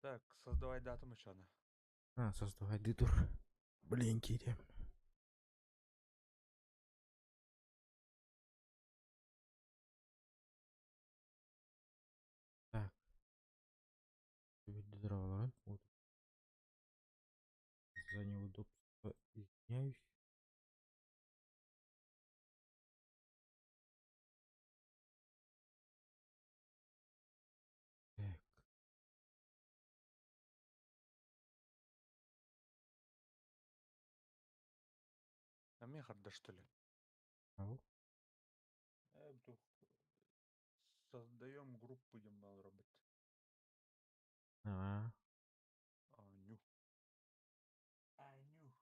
Так, создавай дату мочана. А, создавай тур. Блин, киириэм. Так. Здорово, вот. За неудобство извиняюсь. Так. А мне харда, что ли? Ау. Вдруг создаем группу Дембал Робот. А, Аню. Аню.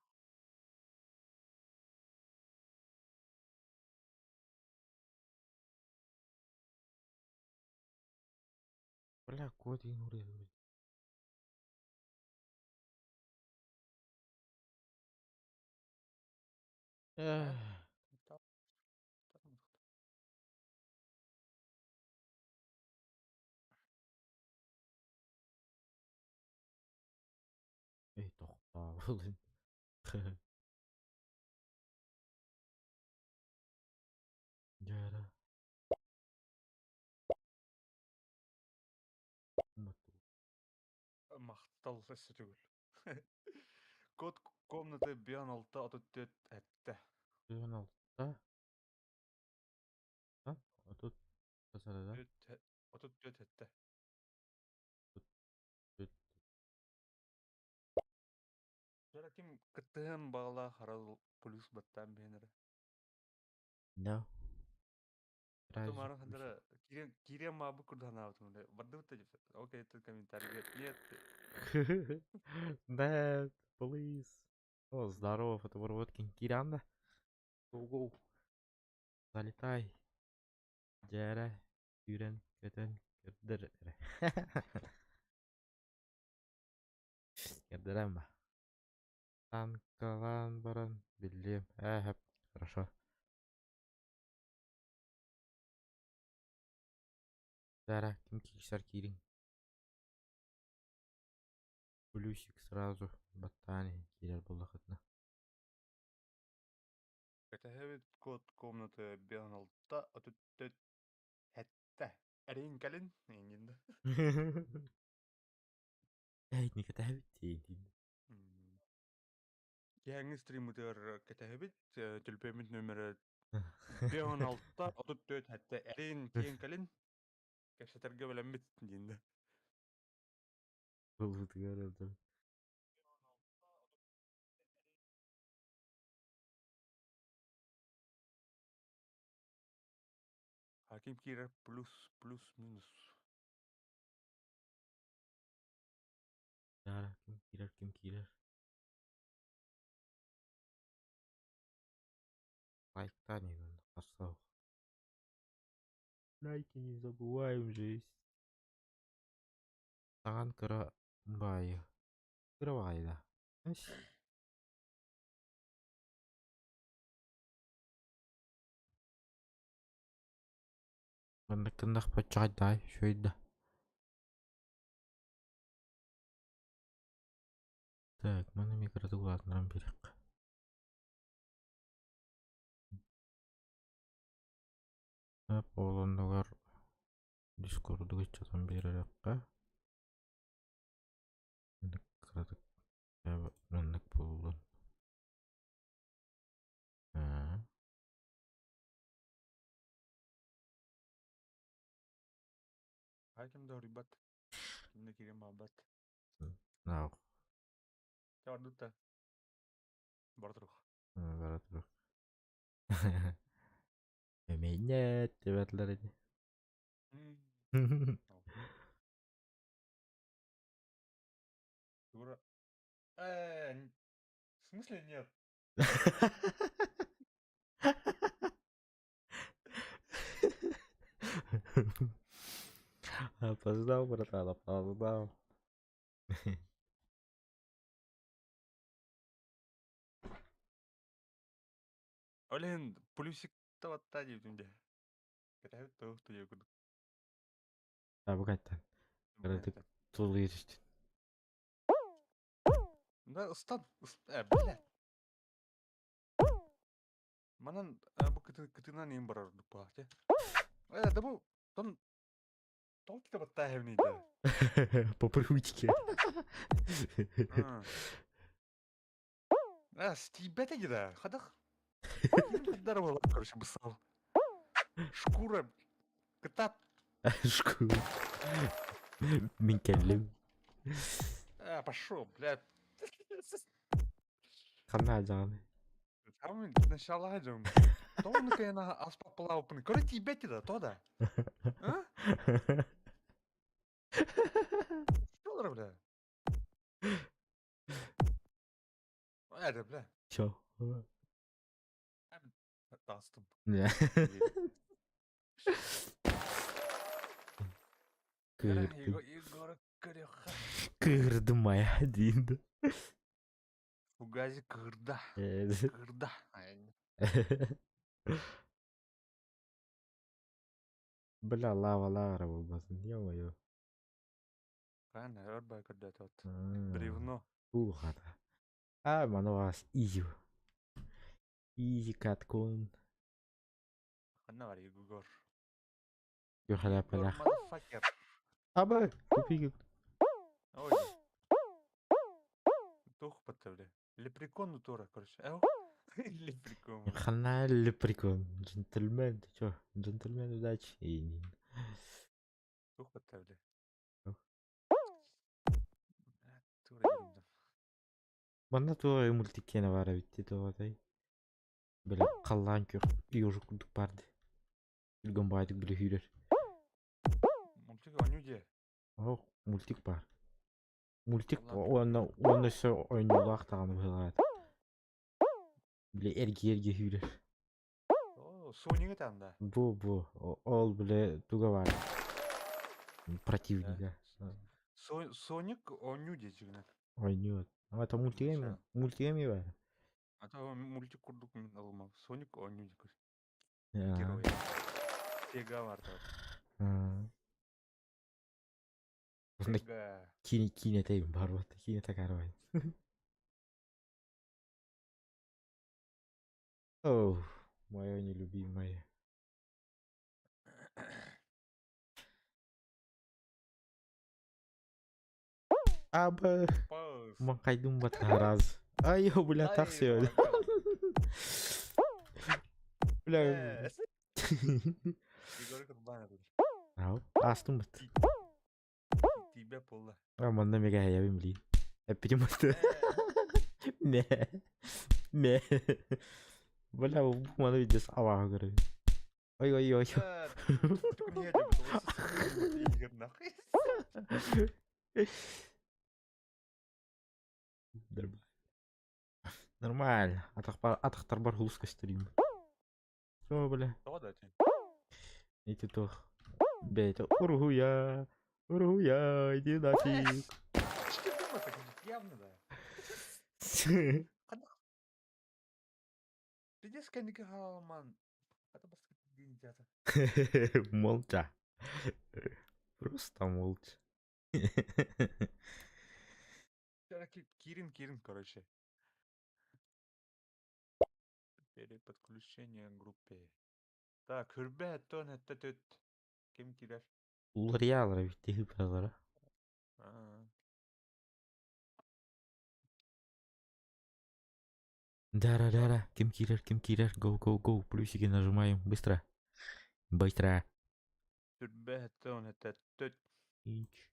Бля, код игнорирует. А? Эх. Там. Эй, тохтообулун. Дьара. Махтал өссө Код комнаты 56 этте. 16. А? А тут да? 34 этте. Жара ким кыттыһын бағала харал плюс баттаан биһэнэрэ. Да. Тумарын хандара киирэн маабы курданаабытым бардыбыт да окей этот комментарий нет. Нет, please. О, здорово, фотобородкин Киранда. Go, go. Залетай. Дьээрэ, сүүрэн, көтөн, көрдөр эрэ. Көрдөрөм ба. Танкалаан баран биллиэм. Ээ, хорошо. Дьээрэ, ким киирсэр киириҥ. Плюсик сразу баттаан иһин киирэр буоллахытына. Кэтэһэбит код комнаты 56 34 сэттэ. Эриин кэлин эйигин да. Эй, не кэтэһэбит диэн. Киэһэҥҥи стриммытыгар кэтэһэбит, төлөпүөммүт нөмерэ 56 34 сэттэ эриин тиийэн кэлин кэпсэтэргэ бэлэммит диэн да. Булбутугар ылдым. Хаким киирэр плюс плюс минус. Да, ким киирэр, ким киирэр. Лайктаан иһин харсау. Лайки не забываем же. Таҥан кыра баайы. Кыра баайы да. Маннык гыннахпыт чаҕайдаай, үчүгэй да. Так, маны микротук улаатыннаран биэриэххэ. Ол оннугар дискордугу иччитэн биэрэрэххэ. Маннык кыратык маннык буоллун. Аа. Хаким да хоруйбат. Ким да киирэн барбат. Наах. Чэ ордук да. Бара турух. Бара турух. Эмиэ диэбэтлэр ини. Дура. В смысле нет? Опоздал, братан, опоздал. Ол иһин плюсик табатта диэбитим дии. Кэтэһэбит туох диэ курдук. Табык айттан. Кыратык тулуйар истин. Да, ыстан, бля. Манан бу кытынан иин барар ордук буолаах Э, да бу тон толки баттааһыбыный да. По привычке. А, стибете да, хадах. Хаддар буолар, короче, бысал. Шкура кытат. Шкура. Мин кэллим. А, пошел, блядь. Ханна дьаҕаны? Там начала дьон. Тоҕо кайна аспаппалаабыппын көрө тиийбэт да, то да. А? Что бля? Это, бля. Чё? Тастым. Кыырдым моя диин да. Фугази кыырда. Кыырда. Бля, лава лава буолбатын, ё-моё. Правильно, өр бай көрдөтөт. Бревно. Ухата. А, мануас изи. Изи каткон. Ханна бар Егор. Юхаля палях. Аба, купи. Ой. Тух бля. Лепрекон тура, короче. Лепрекон. Хана лепрекон. Джентльмен, ты чё? Джентльмен удачи. И Тух бля. Манна туох мультик киэнэ баара эбит дии тоҕотой? Били халлаан күөх ёжик курдук баар дии. Түргэн баайдык били сүүрэр. Мультик оонньуу дии. Оһох, мультик баар. Мультик уонна уонна өссө оонньуулаах даҕаны быһыылаах этэ. Били эргийэ-эргийэ сүүрэр. Оо, Сонига танда. Бу-бу, ол били туга баар противнига. Соник оонньуу дии дьиҥинэн. Оонньуу. А это мультик эмиэ мультик эмиэ баар. А то мультик курдук мин ылымам. Соник оонньуу дии Герой. Сега бар Сега. Киинэ киинэтэ бар буолта. Киинэтэ карабай. Оу, моё нелюбимое. Аба, маңқайдым батараз. Ай, бля, так все. Бля. Ау, астым бат. Тиийбэт буолла. А манна мега хайабын билин. Эппитим бат. Мэ. Мэ. Бля, бу маны видес абаҕа көрөбүн. Ой ой ой. Нормально. Нормально. Атахпар атахтарбар хулус көстөрүүм. О, бля. Ити туох. Бэйэтэ уруһуйа, уруһуйа, иди нафиг. Явно да. Пиздец кэнники хаалман. Хата баскет диэн Молча. Просто молча. Кирин, Кирин, короче. Переподключение группе. Так, хүрбэ тон этте төт. Ким кирер? Уларыйаалара бүттэ хыпалара. Да-да-да-да, ким киирэр, ким киирэр, go, go, go, плюсики нажимаем, быстро. Быстро. Түрбэ тон этте төт. Ич.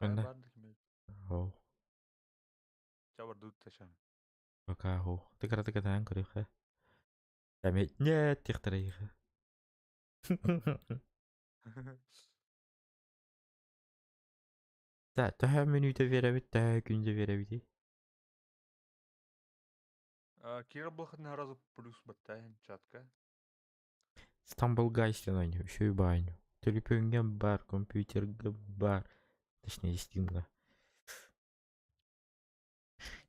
Ханна? Оо. Чабардут ташан. Пока хоо. Тыкара тыкатаан көрүөххэ. Эмиэ нет тихтарайха. Төһө мүнүүтэ биэрэбит, төһө күндэ биэрэбитий? Кира Блахатна сразу плюс баттаһын чатка. Stumble Guys диэн оонньуу, үчүгэй баҕайы. Төлөпүөҥҥэ баар, компьютерга баар, точнее Steam'га.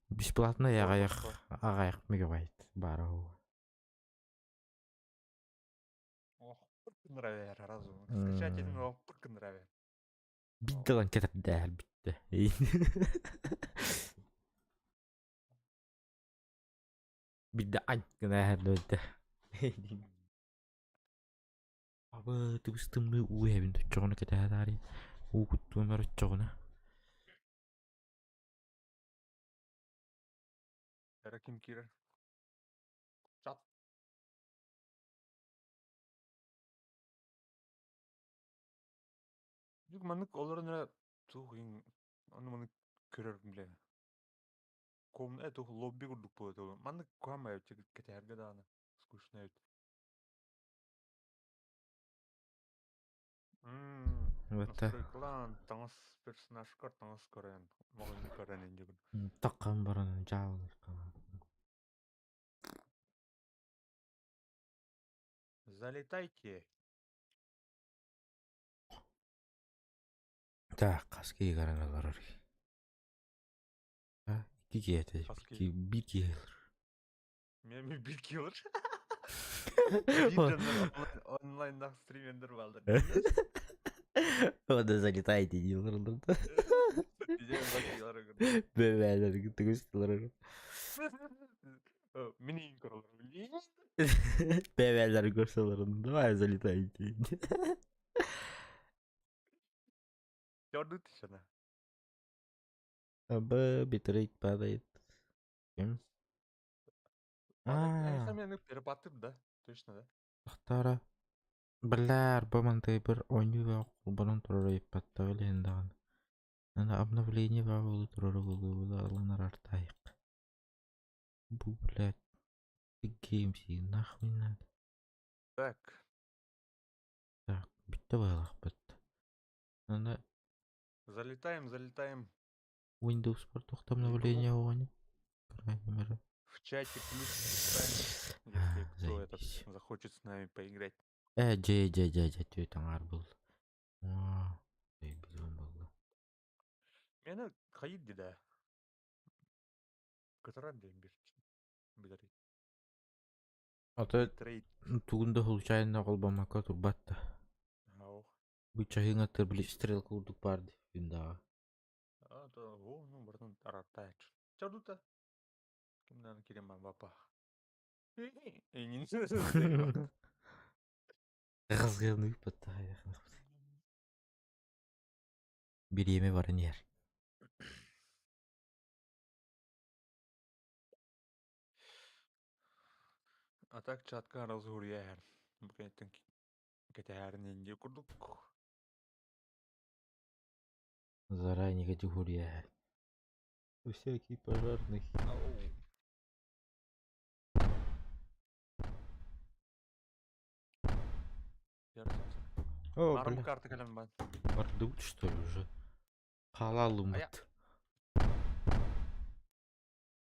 Бесплатно аҕыйах аҕыйах мегабайт баара уһу. Нравер разум. Скачать один пырк нравер. Биддалан кэтэрдээр бүттэ. Бидде ань гына эһэрдэ. Абы тыбыс тымныы уу эбин оччоҕуна кэтэһэ уу куттуон оччоҕуна. Эрэ ким киирэр? Чат. Дьүк маннык олорон эрэ туох иһин ону маны көрөр билэ. Комна туох лобби курдук буолуо. Маннык куһаҕан кэтэһэргэ даҕаны скучно эбит. Вот Настройкалаан таҥас персонажкар таҥас көрөн, маҕаһыын көрөн инньэ Таххан баран дьаалыр. Залетайте. Так, хас киһи каран олорор? А, икки киһи этэ. Хас киһи? Биир киһи олорор. Мен биир киһи олорор. Биир дьоннор онлайннаах стримендер бааллар. Ода залетайте дии олороллор да. Бэбээлэр кыттыгыстылар. Мин иин көрөлөр. Бэбээлэр көрсөлөрүн. Давай залетайте. Дёрдут тишина. Абы битрейт падает. Ким? А, сами перепатып, да? Точно, да? Тахтара. Биллэр, бу мантай бір оонньуу кулбанан турар ыйыппатта билиһин даҕаны. Аны обновление баа буолу турар буолуо ылынар артаайык. Бу, блядь, Big Games нахуй надо. Так. Так, бүттэ быһалаахпыт. Аны Залетаем, залетаем. Windows Sport обновление оҕону. Крайне В чате плюс ставим, если кто этот захочет с нами поиграть. Э, дьэ, дьэ, дьэ, дьэ, түөт аҥаар был. Бизон буолла. Мені хайыр да. Кытарар диэн бир билэр. Ата Трейд. тугун да случайно холбоммакка турбат да. Ау. Бу чаһыҥаттар били стрелка курдук баар дии күндэҕэ. А, то, о, ну, братан, араттач. Чардута. Кимнан кирема бапа. Эйнин. Разгребный Бириэмэ баран иһэр. А так чатка разгурья иһэр. Бу кэнниттэн кэтэһэрин инди курдук. Заранее категория. Всякий пожарный. Ау. О, Нарым бля. карта кэлэн бан. Бардут, что ли, уже? Халалумат.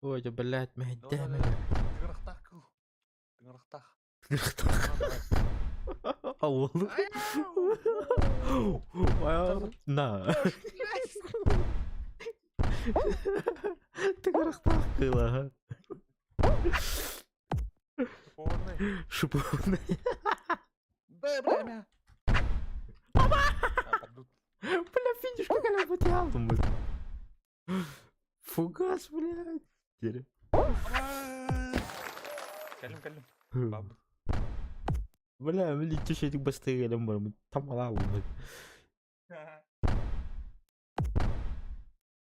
Ой, да, блядь, Давай, мэйдэмэ. Тыгырахтах кыл. Тыгырахтах. Ауыл. На. Тыгырахтах кыла. Шипованный. Шипованный. Да, бля, мя. А, бардут. Бля, финиш как она потеряла. Фугас, блядь. Теперь. Кэлим, кэлим. Баб. Бля, блин, чуть быстрее бар. Там алабы.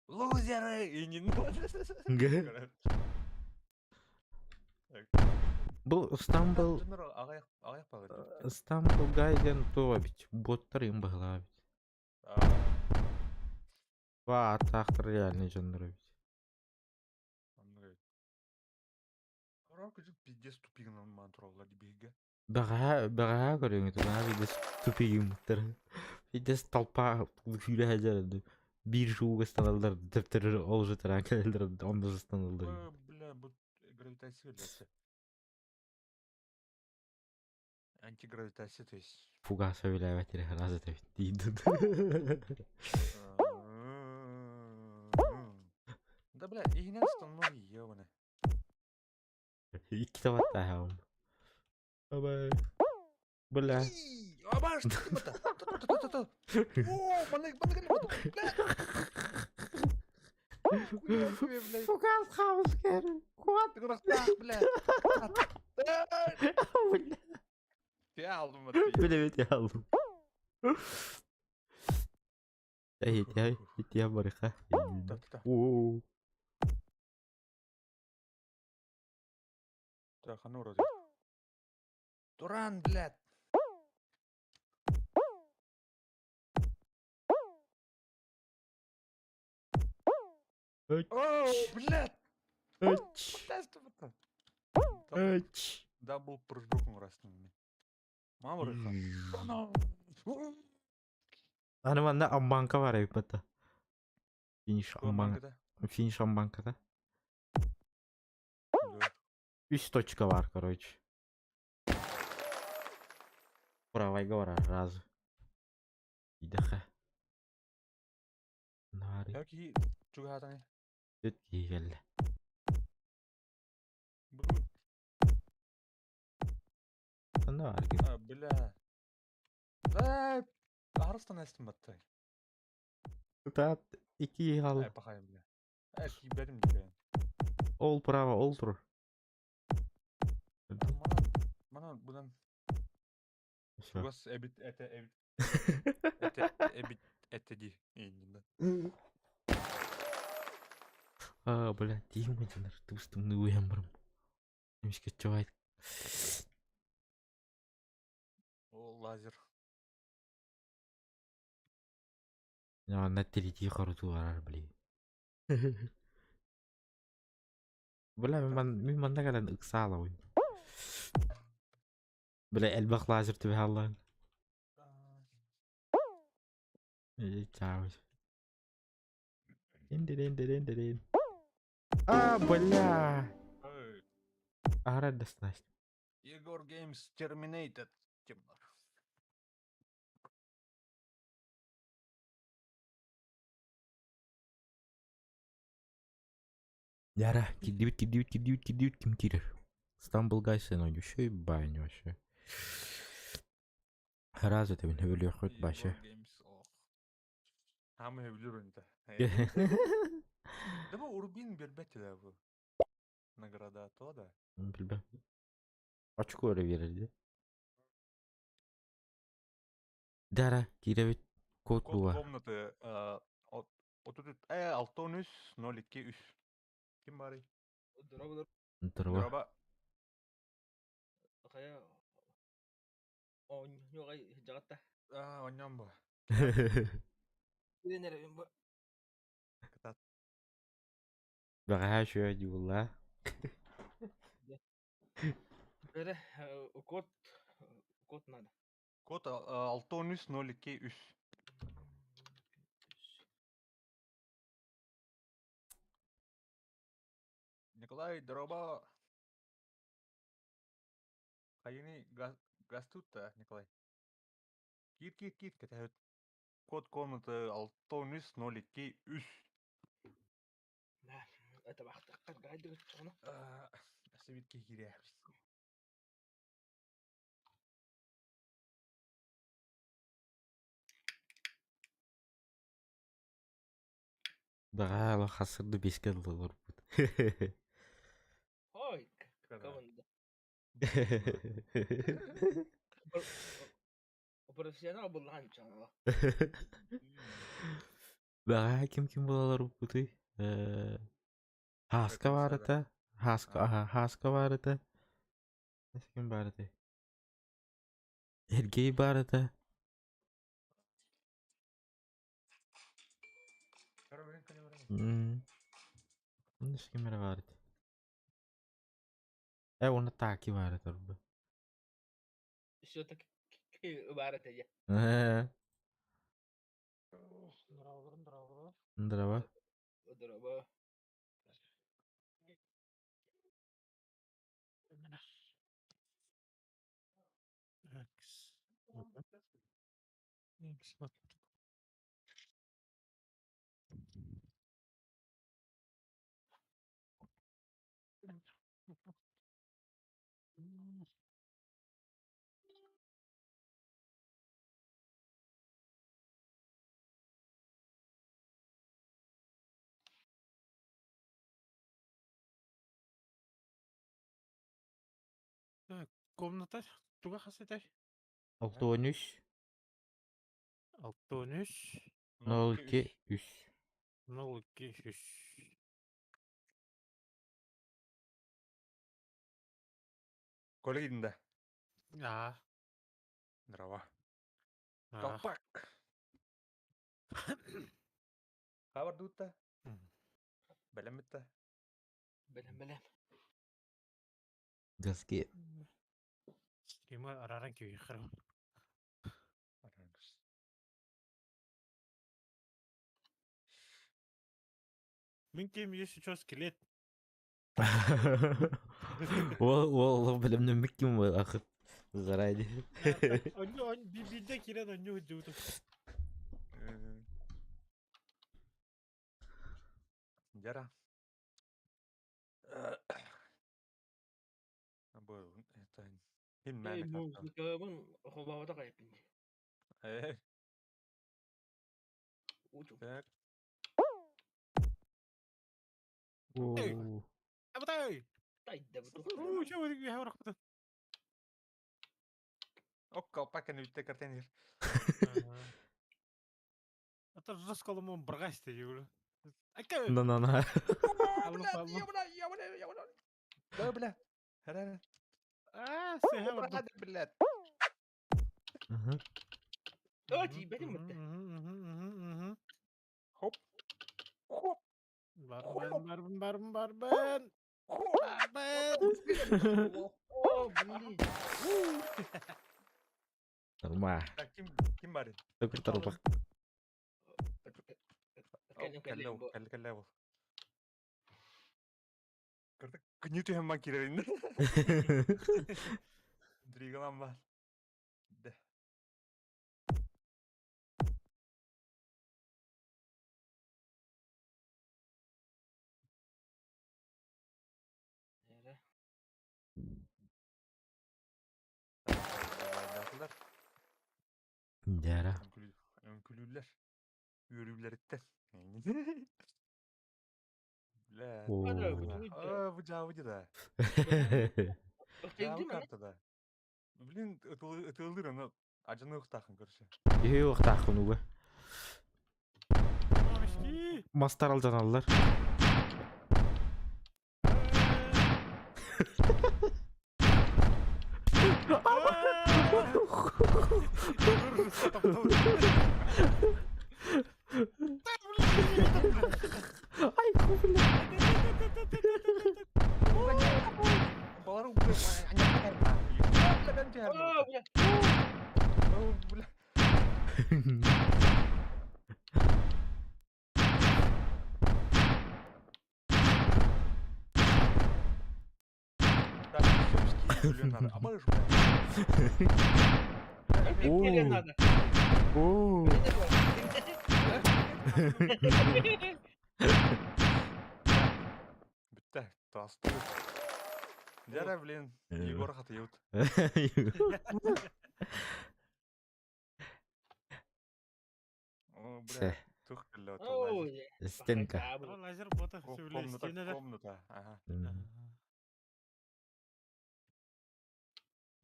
Лузеры! И не Гэ. Бұл Стамбул Ағаяқ бағыр. Стамбул Гайден то бит. Боттар им бахла бит. Ва, атақтыр реальный жанр бит. Пиздец тупигынан ман тураллар биһиге. Бәҕэһээ бэҕэһээ көрүҥүт наһаа видес тупигиммыттар. Видес толпа сүүрэ сылдьар биир шууга ыстаналлар төптөрү ол же тараан кэлэллэр онно ыстаналлар. Бля, бу гравитация өлөсө. Антигравитация, то есть. Фугас сөбүлээбэт эрэ раз этэбит диидин. Да бля, иһинэн станной ебаный. Икки табаттааһым. Бабай. Бля. Аба, что это? Та-та-та-та-та. О, маннык, маннык, маннык, бля. Хуя себе, блядь. Фугас хаускер. Куат. Тыгырахтаах, бля. Бля. Ты алдым вот. Бля, я алдым. Эй, я, я барыха. Та-та-та. О. Так, а ну Туран, блядь. О, блядь. Эч. Эч. Double прыжок раз. Мама рыха. Аны манна амбанка бар эбит бата. Финиш амбанка. Финиш амбанката. Үс точка бар, короче. Правайга барар разы. Идэхэ. Наары. Яки чугатаны. Түт киһи Наары. А, бля. Эй, арыстан эстим баттай. Тат ики хал. Эй, пахай, бля. Эй, киберим деген. Ол право, ол тур. Манан, манан будан Всё. чугас эбит эте эбит эте эбит эте ди. Инна. А, бля, тиим мытынар. Тыбыстымны уям барым. Эмиске чувайт. О, лазер. На третий хоруту барар, бли. Бля, мин манна кэлэн ыксаалабын. Бля, элбэх лазер түбэһэ Чао. Дин-дин-дин-дин-дин. А, бля! Эй, Ара даснасть. Егор Games Terminated. Темнар. Яра, кидибит, кидибит, кидибит, кидибит, ким кирер. Стамбул Гайс еще и бань вообще. Раз это мен өлі хоть башы. Егор Games. Ох. Хамы билер это. Да бу Урбин бербетиле бу. Награда то да. Билбе. Очко өрө берерди. Дара, киребит код Код була. комнаты от от Алтонус 02 3. Ким бары? Здорово, Здорово. Здорово. хайа оонньуга жаҕатта А, онньон бу. киирэн эрэбин бу Кытат. Баҕаһа шуя дьуулла. Бэрэ код код надо. Код Алтонус 02 3. Николай, здорово. Хайыны гастутта, Николай. Кир, кир, кир, кэтэһэт. Код комнаты Алтонус 02 3. Да, это бахтакка гайдыгыт чоно. Себит киһире. Баҕаһа хасырды беске ыллылар бут. Ой, кабында. Профессионал буллахан чоно. Баҕаһа ким ким булалар бутуй? Хаска барыта. Хаска, аха, хаска барыта. Ким барыта? Эргей барыта. Ким эрэ барыта. Оны таки барыта бу. Все-таки барыта я. Здорово, Здорово. Здорово. X. X. Комната туга хас этэй? 63 63 02 3. 02 3. Коля киирдин да? Аа. Здорово. Аа. Колпак. Хабар дуутта? Бэлэммит да? Бэлэм бэлэм. Газки. Стримы арааран киһиэхэ. Мин ким есть сейчас скелет. Ол ол бэлэмнэммит ким ахыт заранее. Онно биирдэ киирэн онньу сылдьыбытым. Дьара. Бу это ким Эй, мээнэ картан. музыкабын холбообото хайаппын дии. Э, Учу. так. Оо. Абатай! Тайда бу. Уу, чэ, үһэ барахпытын. Ок, колпак кэнниттэн картан иһэр. Это расколомон бргасте, юру. Ака! На-на-на. Алло, алло. Да, бля. Хара. Аа, сэһэ барда. Блядь. Ага. Оо, тиийбэтим бытта. Хоп. Хоп. Барбан, барбан, барбан, барбан. Хоп. Барбан. Оо, блин. Нормально. Так, ким ким бар? Только торбах. Кэллим, кэллим бу. Кэллэ, кэллэ бол. Кырдык күнү түһэн ман киирэрин. Дригалан бар. Да. Эрэ. Байлаатылар. Дьара. Үҥкүлүүллэр. Үөрүүлэриттэн. Бля. Оо. А, бу дьаабы да. Дьаабы карта да. Блин, ытылыр аны ажыныахтаахын көрсө. Үһү уохтаахпын уга. Мастар алдьаналлар. Ай, бля. Балар Оо, бля. Бля. Так, всё, скинь, надо. А можешь, бля? Кэлиэн надо. Оо. Бүттэ, таасты. Дьэ, блин, Егор хатыйбыт. О, бля, тух кэллэ Оо, Стенка. Лазер бота Комната, комната, ага.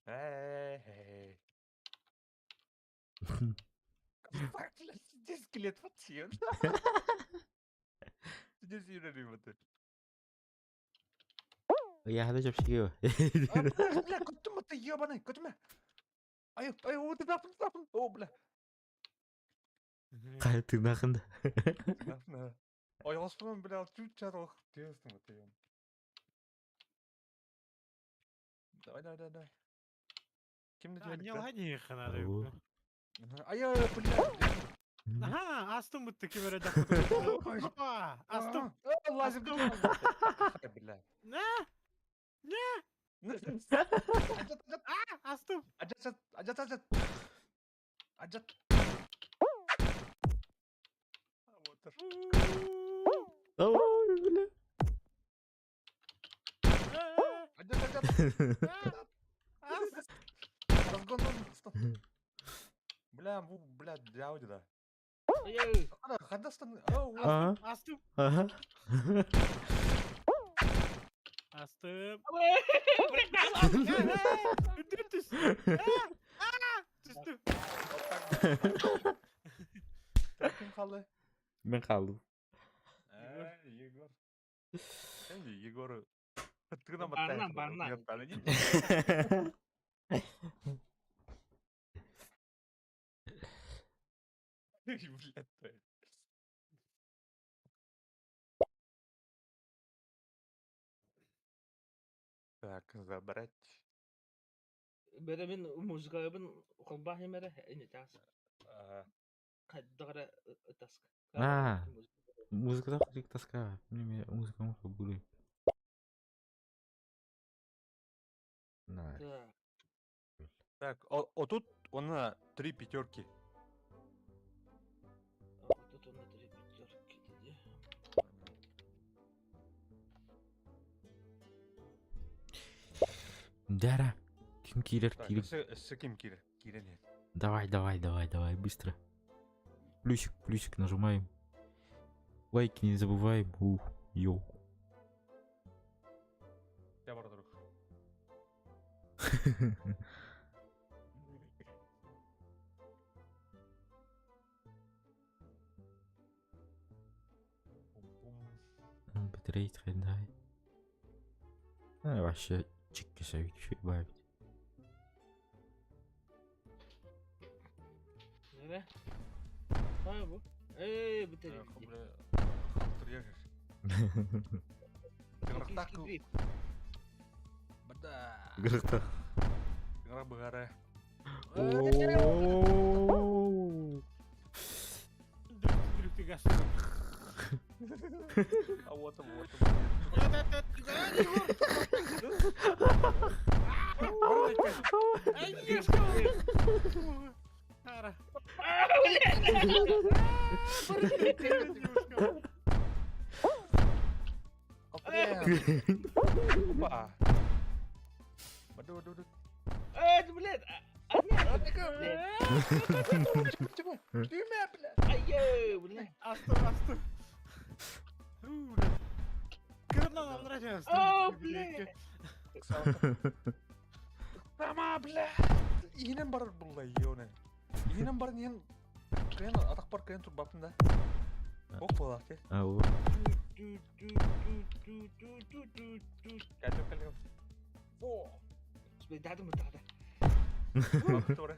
Эй. Здесь скелет подсел. Здесь юрий Я чэпчэки. Бля, көттүм ты ебаный, көтүмэ. Ай, ай, о, ты напын, напын. О, бля. Хайа тыынахын. Напын. Ой, оспун, бля, чуть чат тестом ты. Давай, давай, давай, давай. Ким да Не ладни надо. Ай, ай, бля. Аха, астым бутты ким эрэ Опа, астым. Лазер, бля. На, астым. Ажат, ажат, ажат. Ажат. Вот. Ой, бля. Ажат, ажат. Разгон, стоп. Бля, бу, бля, дяуди да. Ой, Хадастан. Ага. Астым. Ага. Астым. Блядь, Үрдүгүн түс. Түстүм. Вот так. Так ким хаалла? Мин хааллым. Э, Егор. Эй, Егор. Ты нам Барна, барна. Блядь, твою. Так, забрать. Бэрэ мин музыкабын холбаах эмэрэ ини таас Ага. хайдах эрэ ытаска. А. Музыкада курдук тоска. Мин музыкам холбуур. На. Так. Так, о тут он три пятерки. А вот тут он три пятерки дии. Дара. Ким киирэр Так, киирэр. өссө ким киирэр? Киирэн иһэр. Давай, давай, давай, давай, быстро. Плюсик, плюсик нажимаем. Лайки не забываем. Ух, йоу. Я бар друг. Пум-пум. Битрейт дай. А, вообще чикки чуть бавить. Нэрэ? Аа бу. Ээ бүтэр. Эх, бля, халтырыйар. Тыҥырахтаах кыл- Бада. Гырта. Тыҥырах быһаара. О. Дүрүктү гастым. А вот он, вот он. Егор! Ай, ешка! Ара. Девушка. Опа. Баду, баду, баду. Ээ, блядь. Түймэ, бля. Айыы, блядь. Астым, астым. У, бля. Кырынан алырача астым. Оо, блядь. Тама, бля. Иһинэн барар булла ёне. Иһинэн баран иһин кыйан атахпар кыйан турбаппын да. Ох буолаах ти. А, вот. Ту ту ту ту ту ту ту. Кэллим, кэллим. О! Дадым тада. Тура.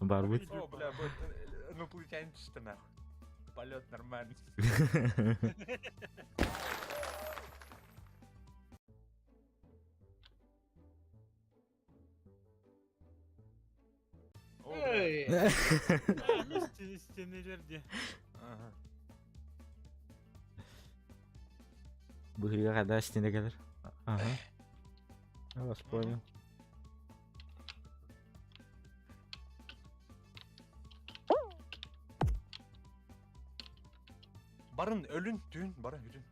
Барбыт. О, бля, вот инопланетянин что нахуй. Полет нормальный. О, бля. Эй. Стенелер де. Ага. Быһыыга хада стене кэлэр. Ага. Я вас понял. Барын өлүн түүн, барын бүтүн.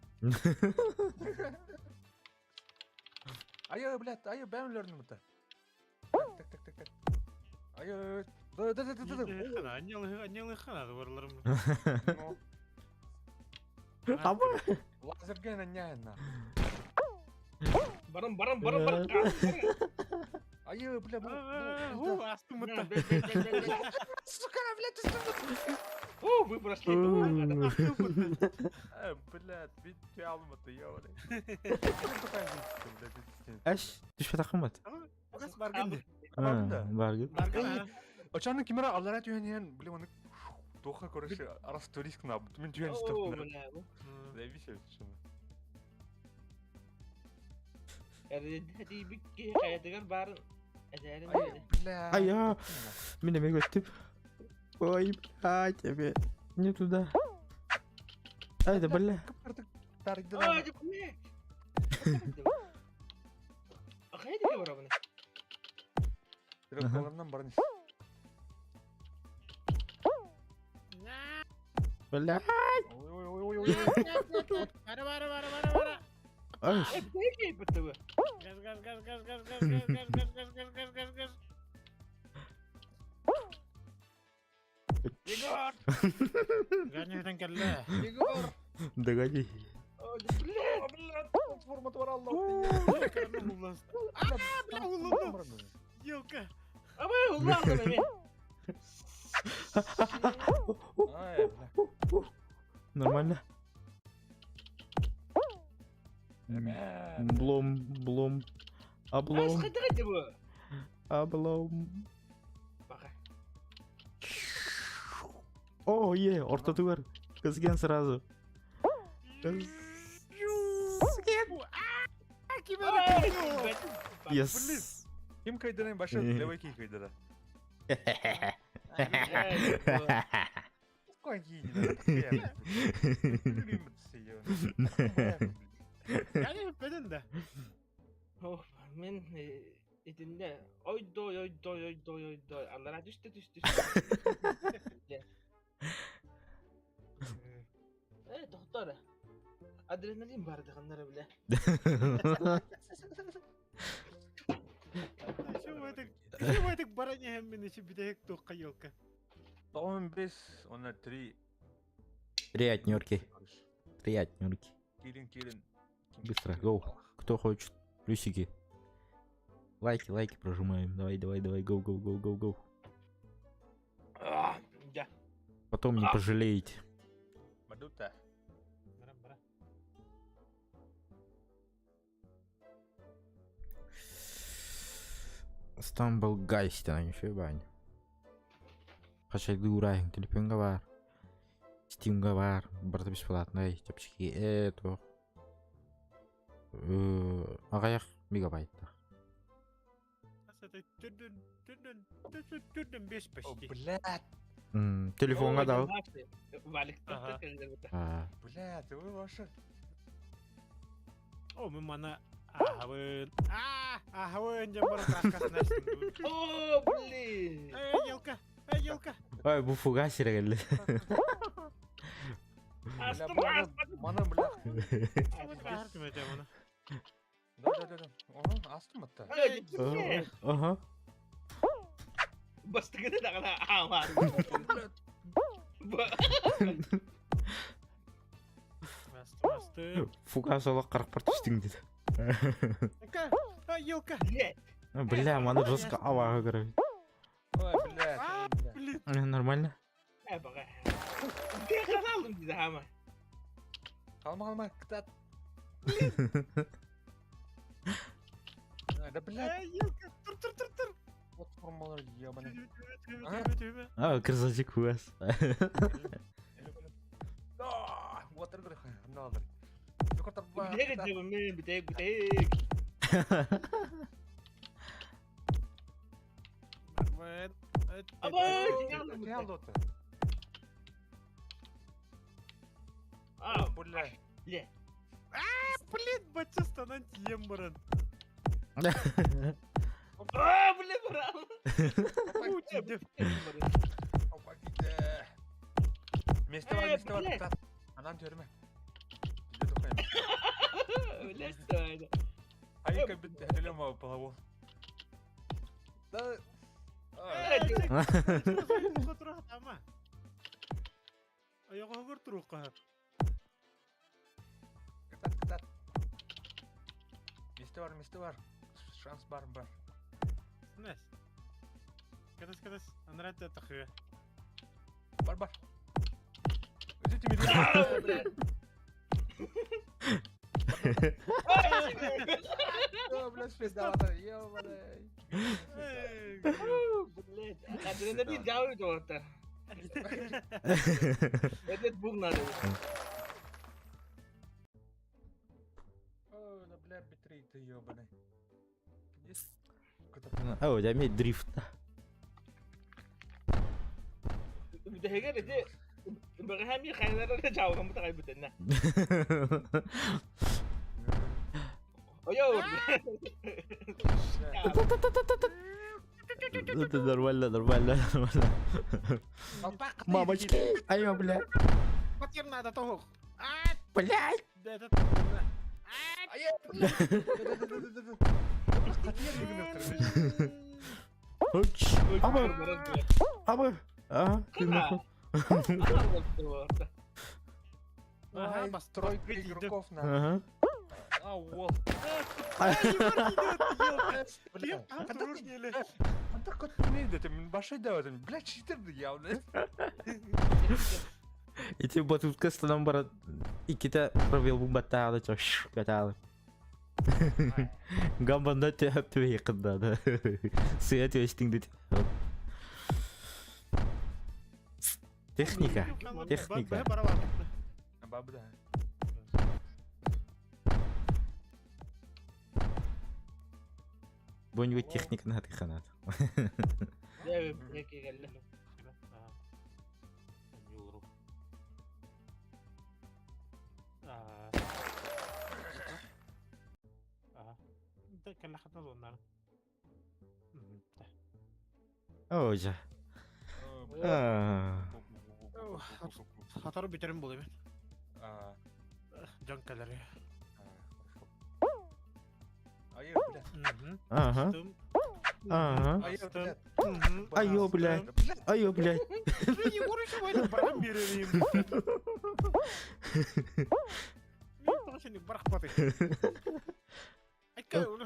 Айы, блядь, айы, бэм өлөрдүм бута. Так, так, так, так, так. Айы, да, да, да, да, да. Аннелыхана дуарларым. Ну, Аба. Лазерген анняйна. Барам барам барам барам. Айы, бля, бу. У, астым бутта. Сука, блядь, ты что? О, вы прошли. Астым бутта. Э, блядь, бит алматы, ёбаный. Эш, түспэтэх кыммат. Угас баргын де. Баргын да. Баргын. Баргын. Очаны кимера аллара түйен, блин, оны тоха, короче, арас турист на, мен түйен О, істеп. бля. Заебись, что. Эрдэ бикки хаятыгар барын. Эдэрин. Бля. Ая, меня меготип. Ой, блядь, тебе. Не туда. Ай, да бля. Ой, блядь. Хайды барабын. Телефоннан барын. Бля. Ой, ой, ой, ой, ой. Бара, бара, бара, бара, бара. Ай. Э, бітті. Газ, газ, газ, газ, газ, газ, газ, газ, газ, газ, газ, газ, газ, газ. Егор! Ганюхтан кэллэ. Егор! Догони. Ой, блядь! Блядь, Платформа бар алла. Бля, уллунну. Елка. Абы, улландым эми. Ай, бля. Нормально? Блом, блом. Облом. Ас бу. Облом. Бака. О, е, ортотугар. Кызген сразу. Кызген. Yes. Ким кайдырын башы левый кий кайдыра. Я не беден да. Ох, мен итинде ойдой ойдой ойдой ойдой аллара түстү түстү. Э, доктор. Адреналин бар дыгыннары биле. Şu этик барани хэммин ичи битек туққа елка. Том бес, он три. Три отнерки. Три отнерки. Кирин, Кирин. Быстро, гоу. Кто хочет? Плюсики. Лайки, лайки прожимаем. Давай, давай, давай, гоу, гоу, гоу, гоу, гоу. Да. Потом не пожалеете. Мадута. Стамбул Гайс, еще бань. Хачайды урайын, телефонга бар. Стимга бар. Барда бесплатный. Чапчики, то. Ағаяқ мегабайт. Түрден бес О, почти. блядь. Телефонга да. Валик. А, Блядь, вы ваши. О, мен мана ахавын. А, ахавын жан бар каскасын ачтым. О, блин. Эй, елка. Эй, елка. Ой, бу фугасер келди. Астым, Бля, астым. Мана, бля. Артым Да, да, да, да. Ага, астым атта. Ага. Бастыгыны дагана амар. Астым, астым. Фугас олақ қырық бір түстің деді. А, елка. Бля, маны жестко ауаға кіріп. Ой, блядь. А, бля. блин. Нормально? Бага. Каналым диди хама. Қалма, қалма, кітат. Да, блядь, Эй, елка. Тур, тур, тур, тур. платформалар ебаный. Төбе, төбе, төбе. А, красавчик фугас. Битег мен битег битег. Абай, А, Бля. Ле. А, блин, бачыстанан тием баран. А, блин, баран. Месте бар, месте бар, кітат. Анан төрме. Ле, Айка бит әлем полову. Да. Аяғы тұруққа. Кітат, кітат. Месте бар, месте бар. Шанс бар, бар. Нес. Кадас, кадас. Анрата тахы. Бар, бар. Үзете мен. Бля, пизда, ебаный. Блядь, адреналин жабы жогорта. Этот буг надо. О, да бля, Петрей, ты ебаный. А, у тебя дрифт. Битеге деди. Бага хайнара жабы мутагай бутенна. Ой, Это нормально, нормально, нормально. Мамочки, ай, бля. Батыр надо того. Блядь. Да, это Абы, абы. А, ты нахуй. Ага, Ага, тройка игроков на. Ага. А, уол. Ким турur диэли. Анда көтүнэй дэтим, башай да бля, читер явно. Ити батутка станан баран иккитэ пробел баттаалы чош катаалы. Гамбанда төһөп түбэһи кындады. Сыа түөстиң дит. Техника. Техника. Бабда. Бу техниканы хатыханат. Оо дьэ. Хатору бүтерим буолуо Дьон кэлэр. Ага. Ага. Айо, блядь. Айо, блядь. Егор еще войну баран берерим.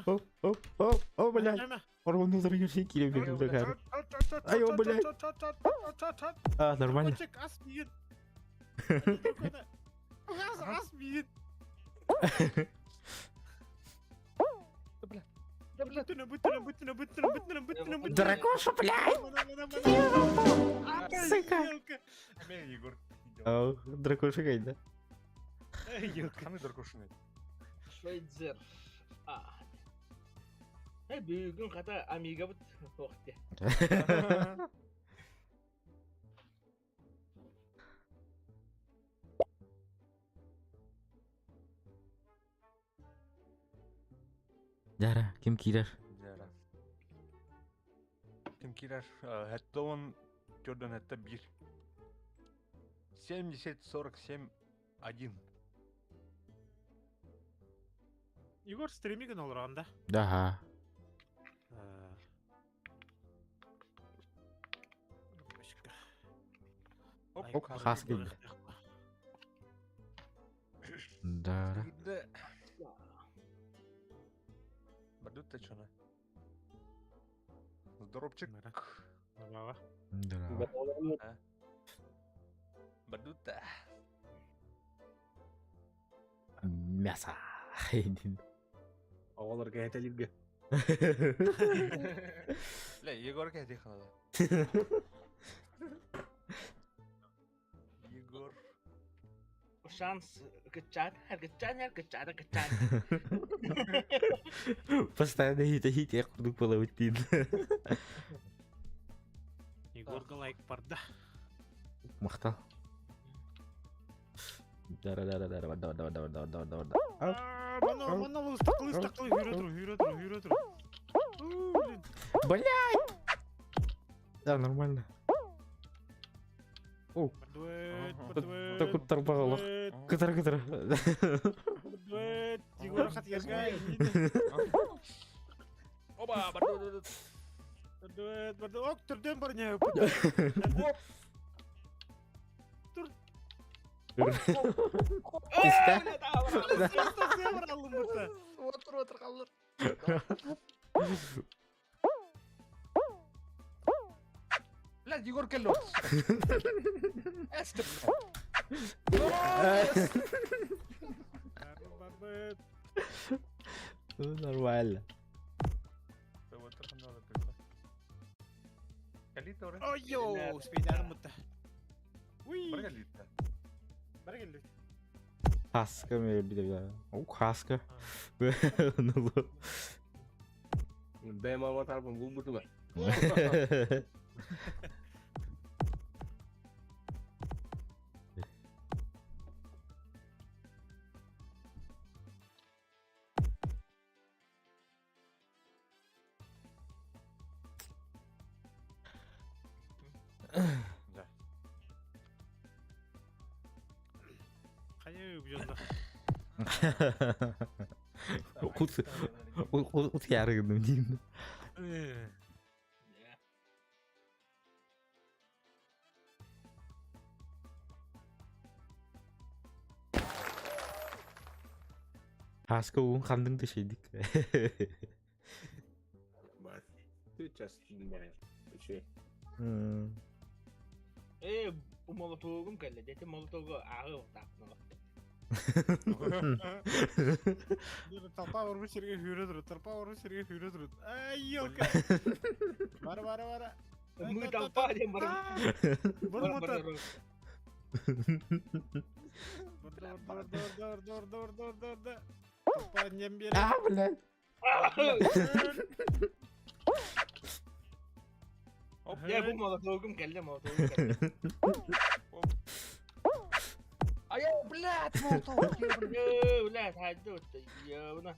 Оп, оп, оп, о, блядь. Орвону зарыгырши кире бердим такая. Айо, блядь. А, нормально. Дракоша, блядь! Сука! Егор. Дракоша кайда. Ханы дракошины. Швейцер. А. Бүгүн хата Амига бут туохте. Дара, ким киирэр? Дара. Ким киирэр? Хэттон Jordan это бир. 70 47 1. Егор стримиген олорон да? Да. Оп, хас кэллэ. Дара. Бардут чона. Здоровчик. Здорово. Здорово. Бардута. Мясо. Оҕолор кэһэтэлиргэ. Бля, Егор кэһэтиэх надо. Егор. Шанс кыччаат, кыччаат, кыччаат, кыччаат. Постоянно хит хит курдук буолабыт диин. Егорга лайк барда. Махтал. Дара дара дара да да да да да да да. Мана мана ыстакылы ыстакылы хүрө тур хүрө тур хүрө тур. Блядь! Да, нормально. О, так тарбагалах. Кытар кытар. Егор хат язгай. Оба, бардут. Бардут, бардут. Ок, түрден бар не. Тур. Тиста. Отур, отур, қалыр. Блядь, Егор кэллэ. Эстэ. Нормально. Ойо, спейдарым мытта. Уй. Баргалита. Баргалита. Хаска ме биле. О, хаска. Ну. Бэм аватарбын булбутуга. Да. Хайа бьёнда. Ут ут ярыгным диин. Хаска уун хандың да шейдик. Бар. Ты час баар. Үчүгэй. Ээ, бу молотогум кэллэ. Дети молотогу ааҕы уохтаахпын Толпа барбыт сиргэ сүүрэ турут, толпа барбыт сиргэ сүүрэ турут. Ай, елка! Бара, бара, бара. Мы толпа диэн баран. Бар, бар, бар. Бар, бар, бар, бар, бар, бар, бар, бар, бар. Толпа анньан биэрэ. А, блядь. Оп, Дьэ, бу молотогум кэллэ, молотогум кэллэ. Ай, блядь, молоток! Ээ, блядь, хайда вот, ёбана.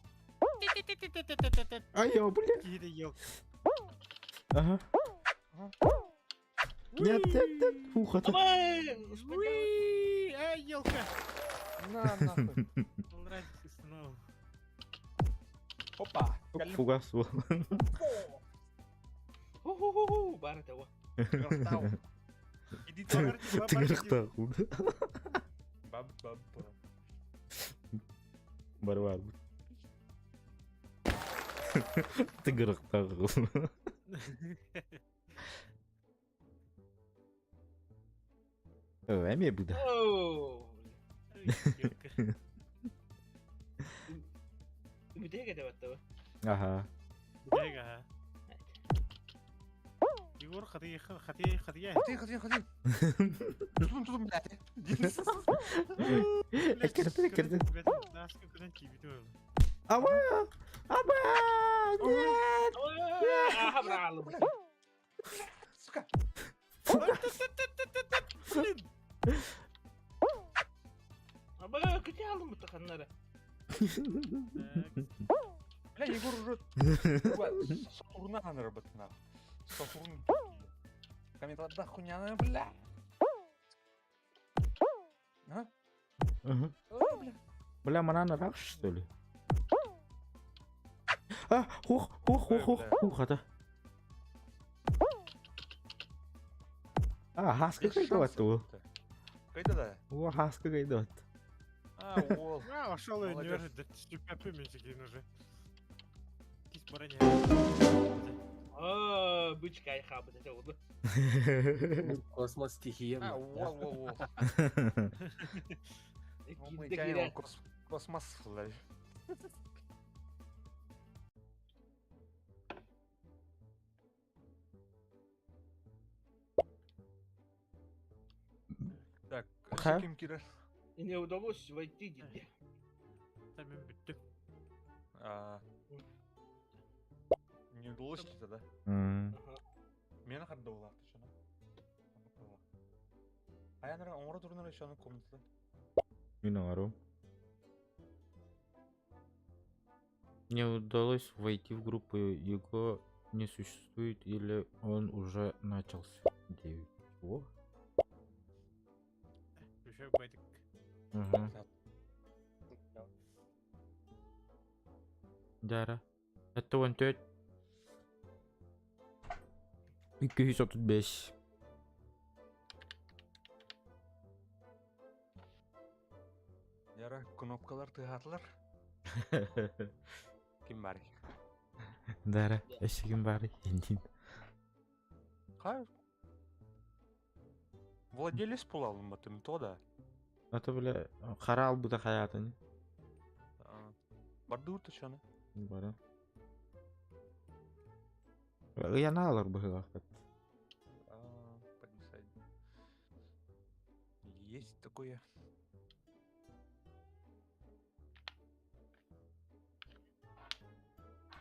Ай, блядь. Киһи елка. Ага. Нет, нет, нет. Фух, это... Давай! Уи, ай, елка. На, нахуй. Нравится снова. Опа! Кэллим. Фугас был. Ху-ху-ху-ху, баар этэ, Тыгырахтау. Иди Тыгырахтаах. Баб, баб, баб. Барбар. Тыгырахтаах. Эмиэ буда. Оо, Елка. Бүтэһик этэ баттаба. Ага. Ага. Егор, хатыйа, хатыйа, хатыйа. Хатыйа, хатыйа, хатыйа. Тутун, тутун, блядь. Эккирдин, эккирдин. Наска күнэн тиийбитим. Аба! Аба! Нет! Аха, браалым. Сука. Блин! Аба, күтэ алым бутаханнара. Бля, Егор уже Сатурна наработана. Сатурн. Камила, хуйня, бля. А? Ага. О, бля. Бля, манана рак, что ли? А, хух, хух, хух, хух, хух, это. А, хаска Без кайдават шансов ту. как-то. Кайда да? О, хаска кайдават. А, уол. А, ушел и Молодец. не да меньше уже. Кис бараня. Аа, бычка айхабыт этэ олу. Космос стихия. А, уол, уол, уол. Ну, мы Киирдэ тянем киирэ. космос, блядь. Так, Ха? ким кирер? Не удалось войти диде. Там бүттү. А, Не удалось тебе, да? М. Аха. Мен харда улақты шана. Аянара оңоро турунар шаны комната. Мин оҥорум. Не удалось войти в группу, его не существует или он уже начался. 9. Чего? Еще байтик. Угу. Дара. Это он тет. 235. Яра кнопкалар тыгатылар. Ким бар? Дара. Эсигин бары. Эндин. Ха? Владелец пулалым батым то да. Ата бля хара албыта хаятын. Барды урта шаны. Бара. Ыяна алар быһыгаахпат. Подписать. Есть такое.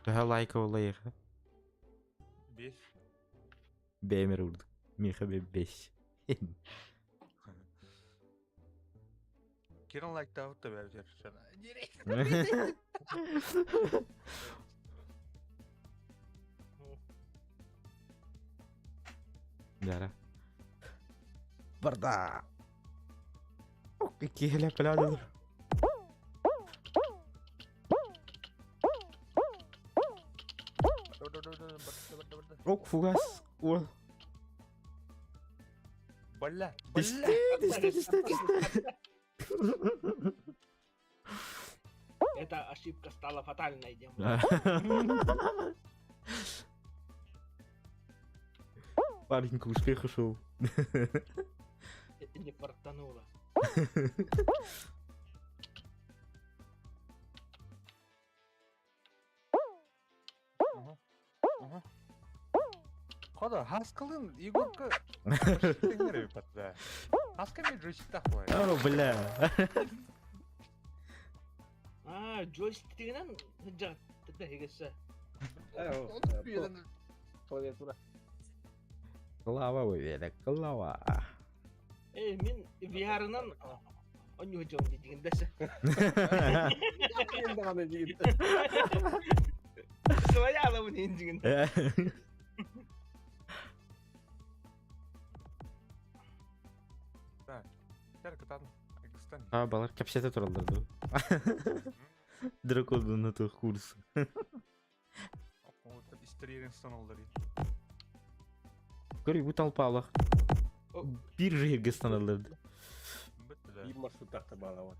Төһө лайка олайыха. Бес. Бэмер урдук. Миха бе бес. Киран лайктабыт да бәрбер шаны. Дара. Барда. Киһилэ пелядыр. Ок фугас. Уол. Бля, Тисте, бля. тисте, тисте, тисте. Эта ошибка стала фатальной диэн. Парень к успеху шел. Не фартануло. Хода, Хаскалын Егорка почти Хаска мен джойстиктах буолар. О, бля. А, джойстигынан дьаҕыттыгыса. Клавиатура. Клава вывели, клава. Э, мин VR-ынан онньуу дьон диигин дэсэ. Ким даҕаны диир. Своя алабын индигин. А, балар кэпсэтэ тураллар дуу. Дракон на то курс. Көрүй бу толпалах. Бир жерге станалар. Биир маршруттаахта баалабат.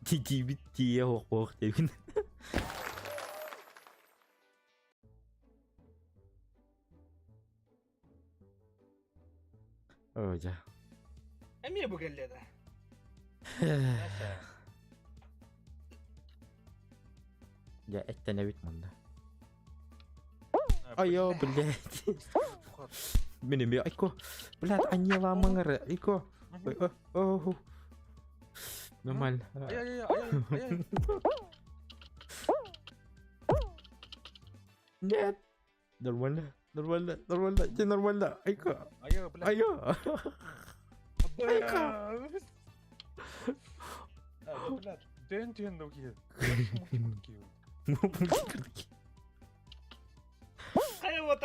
Тиибит тиийэ хоох диэбин. Оо дьэ. Эмиэ бу кэллэ да. Дьэ эттэнэбит манда. Айо, блядь. Мин эмиэ айко. Блядь, аньыламаҥ айко. О, Нормально. Ай-яй-яй, Нет. Нормально, нормально, нормально, не нормально. Айко. Айо, блядь. Айо. Айко. Блядь, дэн түһэн да киһи.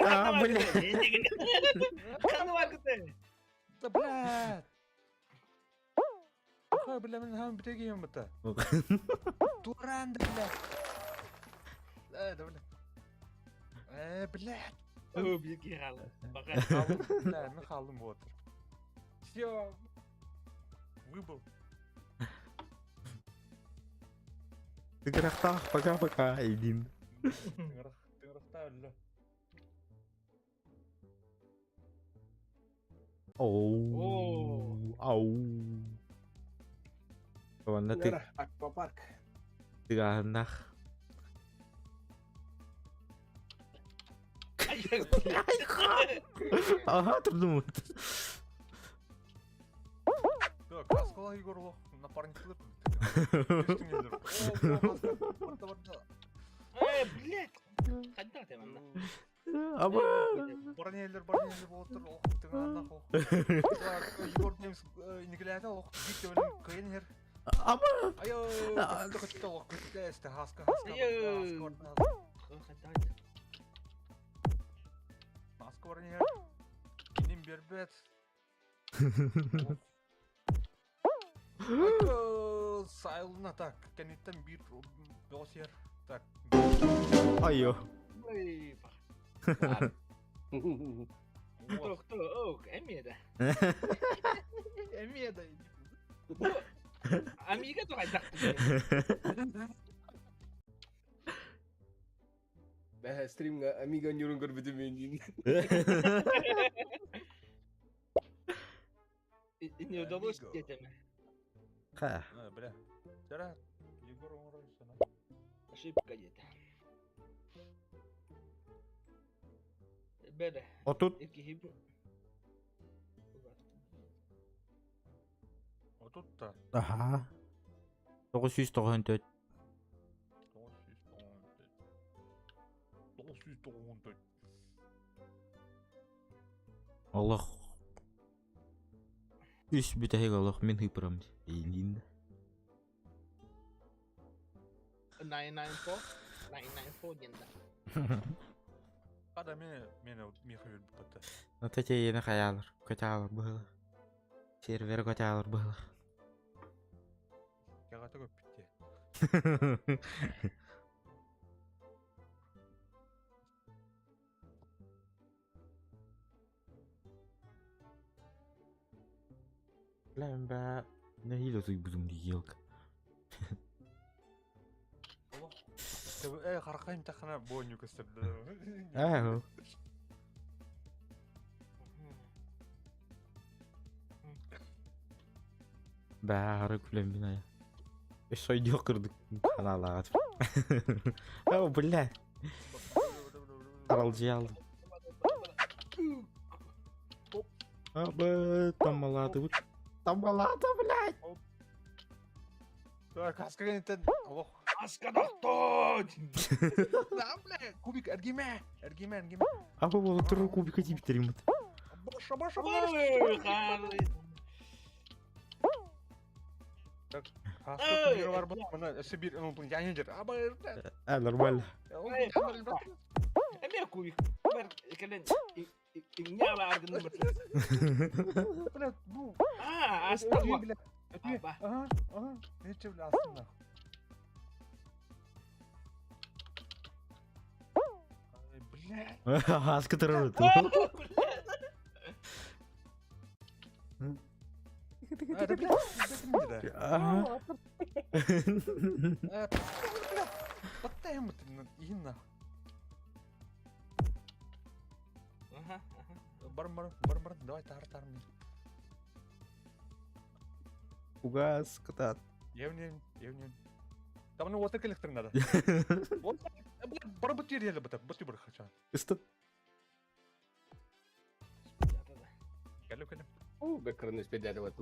А, блядь. Да, блядь. Ха, бля, мин хаан бүтэгием бата. Туран да, блядь. Э, да, блядь. Э, блядь. Оо, биир хаалла. Бака. Бля, мин хааллым буотар. Все. Выбыл. Тыгырахтаах пока-пока, Эйдин. Тыгырахтаа өллө. Оу. Ау. Онно ты Аквапарк. тыгаһыннах. Ага, турдум. Так, Аскала Егор лох напарниктылар. Э, блядь. Хайдах ты манна? Аба. Барнелер, барнелер болтыр, ох, тыгаһыннах ох. Егор немс инигилээтэ ох, бит өлүм кыйын хер. Аба. Айо, көттө ох, көттө эсте хаска хаска. Айо. Хайдах. Хаска барнелер. Иним бербет. Айко, сайлына так, кенеттен бир досьер. Так. Айо. Ой, Тохто, ок, эмиэ да. Эмиэ да. Амига то хайдах. Бэһэ стримҥа Амиго ньурун көрбүтүм мин. Не удалось детям. Ха. Бля. Вчера Егор оҥоройсона. Ошибка где-то. Бэдэ. Отут. Икки Отут та. Аха. 994. 994. 994. Олох. Үс бүтэһик олох мин хыпырам. Эйдин. 994. 994 диэн да. Хада мен мен Михаил бата. Ата тейені хаялар, көтәалар быһылар. Сервер көтәалар быһылар. Кагата көп битте. Ләм бә Нэһиилэ утуйбутум дии елка. Э, харахайым тахана бу көстөрдө. Ээ, Баары күлэммин айа. Өссө ойдуох курдук ханаалааҕат. О, бля. Аралдьыйа алдым. Абы, таммалаатыбыт. Таммалаата, блядь! Каска гэнитен олох. Аска дохтон! Да, бля, кубик, эргиме, эргиме, эргиме. Абы буола турар кубика тиибиттериммит. Боша, боша, боша. Ой, хары. Каска кубига бар бу. Мына өссө биир инопланетянин дьэр. Аба, А, нормально. Эмиэ кубик. Бэр кэлэн иҥнэ бааргын бырта. Бля, бу. Аа, аста Өтүө, бу. бля. Өтүө. Аба. Ага, ага. Нече, бля, астына. Ай, бля. Аска турар. А, да, бля, бля, да. Ага. Э, бля, Баттайым инна. Аха, аха. Бар, бар, бар, бар, давай тар, тар. Угас кытаат. Евнен, евнен. Там ну вот электр надо. Вот, бля, бар бут жерде бут, бут бар хача. Ыстыт. Кэлэ кэлэ. О, бэкрын испедяли вот.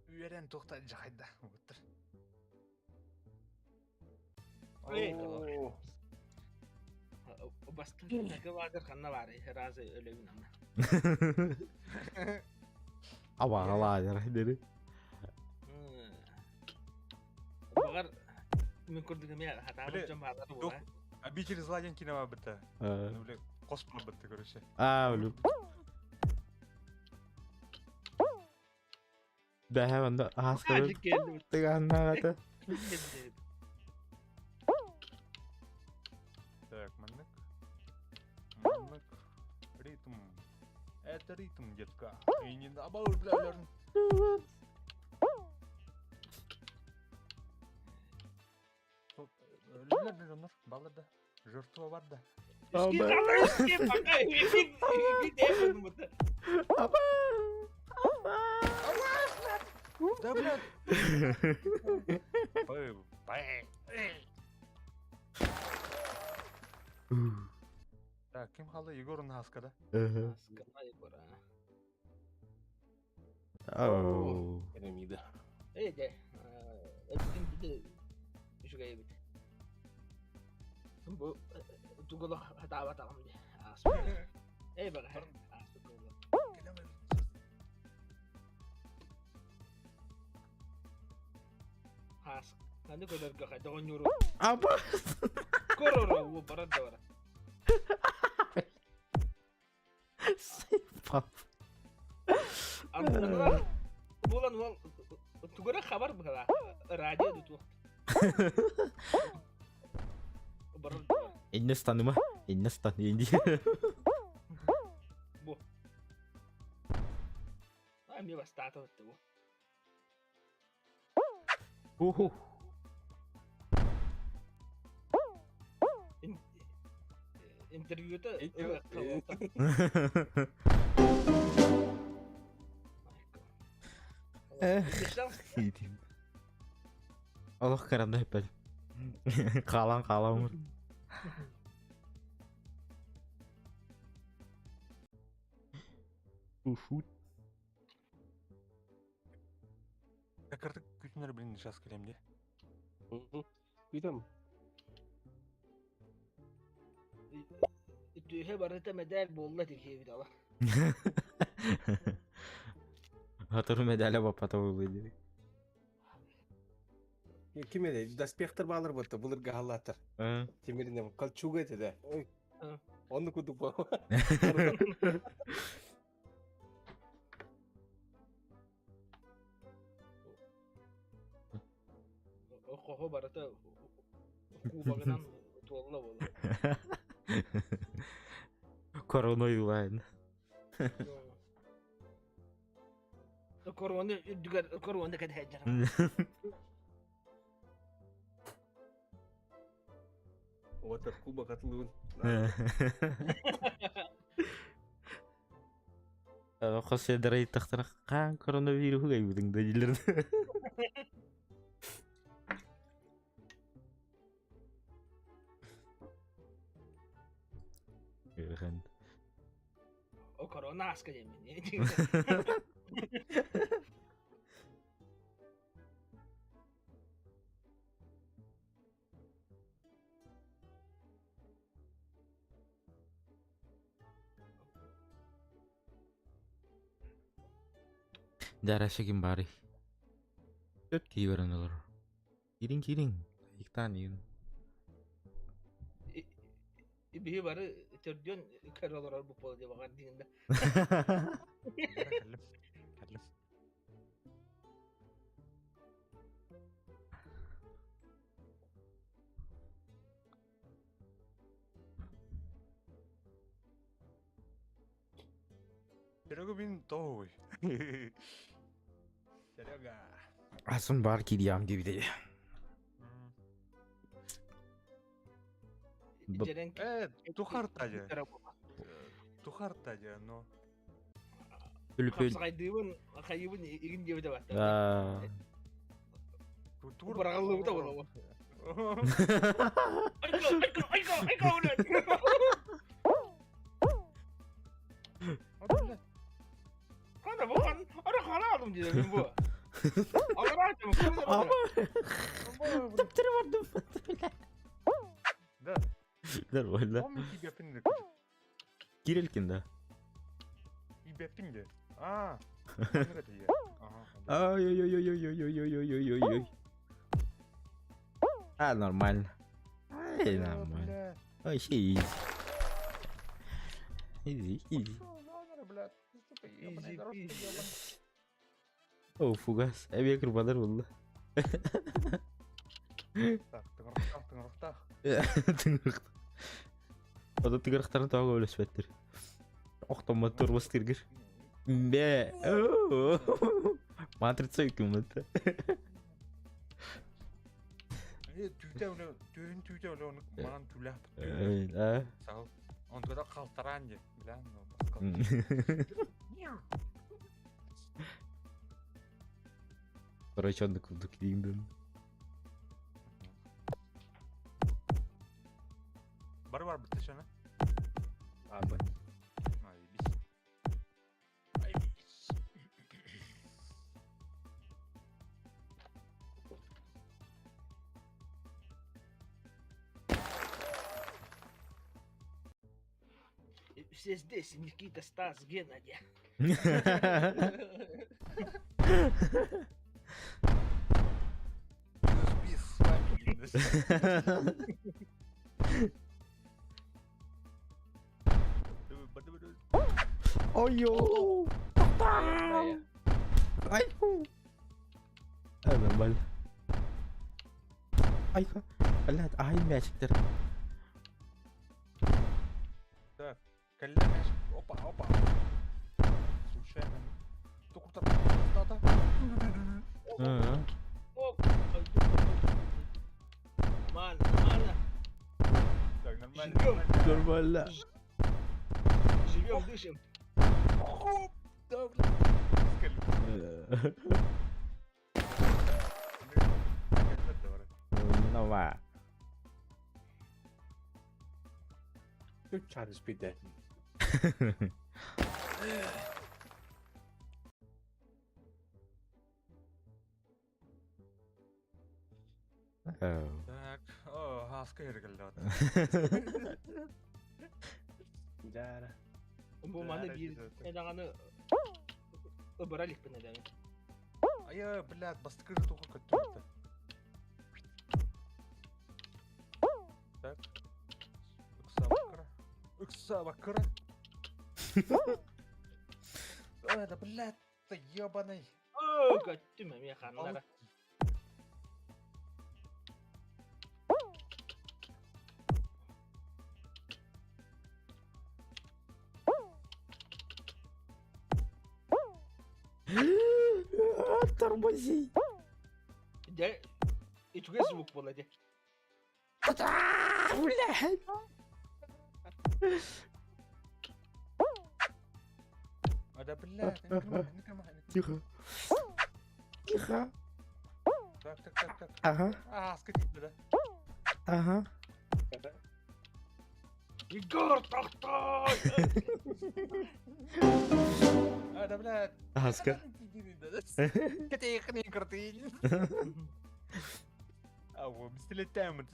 Үөрэн тухта жахайда. Буттар. Эй. О, Бастан такы ханна бар, разы өлөбүн анна. Абагалаа дери. Багар мен көрдүгүм я хатаабыт Бля, дьон баалар туох- була. Обитель зла диэн кино бытта. Ну, бля, космо бытта, короче. Аа, блин. Бэһэ онно ааска Ажык келди. тыгааннаата. Так, маннык. Маннык. Ритм. Это ритм, детка. И не наоборот, бля, бля. Өлүлэр да дьоннор, балар да. Жертва бар да. Аба. Да, блядь. Бэй, бэй. Так, ким хаалла Егор Наска, да? Оу. Пирамида. Бу тугула хатаабатаҕым дии. Эй баҕа. Хаас. Аны көрөргө хайдах оонньууру. Аба. Көрөр уу барар да барар. Пап. Ардылар буолан уол тугура хабар быһалаах. Радио дуу туох. Барар да барар. Инне станыма. Инне стан инди. Бу. А мне бастаата бу. Уху. Интервьюта Эх. Олох каранда хөппөт. Хаалан хаалан. Ушут. Кырдык күтүнөр блин сейчас келем де. Күтөм. Түһэ барыта медаль буолла тикиэбит ала. Атыры медаля баппата буолуй дири. Ким эде? Доспехтер баалар ботта, булыр галлатыр. Тимиринде кольчуга эте да. Онну кудук бу. Хохо барыта Кубогынан туолла буолла. Корона уйлаан. Корона үрдүгэр корона кэдэһэддэр. Оҕотор кубок атылыын. Хос сиэдэрэй тахтара хаан коронавируһу гайбытыҥ да дииллэр. Ыахан. О корона аска диэммин. Дьэ ким баарый? Сөп киһи баран олорор. Киириҥ киириҥ, Айыктаан иһин. Биһи бары төрдүөн көрө олорор бу буола диye баҕар диин да. Кэллим. Кэллим. Серега мин тоой. Серега. Асын бар кириям диэбитэ. Э, тухартадьа. Тухартадьа, но. Үлүпүл. Хапсаҕайдыыбын, хайыыбын игин диэбитэ баттар. Быраҕыллыбыта буолуо. Айко, айко, айко, айко, Хана бу хан, ара хараадым диэбин бу. Алараатым, Таптыры бардым. Да. Нормально. Кирилкин да. Ибеппин де. А. Ай-ой-ой-ой-ой-ой-ой-ой-ой-ой. А, нормально. Ай, нормально. Вообще изи. Изи, изи. О, фугас. Эбиэ кырбанар булла. Так, тыҥырахтаах, тыҥырахтаах. Тыҥырахтаах. Ото тыҥырахтарын тоҕо өлөспөттөр. Охтоммот турбус тиргир. Бэ. Матрица үкүммүт. Түүтэ өлө, түүн түүтэ өлө оны манан түлээх. Сахал. Онтугада халтараан же, билэн, Короче, онно курдук диин Бары бар битте шана. Абы. Ай, бис. Ай, бис. Все здесь, Никита, Стас, Геннадий. Без с вами, Ой-ё! Ай! Нормально. Ай, блядь, ай, мячиктер. Так, кэллэ мяч. Опа, опа. Случайно. Тукурта. Нормально, нормально. Так, нормально. Нормально. Живем, дышим. Хоп! Да, блядь. Нова. Чарльз бидэ. Так, о, хаска эргэллэт. Дара. Бу маны биир эдаҕаны ыбыра иликпин эдэми. Айа, блядь, бастакы же туха көттүрүтэ. Так. Ыкса баккыра. Ыкса баккыра. Ой, да, блядь, ты ебаный. Оо, көттүм эмиэ ханнара. Тормози. Дьэ, үчүгэй звук буолла дьэ. Блядь. А да блядь, Тихо. Тихо. Так, так, так, так. Ага. А, скатить, да. Ага. Егор, тохтой! А, да, блядь. Аска. Катейхни крутый. А, вот, слетаем.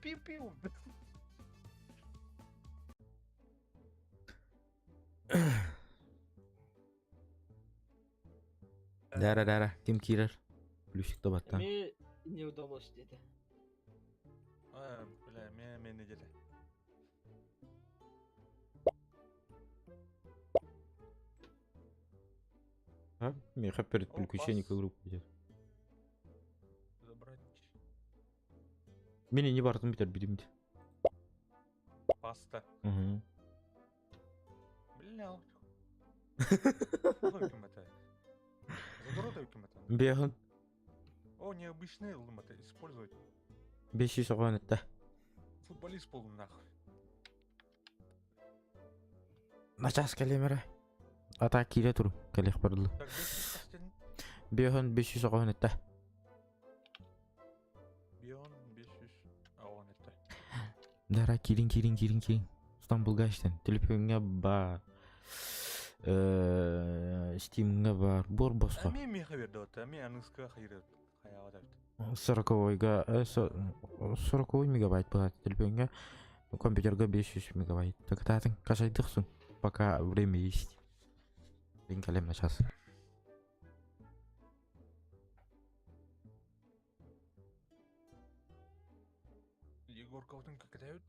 Пиу-пиу. Дара дара, ким киирэр? Плюсик да баттан. Мне не удалось где-то. А, бля, меня менеджеры. А? Миха перед О, переключением пас. игру пойдет. Забрать Мени не бартым битер бидимди. паста. Угу. Бля, это. Задорота это. Бегын. О, необычный лым это использовать. Беши соған это. Футболист был нахуй. Начас калемера. Ата кире туру. Калех барлы. Так, бес Бегын беши соған это. Бион 500. А он это. Дара кирин кирин кирин кирин. Стамбулга иштен. Телефонга бар. Стимга бар. Бор босқа. Ами меха берді вот, ами аныска хайры хаява Сороковойга, сороковой мегабайт болады телефонга. Компьютерга 500 мегабайт. Так татын кашайдықсың. Пока время есть. Мен калем на час. Егор Каутын как это?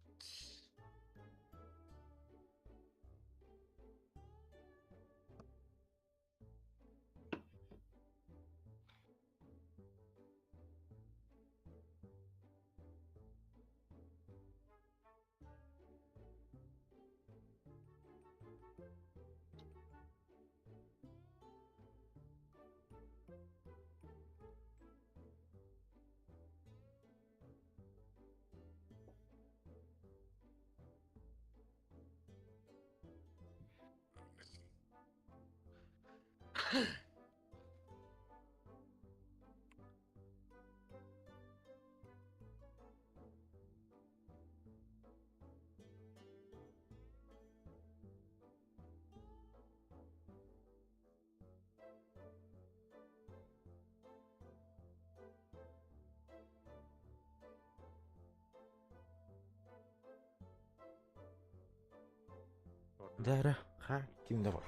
Дара, ха, ким да бар.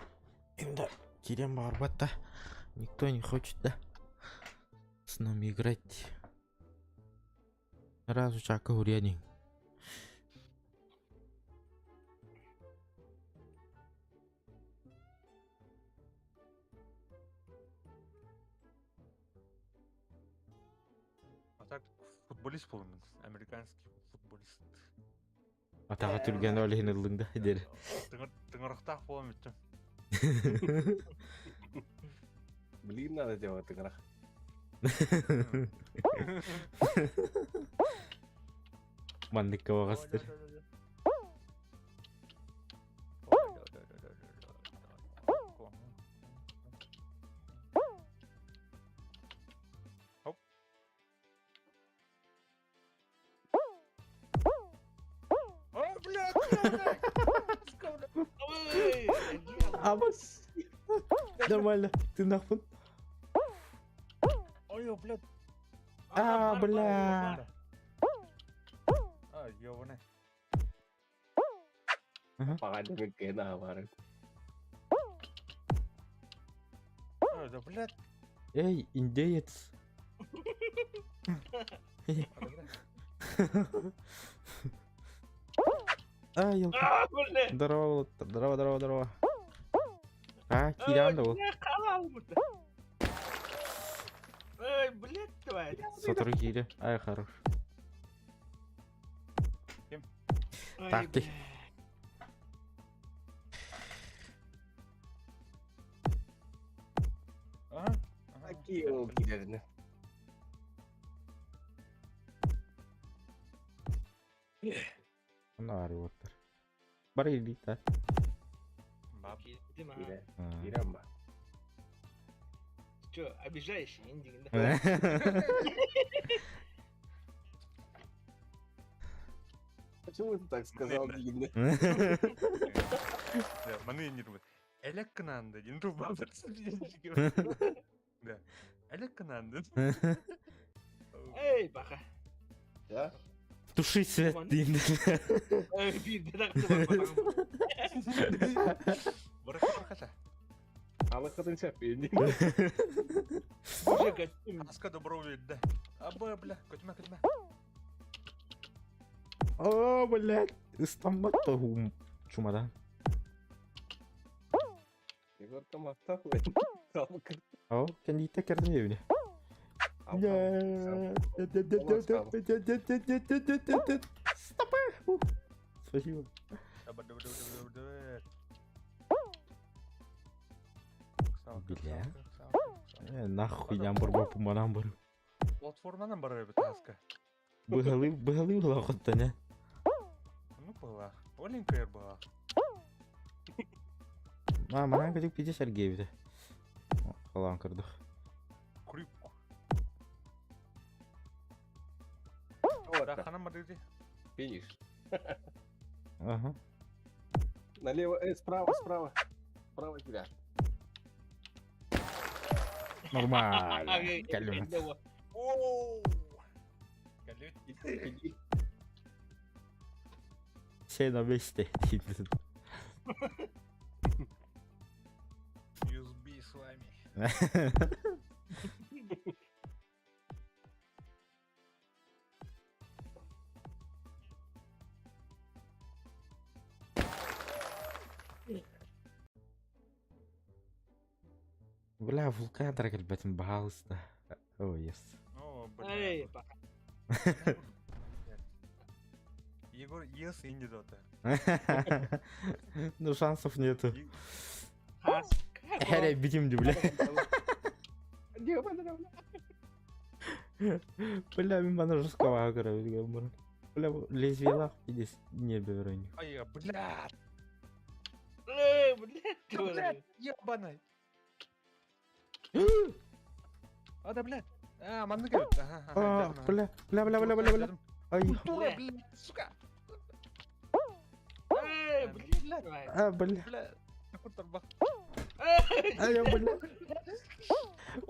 Ким да, кирен бар да. Никто не хочет, да, с нами играть. Сразу чака урядник. А так футболист был, американский футболист. Атаға түрген олейін ылдың да, дері. Тыңырықтақ боламын өттім. Блин, надо делать играх. Мандыкка бағастыр. Хоп. О, блядь, блядь, Ой, Абас. Нормально, ты нахуй. Ой, блядь. А, бля. А, ёбаный. Пағады мен бары. А, да, блядь. Эй, индеец. А, да, блядь. А, елки. А, бля. Здорово, здорово, здорово, здорово. А, киран да ол. Эй, блядь, тварь. Сотру кире. Ай, хорош. Ой, Так, ты. бля. Какие ол киирэринэ. Онно арыуаттар. Бары илиитэ. Баб. Киирдим, аха. Киирэ. Киирэн ба. Чё, обижаешь, индигин да? Почему ты так сказал, дигинне? Маны иннир Элек кынанды, дин тубабыр. Да. Элек кынанды. Эй, баха. Да? Туши свет диин. Эй, биирдэ тахсы Бырах бархата. Алыкатын сөп инди. Уже көттүм. Аска добро берді. Аба, бля, көтмә, көтмә. О, блядь, ыстаммат тоһум чумадан. Егор тамакта Алыкын. О, кэлиитэ кэрдин эбини. Стоп! Спасибо. Бля. Нахуй нямбар бапу манамбар. Платформанан барар бит аска. Быһалыы быһалыы улаҕыттан Ну была. Оленька была. А, манан көтүк пиде Сергеевде. Халаан кырдых. Крип. Раханам барды. Финиш. Ага. Налево, справа, справа. Справа тебя. Нормально. Кэллим. Оу. Калют. Иди. Все на месте. USB с вами. Бля, вулкан кэлбэтин баһаалыста. О, yes. О, бля. Эй, баха. Егор ес инди дота. Ну, шансов нету. Хас. Хәрә битим ди, бля. Бля, мин бана жестко көрө. Бля, лезвиелах пидес не берөнү. Ай, бля. Эй, блядь. Блядь, ебаный. А, да, блядь. А, манны келет. Ага, А, ага. бля, бля, бля, бля, бля, бля. Ай, Культура, блядь, сука. Эй, блядь. а, бля. Бля. Культура, Эй, Ай, бля.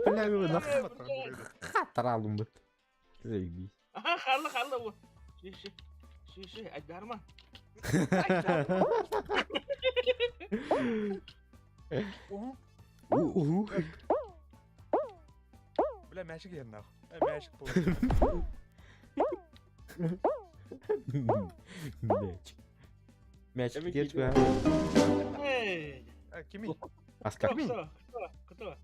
Бля, мин нах хатыралым бит. Заебись. Аха, халла, халла. Ши, ши. Ши, ши, айдарма. Уху. Бля, мячик я нахуй. Мячик получил. Мяч. Мяч где тебя? Эй. А, Кими. Аскар. Кто, кто, кто?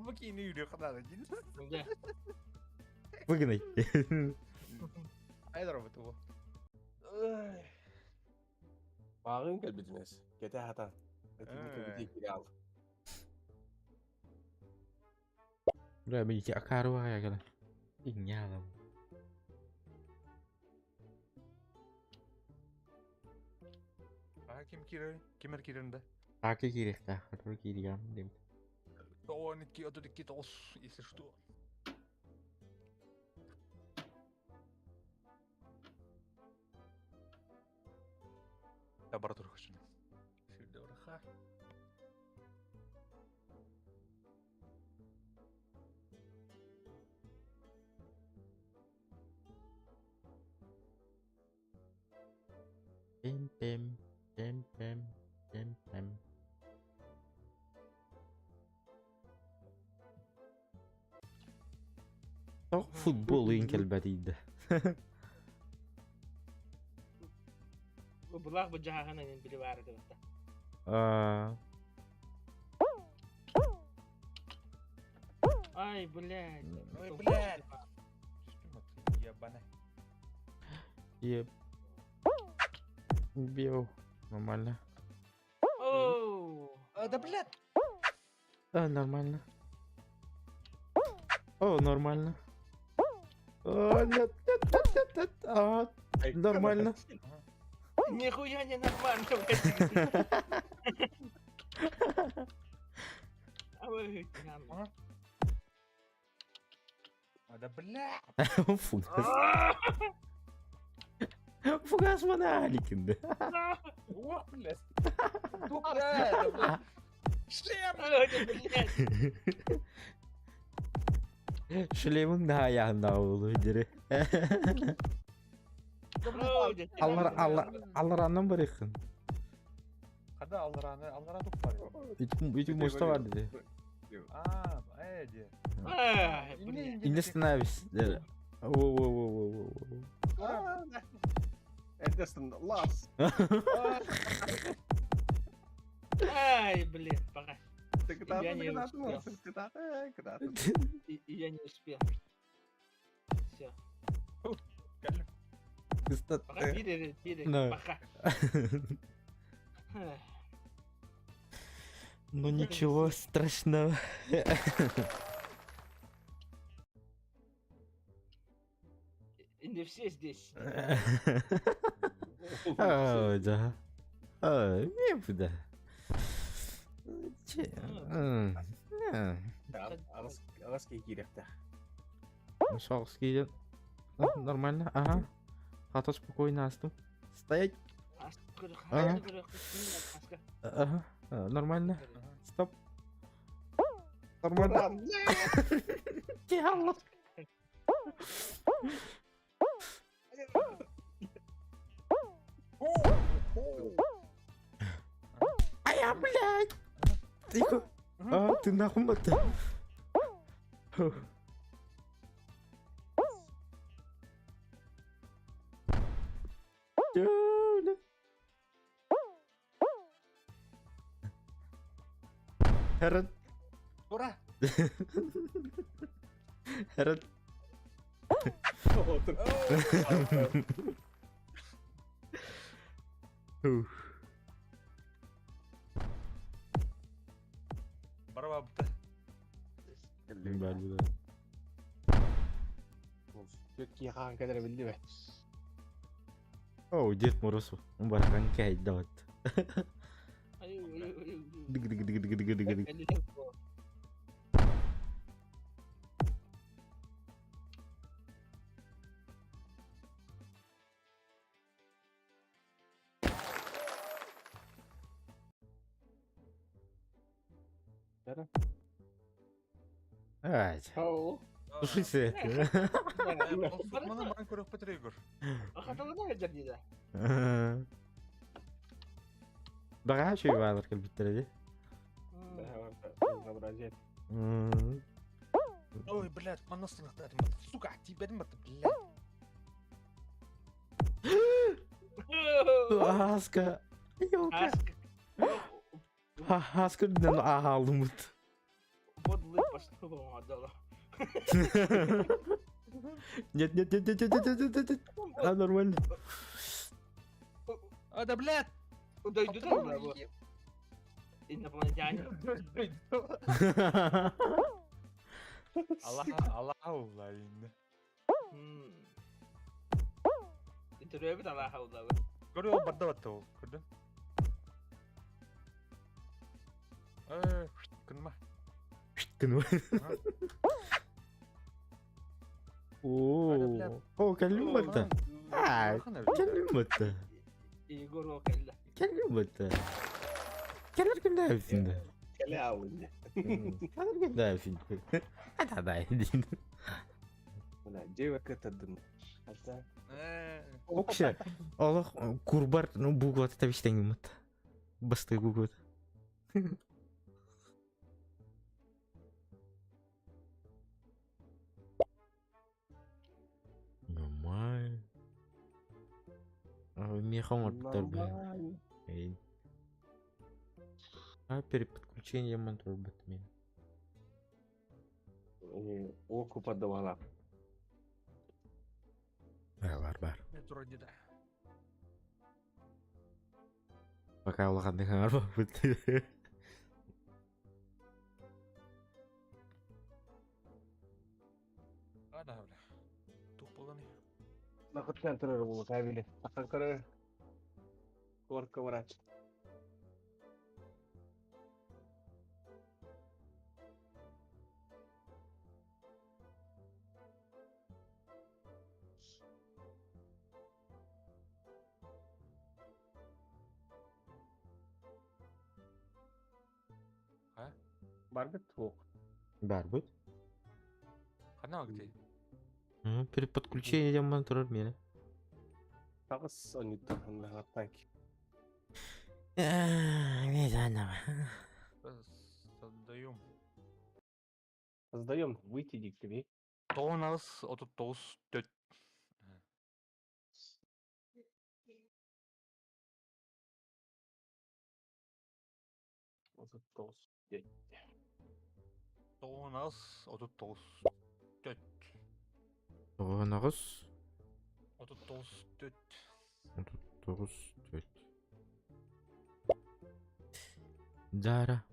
Выкинь, үйрек надо. Да. Выгнать. Ай, робот его. Багын кэлбитинес. Кете хатан. Кете ал. Бля, мен ити акару ая Инялам. А, ким кирер? Кимер кирерінде? Аки керек та, хатыр кирган деп. О, нитки, а тут китос, если что. Лаборатория хочу. Сюда, Пем пем пем пем пем пем. Тоқ футбол ең келбәдейді. Булах бу жаһаһын энин били баар этэ. А, Ай, блядь. Ой, блядь. Ебаная. Еп. Бил. Нормально. Оу. А, да, блядь. А, нормально. О, нормально. О, нет, нет, нет, нет, нет. А, нормально. Нихуя не нормально, блядь. А вы, Ага. А, да бля! Фугас. Фугас Маналикин, да. О, блядь! Бля, да, бля. Шлем! блядь. Шлемің да аяғында болу дері. Аллар алла аллараннан бар екен. Қада аллараны, аллара тук бар. Үйтіп мошта бар деді. А, эди. Ай, блядь. И не становись. Деді. О, о, о, о, о, о. Эрдэстэн лас. Ай, блин, пока. Кытаатын, Я не кытаатын, успел. кытаатын, кытаатын. И я не успел. Все. Пока бире, бире, Да. пока. Ну ничего страшного. И не все здесь. Ой, да. Ой, мне да. Че? Аҕыс киһи киириэхтээх. Соғыс кейден. Нормально, ага. Хата спокойно астым. Стоять. Ага. Ага, нормально. Стоп. Нормально. Тяло. А я, блядь. Тихо. А, ты нахуй мата. Herren. Ура! Herren. Барабабыта. Киһи хаан кэлэрэ биллибэт. О, Дед Мороз бархан кайдат. Дыг дыг дыг дыг дыг дыг дыг. Ай. Ау. Слушайте. Маны ман көрөх петрегор. Бага шүй балар кэлбиттэрэ дии. Разнообразие. Ой, блядь, манна сынахтар. Сука, тебя мат, блядь. Аска. Ёлка. Аска дэн аалымыт. Нет, нет, нет, нет, нет, нет, нет, нет. А, нормально. А, да, блядь! Инопланетяне. Аллах, Аллах, Аллах. Интервью Аллаха удалы. Көрө ол барда батты ол, көрдүн? Э, күнма. Күнма. О, о, кэллим батта. А, кэллим батта. Егор ол кэллэ. Кэллим батта. Кэлэр күннээбитин да. Кэлэ аалын. Кэлэр күннээбитин. Ата да. Мына дьиэбэр кыттардым. Ата. Вообще, олох курбар ну бугуат табиштеңиммит. Басты бугуат. Нормально. Меха оҥорбуттар Нормально. быһыы. А перед подключением турбут мен. Оку подавала. Бар бар. Вроде да. Пока улаханнык хаҥарбаппыт. Нахуттан турар буолу кабеле. Ахан көрөр. Горка врач. А? Барбыт суох. Барбыт. Ханна где? При подключении диэн турар миэнэ. Таҕыс онньуттан ханнаҕаттан Не заново. Создаем. Создаем выйти диктиби. 9 39 4. 39 4. 9 39 4. 9 39 4. 39 4. Дара.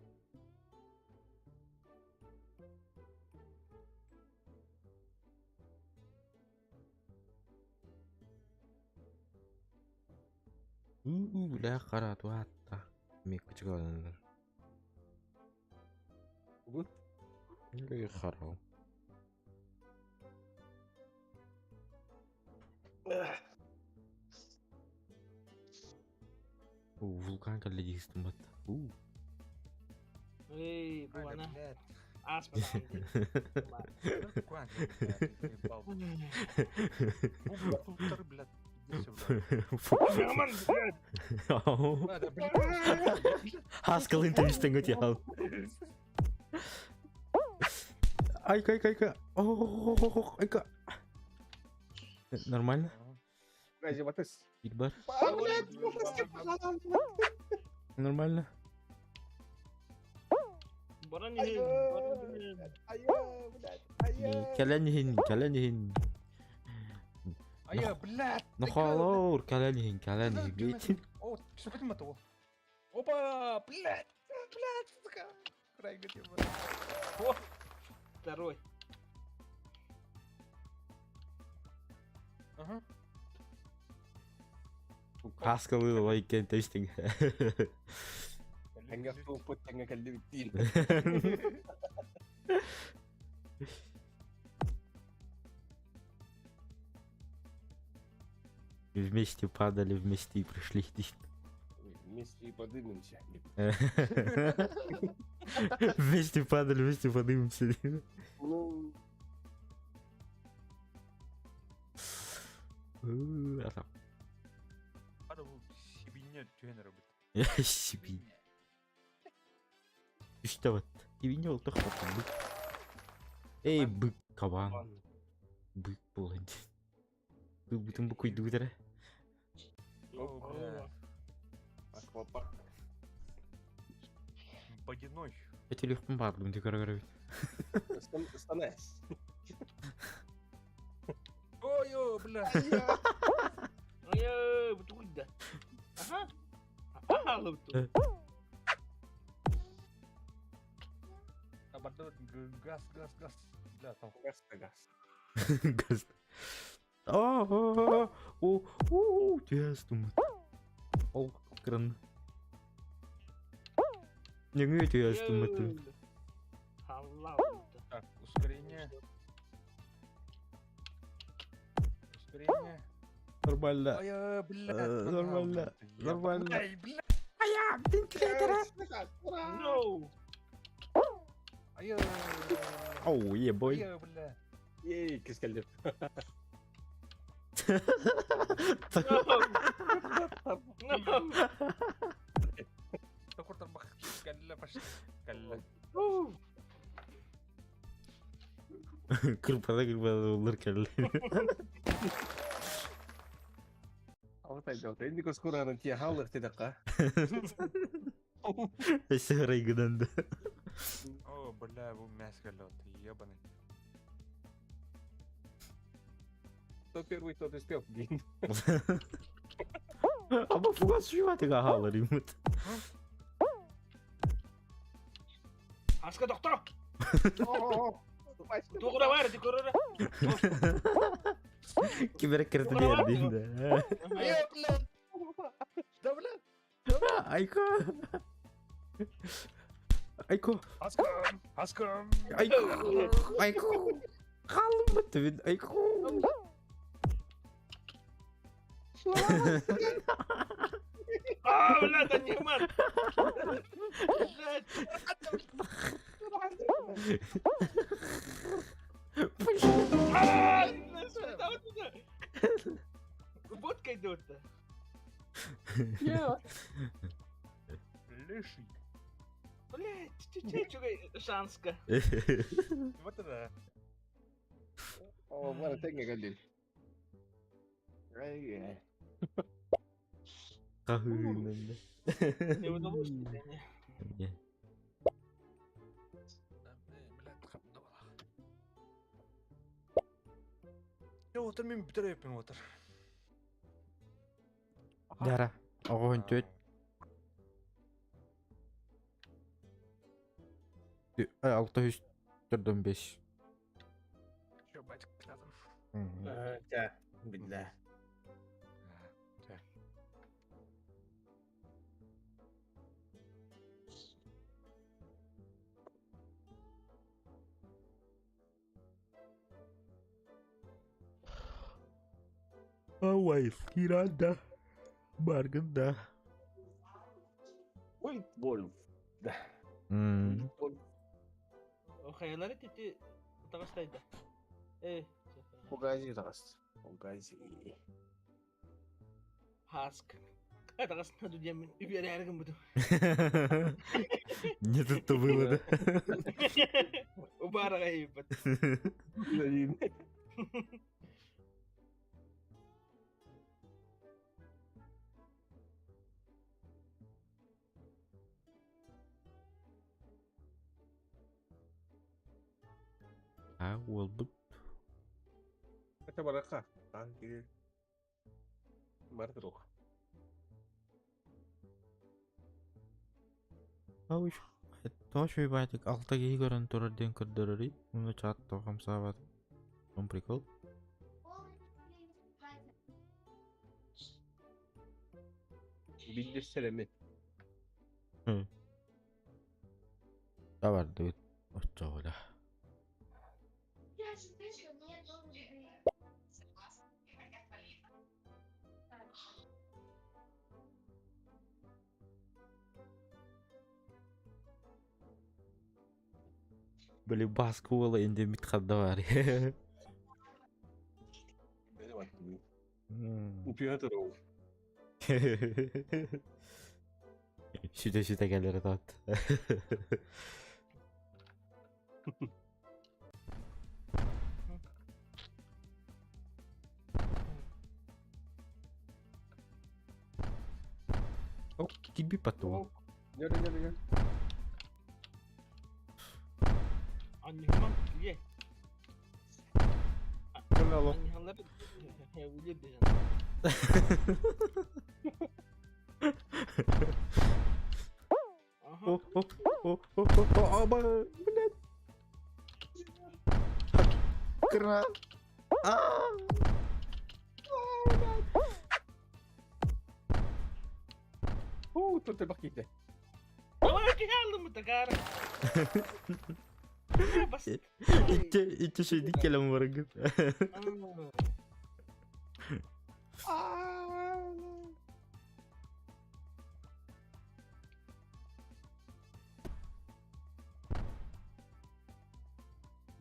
Уу, бля, хара туатта. Мен кычыгаланар. Бүгүн? Нелеге харау. Уу, вулкан кэллэ дии бат. Уу. Эй, бу ана Блядь. ааспатаҕым дии. Куан, блядь, ебал. Бу блядь, иди сюда. Роман, блядь! Блядь, блядь. Хаскалын төвстен көтел. Айка, айка, айка. О, айка. Нормально? Разве батыс? Бит бар. А, блядь, Нормально? Баран иһин, баран иһин. Айа, блядь, айа. Кэлэн иһин, кэлэн иһин. Ая, блядь. Нохолоор, кэлэн иһин, кэлэн иһин. Бит. О, түсіпетім аты ол. Опа, блядь, блядь, сука. Крайга тема. О, второй. Ага. Хаскалы лайкен төвстен. Тэҥҥэ тууппут тэҥҥэ кэллибит диин. Вместе падали, вместе и пришли. Вместе и подымемся. Вместе падали, вместе подымемся. Ну, Ада бұл сибине түген бит. Себе. Что вот? И не ол бык. Эй, бык, кабан. Бык болан. Бык бүтін бу куйду дere. О, бля. Аквапарк. Водяной. Я телефон бардым, ты көрө Станес. Ой, о, бля. Ой, бутуйда. Ага. Ага, луту. Абарда газ, газ, газ. Бля, там. Газ, газ. Газ. О, о, о, түйәстім. Ол кран. Неңе түйәстім. Алла. Так, ускорение. Ускорение. Нормально. Ой, бля. Нормально, нормально. Ай, бля. Ая, вентилятора. No. Ай, Оу, ебой. ай, бля. Ей, кис кэллим. No. Такой тарбах. Калля, пошли. Калля. Кырпада кырпада олар кэллэ. Алтай да, инди коскуранын тие халлых тедакка. Өссө райгыдан да. О, бля, бу мяс калля, ебаный. Кто первый, тот успел. Дин. Аба фугас шуатыга халар имут. Аска доктор. Тугура бар, дикорора. Ким эрэ кирди биэрдиин да. Айа, блядь! Да, блядь! Айко! Айко! Аскам! Аскам! Айко! Айко! Хаалбыт мин Айко! А, блядь, анимат! Блядь! А, Водка идет-то. Леший. Блядь, чуть-чуть шанска. Вот это. О, бары тэҥҥэ кэллин. Ай, Хаһыынан. Не удалось тебе, не. Не. Блядь, Отыр мин бүтэр өйпүн отыр. Дара. Оҕоһун түөт. 645. Чё, батик, кытаатым. Чэ, биллэ. Чэ. Ауай, Киранда. Баргында. Ой, Вольф. Да. Вольф. Хайалары тити таҕыстайда. Э, Фугази таҕыс. Фугази. Хаск. Таҕысна дудемин үбэрээргин буту. Не тут-то было, да? Убарага ебать. А, уолбут. Это барака. Танки. Бар друг. Ау, Тош уйбаатык алта киһи көрөн турар диэн көрдөрөрүй, уонна чаат тоҕо хамсаабат. Он прикол. Билдирсэр эми. Табардыбыт оччоҕула. Били баска уола инде мит хадда бар. Упьет роу. Сүтэ-сүтэ кэлэр атаат. О, киби потом. Нөрө нөрө нөрө. Анньыһымам билиэ. Алло. Анньыһаллар билиэ дesen. О, о, о, о, о, о, блядь. Кра. А. Оо, тут баките. Ой, киһи мутакара. Бас. Ичче, ичче шейдик келем баргын.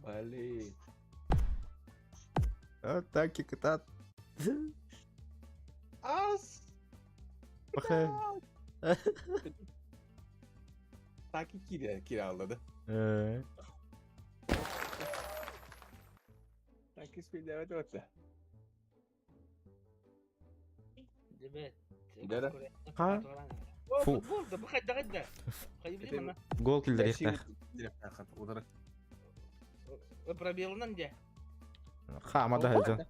Блин. А так и катат. Ас. Баха. Taki kira kiraladı. Э. Taki spillemedi öte. Дебет. Ха? Фу. Футбол да бухайда гайда. Хайбили Гол киллериэхтээх. Удары. Пробелынан де. Хаама да сылдьан.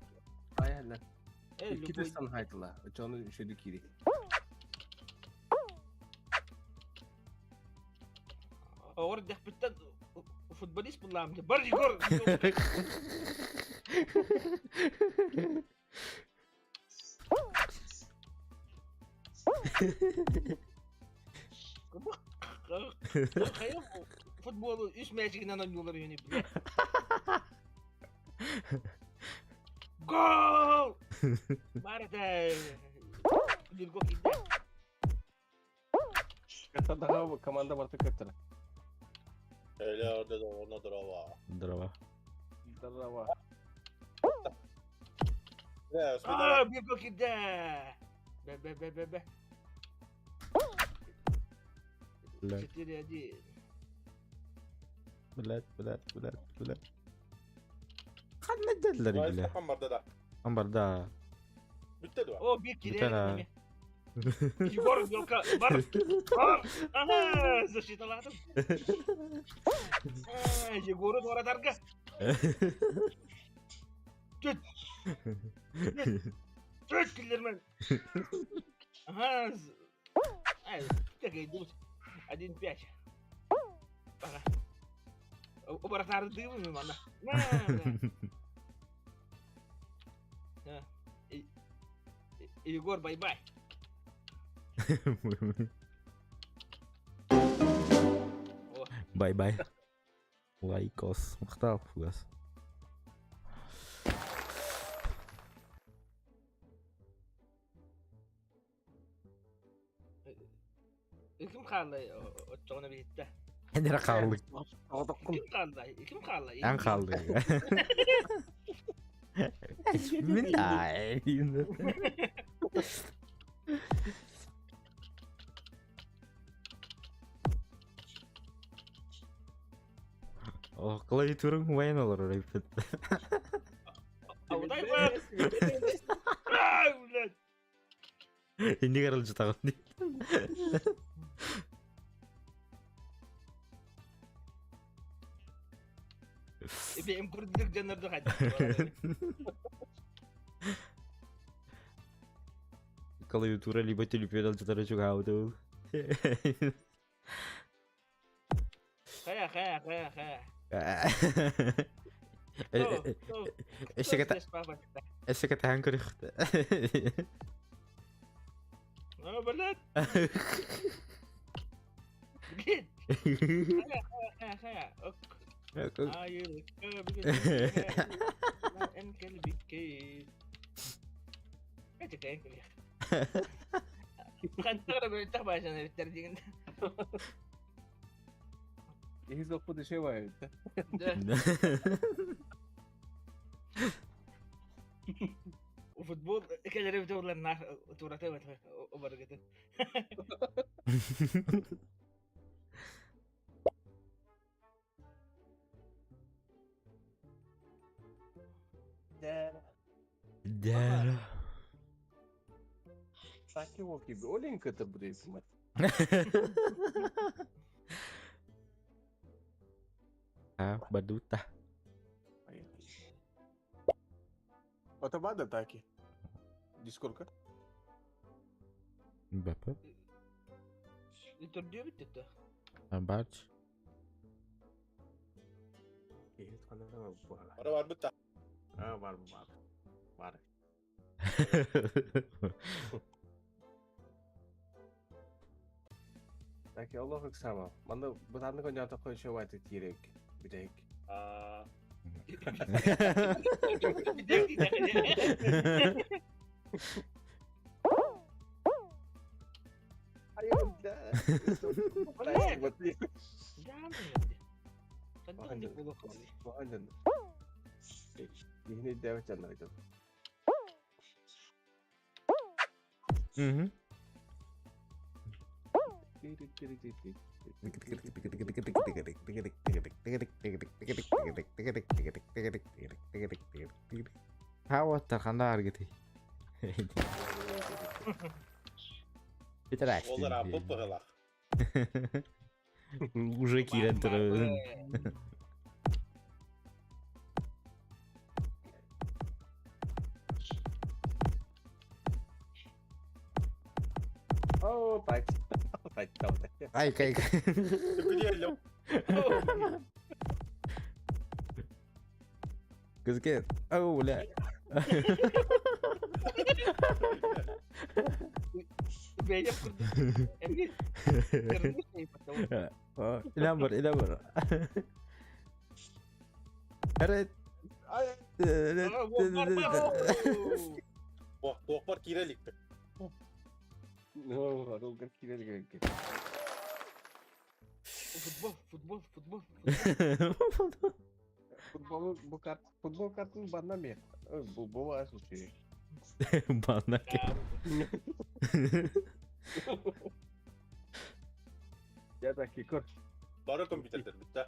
Aynen. Э, İki любой. de haytıla. Canı üşüdü kiri. Ор дехпиттен Футболист буллаам Бар, Егор! Хайа футболу үс мээчигинэн ойуулар үһүнүй, блядь. Гол! Барыта Лирго киирдэ. Катадаҕа команда барыта көттөрө. Öyle orada da ona drava. Здорово. Здорово. Аа, Лирго киирдэ. Бе бе бе бе бе. Блядь. 4-1. Блядь, блядь, блядь, блядь. Ханна дедилер бile. Хамбарда да. Амбарда. Бүттэ дуо? О, бир Бүтэн, а. киирэ. Егор, елка, бар, бар. Ага, защиталадым. А, Егору туоратарга. Түт. Түт киллермен. Ага. Ай, так идут. 1-5. Ага. Оборатары дымы манна. На, на. Егор, bye-bye. О, Bye-bye. Лайкос. Махтал, фугас. Ким хаалла оччоҕуна биһиттэ? Эн эрэ хааллык. Оҕотоккун. Ким хаалла? Ким хаалла? Эн хааллык. Мин да. О, клавиатураң воен олорор эппит. Аудай бар! Ай, блядь! Иннигэр ылдьытаҕын дии. Бэйэм курдук дьоннорду хайдах Клавиатура либо телефон ылдьытара чугаабыт ол. Хайа, хайа, хайа, хайа. Эссе эссе кэтэһэн көрүөхтэ. О, блядь! Блядь! Хайа, хайа, хайа. Ок. Айылыкка бүгүн эн кэлбиккин. Эти кэйэн кэлиэх. Хантара бөлтөх баашан эбиттэр диигин. Иһис оппут дешевая эбит. Да. Футбол кэлэр эбит олар туурата эбит обаргытын. Дара. Таки волки оленька это будет мать. А, бадута. Ото бада таки. Дискорка. Бапа. Түрдүү бүттү. Бач. Бара бар бытта. А, бар бар. Бар. Таки Аллах ыксама. Манда бытанны конята койшо вайты тирек. Бүтек. Аа. Айо, да. Ихне девять аннар. Мгм. Хауаттар ханда аргыты. Питер Олар апып быгылах. Уже кирен турабын. О, так. Так, так. Ай, кай. Түгү Кызке, ау, бля. Бэйэм курдук эмиэ Илэн бар, илэн бар. Эрэ. Туохпар киирэ иликпин. Ну, арылгар киирэ илик. Футбол, футбол, футбол. Футбол бу карт, футбол картын банна ме. Бу бу вас учи. Банна. Я так и көр. Бары компьютердер бүттэ.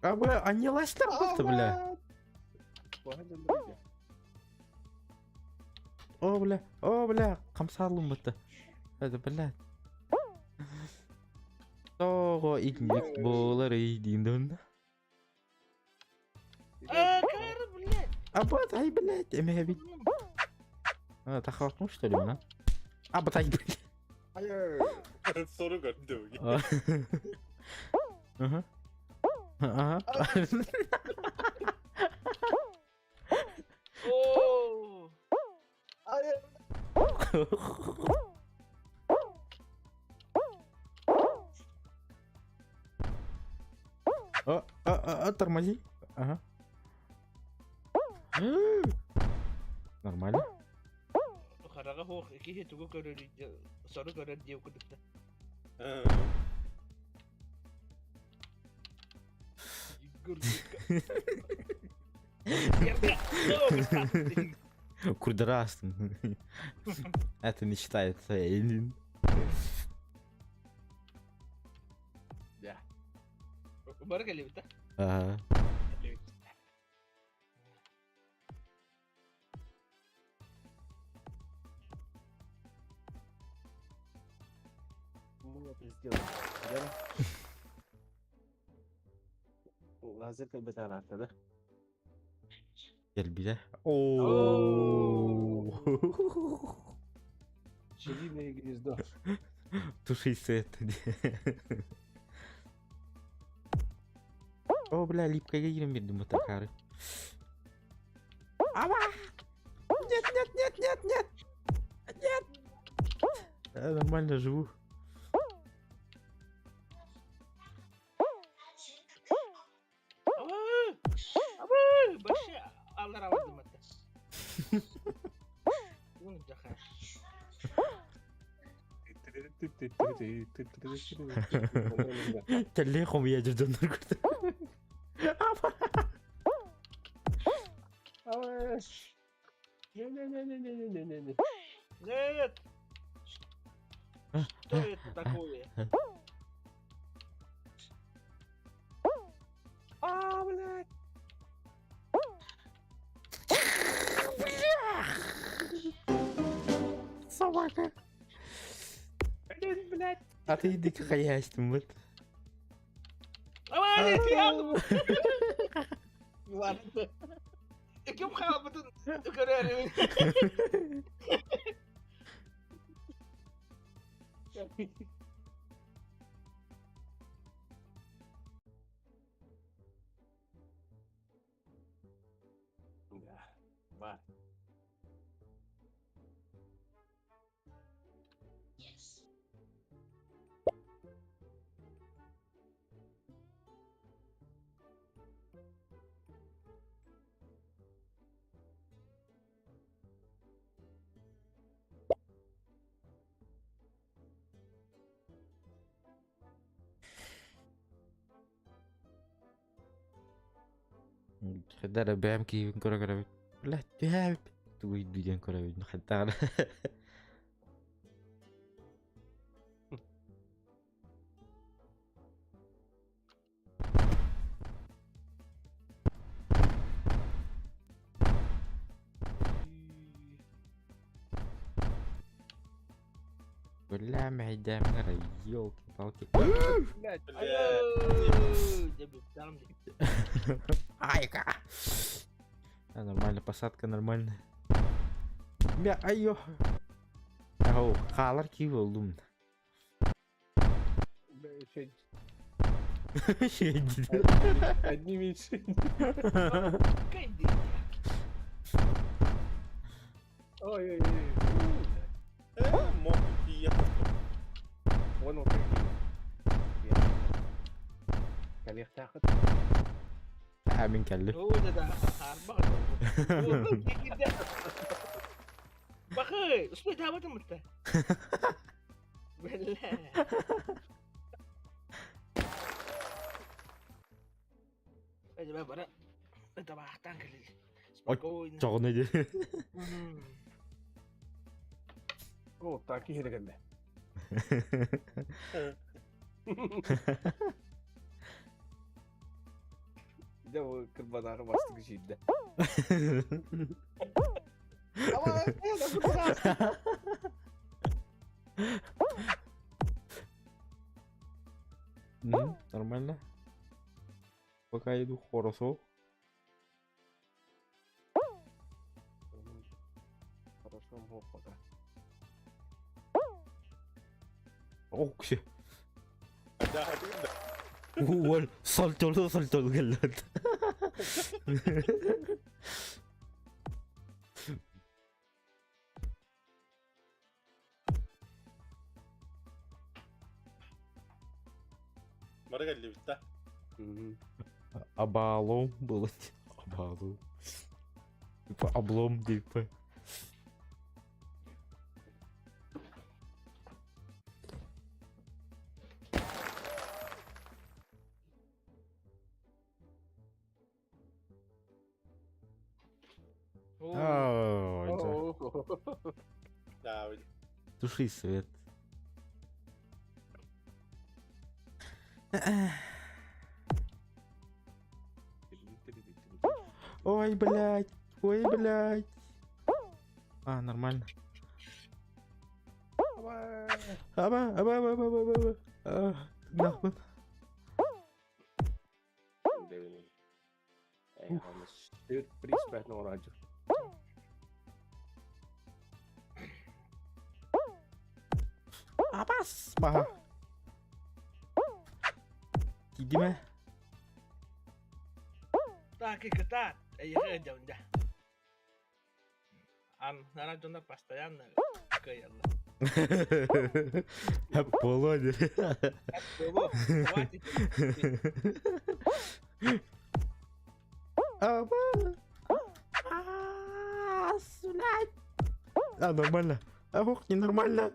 А бля, они ластер просто, бля. О, бля, о, бля, хамсаалым бытта. Это, бля. Тоҕо итинник буоларый диин да А, кары, блядь. А вот, ай, блядь, эмэһэбит. А, тахалакмын, что ли, а? А, вот, ай, блядь. Soru көрдüm. Ага. Ага. Оо. А, а, а, а, тормози. Ага. Нормально. Хараҕа суох киһи тугу көрөр сору көрөр диэн курдукта. Курдрастын. Это не считается. Бары кэлибит Ага. Мы это сделали. Лазер как бы да? Кэлбитэ. О. Пчелиное гнездо. Туши свет. О, бля, липкая киирэн биэрдим бутакары. Ава! Нет, нет, нет, нет, нет! Нет! Я нормально живу. Абы! Башы аллар алардым атта. Уну жаха. Тэллэй хомуйа дьоннор көрдө. Ава! Не-не-не-не-не-не-не. Нет! Что это такое? А, блядь! Собака. Блин, блядь! А ты иди хайастым вот. Абы! Ладно. Ким хаалбытын көрөр. Да. Бар. Хадара бэм киһибин көрө көрөбүт. Бля, түһээбит. Тугуй диэн көрөбүт. Хаттаҕына. Бля, мэйдэмҥэр елки-палки. Блядь. Айка! А, нормально, посадка нормальная. Бля, айо! Ау, хаалар кии буоллум. Бля, еще Одни меньше. Ой-ой-ой. Мог тиийэ Вон вот такие. Кэлиэхтээххит. Аа мин кэллим. Бахы, успетаабатым бытта. Бэллэ. Бара табаахтаан кэлил. Спокойно. Чоҕуна дии. О, так киһи кэллэ. Дьэ бу кырбанаары бастык сиирдэ. Нормально. Пока иду хорошо. Хорошо, мог пока. Ох, все. Уол сольтолу сольтолу кэллэ. Бары кэллибит да. Абаалом было. Абаалом. Типа облом типа. Да. Туши свет. Ой, блядь. Ой, блядь. А, нормально. Аба, аба, аба, аба, аба, аба. А, нахуй. Сюрприз оранжы. Абас, баха. Тиийдим Так и кытаат, эйиэхэ ыдьабын дьэ. Ан нара дьоннор постоянно кыайаллар. Володя. Буолуо, хватит. Аба. А, блядь. А, нормально. А, ох, ненормально.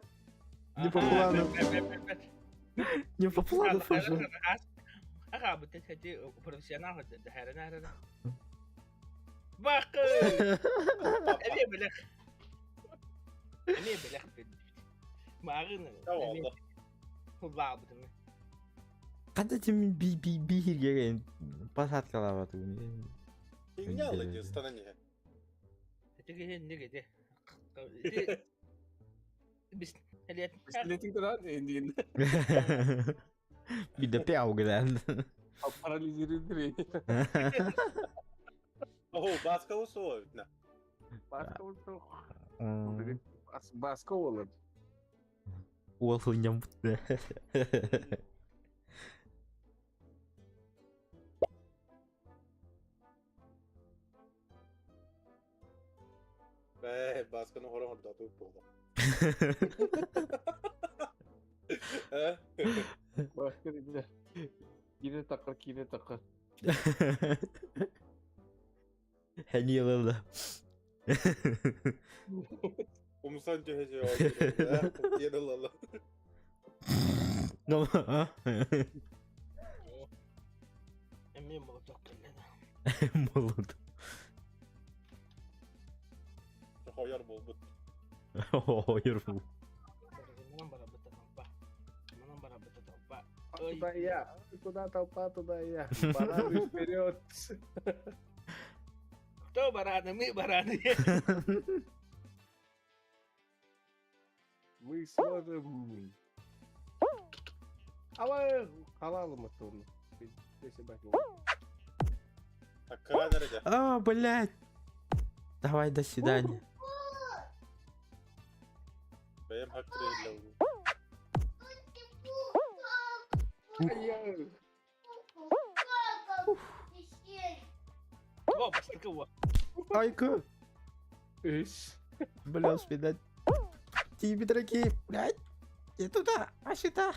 Не по плану. Не по плану пошло. Аха, бу профессионал дэһэрэнэ Бакы! Эмиэ бэлэх. Эмиэ бэлэх Мааҕын хуллаабытым. Ханна тим би би би хирге посадкалаабатыгын. Иннялы дистанан иһэ. Ити киһи инник ити. Бис элиэт. Пистолетик да индиин. Бидде пяу гыдан. Парализирует. О, баска усуо на. Баска усуо. Баска олар. Уол сылньам. Бээ, басканы хоро хордооту буолла. Баска диде. Кире такыр, кире такыр. Хәниялы. Умсан түһэжи Тиэн ылала. Ну, а? Эмиэ молоток кэллэ. Молот. Хойор буолбут. Ойор бу. Манан барабыта толпа. Манан барабыта толпа. Туда я, туда толпа, туда я. Бараны вперед. Кто бараны? Мы бараны. Мы сможем. Ава, халал мотор. А, блядь. Давай, до свидания. Бэйэм хаккыры. О, бастакы уо. Айка! Үс. Бля, успедать. Тиби дорогие, блядь. Не туда, а сюда.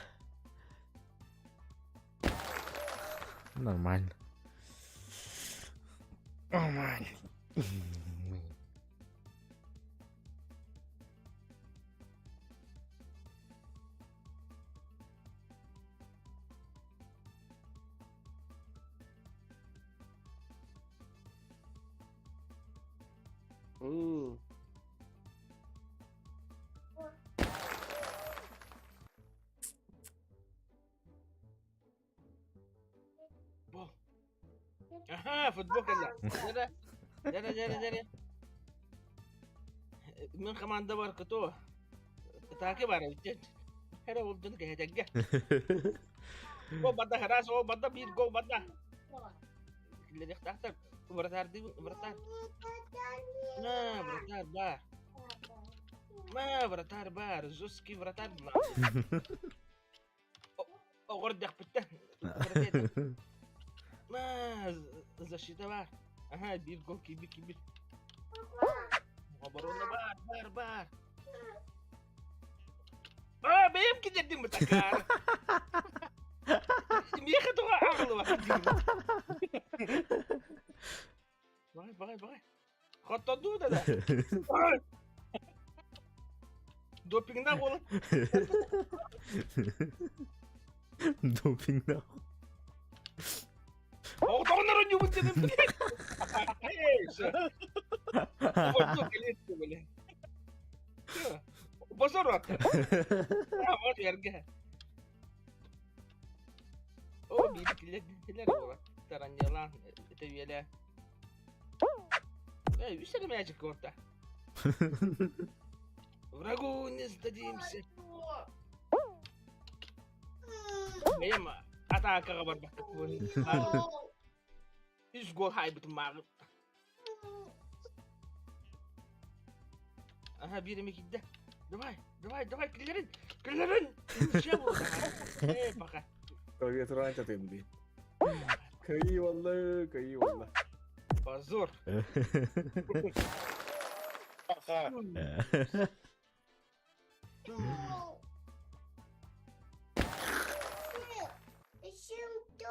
Нормально. Нормально. М. Бу. Аха, футбол кэллэ. Дьэрэ, дьэрэ, дьэрэ, дьэрэ. Мин команда бар кто? Таки бар эбит. Эрэ булдун кэһэтэргэ. Гол бада харас, ол бада биир гол бада. Киллэриэхтаахтар. Вратарь вратарь. На, вратарь бар. На, вратарь бар. Жесткий вратарь бар. Оҕор дэхпиттэн. На, защита бар. Ага, биир гол киирбит киирбит. Оборона бар, бар, бар. А, бэйэм киллэрдим бу такаар. Миэхэ тоҕо аҕылыбакка диибин. Баҕай, баҕай, баҕай. Хоттордуу да да. Допингнаах уолу. Допингнаах. Оҕотоҕунар ойуубут дедим. Босор Вот эргэ. О, биир буолар. Тараньялаан, это үөлэ. Эй, үс эрэ мээчик орта. Врагу не сдадимся. Бэйэм атаакаҕа барбакка Үс гол хаайбытым мааҕы. Ага, биир эмэ киирдэ. Давай, давай, давай, киллэрин, киллэрин! Ничья буолла. Э, пока. Клавиатура ататым дии. Кыайыы буолла, кыайыы буолла. Позор. Аха.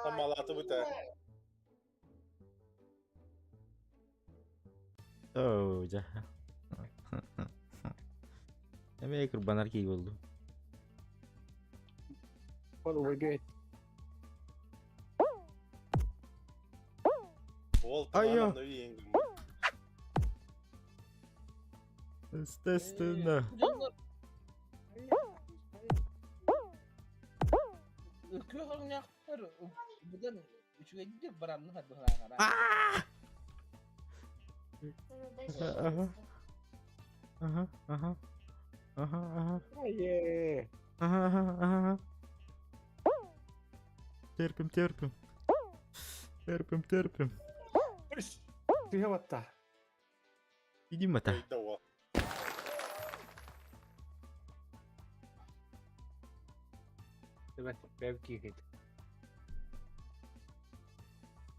Тамалаатыбыт ээ. Оо, дьэ. Эмиэ кырбанар кии буоллум. Ол убайга Уол Айо. талаанын үйен гыммыт. Естественно. Дьоннор Күөх өҥнөөхтөр быдан үчүгэйдик бараннар быһылааҕара. Ага. Ага, ага. Ага, ага. Айе. Ага, ага, ага. Терпим, терпим. Терпим, терпим. Түһэ батта. Иди мата. Өйдө уол. Эбэт, бэйэм киирбит.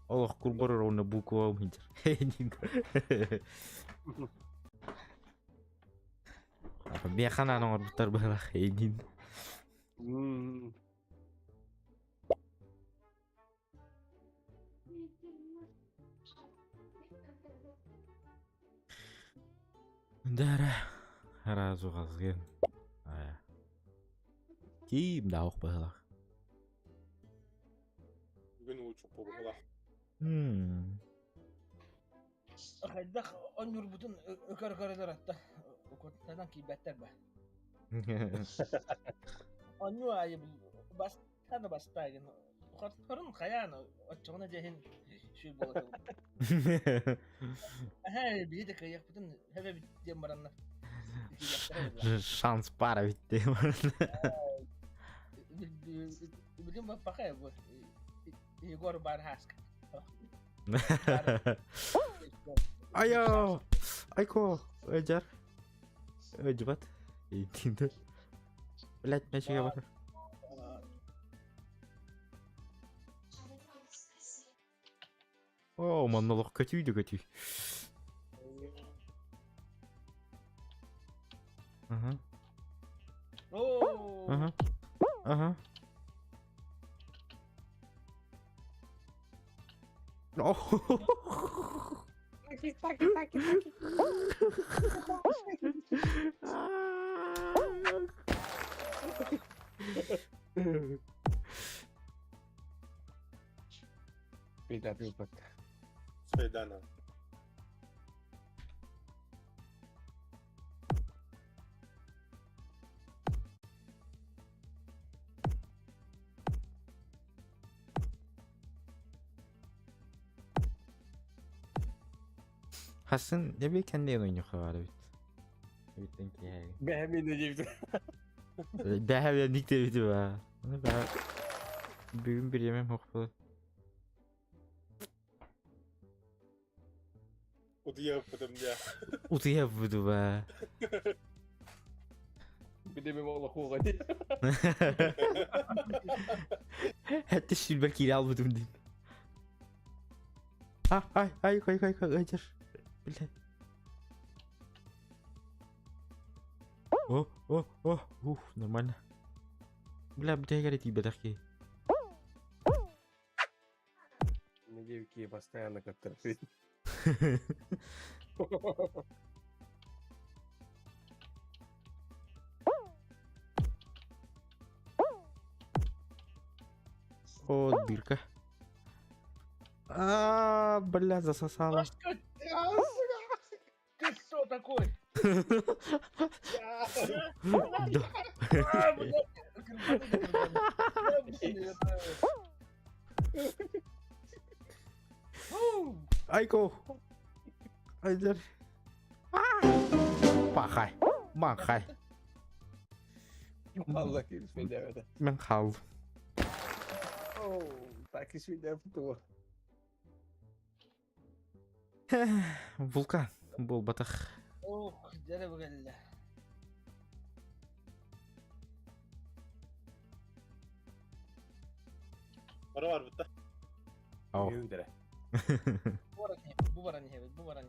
Олох курбар ровно буква умидер. Беханан оҥорбуттар быһылах эйдин. Мм. Дара разу хазген. Киим да ох быһылах. Бүгүн уу чуппу быһылах. Мм. Хайдах онньурбутун өкөр-көрөлөр атта куттанан киирбэттэр ба. Онньу аайы бас Хана бастаагын хорун хайаан оччоҕуна дьэһин шүй буолар. Эһэ биһи да кыайыахпытын хэбэбит диэн бараннар. Шанс пара битти. Билим баппаха бу Егор Бархаска. Айо! Айко! Эжар. Эжбат. Эйтинде. Блять, мячиге бар. О, манна олох көтүй да көтүй. Ага. Оо. Ага. Ага. Таки, таки, таки, таки. Беда бат. Свидана. Хасан ne bir kendi oynuyor var evet. Evet ki. Бэһэмин диэбит. Бэһэ ник дебити ба. Оны бэ бүгүн bir yemem hokpu. Утуйа потом я. Утуя буду ба. Билеме ола хуга ди. Хәтта шүлбәр кире албыдым дим. А, ай, ай, кай, кай, кай, айдыр. Бля. О, о, о, ух, нормально. Бля, бля, говорит, ебатахи. Недельки постоянно как-то. О, дырка. А, бля, засосала. Ты что такой? Да. А, блядь, блядь. Фу. Айко. Айдер. Махай. Махай. Allah кирсмейді. Мен қалдым. Оу, так и свидя футбол. Вулкан. Бол батах. Ох, дere bu geldi. Para var bitti. Ау. Юдere. Bu баран bu баран bu баран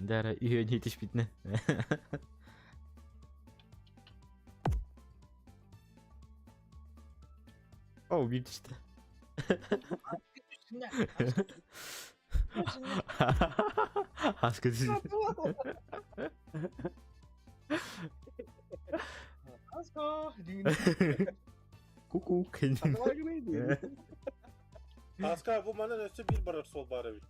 Дәрі үйе не жетішпейтіні. Оу, bir düştü. Üstüne. Üstüne. Хаска түсті. Аска. Ку-ку. Pascal bu bana өссө bir барар сол бары бит.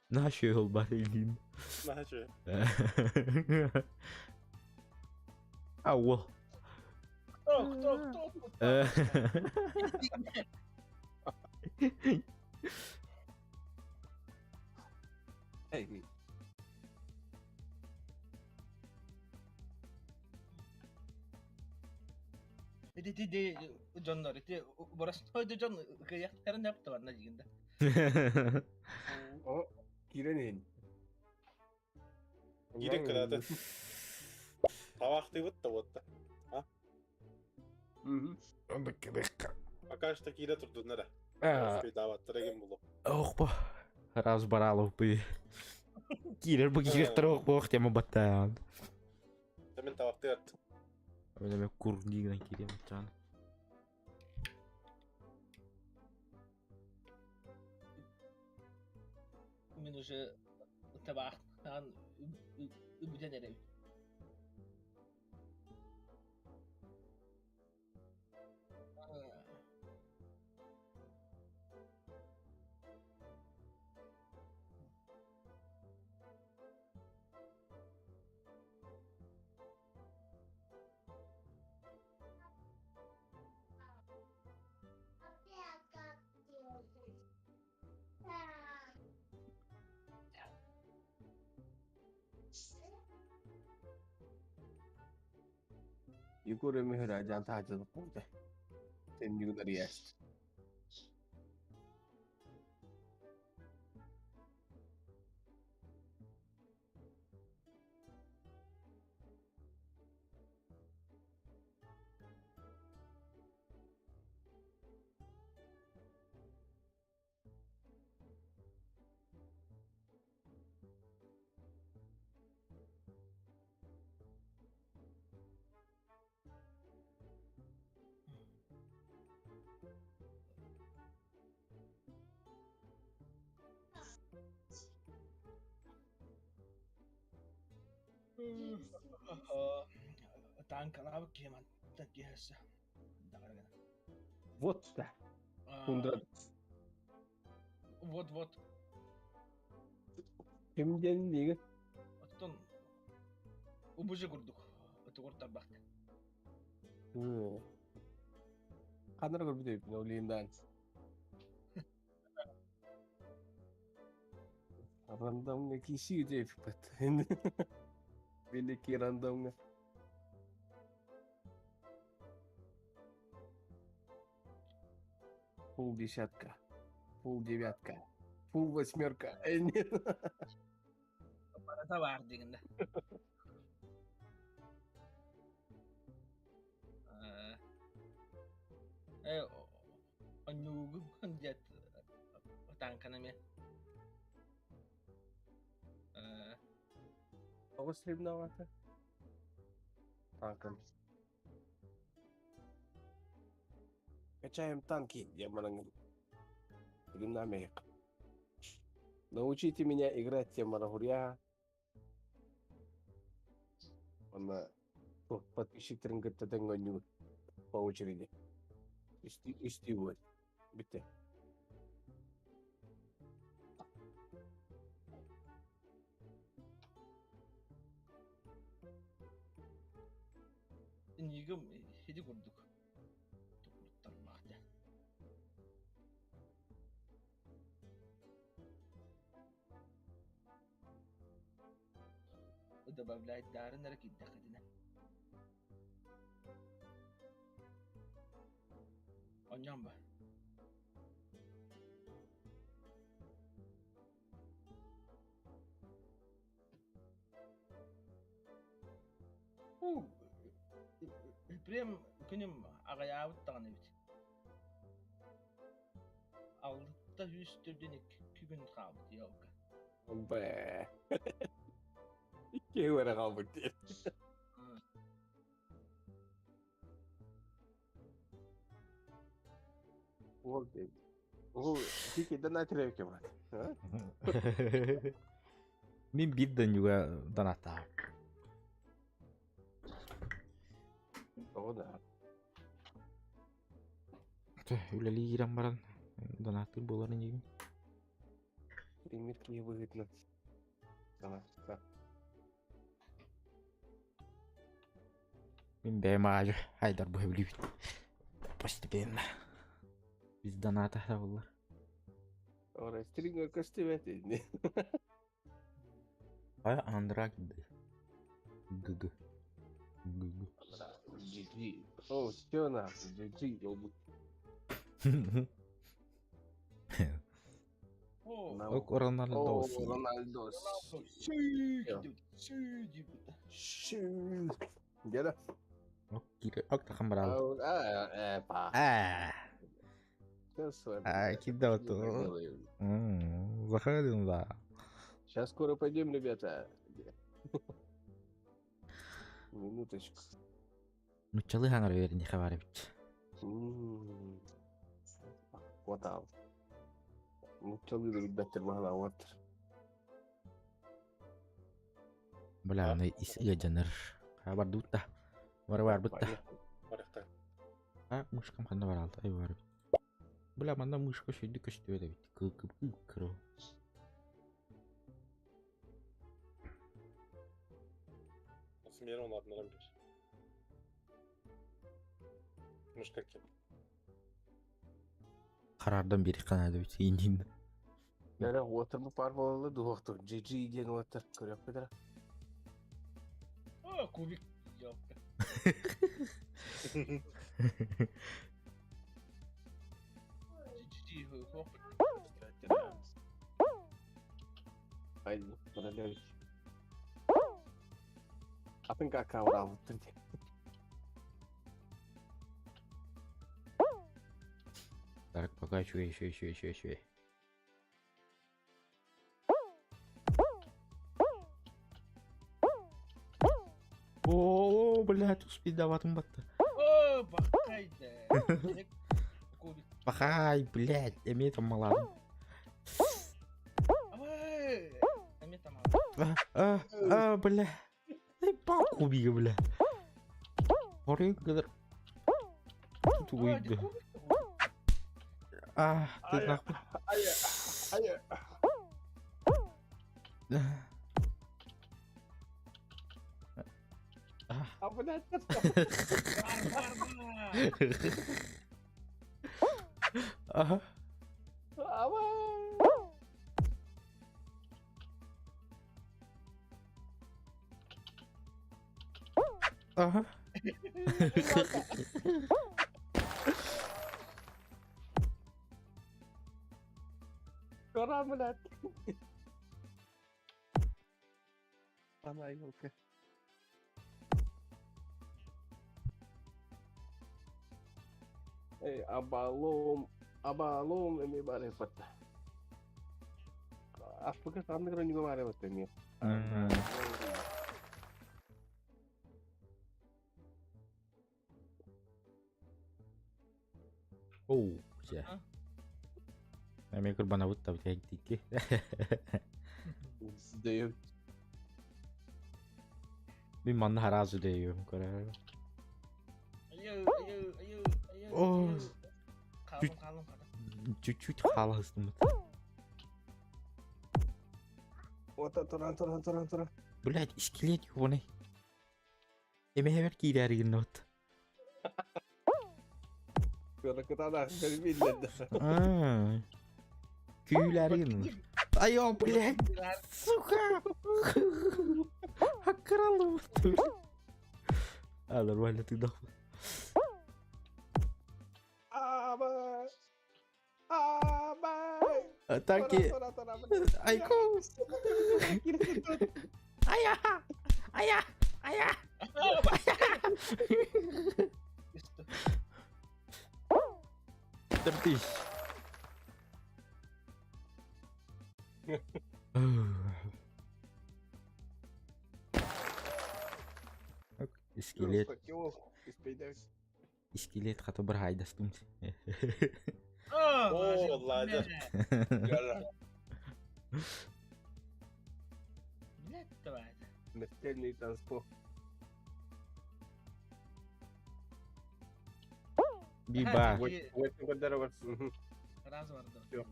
Наша ол бар деймін. Наша. Ауыл. Кто, кто, кто? Эй, Ити ти дьоннор ити боростуой дьон кыйахтарын yaptı var дигенде. О, киренин. Кирен кырады. Табакты бытты бытты. Мгм. Пока что кире турду нара. Успей даваттыр еген булу. Ох бо. Раз баралов бы. Кирер бу кирер ох бо тема баттан. Мен табакты ат. Мен кур диген кирем чан. Мен уже табактан үбүден эребит. Егор Михайлович таажы болды. Сен югдар яст. Танкалаабыт киһи мантан киһэссе. Вот да. Тундра. Вот вот. Ким диэн диигин? Оттон убужа курдук тугур тарбахта. Ханна көрбүт эбиппин ол ииндаан. Рандомҥа киирсии диэбиппит. Великий рандомҥа. Пол десятка. Пол девятка. Пол восьмерка. Барыта баар дигинде. Э, онньуугун диэт танканы эмиэ. Тоҕус стримнаабата? Танкам. Качаем танки, диэн баран стримнаамайык. Научите меня играть тем марахурья. Онно подписчиктарын кытта тэҥҥэ оонньуур по очереди. Үстүү буол. Бүттэ. Иннигим хиди курдук. Туттарбахта. Добавлять дарын эрэ киирдэххитинэ. Онньоон ба. Прем күнүм аҕыйаабыт даҕаны эбит. Алта үс төрдүн икки күн хаалбыт елка. Бэ. Икки эрэ хаалбыт диэн. Уол диэн. Ол кикиден атырайык брат. Мин биир донньуга донаттаах. Тоҕо да. Үлэлии киирэн баран донаттыыр буолар инигин. Пример киһи быһыытынан. Сана. Мин бэйэм аайы айдар быһа билибит. Постепенно. Biz доната табыллар. Ora стринга көстүбэт ини. Ай Андрак Д. ГГ. ГГ. GG. О, все нахуй, GG болбут. Ок Роналдо. О, Роналдо. Деда. Ок кире, ок тахан барал. А, па. А. А, кидал то. Заходим, да. Сейчас скоро пойдем, ребята. Минуточку. Нуччалыы хаҥар үөрэнихэ бар эбит. Куотаал. Нуччалыы да билбэттэр баһылаабаттар. Бля, аны ис ыадьанар. Бардыбыт да. Бары барбыт да. Барыхта. А, мышкам ханна баралды. Ай бар. Бля, манна мышка шүйді көстүбэт эбит. Кы-кы кыры. Nasıl onu adlanabilir? Мышка ким? Харардан бери канада бит индин. Бәрі отырмы пар болалы дуоқтыр. GG диэн отыр. Көрөк бедер. О, кубик. Ёлка. GG хоп. Ай, параллель. Атын кака уралыттыр диэн. Так, пока еще, еще, еще, еще, еще. О, блядь, успейдаватым батты. О, бахтайды. Кубик. Пахай, блядь, эме там маладым. Абай. Эме там А, а, а, бля. Упал кубига, бля. Хорын кыдыр. А, Тугуйды. А, ты Ай, нахуй. ай, ай. А, блядь, Ага. Ава! Ага. Кора, блядь. Она елка. Эй, абалом, абалом эми бар эпатта. Африка самны не бар эпатта ми. Ага. Оу, все. Эми курбанабыт та бит Сдаю. Мин манна харазу дейм көрөр. О. Қалым, қалым, қалым. Чуть-чуть халастым. Ота туран туран туран туран. Блять, скелет ёбаный. Эми хебер киирәригин нот. Көрө кытана көрбиллер. Аа. Күүләригин. Айо, блять, сука. Хаккаралым. А, нормально ты дохуй. Аба. Аба. Атаки. Айко. Ая. Ая. Ая. Терпись. Скелет. Скелет хата бір хайдастым. О, ладно. Блядь, давай. Смертельный танцпол. Биба. Вот вот Раз бар Всё.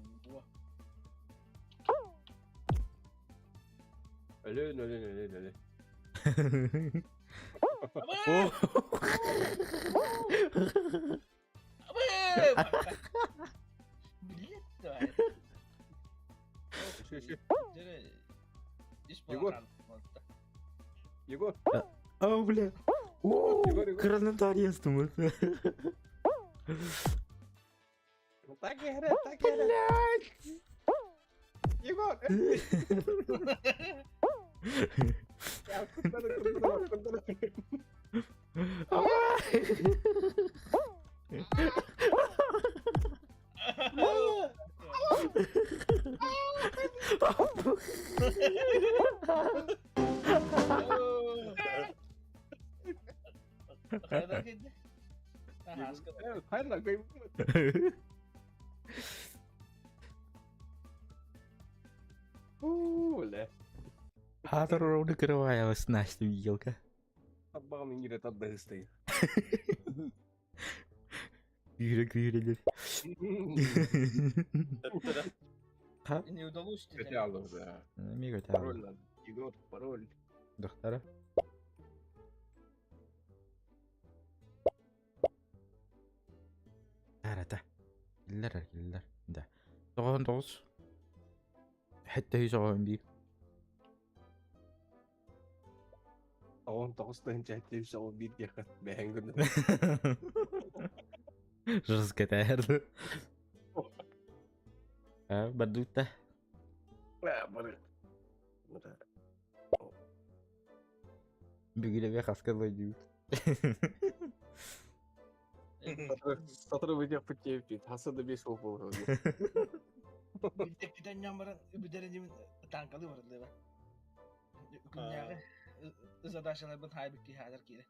Өлөн, өлөн, өлөн, өлөн. О. Блядь, давай. Şu, şu. Егор. Егор. О, бля. О, Егор, Егор. гранатаристым. Так игра, так игра. Блядь. Егор. Я куда-то, куда-то, куда-то. Хайр лак, Бля. Хатыр роуды кырываялась Настя елка. Табағым ингире табда хыстай. Күйрі күйрі. Не удалось тебе. Хотя да. Мега Пароль надо. Егор, пароль. Доктора. Арата. Киллер, киллер. Да. Тоғын тоғыз. Хәтта йөз оғын бир. Оон тоғыз тыһынча үс ол бир диэхэ бэһэн гынным. Жестко тәһәрді. А, бардута. Бары. Бары. Бүгілебе хаскалай дүйт. Сатыры выдех путевки. Хасады бес ол болу. Бүтен нямаран үбүдерин танкалы бар дыба. Күннәге задачалар бит хайбы ки хазыр кире.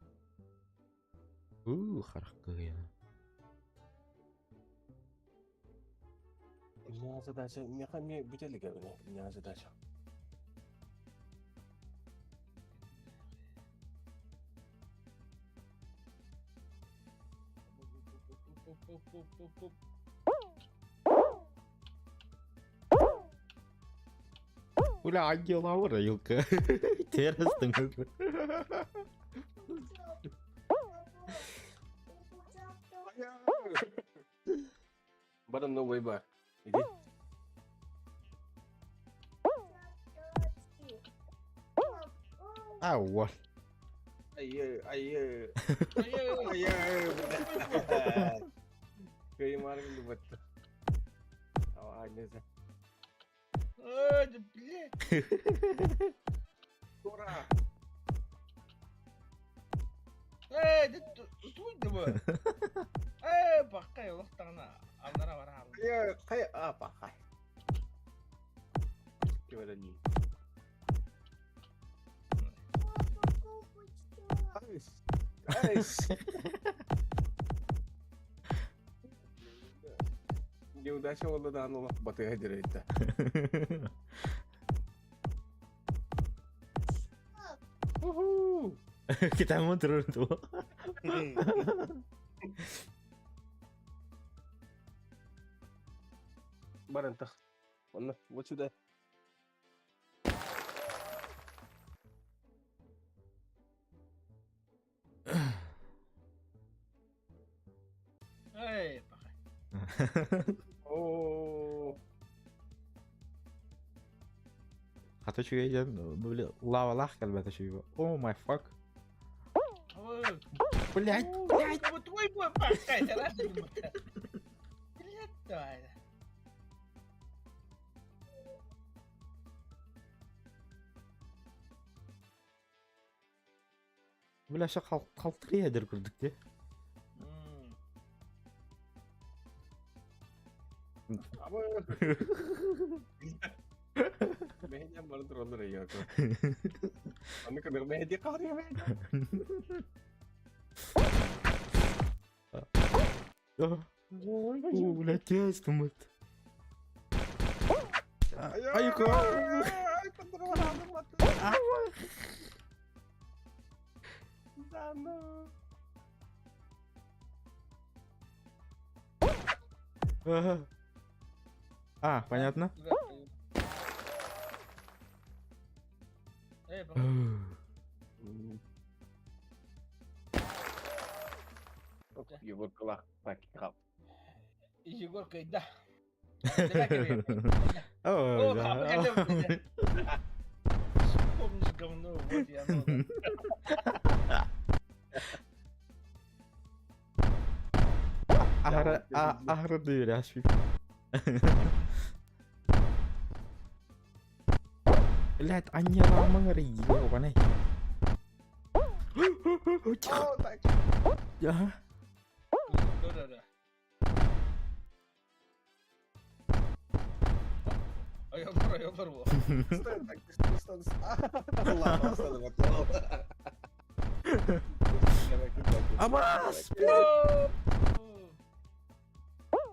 У, харак кыгыяна. У меня задача, мне бүтелиге у меня задача. Оп-оп-оп-оп-оп. Бля, ангел аура, елка. Интересно. Баран новый бар. Иди. А, вот. Айы, айы. Айы. Айы. Кыймаргын дубатты. Ава, не знаю. Ой, да блядь. Ура! Эй, да туй да бу. Эй, баккай олохтоҕуна аллара бара хаалла. Айы, хай, апа, хай. Кевелени. Айс. Айс. Неудача болду да аны батыга дирейт. Уху! Китамон туру. Барантах. Онно, вот сюда. Эй, бакай. О, Хата чуйден, бля, лава лах калбата чуйба. Oh my fuck. Ой, Блять, блять. вот твой бой, баккай, тарасы бу. Блядь, давай. Бля, ша халтырия дер көрдүк те. Аба. Мehdi'den bana duralım ya. Anne kadar Mehdi kahriye Mehdi. О, блядь, тестумат. Айко. А, понятно. Эй, бакай. Егор Клах, так, хап. Егор кайда. О, О, да. Помнишь говно, вот я оно. Ахра, ахра дыряш. Блядь, аньяламың рейди, оғанай. О, так. Я. Да-да-да. Ayollar ayollar bu. Стой, так, стой, стой. Allah aslanım Абас, блядь.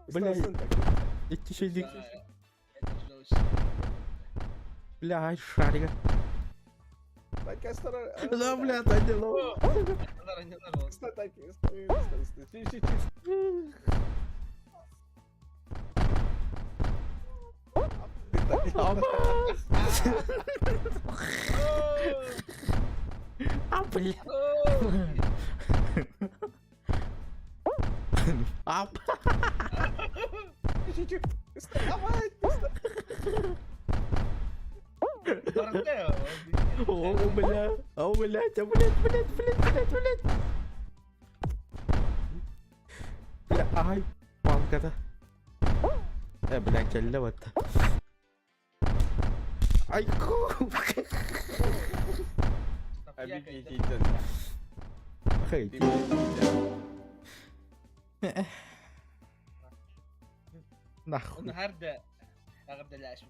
Блядь. Икки şeydik. Бля, шарика. Да, блядь, аньялам. Ayollar ayollar bu. Стой, так, стой, стой, стой. Чи, чи, чи. Абас. А, блядь. А, Чи, чи. Стой, давай, стой. О, бля. О, блядь, а, блядь, блядь, блядь, блядь, блядь. Бля, ай, палка-то. Бля, келле вот. Ай, ку. Хей. Нахуй. النهارده اغدا العشاء.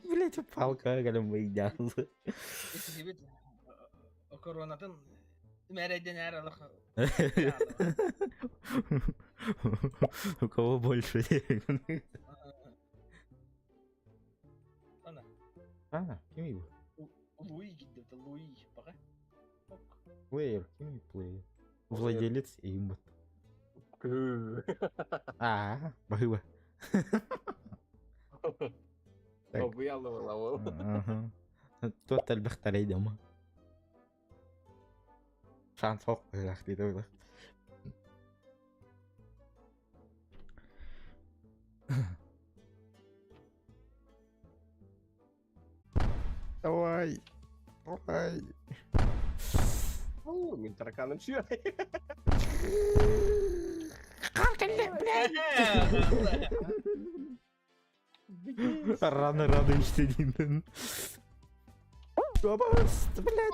Блять, палка, голем выйдял. جبت كورونا مردن على У кого больше денег? Ана. А, ким его? Луи جدا Луи بقى. Плеер, ким плеер? Владелец имбыт. Аа, баһыыба. Обуяллыбылабыл. Туот элбэхтэрэй дама. Шанс суох быһыылаах дии да Давай. Давай. О, мин тараканым сүө. Блядь! Рано радуешься, Динан. Блядь.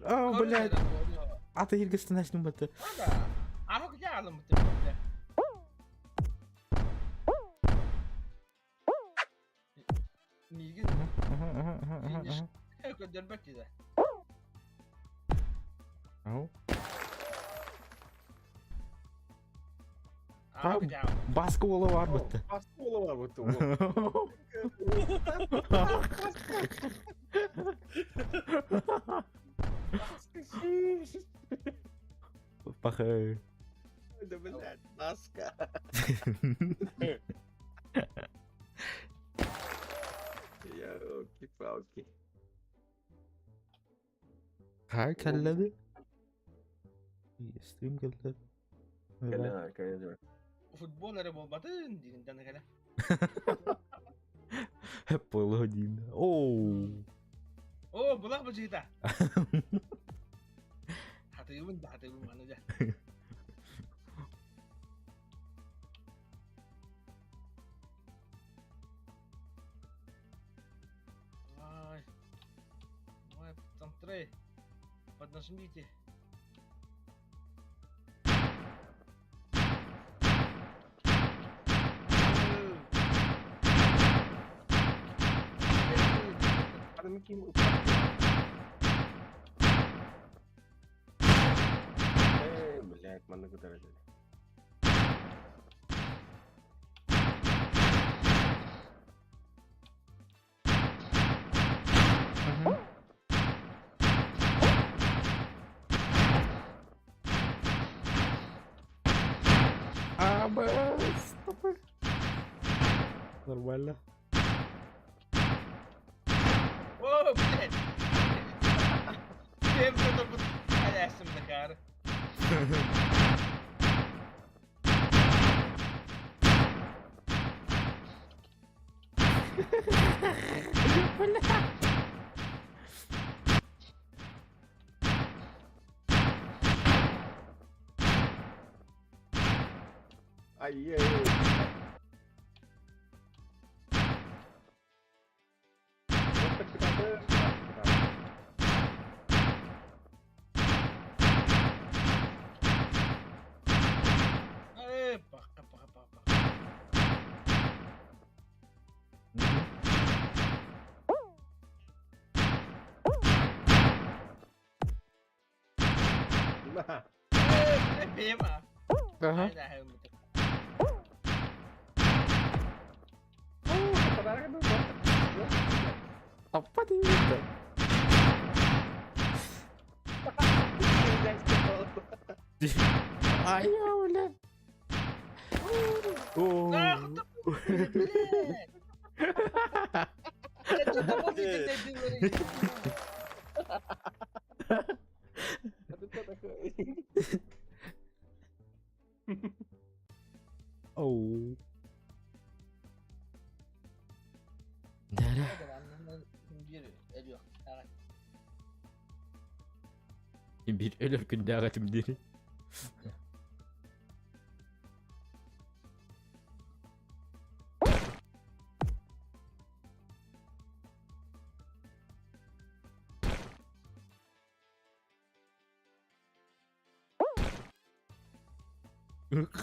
О, блядь. А ты иргестенәс нуматы. Миигин көрдөрбөт дии. Баска уола бар бытты. Баска уола бар бытты. Пахай. Да, блядь, баска. Елки-палки. Хай кэллэби. Стрим кэллэби. Кэлэн, кэлэн. Футбол эрэ буолбатын дииринтэн кэлэ. Пылы диин. Оу. Оо, булах быжыыта. Хатыыбын да хатыыбын маны дьэ. Ай. Ой, там трей. Поднажмите. Э, блядь, манна кытары. А, стоп. Нормально. О, блядь! Всем кто-то алясым Захар. Ай-яй. Э, паха, паха, паха. Э, бема. Ага. Аппа деймін. Ай, бля. О. Блядь! Это что такое? Оу. Да-да. Биир өлөр күндээҕи этим дири.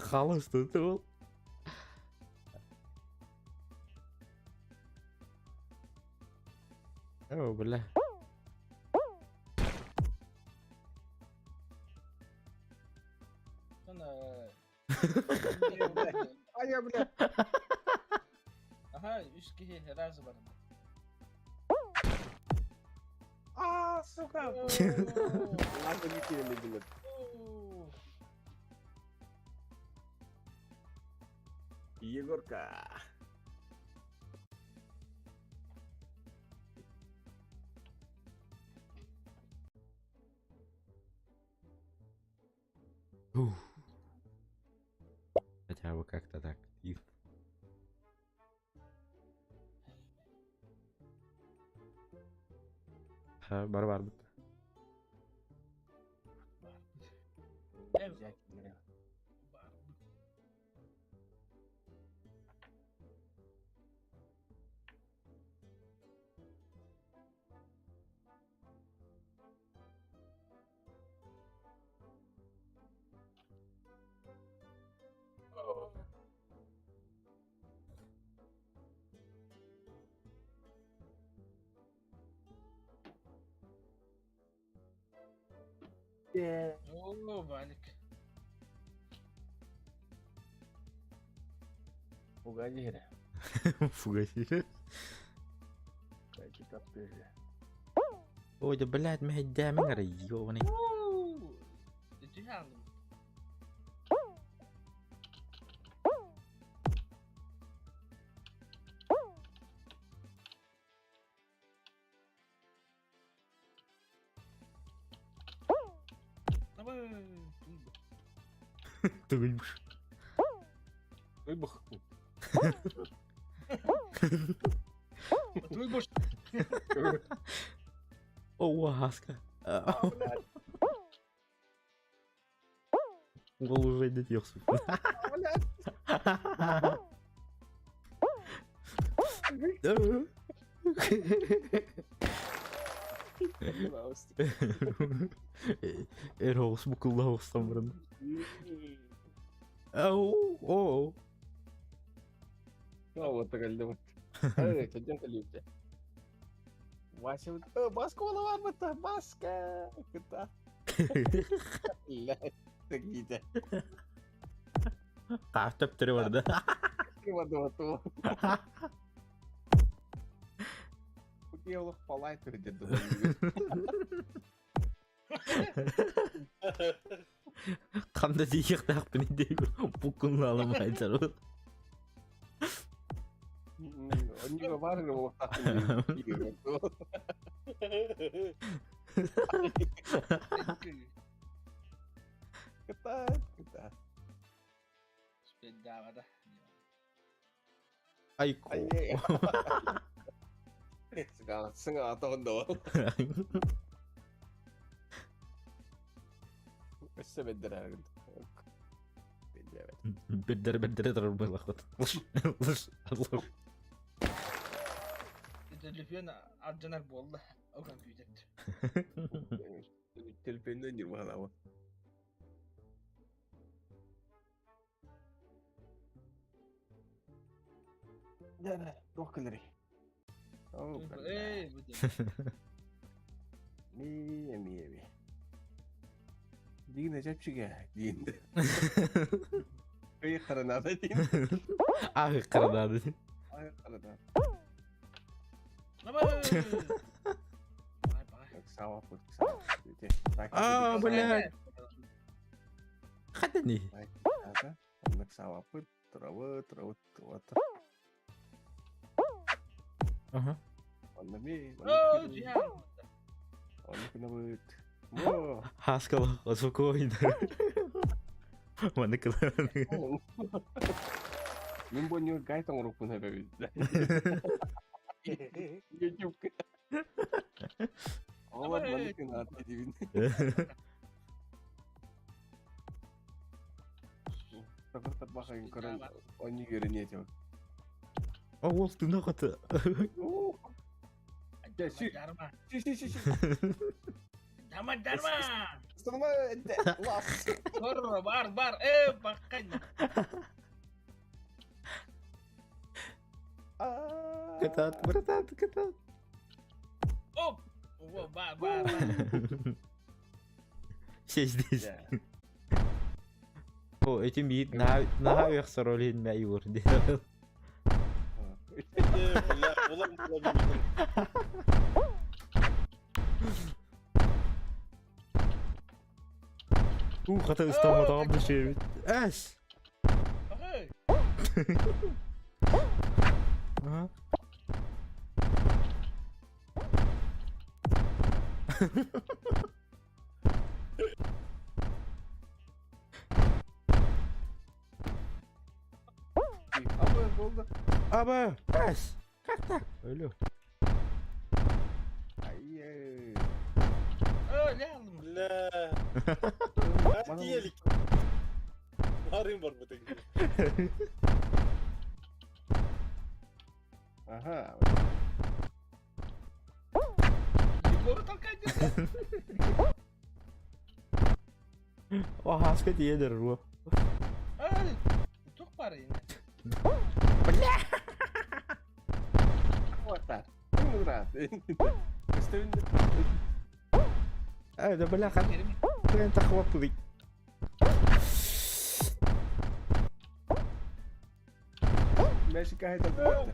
Халыс ол. О, бля. А я, бля. Ага, үс киһи разы бар. А, сука! Ладно, не киирэн билэр. Егорка. Ух. Хотя бы как-то так. И Ха, бар барбыт. Оо, Валик. Фугадире. Фугасили. Ой, да блядь, мэһэйдээмэҥ эрэ, ёбаный. Ити хаалым. Давай, Тугуйбуш. Выбух. Туйбуш. О, хаска. Уол уже идет ёхсу. Эр оҕус букулла оҕустан баран. Ау, о. Вот кэллим. Эй, кэлдем кэлиибитэ. Вася, Баска уола барбыта, Баска! Кыта. Такие. Таах төптөрү барда. Барда Кутиялық палай түрде Ханда диэхтаахпын диэбит буккунна аламайдар. Оннуга баар эрэ буолуохтаахпын Кытаат, кытаат. Спиддаабата. Айко. Сыҥа атаҕын да Өссө бэрдэрэ Бэрдэрэ бэрдэрэ турар буоллахпыт. Лыш лыш лыш. Телефон алдьанар буолла. Ол компьютер. Телефоннан ньурбаһалаабыт. Туох кэлэрий? Эй, бу Мии, мии, мии. Дигин эчэпчигэ диин. Ый харанаада диин. Ах, харанаада. Ах харанаада. А, блядь. Хатани. Савапыт, травы, травы, травы. Ага. Онно ми, онно кынабыт. Хаскала, спокойно. Манна кылаан. Мин бу ньур гайд оҥорукпун эбэбит. YouTube. Оҕолор маннык гынаат диибин. Такыр тарбахайын көрөн онньу үөрэниэ этим. О, уол тына хата. Дарма. Дарма, дарма. Бар, бар, бар. Э, баккан. Кытаат, братан, кытаат. Оп! Во, бар, бар, бар. Все здесь. О, этим биит наһаа үөхсэр ол иһин мэ Егор диэн. Бля, улам була билбитим. Уу хата ыстамматаҕым да үчүгэйбит. Эс! Эй! Ага. Аба болды. Аба! Эс! Как так? Өлө. Ай. Öyle aldım. Бля. Тиэлик. Нарын бар бу тегин. Ага. Егору толкай деді. О, хаска тиедер руо. Ай! Тух бар енді. Бля! Вот так. Ну, раз. Үстүн. Э, да бля, хан. Трен тахваппыдый. Мэши кахайта дуэтта.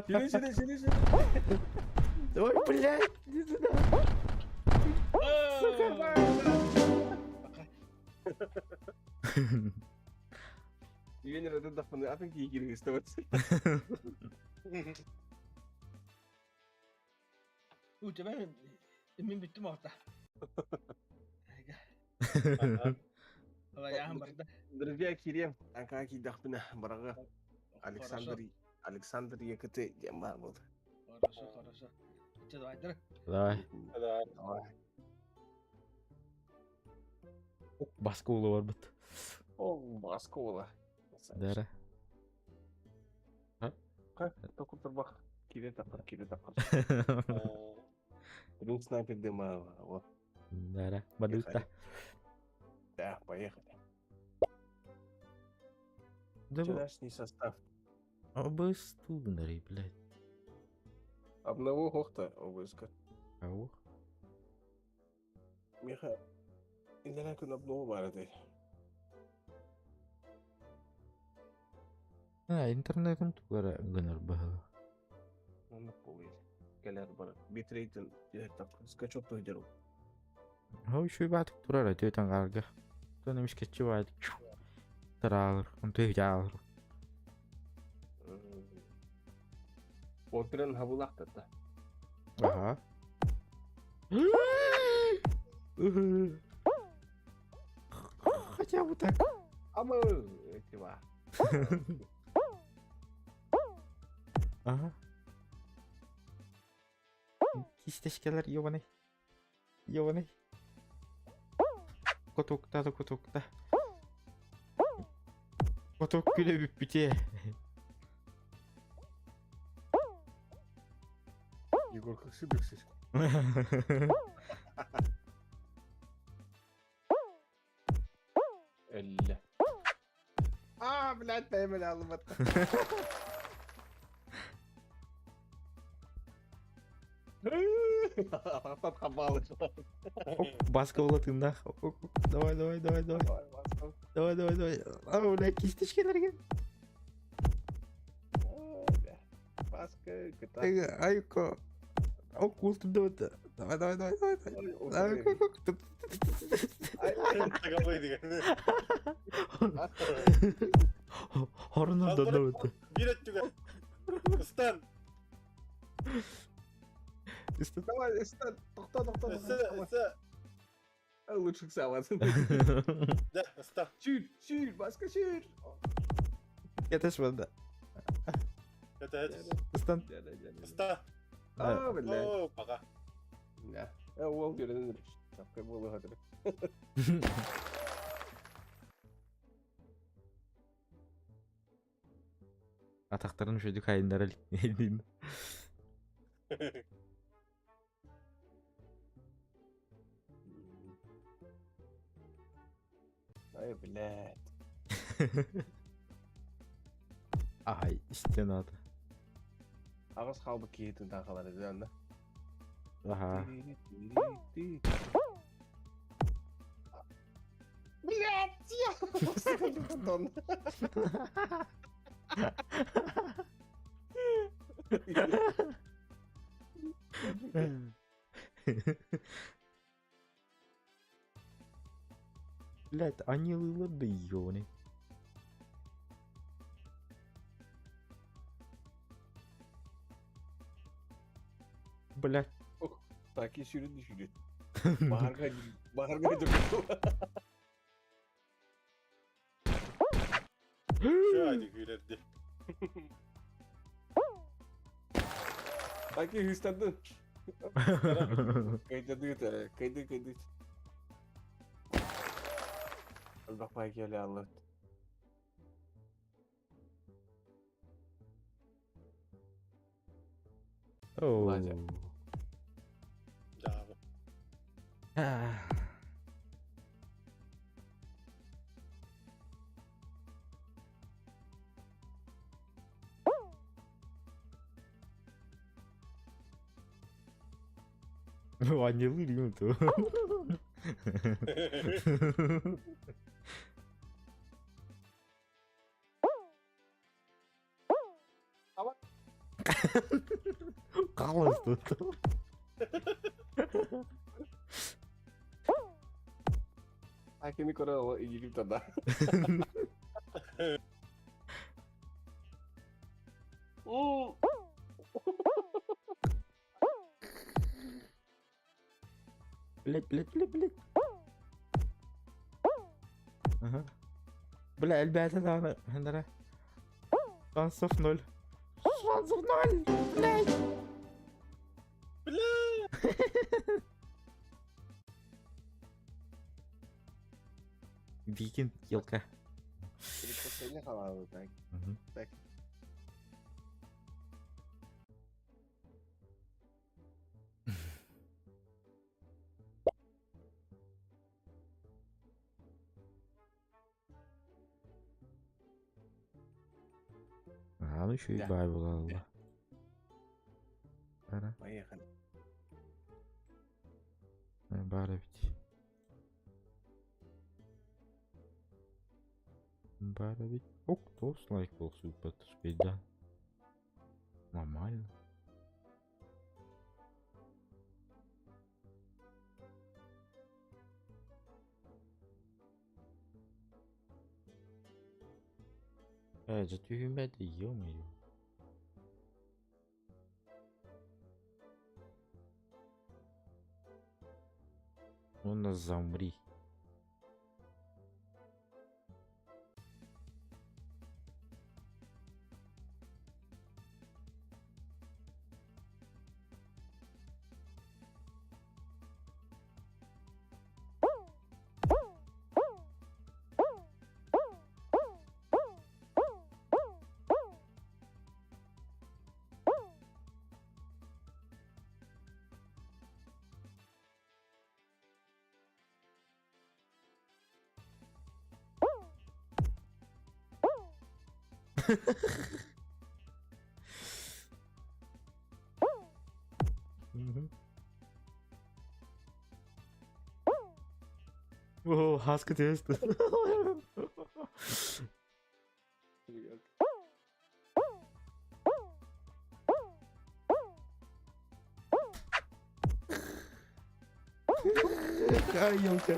Сири, сири, сири, сири. Ой, блядь, иди сюда. Сука. Венера это дафны, а ты кигири иставаться. У тебя мен бүттім орта. Аяғым барда. Друзья, кирем. Ака кидахпына барага. Александр Александр ЕКТ демар болды. Хорошо, хорошо. Че, давай, дыр. Давай. Да. Давай. Баска улы бар бит. О, Москва. Дәрі. Только турбах. Кире тапқыр, кире тапқыр. Рин снайпер дыма. Вот. Дәрі. Бадыта. Да, поехали. Да бу. Вчерашний состав. Обыс тугнари, блядь. Одного хохта обыска. Ау. Миха, инде күн обнову бар edi. А, интернетым тугара гынар баһыла. Онны полый. Келер бар. Битрейтін жер тапқыр. Скачок тойдыру. Хау шуй батык турар өтөтөн карга. Тон эмиш кетчи байды. Таралыр, онтой жаалыр. Отрен хабулақтата. Ага. Хотя бы так. Ама, этива. Ага. Кистешкелер ёбаный. Ёбаный. Котукта да котукта. Котук күле бүппүте. Егор, как сыбыксыз. Элле. А, блядь, поймали алып. Атат хабалы. Оп, баска болатында. Оп, оп, оп. Давай, давай, давай, давай. Давай, давай, давай. А, бля, кистешкелерге. Баска, кыта. Айко. Оп, култум давай. Давай, давай, давай, давай. Давай, оп, оп. Тагалай деген. Хорнор да давай. Бир өттүгө. Ыстан. Давай, ыстан, токто, токто. Ысы, ысы. Лучше салат. Да, ыста. Чүр, чүр, баска чүр. Кетеш банда. Это, это. Ыстан. Ыста. А, блядь. О, пока. Да. Ол жүрден чапкай болу хатыр. Атақтарын үшөдүк айындар элик. Ай, блядь. Ай, истен аты. Ағыз қалбы кейетін тақалар еді анда. Ага. Блядь, я Блядь, аньыылыылар да ёбаный. Блядь. Таки сүүрүн сүүрүн. Баһарга баһарга дьокуту. Şu aydı gülerdi. Таки хыстадын. Кайдады та, кайды кайды. Бак бай келе аллат. Оу. Ладя. Дьаабы. Аньыылыыр юм туу. Қалыс тут. Такини көрө игилип тада. Уу. Блять, блять, блять, блять. Ага. Бля, ребята, да, да. Шансов ноль. Шансов ноль! Блять! Бля! Викинг, елка. Предпоследний халал так. Мгм. Так. А, ну еще и Да. бай була. Ара, Поехали. бары ведь. Бары ведь. Ок, кто лайк был супер, да. Нормально. Дьэ түһүммэт, ё-моё. Он нас замри. Мгм. О, хаска тест. Ай, елка.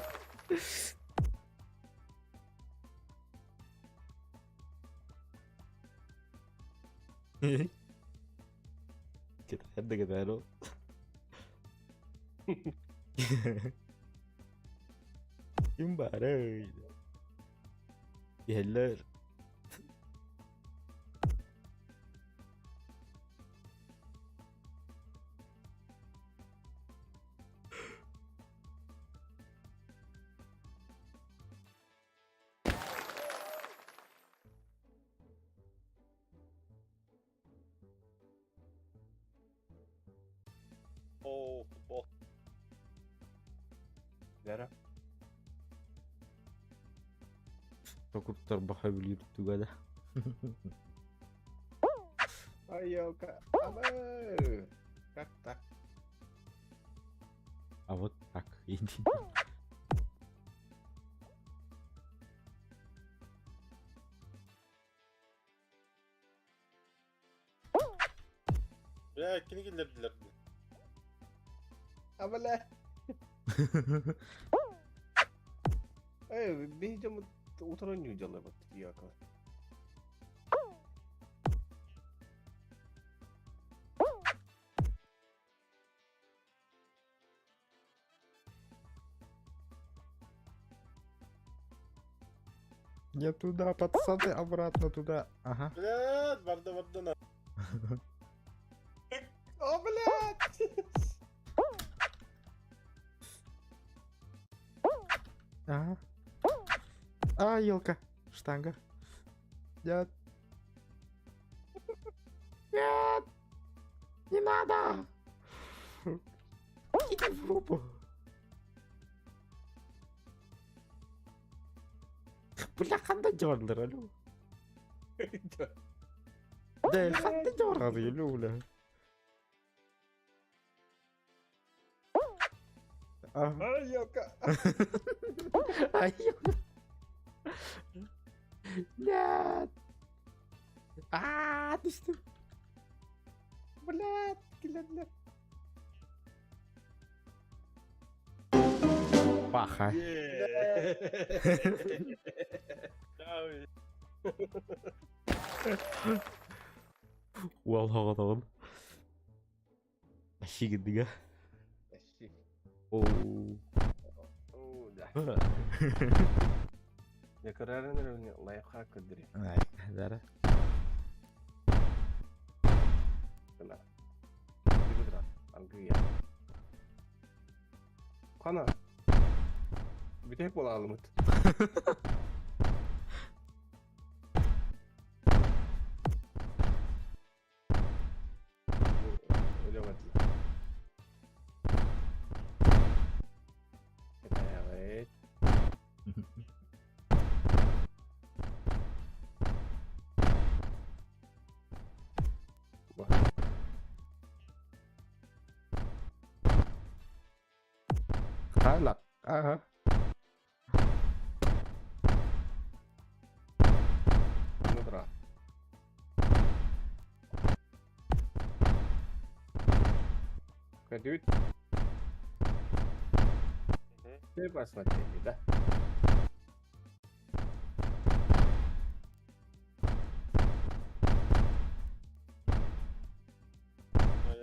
Кытаайар да кытаайар ол. Ким баарый? Иһэллэр. Оо, футбол. Дара. Токуттар баха билир тугада. Ай, елка. Ама. Как так? А вот так, иди. Бля, кини киллэрдилэр. Абала. Биһи дьоммут утары оонньуу дьалларбыт Яков. Не туда, пацаны, обратно туда. Ага. Блядь, барда барда на. О, блядь! Ага. А, елка. Штанга. Нет. Нет! Не надо! Иди в жопу. Бля, ханна дёрлар, алло. Да, ханна дёрлар, алло, бля. Ага. Ай, елка! Ай, елка. Нет! А, ты что? Блядь, килэллэр. Паха. Да, Уол хоҕотоҕун. Сигидига. Оу. Оо, да. Я көрөрөн эрэ лайфхак көрдөрүө. Ай, дара. Гына. Бигра, Англия. Хана. Бүтэһик буолаалымыт. Өлөмөтүлэр. Evet. Халак. Ага. Ну да. Көдүт. Ты посмотрели, да?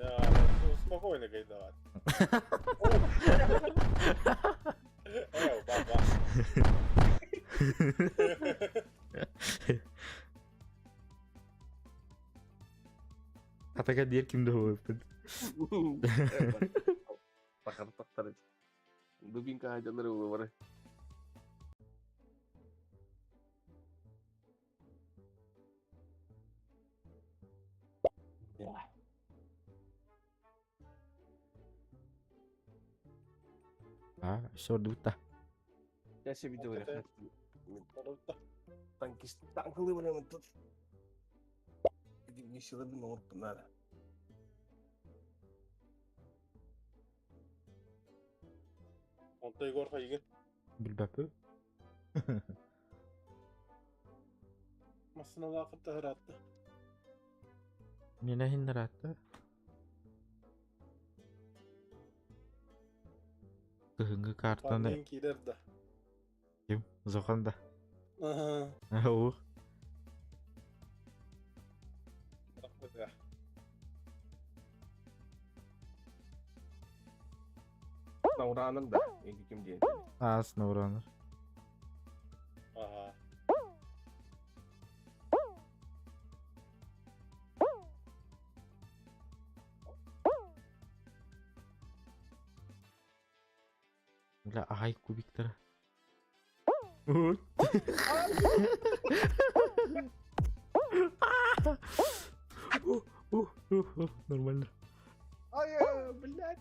Я спокойно гайдавать. Эй, баба. Атака диэр ким да буолбут. Бакар тахтар. Дубинка хайдалары бар. Да. А, все, дута. Я себе видео Это- Танкист танкылы бар тут. Несилабин надо. Онто Егор хайгын. Билбэппин. Массыналаах кытта ыраатта. Миэнэ иһин ыраатта. Кыһыҥҥы картаны Парнин киирэр да. ким? Зохан да. Аха. Ух. Рахмет. Наураныр да. Эки ким диэн. Аас Наураныр. Аха. Бля, ай кубиктара. Нормально. Ай, блядь.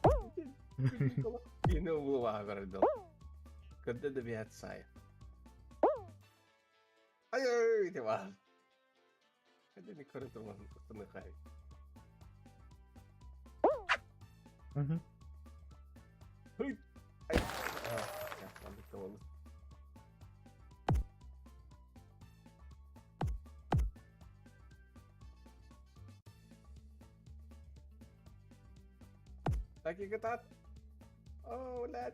Кини булаа көрдө. Көрдө да бият сай. Ай, ай, те бар. Кәдә не көрө турман, тыны кай. Мгм. Ай. А, я сам болду. Так и гатат. О, блядь.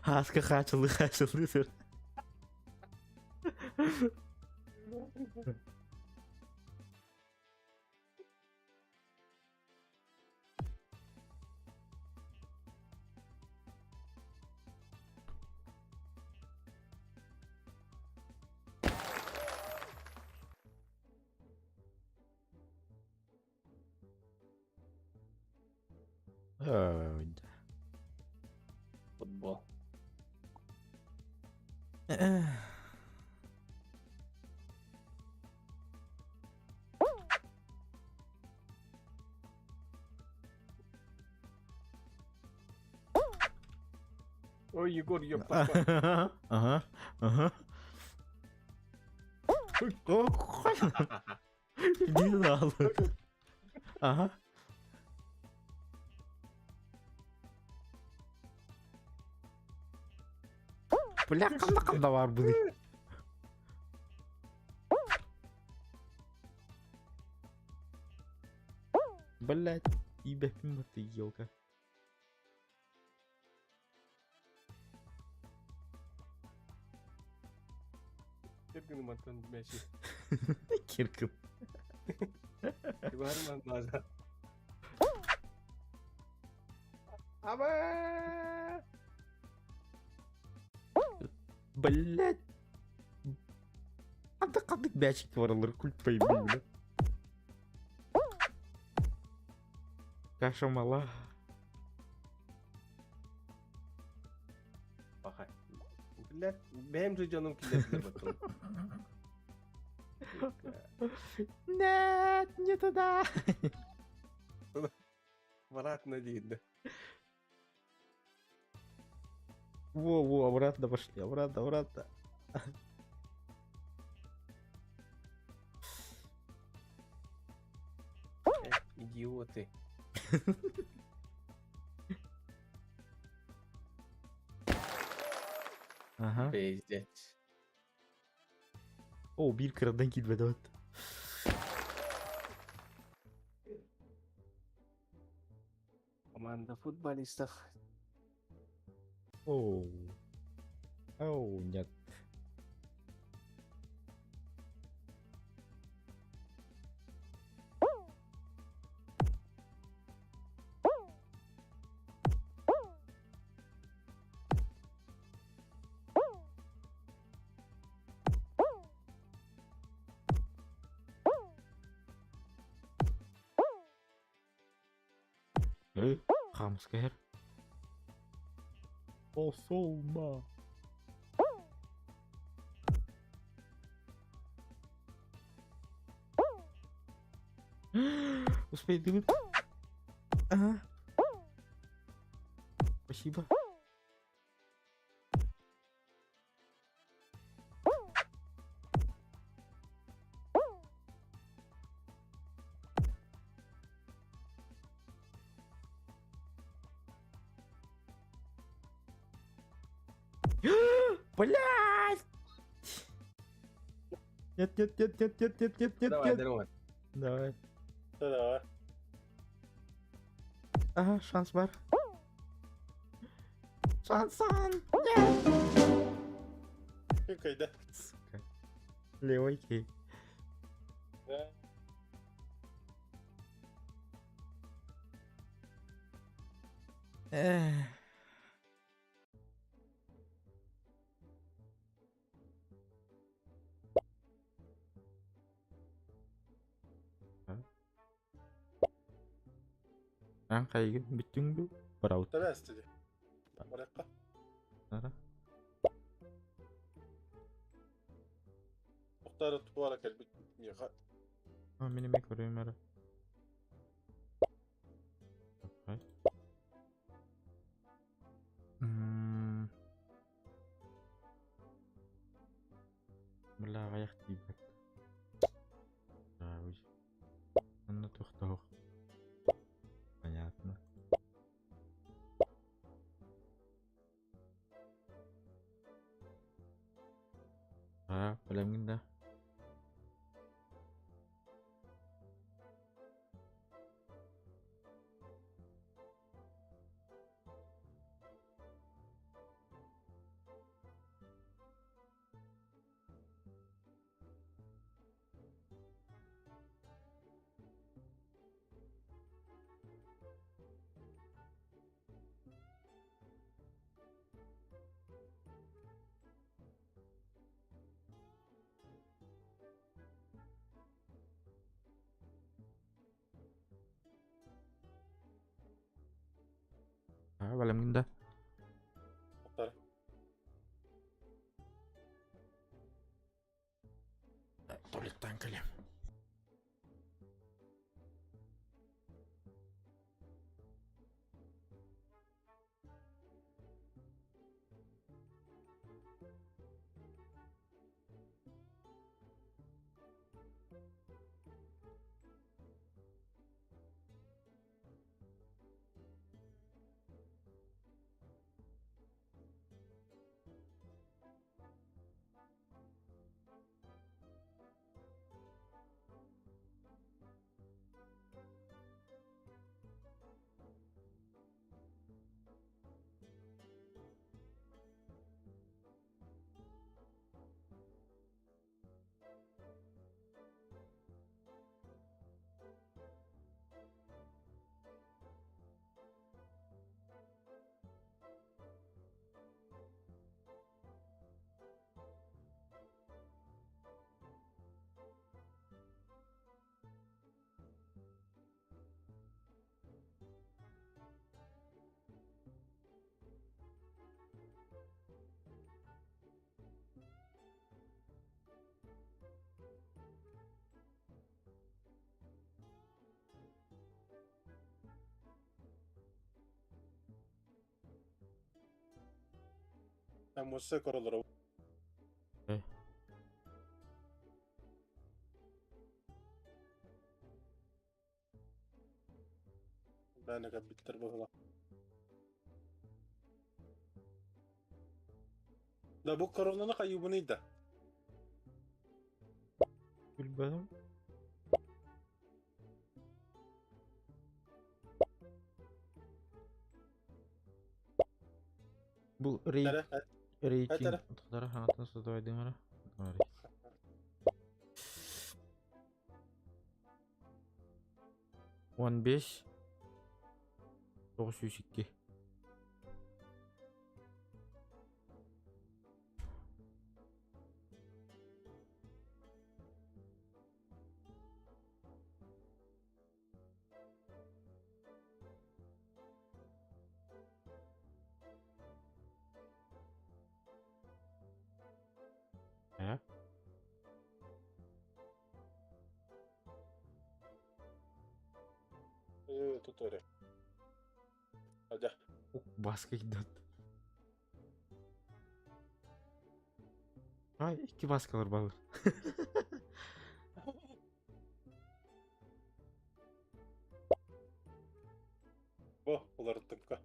Хаска хаачылы хаачылы сыр. Футбол. Ой, Егор, ёпта. Ага. Иди нахуй. Ага. Бля, ханна ханна бар були. Блять, ибэппин ты елка. Киргин мантан мәши. Киркин. Барман назад. Аба! Блять. Ханнык ханнык мячик баралар культ пойми, бля. Каша мала. Бахай. Блядь, бэм же дьонум киллэрдилэр баттым. Нет, не туда. Обратно дейді. Во-во, обратно пошли, обратно, обратно. Идиоты. Ага. Пиздец. О, биир кырадан киирбэтэ вот. Команда футболистов. Оу. Оу, нет. Хамскер. Посолма. Успей дымит. Ага. Спасибо. Блять! Нет, нет, нет, нет, нет, нет, нет, нет, Давай, нет. давай. Давай. Давай. Ага, шанс бар. Шансон! Нет! Кайда. Сука. Левой кей. Да. Эх. Ан хайгын бүттүң бу? Бараут. Давай стиди. Баракка. Ара. Muhtar tubara kelbit. Миха. А, мин эмиэ көрүөм эрэ. Давай. Бля, аҕыйах тиийбэт. Да, уй. Онно туохтоох. Понятно. А, бэлэмҥин да? Бэлэмҥин да? Оттар. Туалеттан кэлиэм. Муса королору. Бәне кабиттер быһыла. Да бу коронаны кайыбыны да. Билбэтим. Бу Эре, рейтинг Этэрэ. тохтара хаҥаттан создавайдым эрэ. 15 902. Э? Тут эре. Адя. Баска идет. Ай, икки баскалар балыр. Бу уларыттыкка.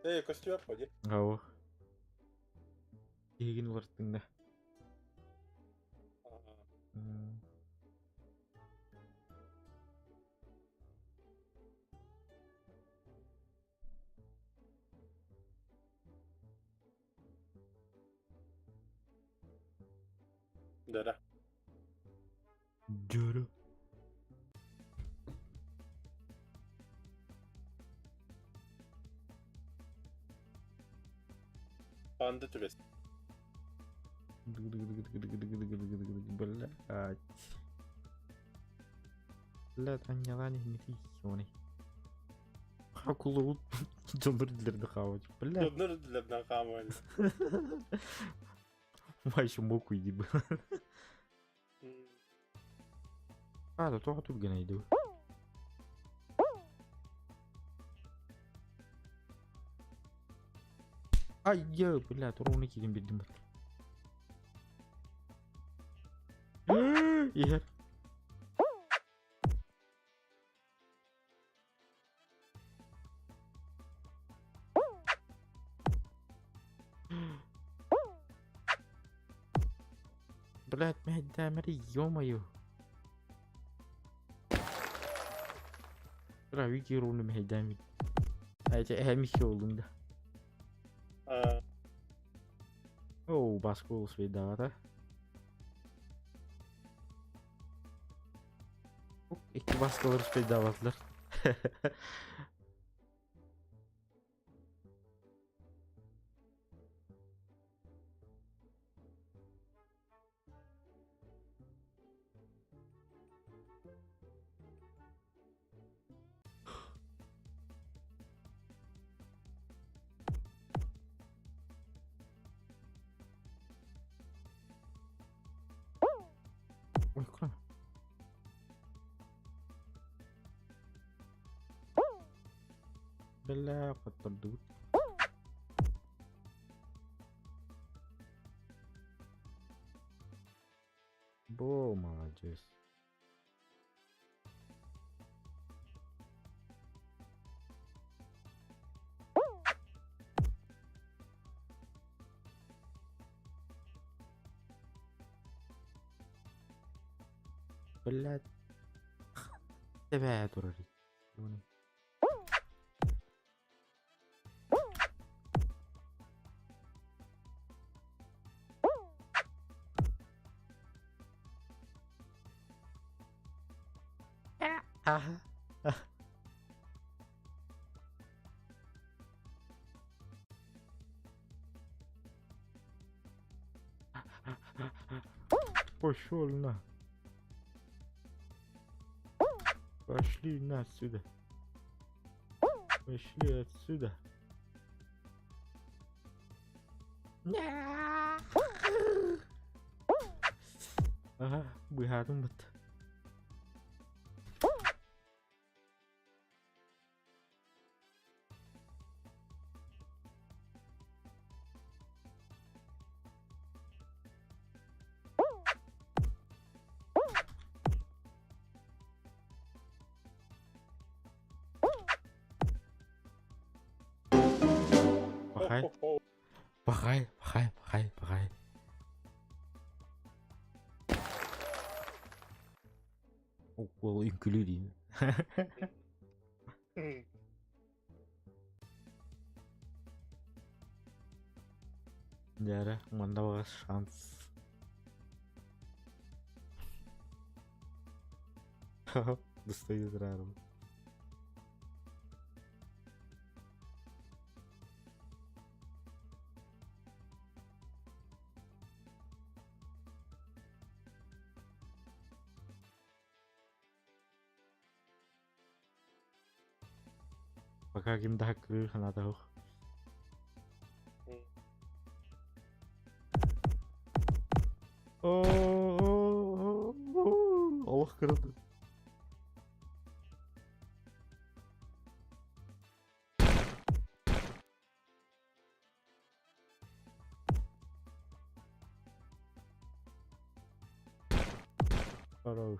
Эй, костюм ходи. Ау. Игин уларыттың да. Дара. Дөрө. Панда түбес. Блять. Блять, аньялани не тихони. Хакулу дьоннор дилерди хаавать. Блять. Дьоннор дилерден хааман. Май еще моку иди бы. А, да тоҕо түргэн иди. Ай, я, блядь, ровно кидим билдим. Иһэр. Блядь, мядамери, ё-моё. Бра, вики ровно мядами. А это эмихи олдум да. Оу, баскол свидата. Икки баскалар успейдаватлар. Бля, хоттордубут. Бо, молодец. Блядь. Тебе турар. Ага. Пошел на. Пошли на отсюда. Пошли отсюда. Ага, быһаатым бут. Пахай, пахай, пахай, пахай, пахай. Ол үҥкүлүү диин. Дьэ манна баҕас шанс. Достаю тураарым. Пока ким да кыыр ханата суох. Олох кырылды. Хорош.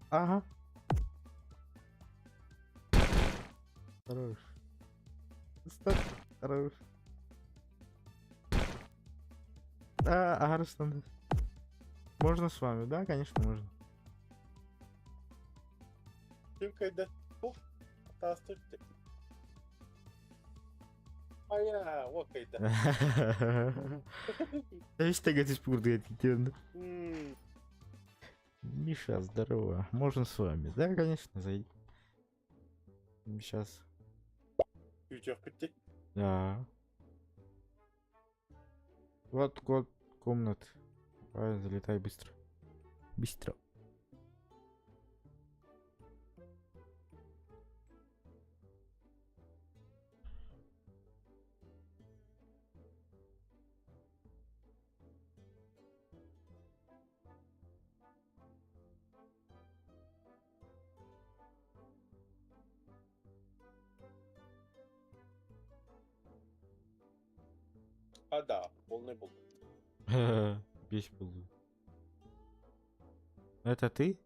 Ага. Хорош. Стоп. Хорош. А, Арслан. Можно с вами? Да, конечно, можно. Ким кайда? Ух, тастырты. Ая, о кайда. Видишь, курдук Миша, здорово. Можно с вами? Да, конечно, зайди. Сейчас. Да. Вот код комнат. Давай, залетай быстро. Быстро. А, да, полный был. Весь был. Это ты?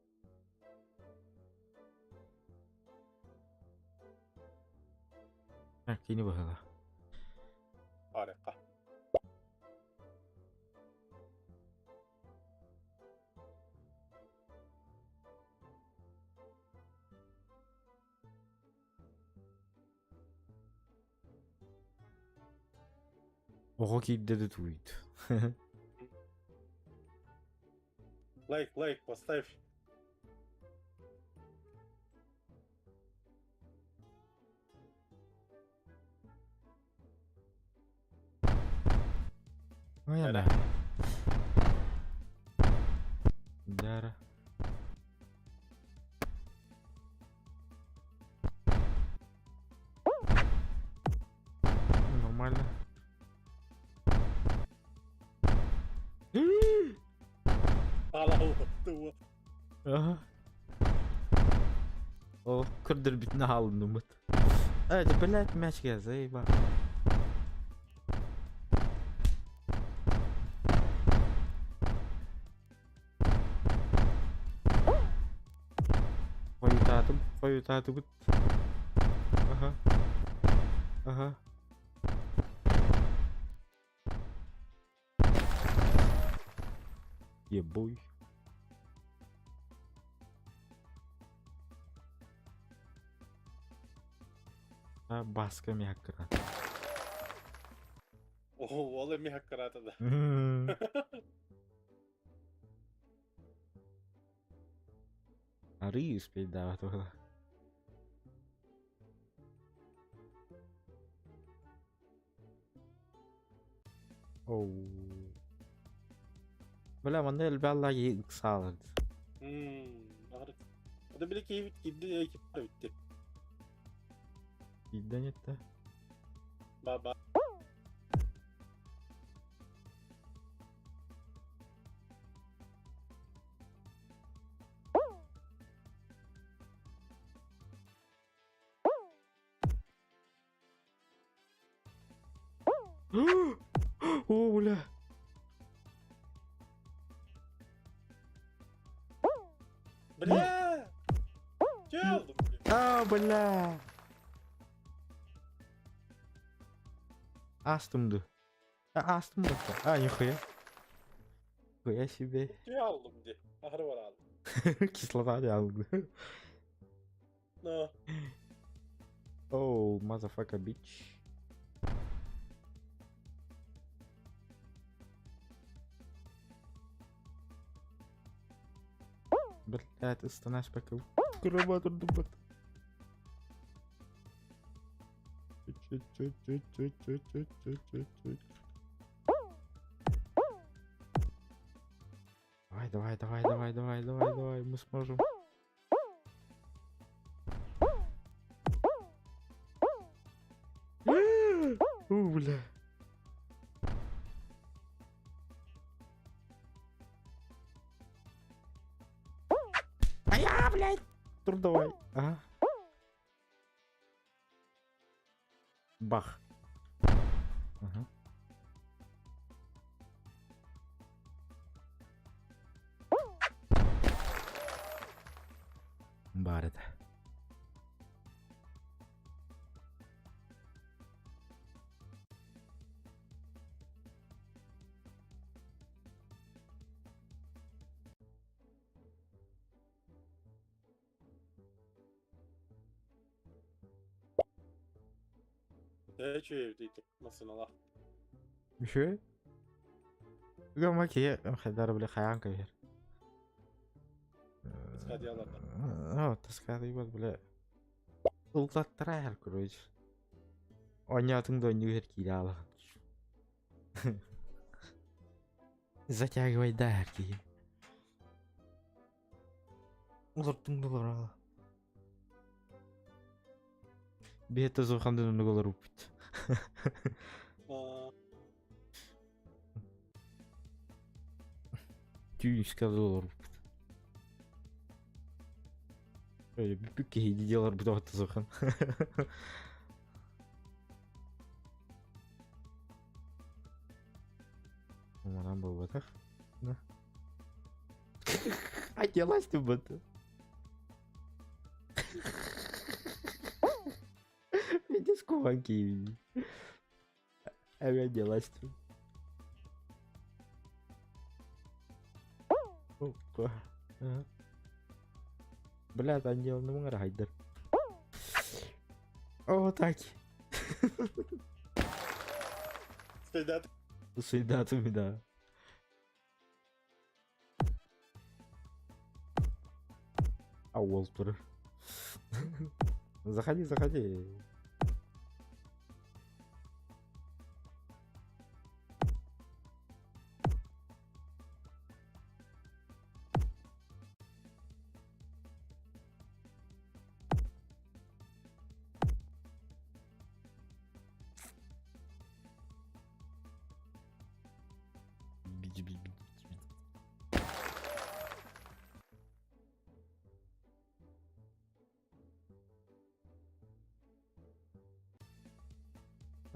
Так, не выгода. Арека. Оҕо киирдэ да туйт. Лайк, лайк, поставь. Ой, да. Нормально. Ага. О, көрдөрбүтүн аһаалынныммыт. Э, да блядь, мяч заеба. Хойутаатым, хойутаатыбыт. Аха. Аха. Ебой. А, баска мягкая. О, ол эмиэ хаккараата да. Арыы успейдаабат буолла. Оу. Бля, манна элбэх лаги ыксаалар. Ада били киһибит киирди экипа бүттү. Киирдэн еттэ. Ба-ба. О, бля. Бля! Че алдым, бля? А, бля. Астым ду. А, астым ду. А, нихуя. Нихуя себе. Че алдым де. Ахыры бар алдым. Кислота алдым. Но. Оу, motherfucker, bitch. Блядь, ыстанаш пока. Кровать дубат. Давай, давай, давай, давай, давай, давай, давай, мы сможем. У, бля. А я, блядь! Трудовой. Ага. Бах. Ага. Баар этэ. Үчүгэй эбит массыыналаах. Үчүгэй? Гама киһи хайдара били хайаан кэбиһэр. Таскаадыйаларда. Оо, таскаадыйбат бile. Ыллаттара иһэр короче. Оонньоотуҥ да оонньуу иһэр киирэ аалаҕын. Затягивайдаа иһэр киһи. Олордуҥ да олороо. Биһиэхэ суохандан оннук олорбуппут. Түүн үскэ олорбуппут. Бүппүт киһи дии олорбут оҕото суохан. Манан буолбатах. Да. Оделась ты будто. Видишь, куваки. Оделась ты. Опа. Ага. Бля, ангел, ну райдер. О, так. Стыдат. Суйдатами, да. А Уолтер. Заходи, заходи.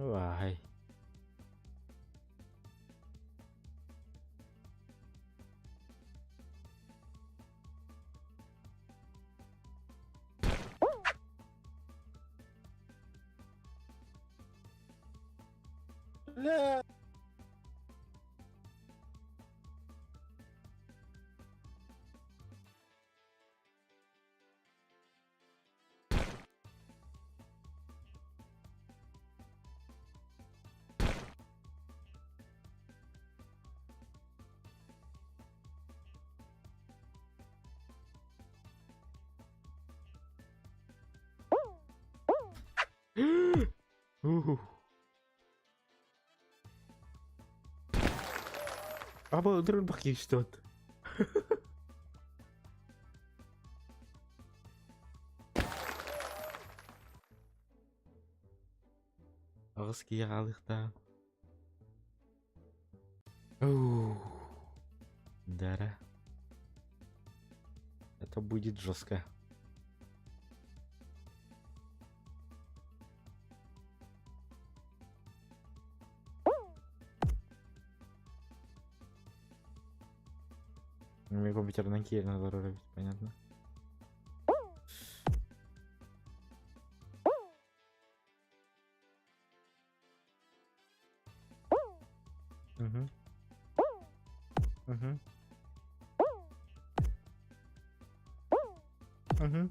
Вай. Бля! Ух. Аба ыдырыр бак что Аҕыс киһи хаалыахтаах. Дара. Это будет жестко. Мин компьютерынан киирэн олорор эбит, понятно. Угу. Угу. Угу.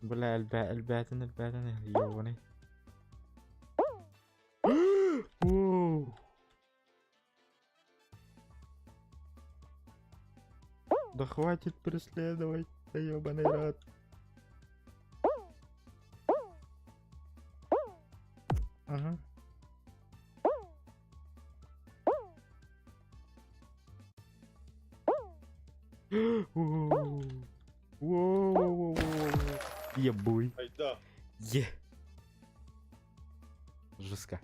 Бля, элбэ, элбээтин, элбээтин, ёбаный. Воу. Да хватит преследовать, да ёбаный рот. Ага. Воу. Ебуй. Айда. Е. Жестко.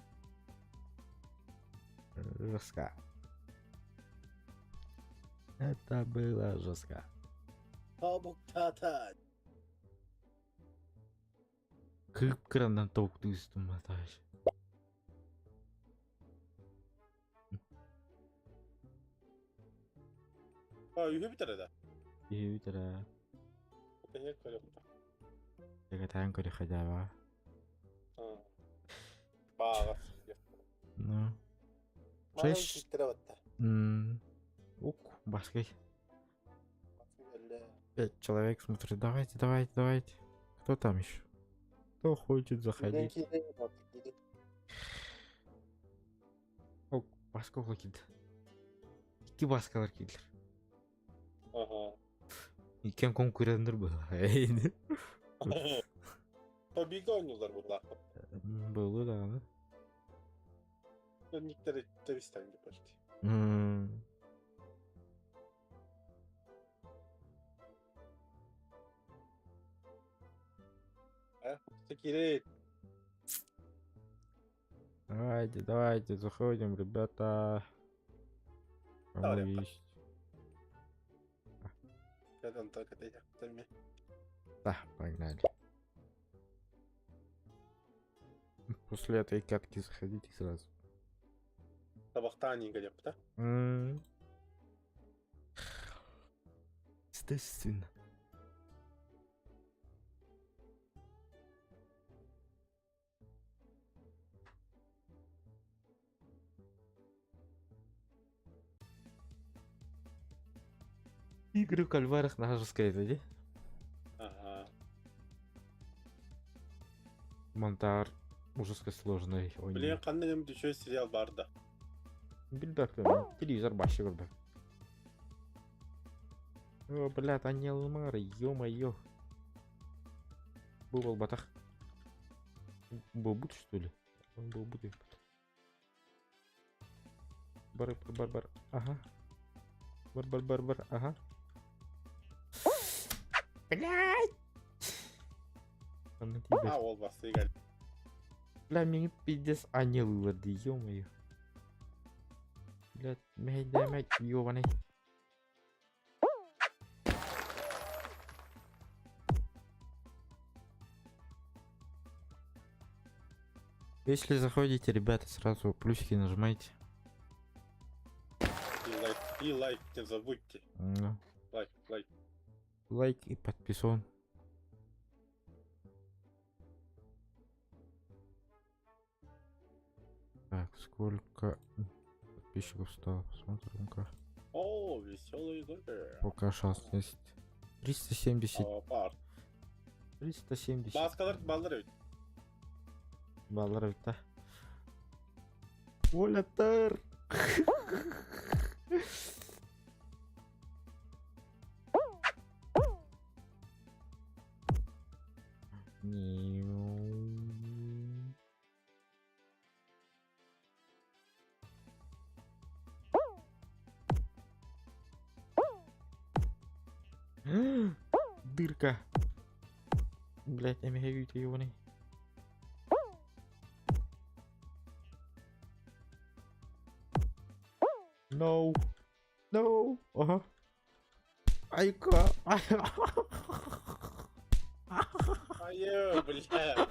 Жестко. Это было жестко. Табук тата. Кып-кыранан токту үстүм аташ. А, үһү бүтэр да. Үһү бүтэрэ. Тэһиэ көрүөхтэ. Дэгэтаан көрүөххэ дьаба. Бааҕас. Ну. Манан Шесть. ситтэрэ батта. Ук, баскай. Пять человек смотрит. Давайте, давайте, давайте. Кто там еще? Кто хочет заходить? О, баска килдер. Икки баскалар килдер. Ага. Иккен конкуренттер было. Побега ойнулар булла. Было да. Никтер тэбистен почти. А, Секирей. Давайте, давайте, заходим, ребята. Кому Давай, есть. Да, погнали. После этой катки заходите сразу. Табахтани да? Естественно. Игры в кальмарах на жесткой, да? Ага. Монтар ужасно сложный. Ой, Блин, қандай дүшө сериал бар да. Билбэппин, телевизор башы көрбөт. О, блядь, аньялымар, ё-моё. Бу буолбатах. Буолбут, что ли? Буолбут эбит. Бар, бар, бар, ага. Бар, бар, бар, бар, ага. Блядь! Анна тиийбэт. А, ол бастыйга. Бля, миигин пиздец аньялыылар дии, ё-моё. Блядь, мэһэйдээмэ, ёбаный. Если заходите, ребята, сразу плюсики нажимайте. И лайк не забудьте. Да. Лайк, лайк. Лайк и подписон. Так, сколько подписчиков стало? Посмотрим-ка. О, веселые игры. Пока 16. 370. Апарт. 370. Баскалар баллар эбит. Баллар эбит да. Оля-тар! Дырка. Блять, эмиһэ ебаный. No. No. Ага. Айка. Айы, бля.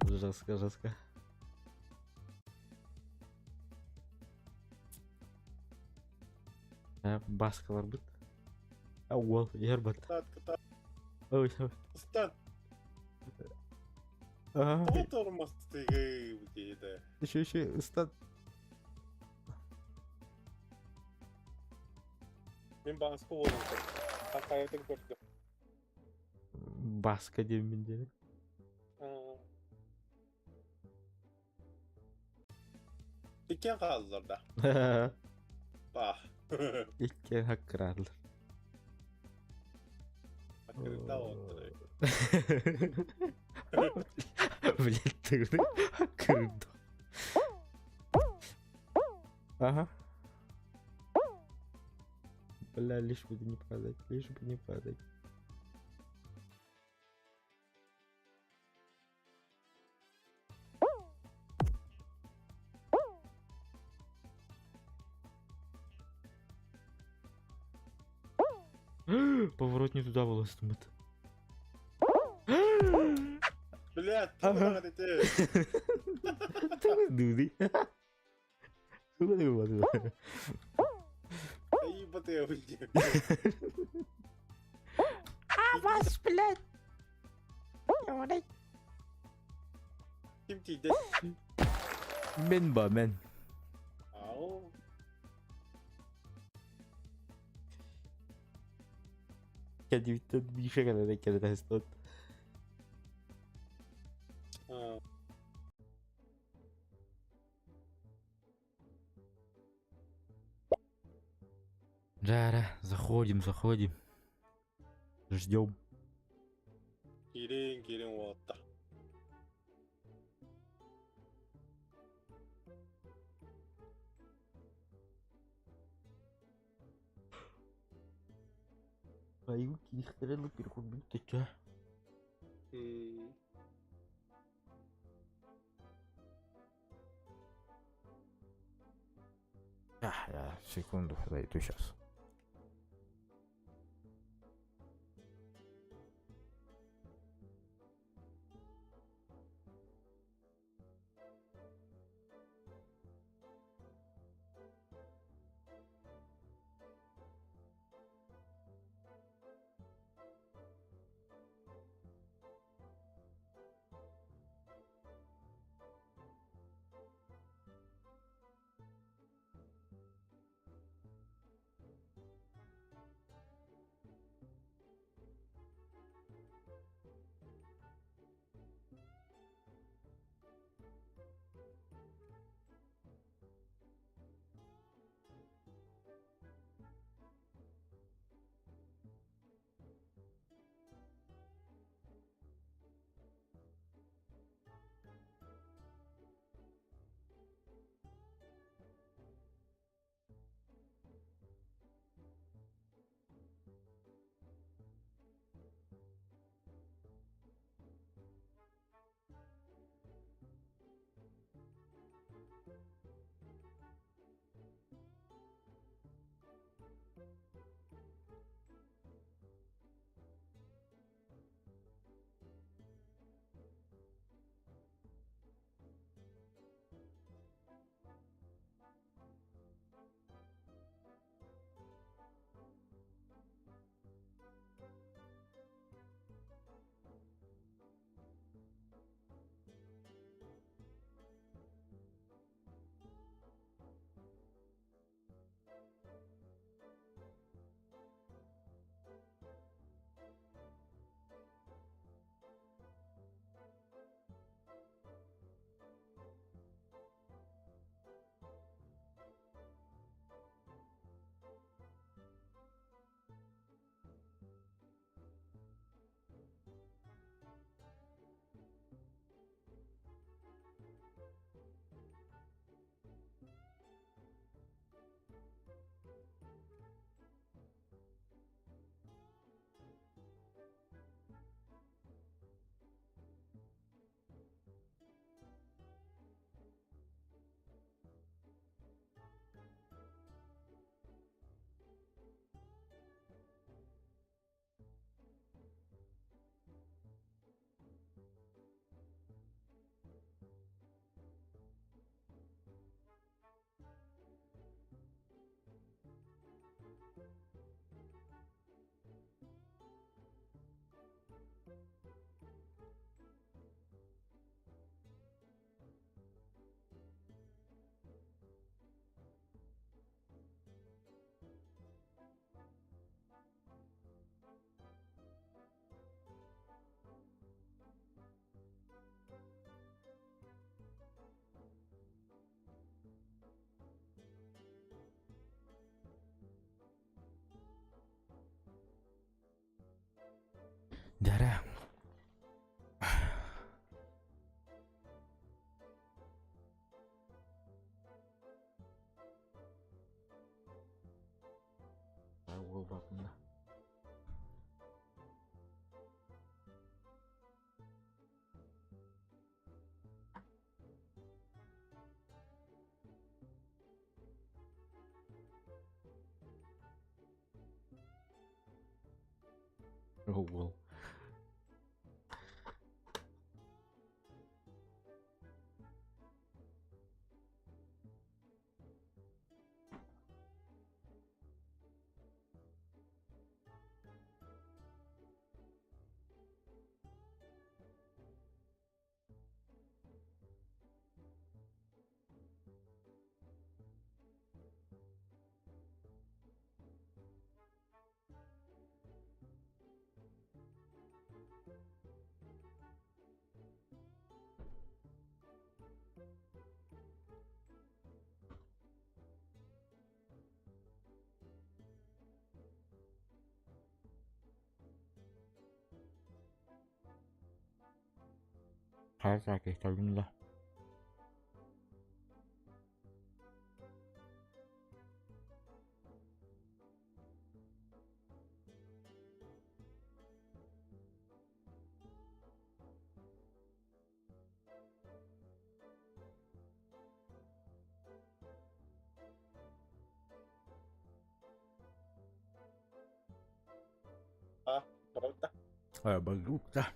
Жестко, жестко. Баскалар быт. Ауыл, ербат. Кытат, кытат. Ой, ой. Ыстан. Ага. Тормостыгы дейді. Еще, еще, ыстан. Мен басқа болдым. Хақайытын көрдім. Баска деймін деді. Иккен қалдылар да. Ба. Иккен хаккырарлар. Хаккырда отыр. Блять, ты хаккырда. Ага. Бля, лишь бы не падать, лишь бы не падать. Поворот не туда был, Астмат. Блядь, Ага. ты Ты дуды. Ебатый выйди. А вас, блядь! Ким тиді? Мен ба, мен. Ау. Кәдивиттен бише кәләдә кәләдә стот. Жара, заходим, заходим. Ждем. Кирин, кирин уотта. Аю кирихтерелі переход будет, чё? Я секунду зайду сейчас. Онно. Oh well. Хайа саакыйталын да. А, правда? А, багук, да.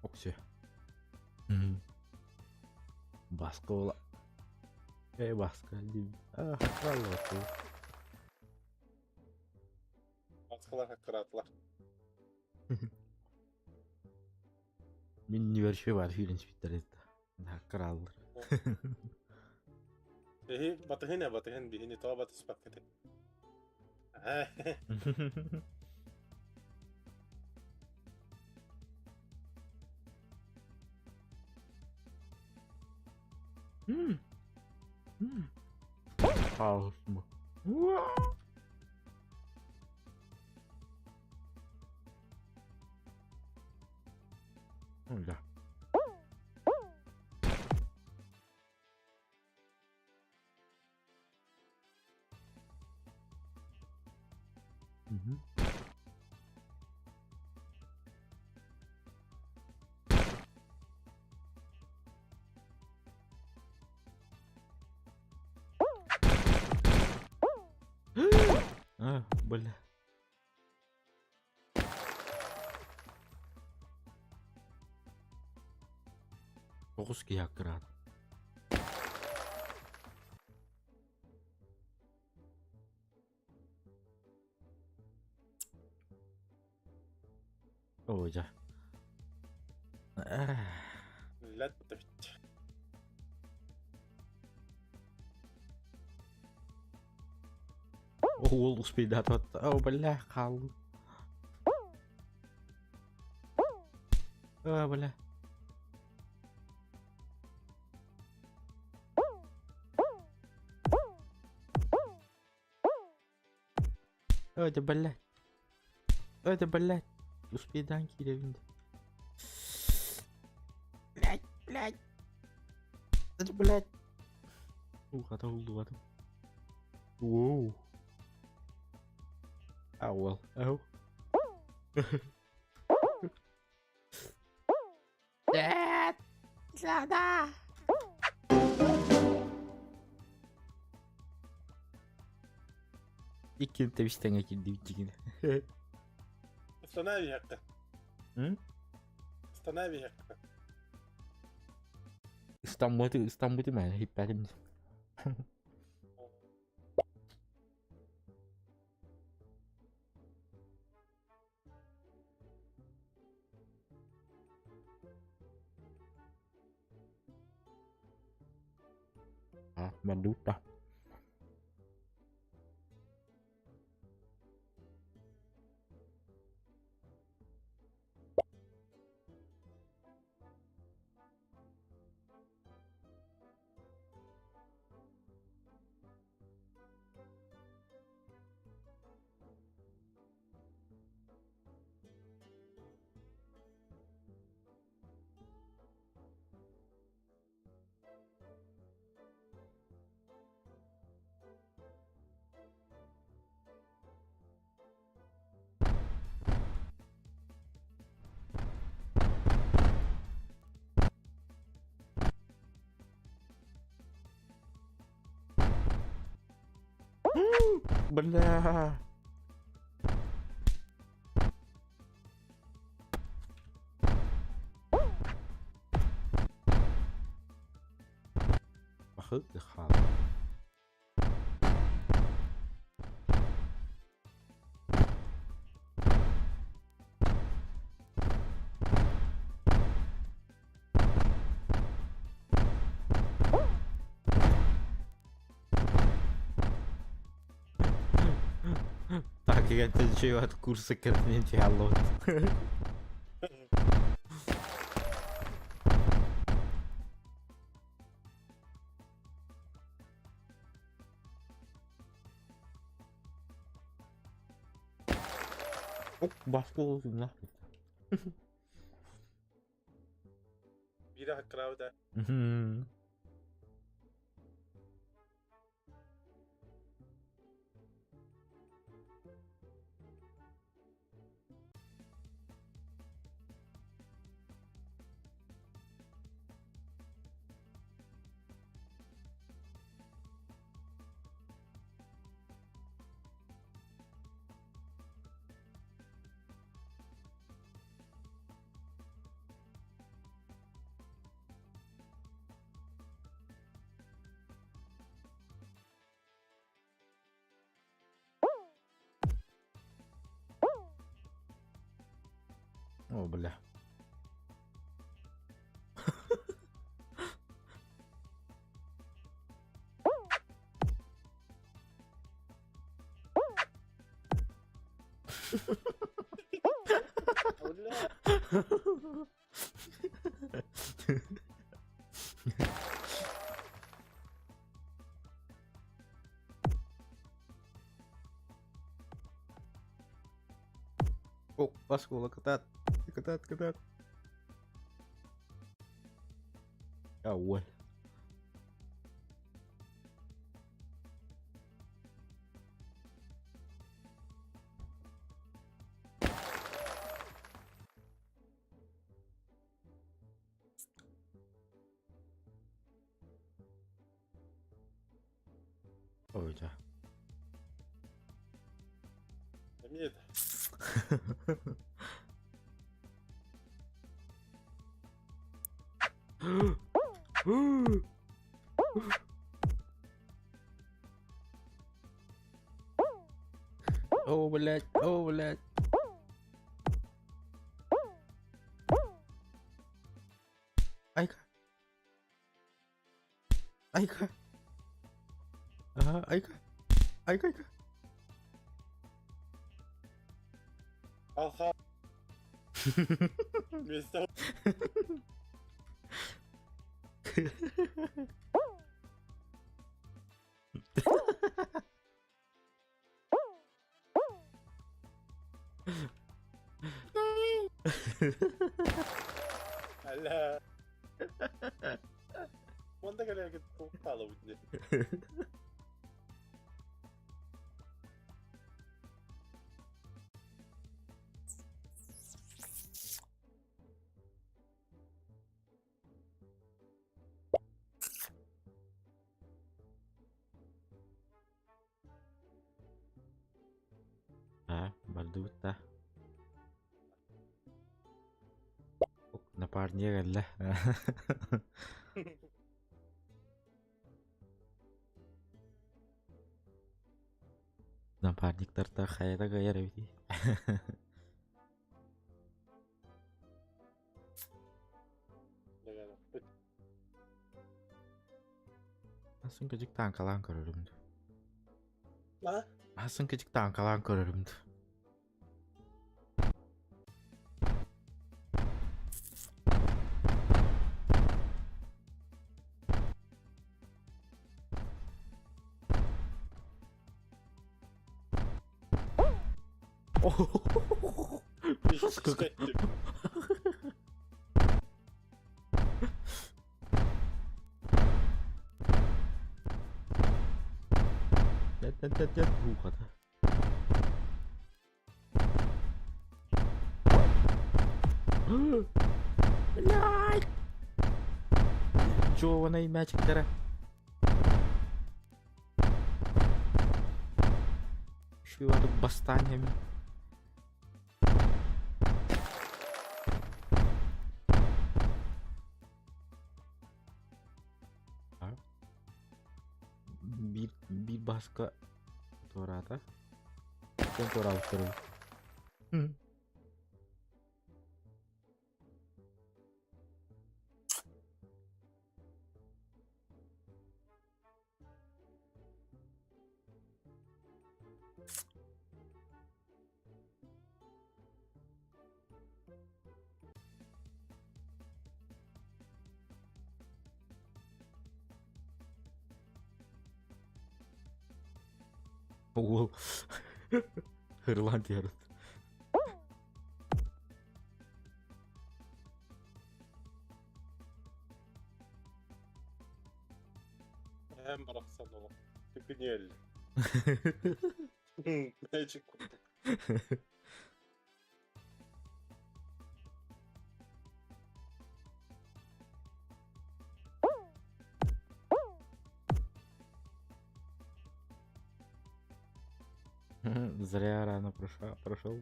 Окси. Баска буола. Ээ баска дии. Аа хатыраллар. Баскалар хаккыраатылар. Мин небольшой бар сүүрэн испиттэр это. Хаккырааллар. Эһи батыһын э батыһын биһини тоҕо батыспаккыт. Хаалысма. Да. Мгм. А, бля. Тоҕус киһи аккыраат. Оо дьэ. Лэт Уол успейдаатыбат. О, бля, хааллым. А, бля. Это, блядь. Это, блядь. Успейдаан киирэбин. Блядь. Блядь. Ух, это улдубатым. Воу. Ah well. Oh. Нет! Сюда! Иккин тэбистэҥэ киирдибит дьигин. Останови М? Останови. Ыстаммыты ыстаммытым ээ иһиппэтим. А, валюта. Бля. Бахыт хаал. Так, я от курса конфиденциалот. Ок, баскол нахуй. Биирэ хаккыраабыта. О, бля. Бля. О, осколок кытаат. Кытаат, кытаат. А, ой. Ой, да. Эмиэ О, блядь, о, блядь. Айка. Айка. Ага, айка. Айка, айка. Алха. Вместо Алла. да кэлэргит хаалабыт дии. А, бардыбыт да. Напарник кэллэ. Напарниктарта хайата кыайар эбитий? Асын кыдьык таанкалаан көрөрүм дуу. А? Асын кыдьык таанкалаан көрөрүм дуу. Нет-нет-нет-нет, ухо-то. Блядь! Жеваный мячиктара. Швивадык бастаниями. Биир, биир бааска туораата. Ким туораабыттарый? Уол ырылаан түһэр. Эһэм барахсан олох түкүнүөл. Мэчик курдук. Зря рано прошел.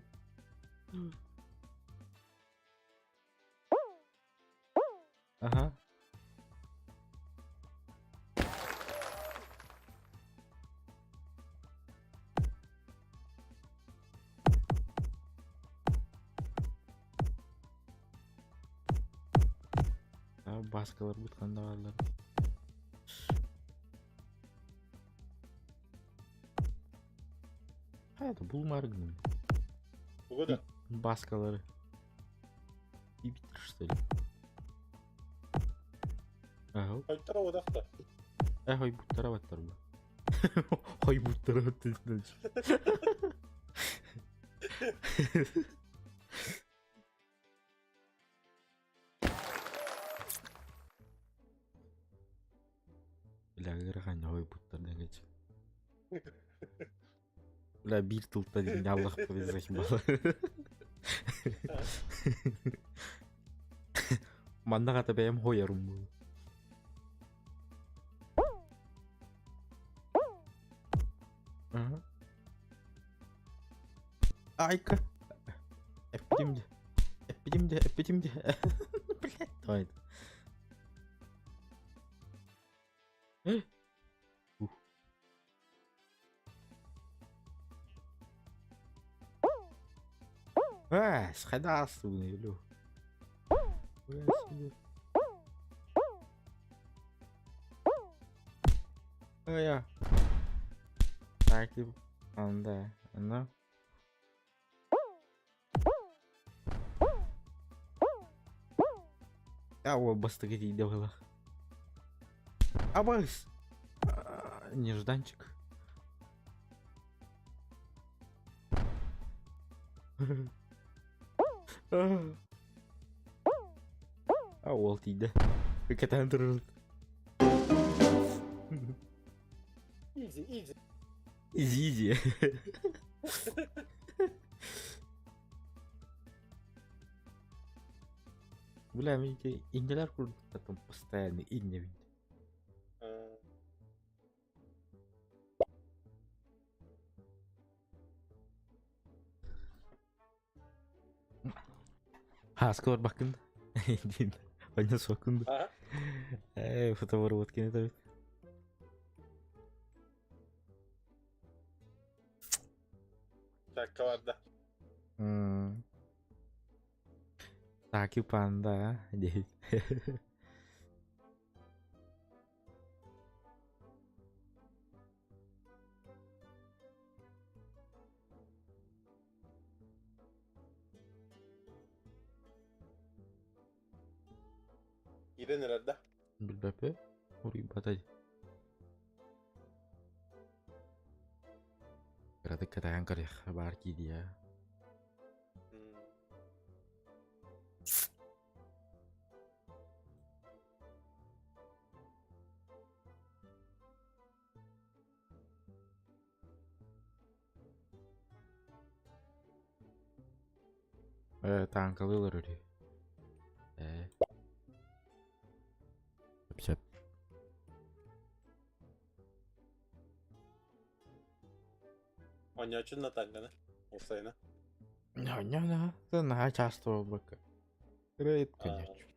Ага. Бааскалар бут ханна бааллар? Хайа булмаары гынным. Тугу да? Бааскалары. Ибитер что ли? Ага. Хойтара одахта. Э, хойбуттара баттар бу. Хойбуттара баттар. Бля, ыарахан хойбуттар дэгэж. Бля, биир тылтан иһин Аллах повезло. Манна хата бэйэм хойорум бу. Ага. Айка. Эппитим де. Эппитим де, эппитим де. Блядь, давай. Ух. Э, схайдастуны, лю. Я. Так, анда, ана. А, о, бастык тиийдэ быһыылаах. Абыс! Нежданчик. А, уол тиийдэ. Кэтээн турар. Easy, easy. Easy, easy. Бля, видите, иннелер курдук потом постоянно инне бит. Хааска барбаккын диин Онно суоккун Аа. Ээ, фотоборбут кини табит. Такка барда. Таки панда диэбит. Киирэн эрэр да? Билбэппин. Уруйбата дии. Кыратык кэтэһэн көрүөх баар киириэ. Э, тааҥкалыылар өрүү. Э. Сөп. Оонньооччун да тааҥканы. Уопсайына. Оонньоо наһаа часто буолбакка. Редко оонньооччу.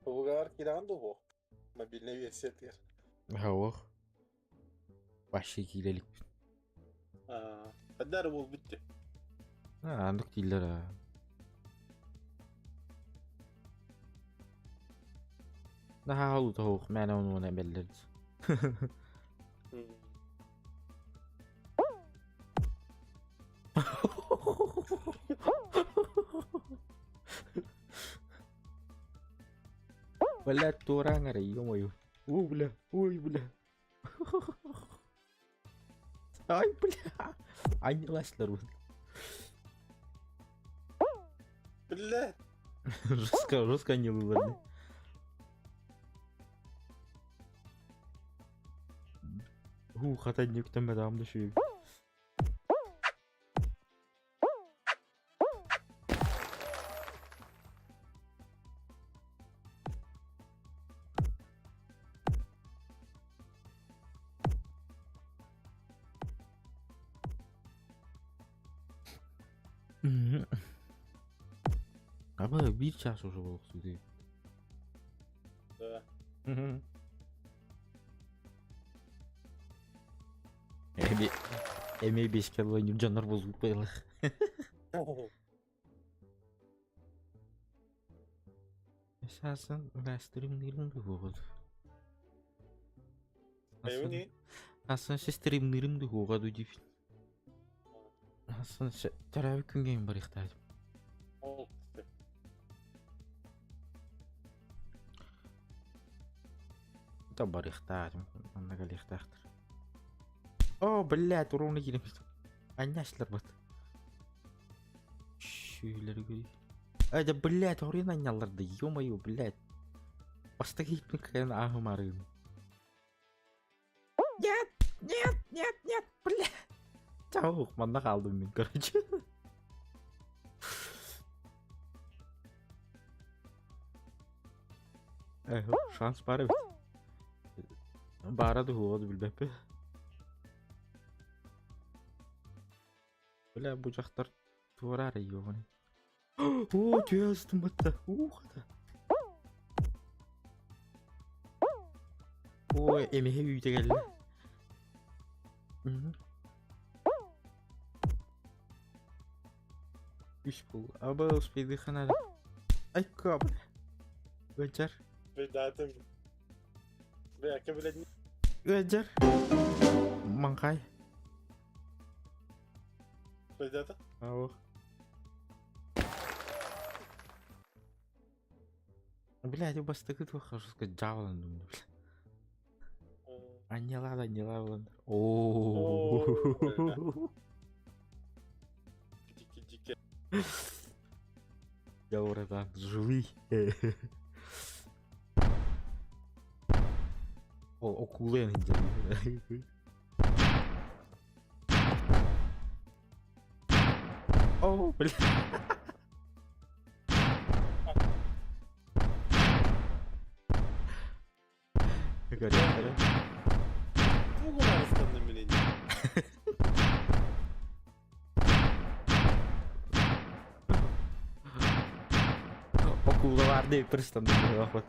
Тугугар киирэҕин дуо? Мобильнай версиятыгар. Суох. Вообще киирэ иликпин. Аа, ханна эрэ буолбут дии. Аа, оннук дииллэр аа. Наһаа олута суох, мээнэ ону-маны эбэллэр дии. Бля, туораҥ эрэ, ё-моё. О, бля, ой, бля. Ай, бля. Анньыласлар Бля. Жестко, жестко анньылыылар Уу, хата нүктэммэтэҕим да үчүгэй. Аба биир чаас уже буолуохсуй Да. Эми эми беске ойнуур дьоннор буолбут быһыылаах. Эсасын стримныырым дуһуоҕут. Эйуни. Асын стримныырым дуһуоҕа ду диибин. Асын төрөөбүт күҥҥэ барыахтаатым. Ол Да барыахтаатым. Манна кэлиэхтээхтэр. О, блядь, уруна киирэммит. Анньааччыларбыт. Шүүлэргүй. Ай да блядь, оройун анньаллар да, ё-моё, блядь. Бастакы иһиппин кыайан ааһымаарыгын. Нет, нет, нет, нет, блядь. Чаух, манна хаалдым мин, короче. Э, шанс баар эбит. Баара дуһуоҕа да билбэппин. Бля, бу дьахтар туораары ёбаный. Оо, түө астым батта. Уу, хата. Ой, эмиһэ үүтэ кэллэ. Үс бул. Аба успейдыха надо. Ай, кап. Ыдьар. Бэйдаатым. Бэйэкэ билэн Ыдьар. Маҥхай. Бэйдаата. Аух. Блядь, бастакы туох жестко дьаабылан думаю, бля. Анньалаада, анньалаабылан. Оо. Дикий дикий. Я братан, живый. О, окулуйан сылдьар. О, бля. Көрүөхтэрэ. Тугунан ыстанным билин. Окуула баар диэбит ыстанным быһыылаах.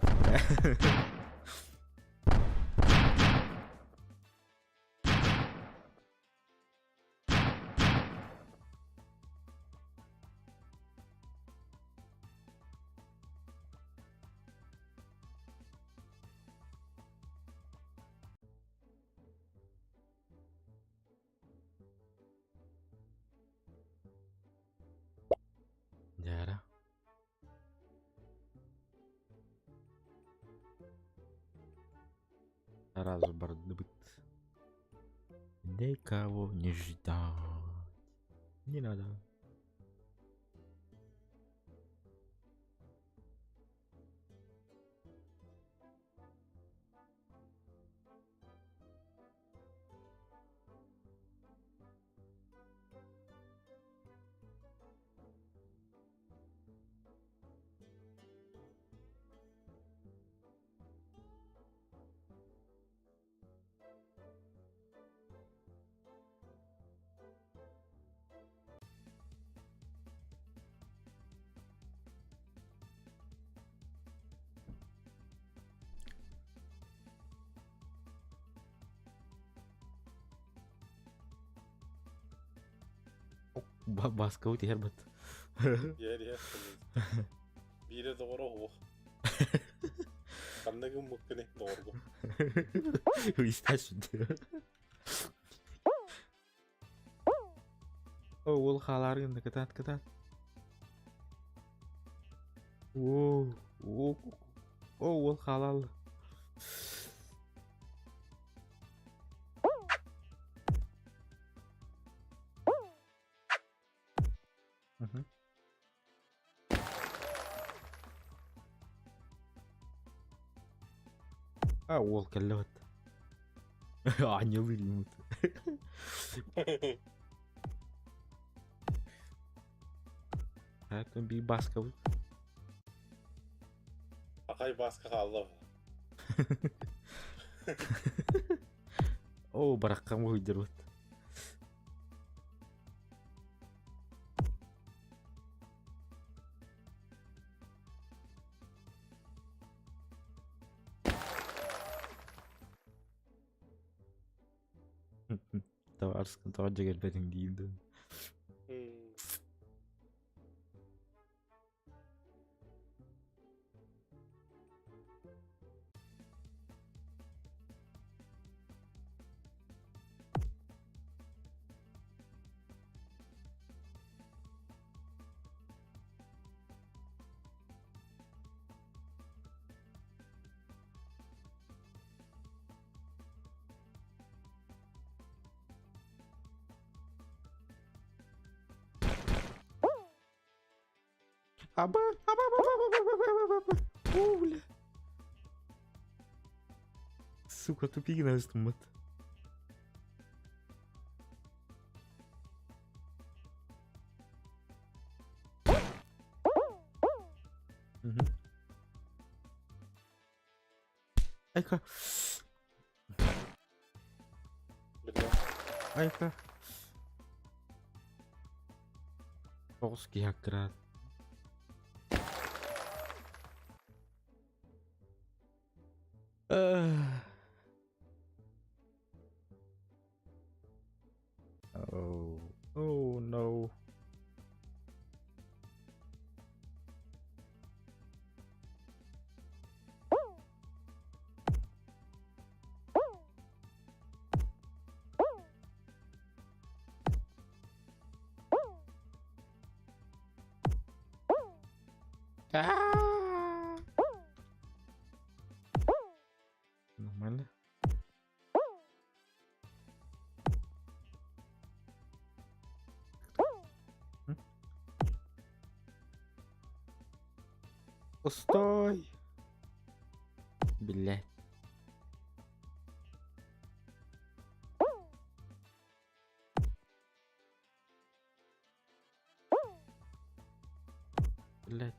Дьара. Сразу бардыбыт. Никого не ждать. Не надо. Баскабыт иһэр бат. Иһэр иһэр. Биирэ доҕоро оһуох. Ханна гыммыккыный доҕорго? Ыйыстаа сүдэ. О, уол хаалаары гынна, кытаат, кытаат. О, о, о, уол хаалаалла. Мгм. А, уол кэллэ бат. Аанньалыыр юмут. Хатын биир бааскабыт. Акай бааска хаалла. Оо, бараххан уһуйдурбут. Табаарыскын тоҕо дьэгэрбэтиҥ диир дуу. Аба, аба, аба, аба, аба, аба, аба, аба. О, бля. Сука, тупигина ыстыммыт. Мгм. Айка. Бля. Айка. Тоҕус киһи аккыраат. Oh, oh no. Ah! Нормально. Стой! Блять. Блядь.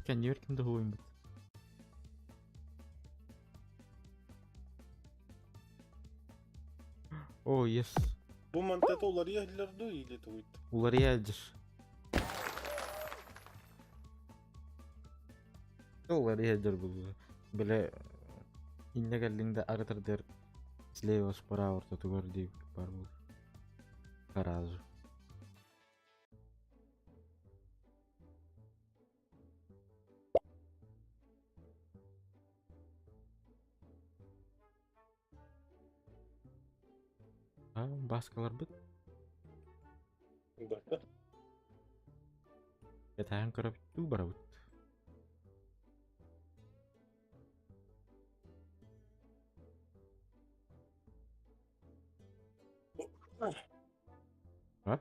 Кэннибэр ким да уһуйбут. О, yes. Бу мантата уларыйа иһиллэр дуу или тугуйт? Уларыйа илдьир. Уларыйа илдьир булла. Бile инне кэллиҥ да арытырдыр слева справа ортотугар дии бар буолар. Сразу. А, Бааскаларбыт Барда. кэтэһэн көрөбүт дуу барабыт. А?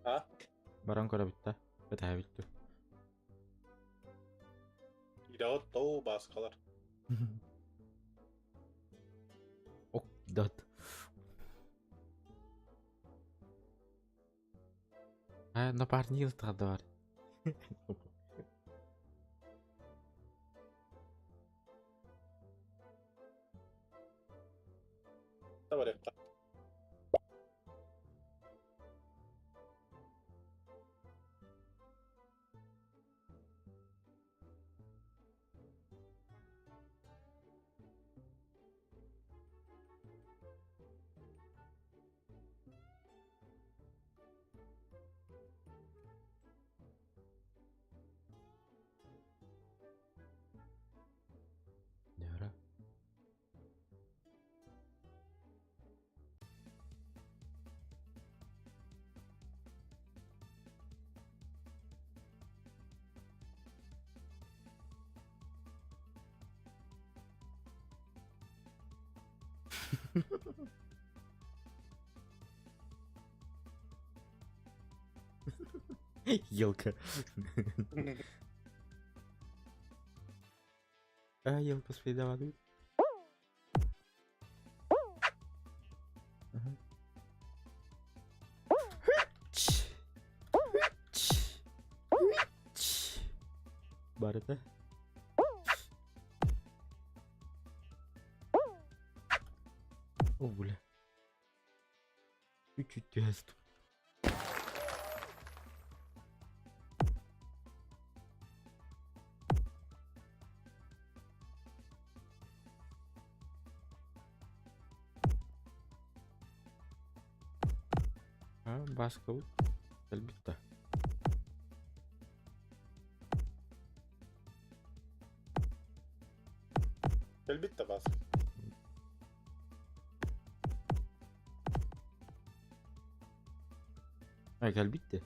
А? Баран көрөбүт да, кэтэһэбит дуу. Идэҕит тоу бааскалар. Ок, дат. А, напарник бар. Барыахха. Нөра. Елка. А, елка следовала. Ага. Барыта. О, бля. Чуть-чуть түһэстим. А, Бааскабыт кэлбит да. Кэлбит да бааска. А, кэлбит да.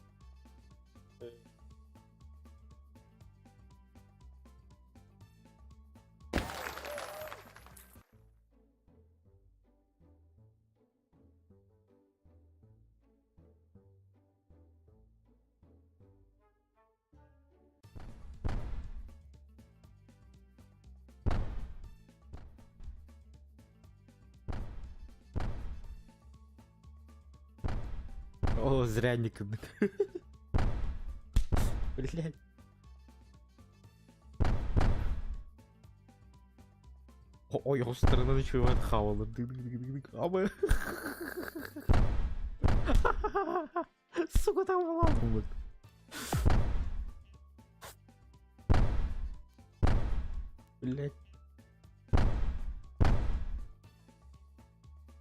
О, зря не Блять. Ой, стороны чувак хавала. Абы. Сука, там была. Блять.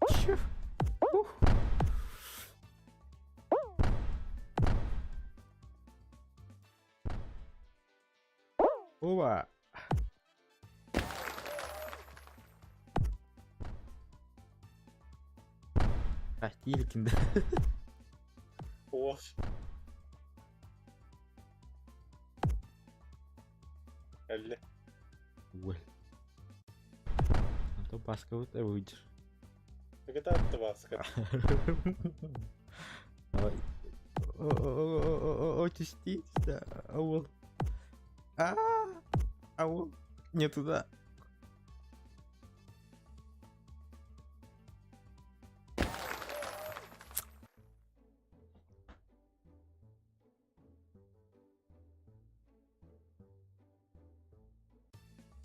Чё? Ух. Оба. А, Тилькин, да. Ох. Элли. Ой. А то Баска вот выйдешь. Так это от Баска. Ой. О, частица. Ау. А, ау. Не туда.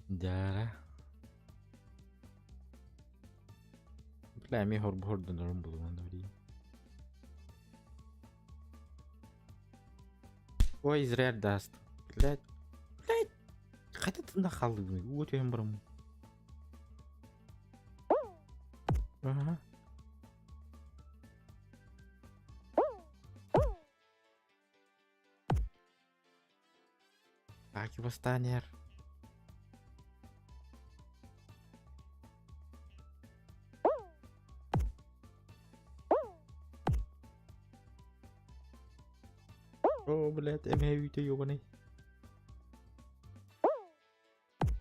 Дьаара. Бля, эмиэ хорбу хордонорум булуман да билигин. Ой, зря даст. Блядь. Блядь. Хайда тында хааллыбын? Уу түһэн бараммын. Ага. Аки восстанер. О, блядь, эмээ үүтэ ёбаный.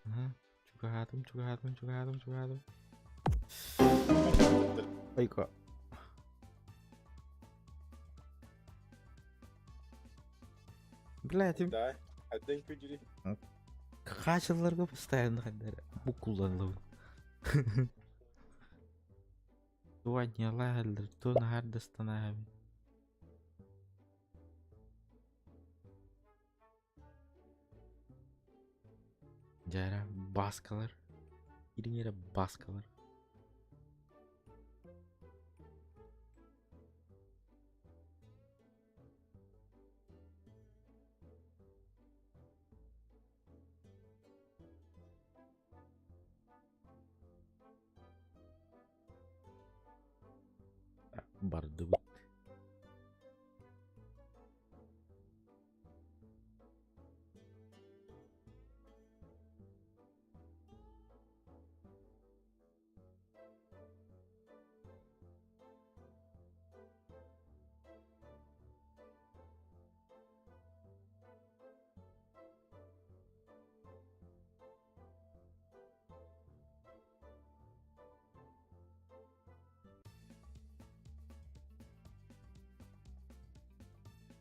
Ага, чугаһаатым, чугаһаатым, чугаһаатым, чугаһаатым. Айка. Блядь, Да, один күдүри. хаачылларга постоянно хайдары буккулланылабын. Туаньялаһаллар, то наһардастанаһабын. Дьэ баскалар. Ириҥ эрэ баскалар. Бардыбыт.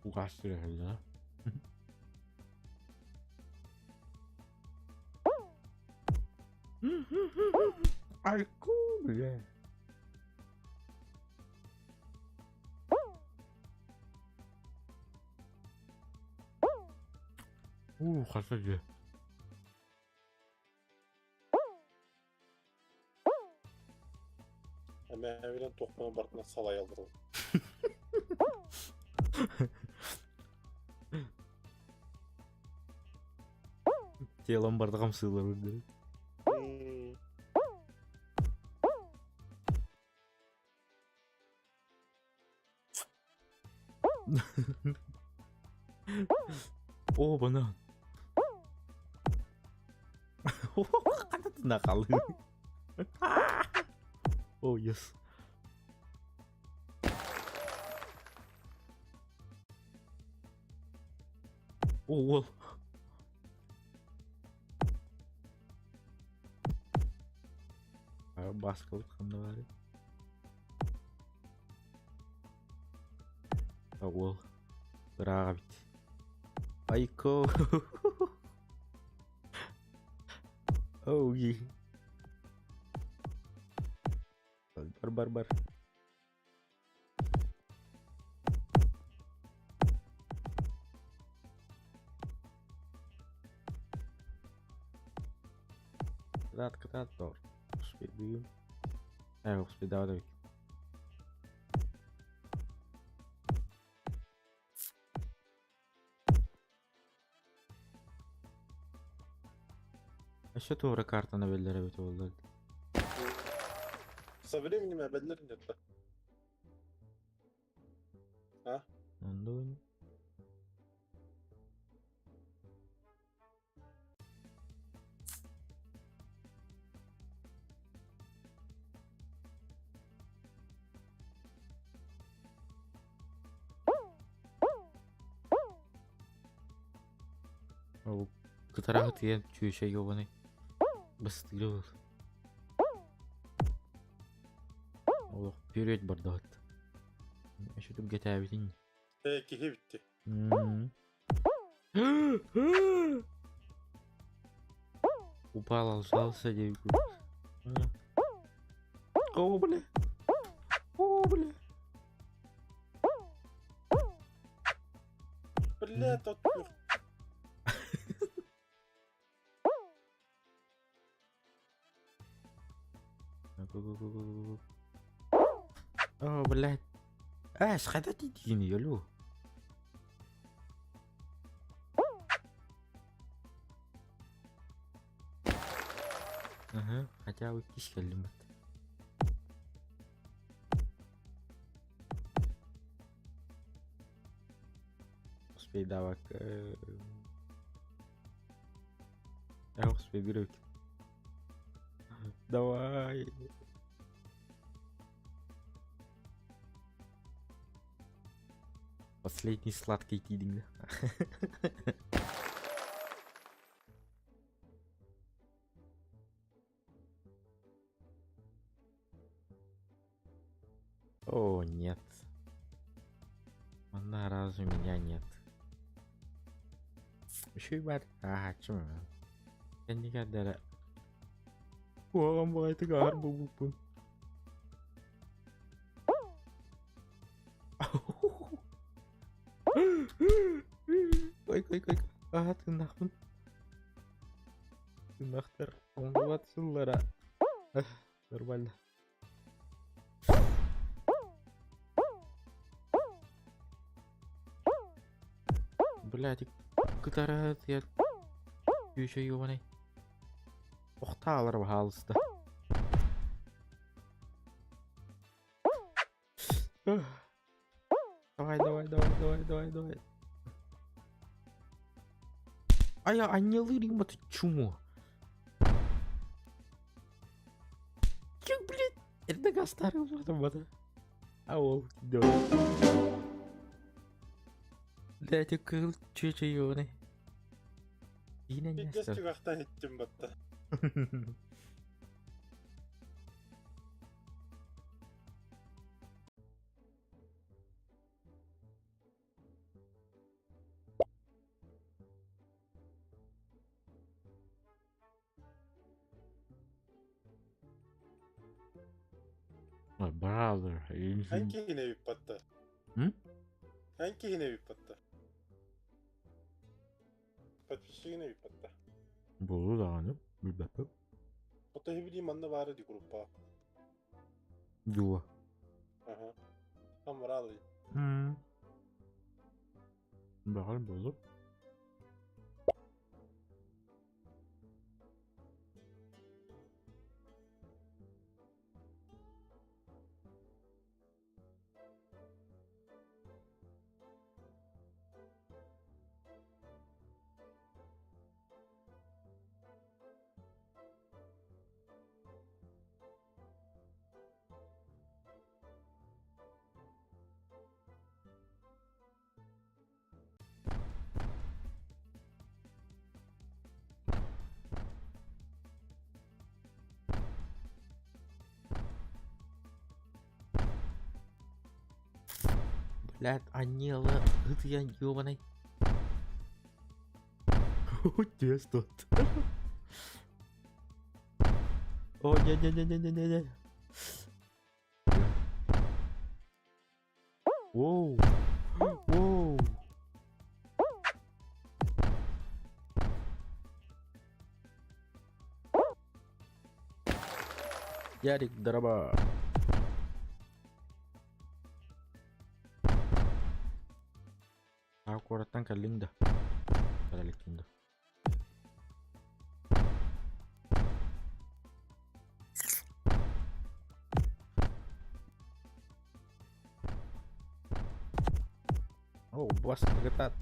Угаастырыһаллара. Айку, бля. Уу, хаса дьэ. Эмээбинэн туохпунан барытынан салайаллар. Телом барда хамсыылар үрдүрү. О, банан. Ханна хаалыы. Oh, yes. О, уол. Баскалык ханна баарый? Уол. Ыраах эбит. Айко. Оуги. Бар бар бар. Кытаат кытаат доор. Успейдыгым. Э, успейдаабат эбит. Өссө туора картаны биллэр эбит буоллар. Со временем эбэллэр иннэтэ. А? Оннугун. Ол кытараҕы тиийэн чүөчэ ёбаный быстыыры был. Олох вперед бардаҕыт. Өшөтүм кэтээбитин. Э, киһи битти. Упал, сжался диэбит. О, бля. О, бля. Бля, тот О, блядь. Э, схайда тиийдигиний, алло. Ага, хотя бы иккис кэллим бат. Успейдаабакка Э, успейдыыр эбит. Давай. Последний сладкий тиийдиҥ да. О, нет. Манна разу меня нет. Үчүгэй баар. Ааһааччым ээ. Кэннигэр да эрэ куһаҕан баҕайытык ааһар буолбуппун. Ой, ой, ой, аһа тыыннаахпын. Тыыннаахтар оҥнубат сыллара. Нормально. Блядь, кытара я еще ёбаный. Охтаалар баһаалыста. Давай, давай, давай, давай, давай, давай. Айа, анньыалыыр ты чмо. Как, блядь, эрдэ гастары бата. А ол да. Блядь, кыыл чүөчэ ёбаный. Иинэн Пиздец түгэхтэн иттим батта. Ой, brother, Эн киһини эбиппатта. М? Эн киһини эбиппатта. Подписчигин эбиппатта. Буолуо даҕаны, билбэппин. Ото билии манна баара ди группа. Дуо. Ага. Амралы. М. Баҕар буолуо. Блядь, анньыала ытыйан ёбаный. Тесто. О, не-не-не-не-не-не. Воу. Воу. Ярик, дороба. Аа куораттан кэллиҥ да? Кэлэ иликкин да? О, бас кытаат.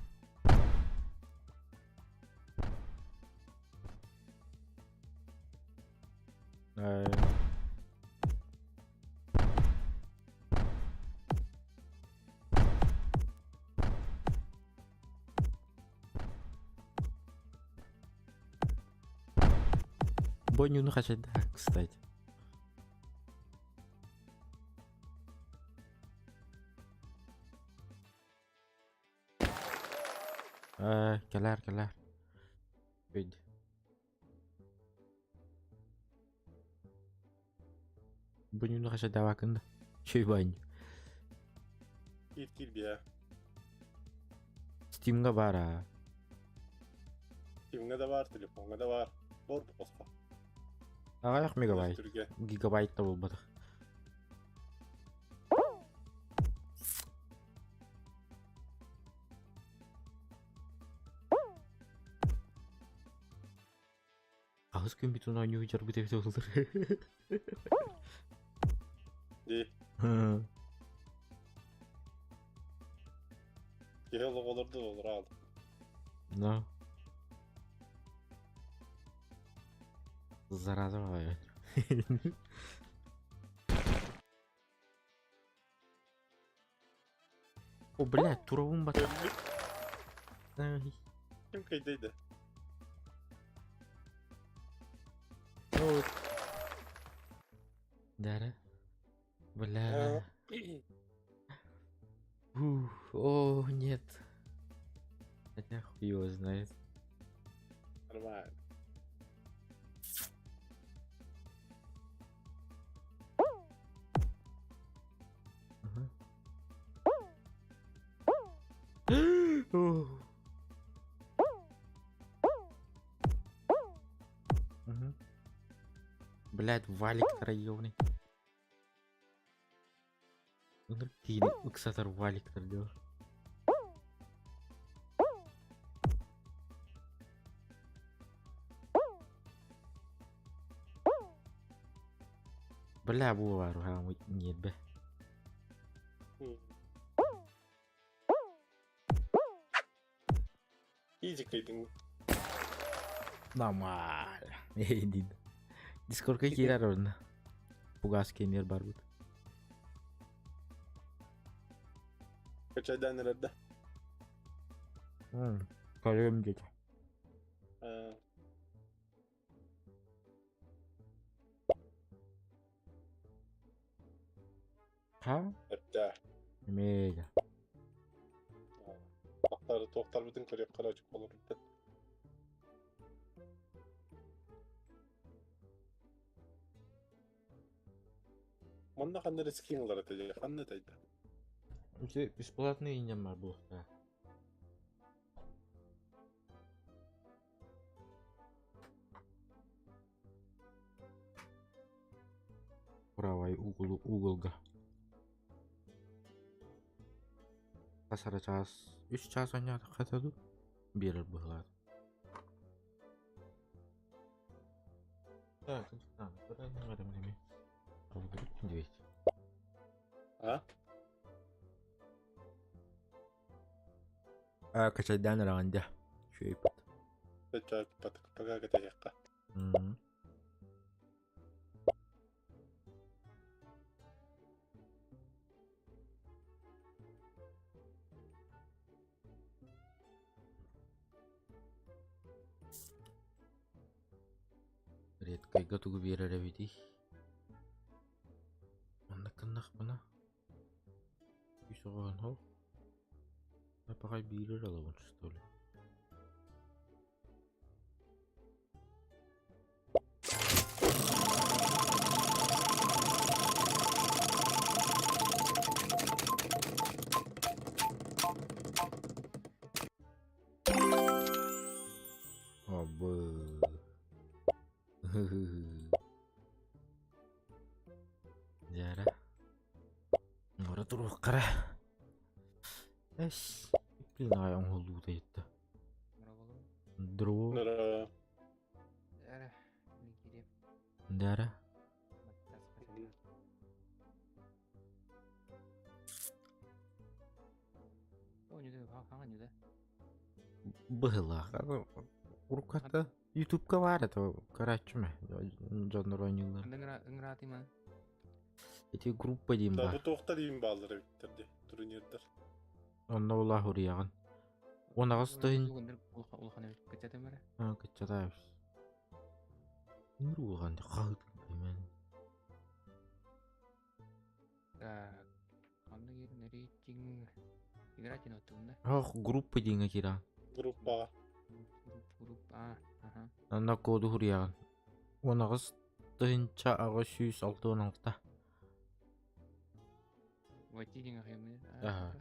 Э, Боннюну хачайда, кстати. Э, кэлээр, кэлээр. Өйд. Бу хашадавакында. Чөй баанньу. Киир киир биэ. Стимга баар аа. Кимҥэ да баар, телефоҥҥа да баар. Бор босхо. Аҕыйах мегабайт. Түргэ. Гигабайт да буолбатах. Аҕыс күн бүтүн оонньуу дьарбыт эбит буоллар. Дии. Киһи олоҕолорду олораал. Но. Зараза баҕайы. О, блядь, туравым бат. Ким кыйдыйды? Дара. Бля. Ух, о, нет. Хотя хуй его знает. Нормально. Ага. Угу. Блядь, валик троёвный. Ынырык киһини ыксатар валиктар диyor. Бля, бу бар, ньиэрбэ. Изи кыйдың. Нормально. Диин. Дискордка киирэр орна. Пугас киэнигэр барбыт. Качайдан эрэрдэ. Көрүөм диэтэ. Ха? Эптээ. Эмиэ Тохтар туохтарбытын көрүөххэ эрэ олорбут. Манна ханна эрэ скин ылар этэ дии, ханна этэй да? Ити бесплатный инньэм бар буолуохтаах. Правай угол уголга. Хас эрэ чаас, үс чаас оонньоотоххо этэ дуу? Биэрэр быһыылаах. Так, А? А, качайдаан ыраҕын дьэ. Үчүгэйбит. Пока кэтэһиэххэ. Редкайга тугу биэрэр эбитий? Маннык гыннахпына үс оҕоһун ол Папаҕай биири эрэ ылабын что ли? Абы. Дьээрэ. Муора туруоххара. Эс, блин, аҕай оҥоһуллубута иһиттэ. Дро. Дара. Быһылаах. Урукката Ютубка баар этэ, көрөөччүм ээ, дьоннор оонньууллар. Ыҥыраатыма. Ити группа диэн Да, баар. бу туохтар иин бааллар эбиттэр дии, турнирдар. Онно улаах уруйаҕын. 18 тыһын Улахан эбит кыччатым эрэ. кыччатаа эбит. Ыҥыр улахан хаһыт мен. Так, ханна киирэн рейтинг играть на Ох, группа диэҥҥэ киирэн. Группаҕа. Группа, а, ага. Онно коду хуруйаҕын. 18 тыһыынча 866. Войти диэн ахыймы. Аха.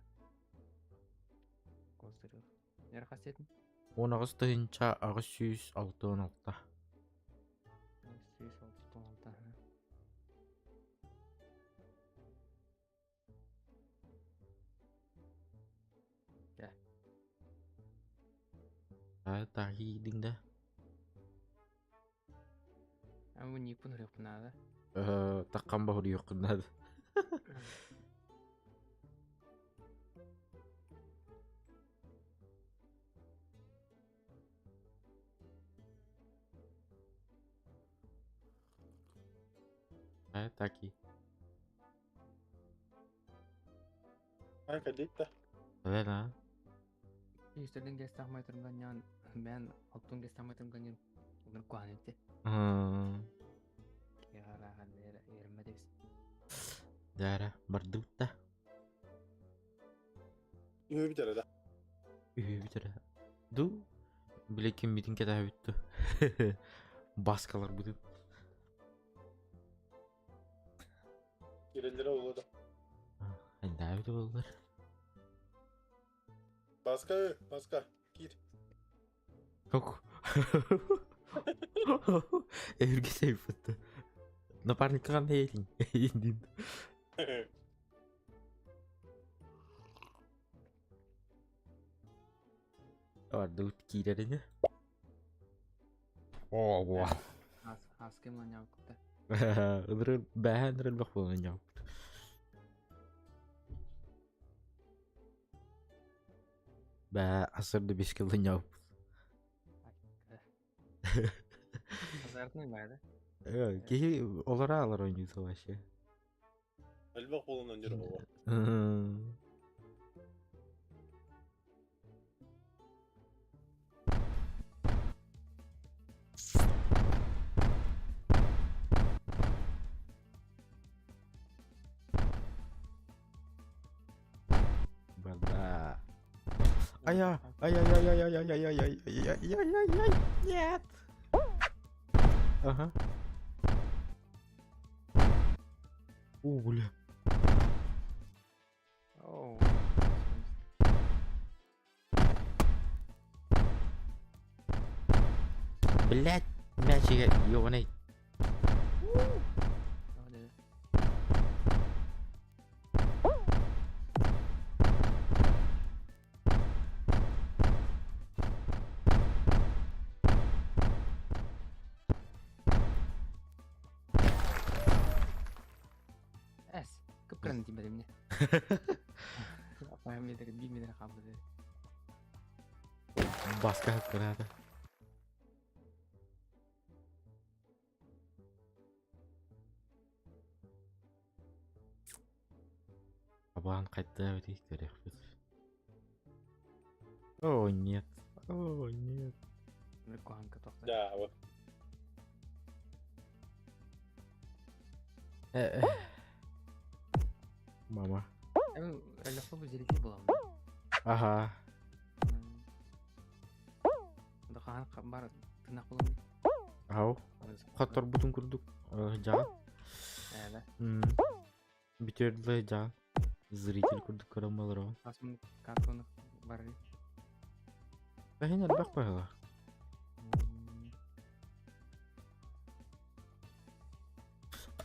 Козырев. Нер хасетин? 18 866. 166. Да. А, тахидиң да. А мы не пунрых надо. Таккан бахыр надо. А, таки. Ай, кадитта. Да, да. Истерден гестах майтырган ян мен алтын гестах майтырган ян Онун куанетте. Яра халлера ермедес. Дара, бардыбытта. Үһү бүтэрэ да. Үһү бүтэрэ. Ду, бile ким битин кэтэһэ бүттү. Баскалар бүтүн. Киреллere oldu да. Хайда бүтү боллар. Баска, баска. Кир. Хок. Эвирге сейфытты. Напарник кандай этиң? Индин. Барды киирерини. О, во. Ас ас кем лан яв кутта. Ыдыры бэхэн ырылбах болан яппыт. Бэ асырды бескылын яппыт. Азартный байды. Киһи олора алар ойнуйта вообще. Элбэх буолан өндөр бу. Бада. Ая, ай ай ай ай ай ай ай ай ай ай ай ай ай нет. Ага. О, бля. Оу. Блять, мячик, ёбаный. Эс, кыпкырын тимер эмне. Апайым метр, бир метр калды. Баска кырады. Абан қайтта өте керекпіз. О, нет. О, нет. Мир куанка тохта. Да, вот. Мама. Эми эле бу зерики булам. Ага. Да хаан бар тынак булам. Ау. Хаттар бутун курдук. Жан. Эбе. Битерді жан. Зритель курдук көрөмөлөр. Асмын картоны бар. Бәхин әлбәк байла.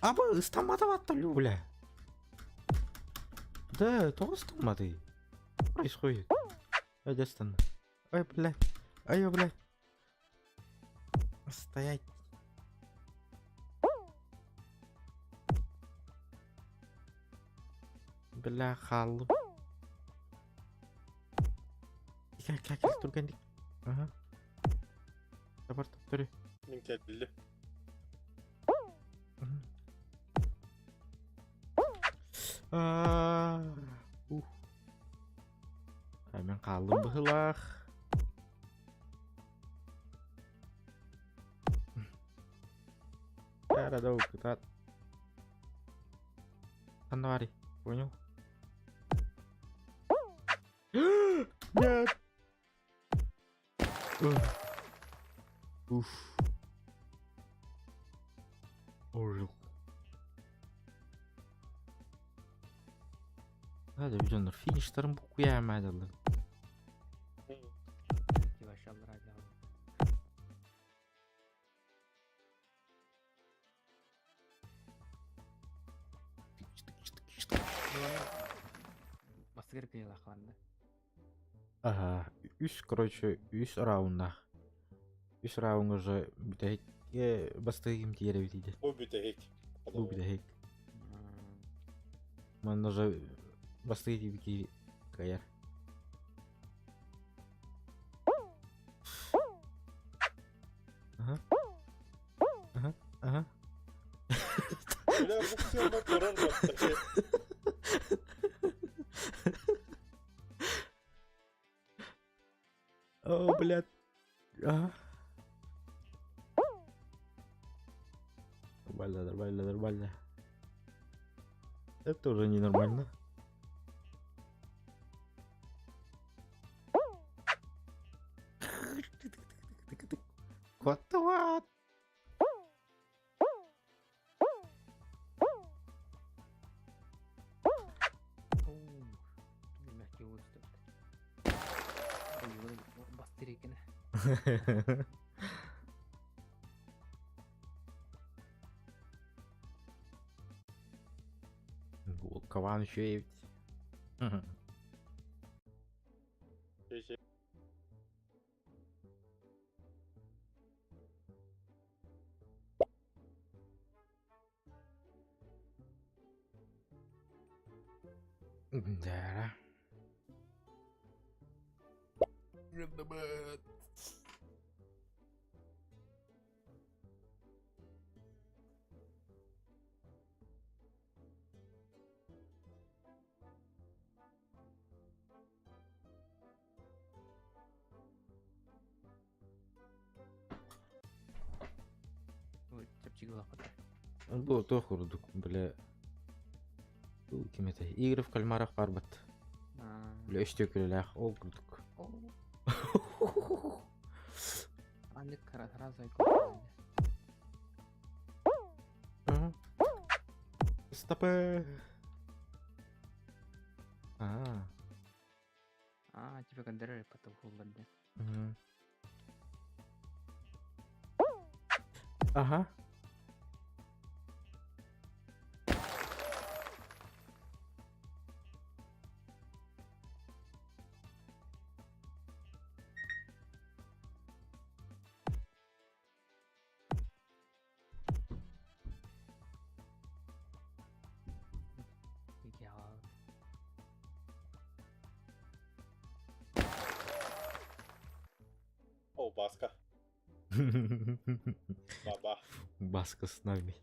Аба ыстамады батты бля. Да, тоҕо ыстаммады. Происходит. Ай, дастан. Ай, бля. Ай, бля. Стоять. Бля, хааллым. Кел, кел, кел, тургендик. Ага. Табар таптыры. Мин келди. Ух. Мен хааллым быһылаах. Кара да укытат. Ханна понял? Нет! Уф. Ожил. Hadi bir дьоннор фиништарын буккуйаамаадаллар. Бастыгар кыйылаахаланна. Ага, үс, короче, үс рауннаах. Үс рауҥҥа уже бүтэһик бастакы ким тиийэр эбит диде. Бу бүтэһик. Бу бүтэһик. Манна уже бастакы киһи кыайар. Ага. Ага, ага. Бля, бу сыана көрөр бастакы. О, блядь. Ага. Нормально, нормально, нормально. Это уже ненормально. What the what? Каван еще и... Да. Бу туох курдук, бля. Бу ким этэй? Игры в кальмарах барбыт. Бля, өстөкүлэлээх ол курдук. Аннык сразу Стопэ. А. А, типа кондеры потом холодно. Ага. О, Баска. Баба. Баска с нами.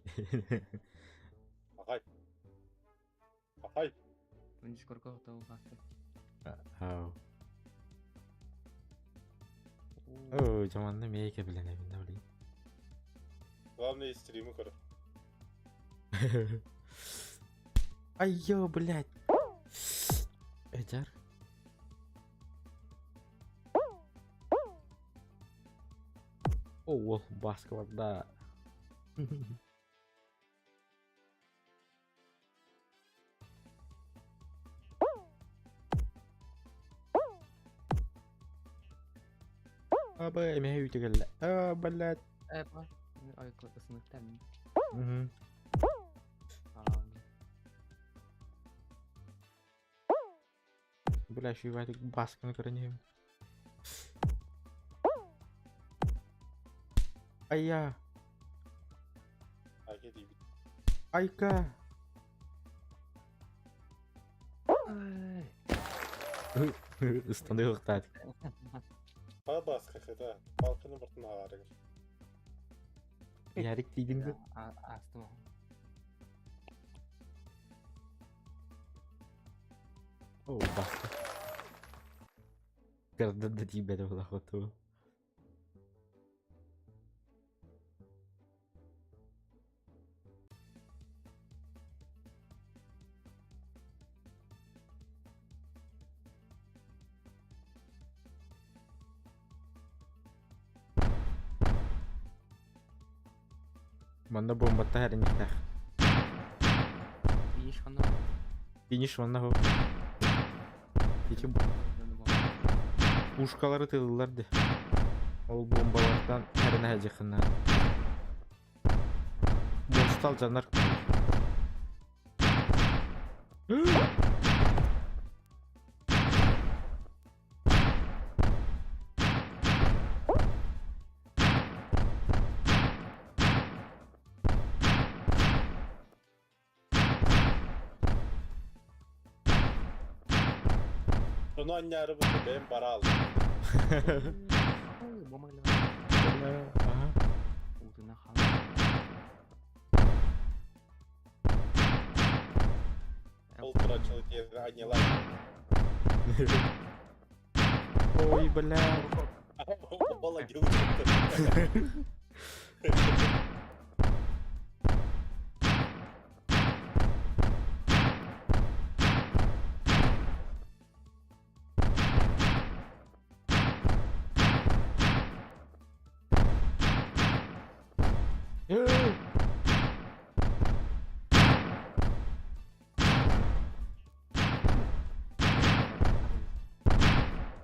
Ахай. Ахай. Ау. Оо, жаманны мээке билен эбин да блин. Главное стримы көрө. Айо, блядь. Эдяр. О, Баска да. Аба, эмэһэ үүтэ кэллэ. А, блядь. Мгм. Бля, еще и Басканы көрөн иһэбин. Айя. Айка диибит. Айка. Ыстаныахтаат. Па Баска хыта. Палканы бартын ааҕарыгар. Ярик тиийдиҥ дуо? Астым. О, Баска. Кырдыр да тиийбэтэ буолаахпыт Манна бомбата хэриниктэх. Финиш ханна. Финиш манна хо. Ити пушкалары тыыллар ди. Ол бомбалартан эрэнэ сылдьыххына. Муоста алдьанар. Ону анньаары бу бэйэм бара алдым. Аха. Утуна хаалла. Ол тураччылы диэн анньалаан. Ой, бля. Балагил.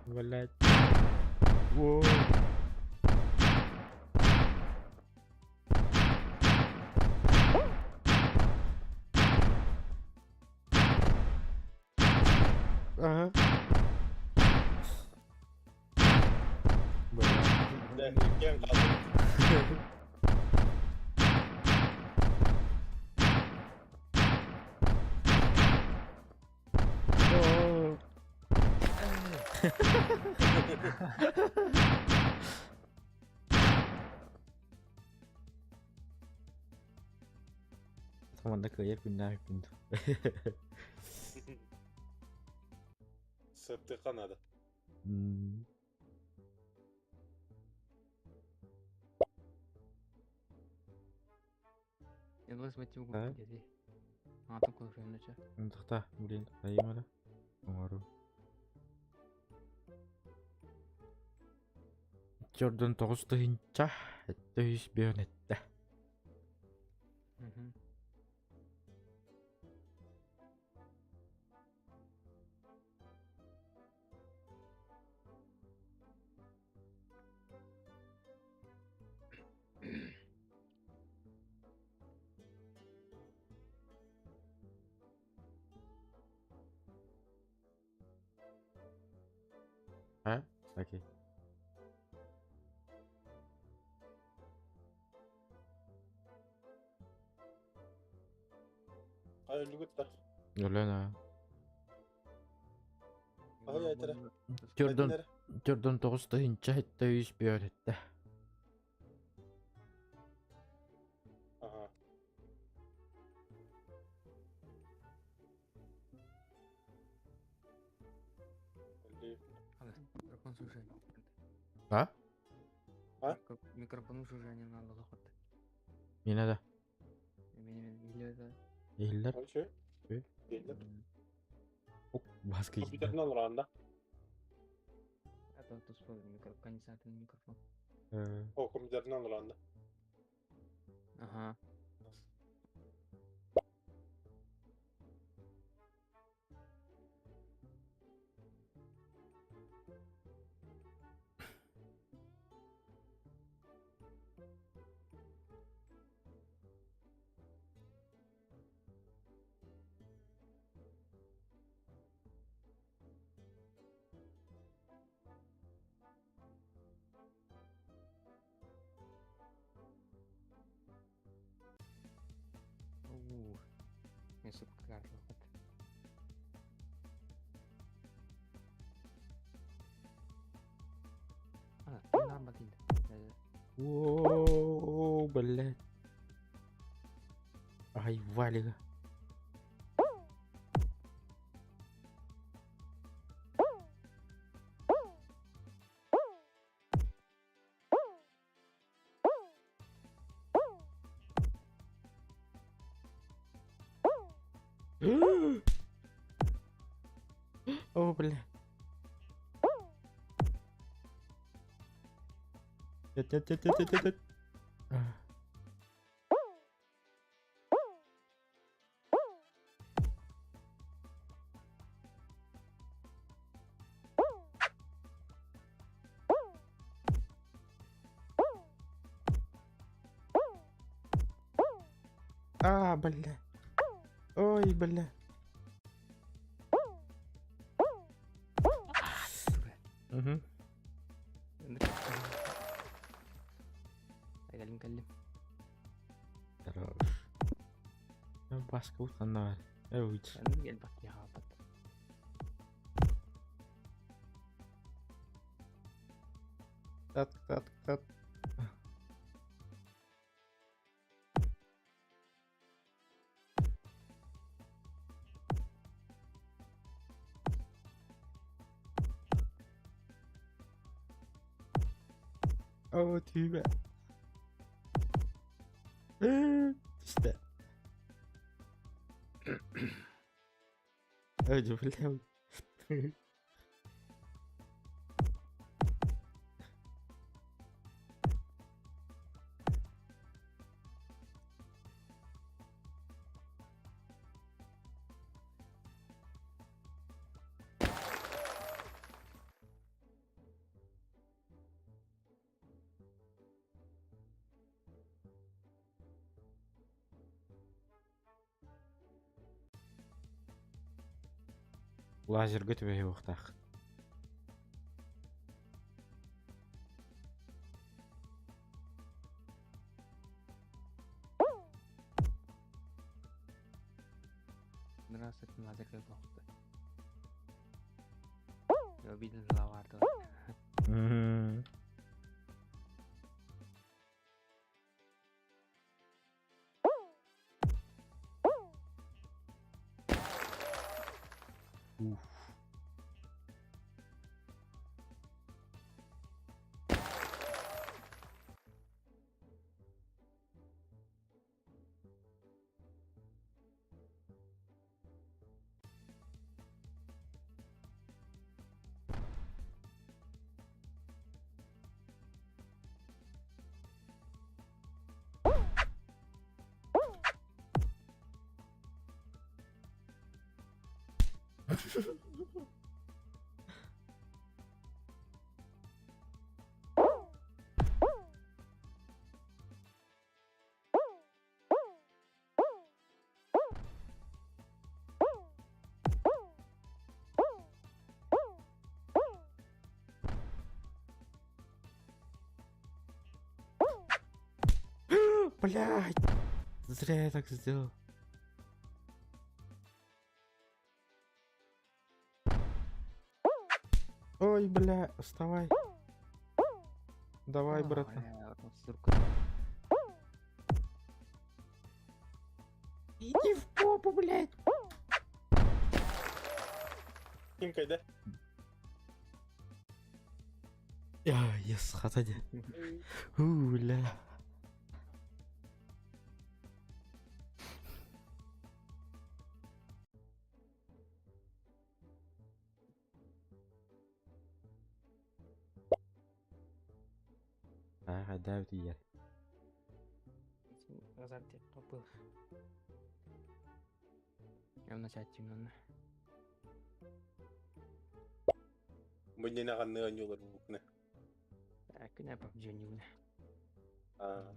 Блять. Воу. Ага. Бля. Дэ, иккиэн хааллыбыт. Оо. Манна кыайар күннээх күн. Сыртыка надо. Элбэс мотив А? диэти. Аатын кулушуйнуча. Тахта, блин, айымара. Оҥору. Чордон тоҕус тыһыынча, төһүс бион эттэ. А? Окей. Ay өлүгүт да. Өлөн аа. Ay айтара. Чордон чордон тоҕус тыһыынча төһүс бион эттэ. Ага. Микрофон сужение. А? А? Микрофон сужение надо лохот. Не надо. Или это... Иһиллэр. Короче. Э? Беллер. Ок, баска иһиллэр. Компьютеринен уранда. Это тут конденсаторный микрофон. О, компьютеринен уранда. Ага. Ух, мен супкарлыгыт. А, нормально. Воу, блядь. Ай, Валика. О, бля. Нет, нет, нет, нет, нет, нет. А, бля. Ой, бля. Угу. Кэллим кэллим. Хорош. Баска утанна. Эуич. Кэл бак яхапат. Тат, тат, тат. О, тебя. Что? Ой, бля. Лазерга түбэһиэхтээх. Здравствуйте, лазер плохо. Я видел лаварду. Мгм. Уф. Блядь! Зря я так сделал. Ой, бля, вставай. Давай, братан. Иди в попу, блядь. Ким кайда? Я, ес, хатади. У, бля. Аа, давид ийэр. Азарт копыл. Я начать именно. Мыннена ханны анюлар букны. Күнә PUBG ойнугуна. Аа.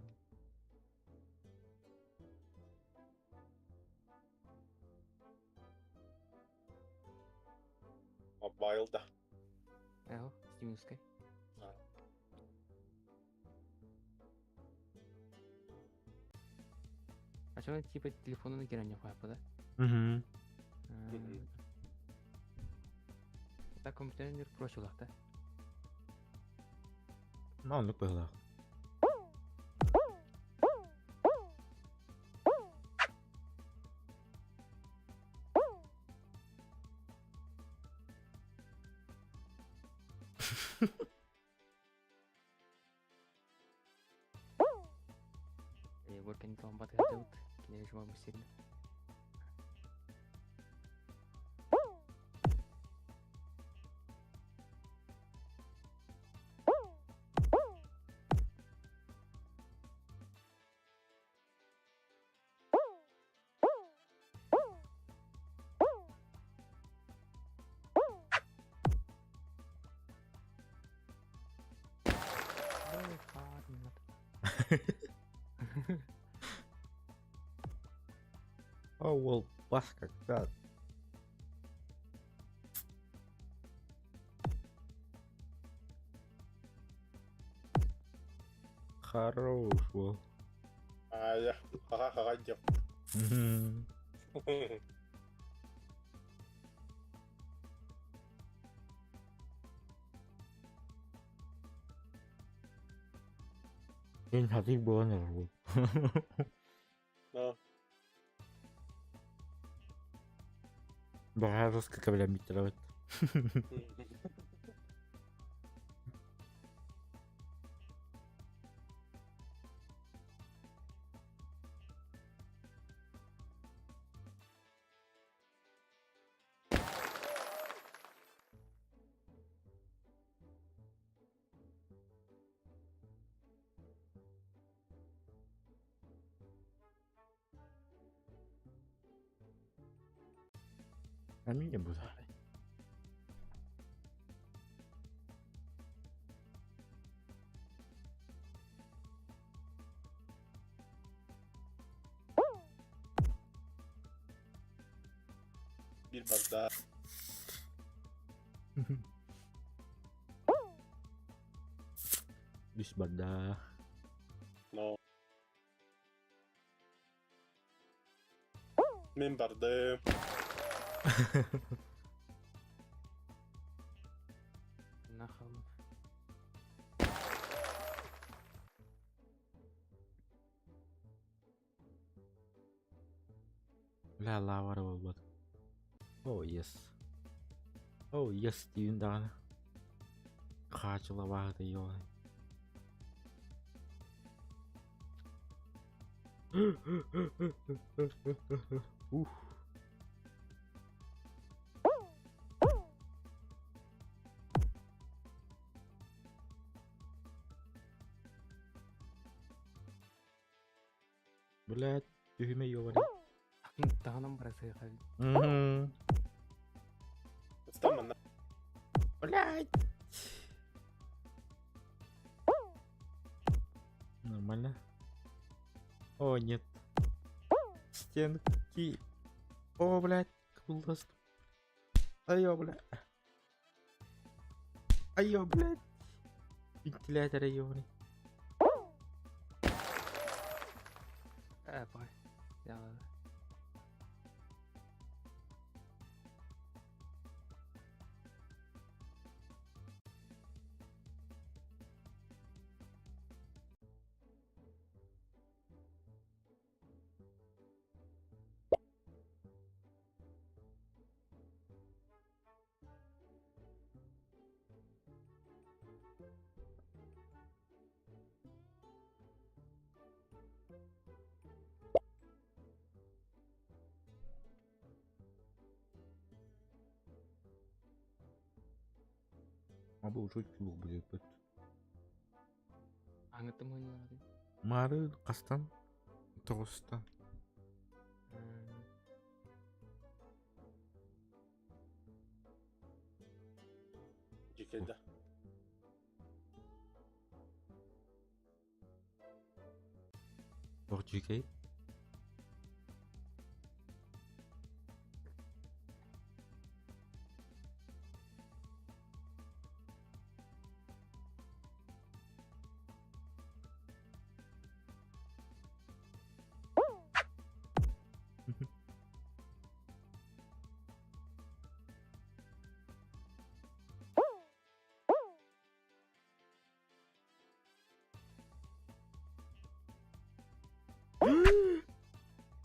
Mobile да. Эго, стимовскай. А что типа телефона на керане хуяпа, да? Угу. Так компьютер проще да? Ну, оннук быһыылаах. Егор кэннитон батыһардыбыт. Кинини жума сирин. Уол бас когда. Хорош уол. Аайа, хаха-хаха диэх. Мин хатык буолан эрэр Но. Баҕар русская кэбилэммиттэр эбит. Эмиэ бу Биир барда. Үс барда. Но. Мин бардым. Нахал. Бля, лава буолбат. Oh yes. Oh yes диибин даҕаны. Хаачылабаһыта ёлай. Ух. Блядь, түһүмэ ёбаный. Таһынан бара сыаха. Мгм. Ыстан манна. Блядь. Нормально. О, нет. Стенки. О, блядь, кулдаст. Айо, блядь. Айо, блядь. Вентилятор ёбаный. Ээ, бай. Я Абы учуть клуб будет. Аңытым ойнолар. Мары қастан? Тоғыстан. Дикэйдэ. Тоқ жекей.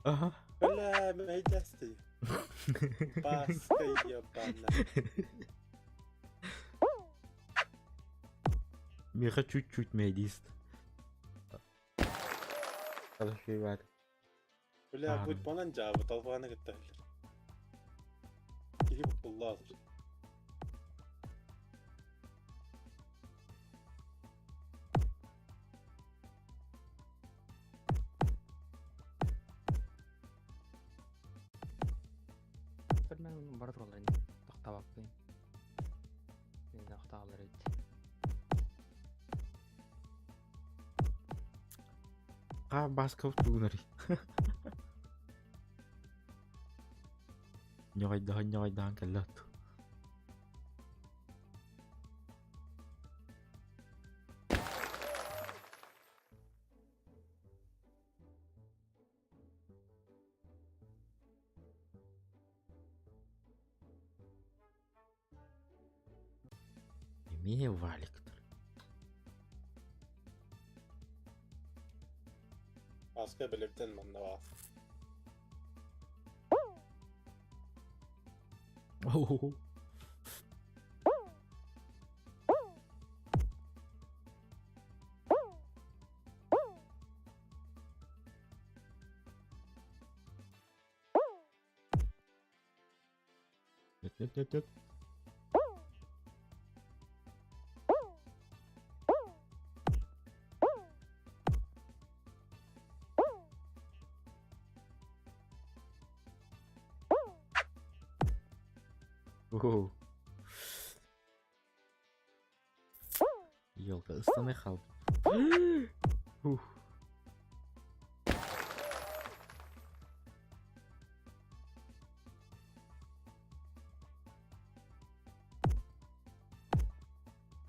Ага. Бля, мэйдэсти. Баста ебана. Миха чуть-чуть медист. Хорошо, Бля, Ага. будь банан жабы, талбаны кытта. Киһи буккуллаах. Мен бара тураллар тохтабаппын. Мен тохтаалар эбит. Ха басков тугунари. Ньоҕойдоһон ньоҕойдоһон кэллэ от. Эмиэ валиктар. Аска билирден манна баар. Оу. Нет, нет, нет, нет. Оу. Елка, ыстаны хал. Ух.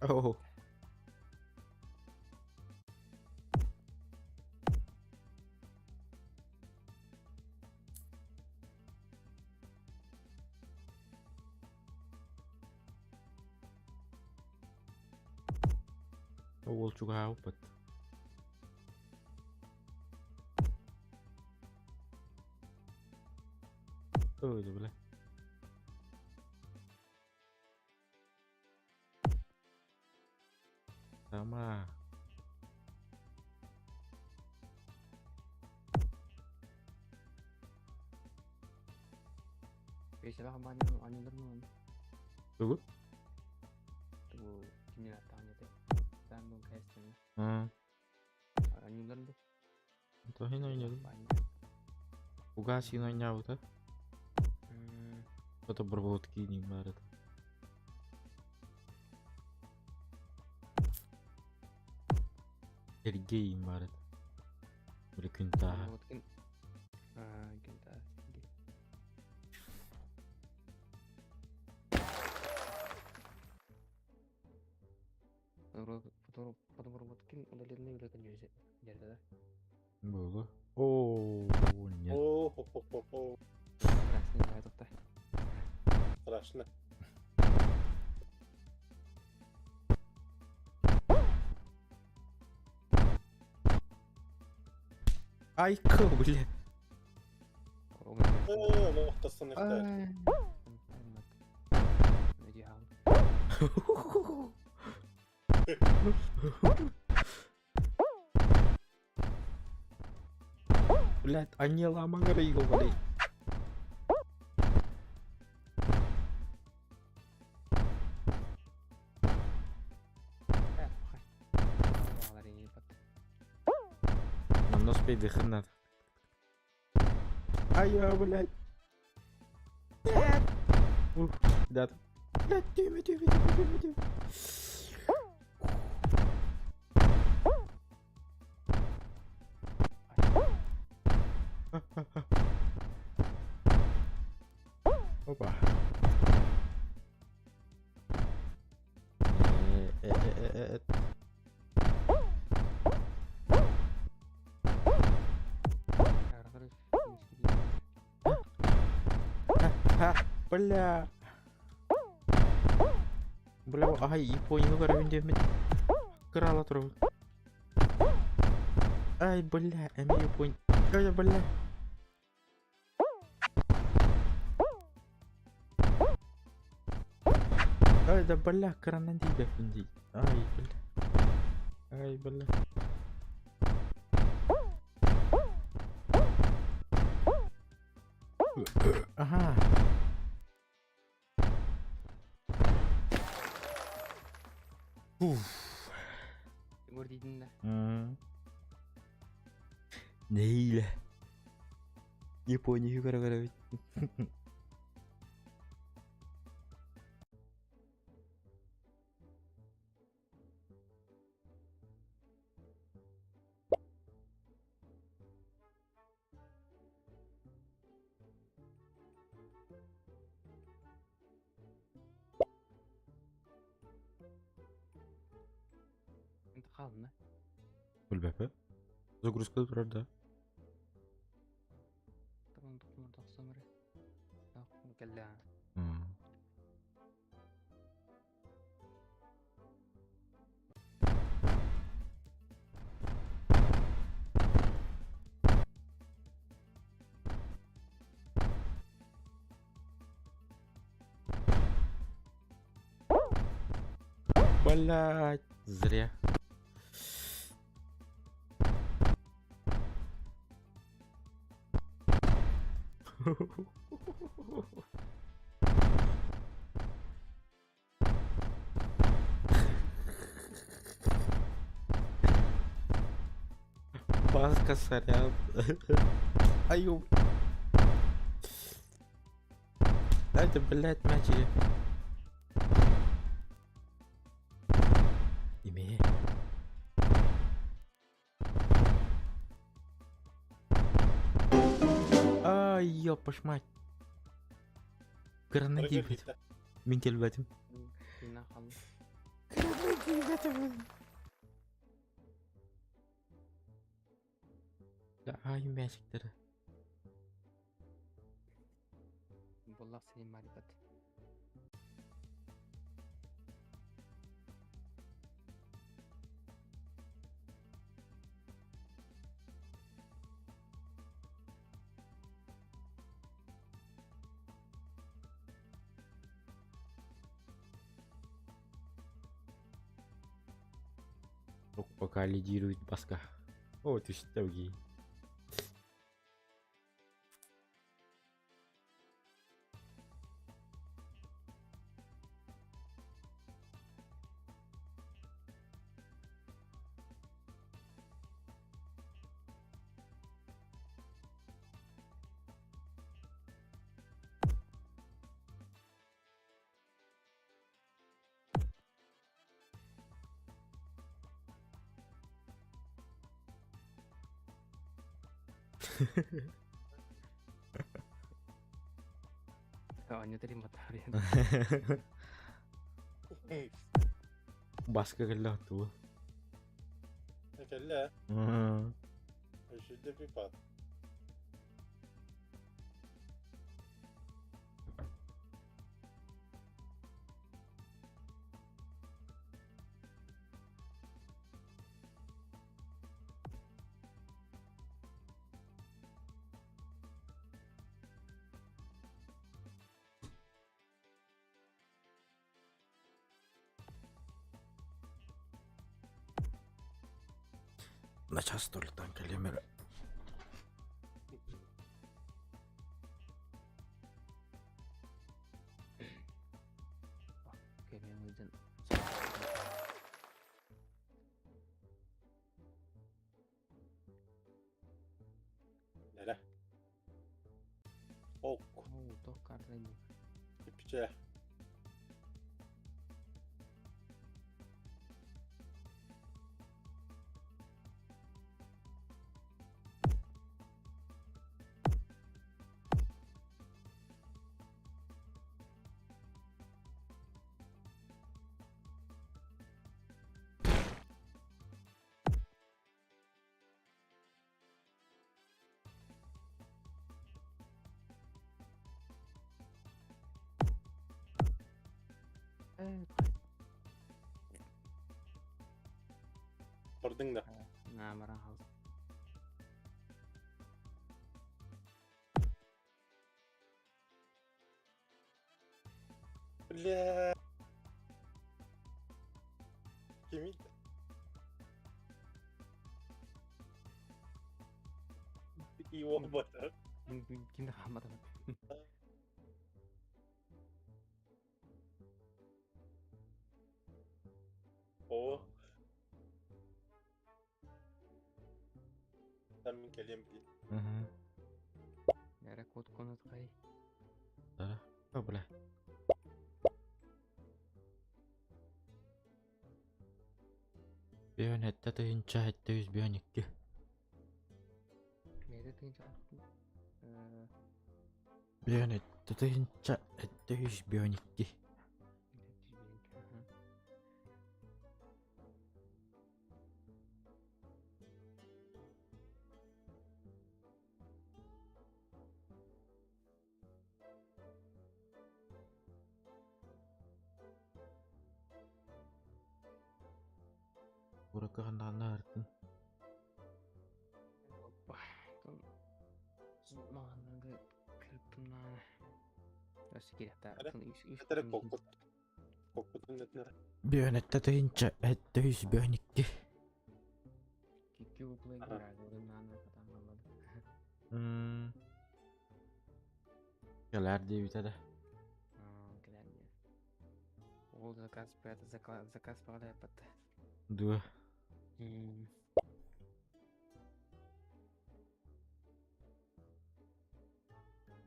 Оу. Уол чугаһаабыппыт. Ой, бля. Сама. Бэйсэлэх анньылар муну. Тугу? Тугу кинилэр аттаҕын Саамын кэстэн. Аа, Анньылар да. тоһин ойнодум. Угасин ойнаабыта. Ото борбот киинин баар этэ. Сергей баар этэ. Били күн тааһа. Вот кин. Аа, күн тааһа. Сергей. Потом Роботкин удаленный үлэтин дьэрдэ да. Буолу. О, нет. О, хо хо хо хо. Красный бай тохта. Страшно. Айка, бля. Э, нохтасын ихтер. Блядь, они ломали его, блядь. Манна успей надо. Ай, я, блядь. Нет. Ух, да. Блядь, тюме, тюме, тюме, тюме, тюме. Опа. Э, э, э, э, э. Ха, бля. Бля, ай, Японию көрөбүн Кырала турабын. Ай, бля, эми Япон. Ай, бля. Ай, да бля, кыранан дейбеппин дии. Ай, бля. Ай, бля. Ага. Уф. Тимур дейдин да. Нейле. Япония көрө. Хаална. Билбэппин. Загрузка турар да. Кэллэ. Блять, зря. Баска, сорян. Аю. Дайте, блядь, мячи. Имею. Ай, ёпаш мать. Кыраны киирбит. Мин кэлбэтим. Кыраны киирбэтим. Да, ай, мячиктары. Буллах сенин марибат. Пока лидирует Баска. О, ты что, гей. Оонньуу матарыйан. Баска кэллэ тугу? Кэллэ. Өсүдэ пипат. Начаас туруктан кэлиэм эрэ. Кэлиэм ыйдан. Нэрэ. Ок. Оо, туох картаны бу? Ипчэ. Э, Бардың да. Наамара хал. Бля. Кимий? Ио батар. Ким да хаамматым. О. Там мин кэлиэм дии. Эрэ кот конот хай. Да. О, бля. Бион этте тыһынча этте үс бион икки. Мээде тыынча э Бион этте тыһынча этте үс бион икки. Куоракка ханна артын? Опа. Маҕаннарга кырыттымнаана. Өссө кириэхтээ. Эрэ, Этэрэ коппут. Коппутун этинэрэ. Бүөнэтте тыһынча этте үс бүөн икки. Кикки уплай грагорын катан М. Кэлээр диэбитэ да. Кэлээр диэ. Ол заказ пята заказ паҕалааппатта. Дуо.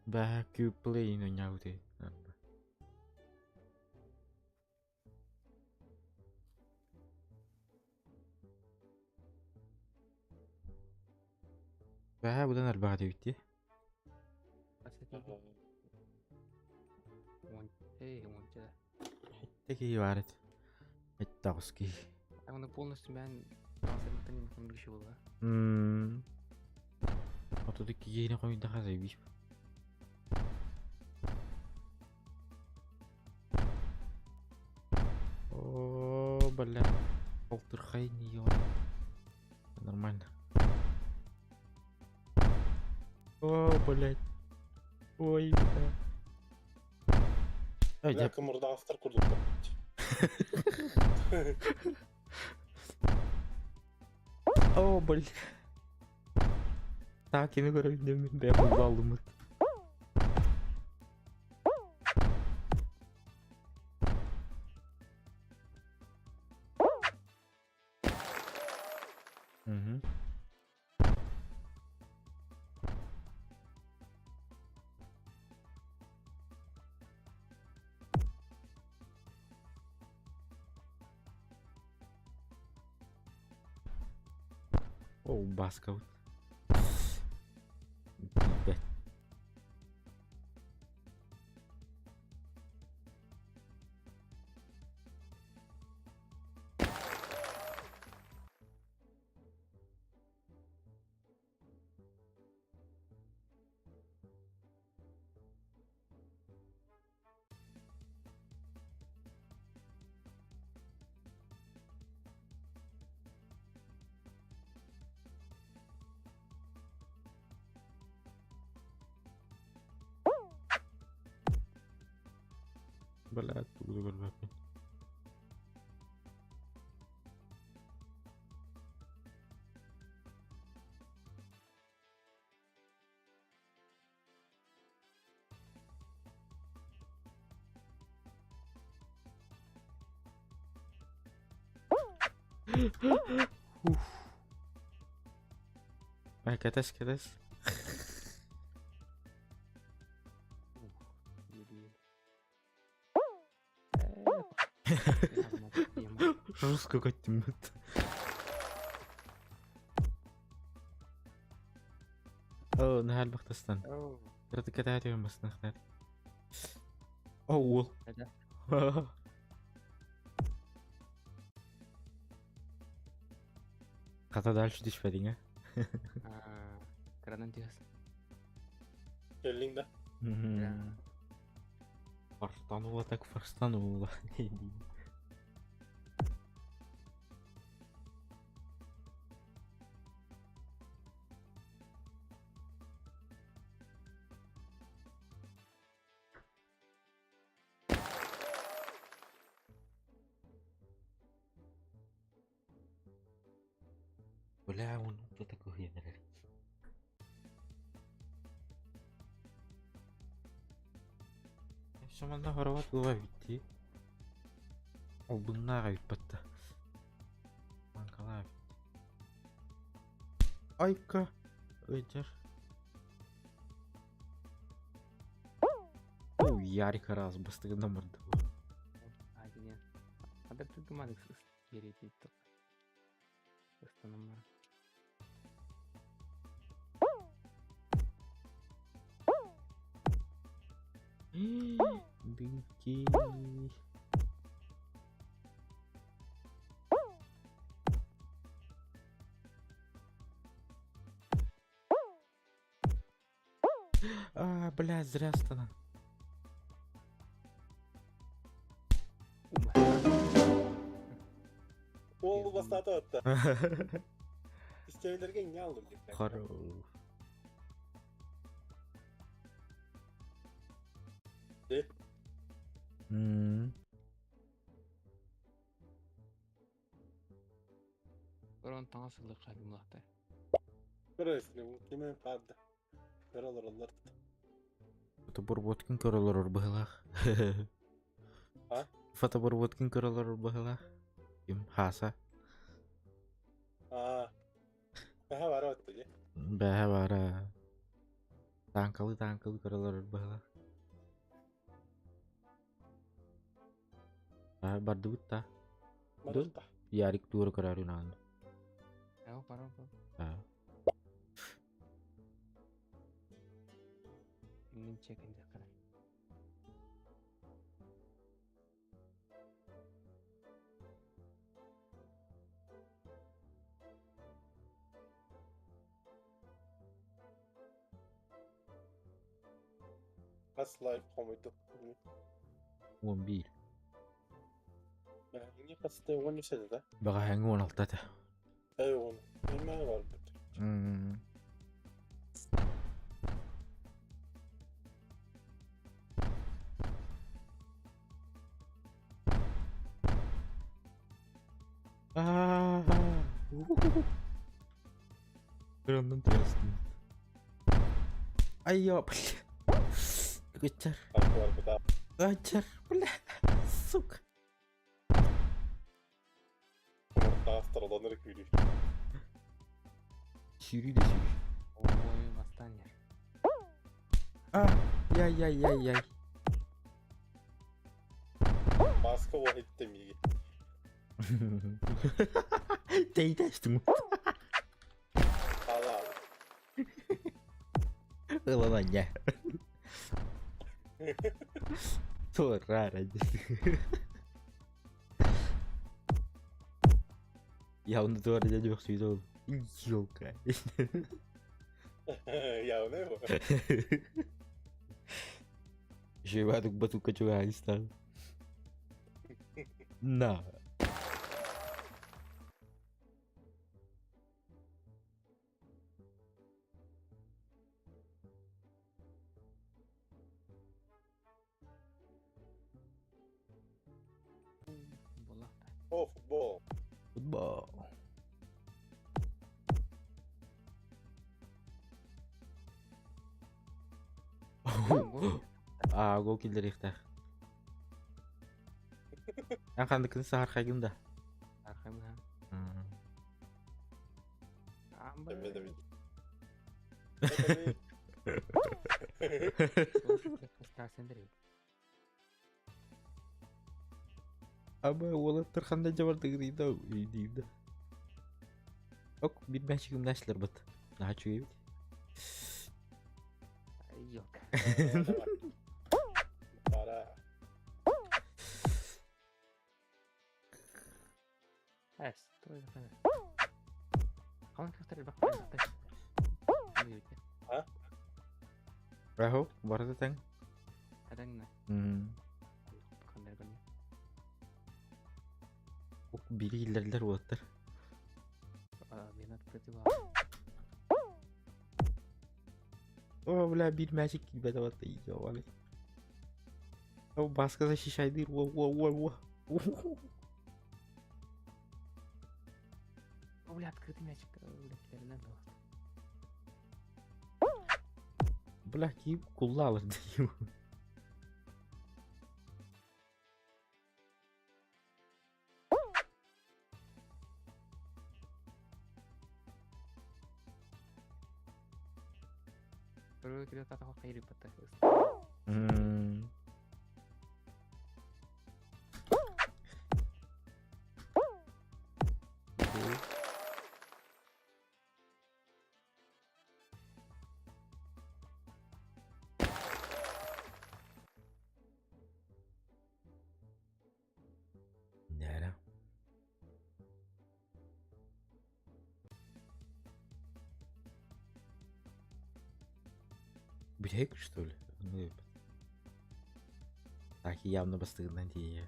Бэһэ Qplay оонньообут Бэһэ будан элбэх этибит дии. Уонча. Икки киһи баар этэ. Эттэ аҕыс киһи. Оны полностью мен буолла. 32 киһини хомуйдаха заебись. О, бля. Полтырхай не Нормально. О, блядь. Ой, бля. Ой, Бля, кымырдаҕастар курдуктар. О, блядь. Так, кини көрөбүн мин бэйэм булбаллыммыт. Мгм. О, баскаут. Бэт. Бля, тугу да көрбөппүн. Уф. Ай, кэтэс, кэтэс. Жестко көттүммүт. О, наһаа элбэхтастан. Кытаатыгын баснахтар. О, уол. Хата дальше түспэтиҥ э? Кыранан түһэс. Кэллиҥ да? Фартанула так фартанула. Бля, он кто такой эрэр. Шаманна хороват була битти. Албыннаах эбит батта. Манкалаах эбит. Айка! Ыйдьар. О, Ярик раз бастыгынан барды. Айгине. Хадыр түргүмадык Еретиттик. Ыстанан баран. Дынки. А, бля, зря станан. Ол бастаата отта. Истэбилерге не алдым деп. Хорош. Э? Көрөн таҥас сылдьар хаһыымлаахтар. Көрөсүн, киме паада. Көрө олороллор. Фотоборботкин көрө олорор быһылаах. А? Фотоборботкин көрө олорор быһылаах. Ким? Хааса. Аа. Бэһэ бара отты дии. Бэһэ бара. Таанкалы таанкалы көрө олорор быһылаах. Аа, бардыбыт та. Барыта. Ярик туора көрөөрү наан. Ээ, бара бара. Аа. Мин чекин дьаккара. Хас лайф хомойду. 11. Мин хасты 13 да. Бэҕэһээҥҥи 16 этэ. Эй он. Эме бар бит. Аа. Кырандан тыастым. Айя, бля. Кычар. Бар бит. Кычар, бля. Сука. Таастар олонор күүрүү. Сүүрүү да сүүрүү. Ой, бастан ер. А, яй-яй-яй-яй. Маска вахитте миги. Тэйдэстим. Ала. Ылананья. Турара. Я он туора дядя бөхсүйді ол. Ёлка. Я не его. Жевадук батука чугайстан. На. Буоллахта. О, футбол. Футбол. Аа, гол киллэриэхтээх. Эн ханныкын саһархайгын да? Архайбын ха. Амба. Эме да бит. Аба уолаттар ханна дьабардыгырый да өйдүүр да. Ок, биир мээчигим нашлар бат. Наһаа үчүгэй эбит. Ёлка. Пора. Эс, той да. Қалан көхтер бак бак. А? Рахо, барыта тэҥ. Адаҥна. Хандар баны. Ок, биири киллэрдилэр уолаттар. Мен открытый О, бля, биир мээчик киирбэтэ батта ёбаный. О, Баска защищайдыыр, во, во, во, во. О, бля, открытый мячик. Бля, килеринен Бля, киip куллаалар дейм. Көрө кире татаха кайры пата. Нээрэ. Бүтэһик, что ли? Ну, Так, явно бастыгынан тиийэ.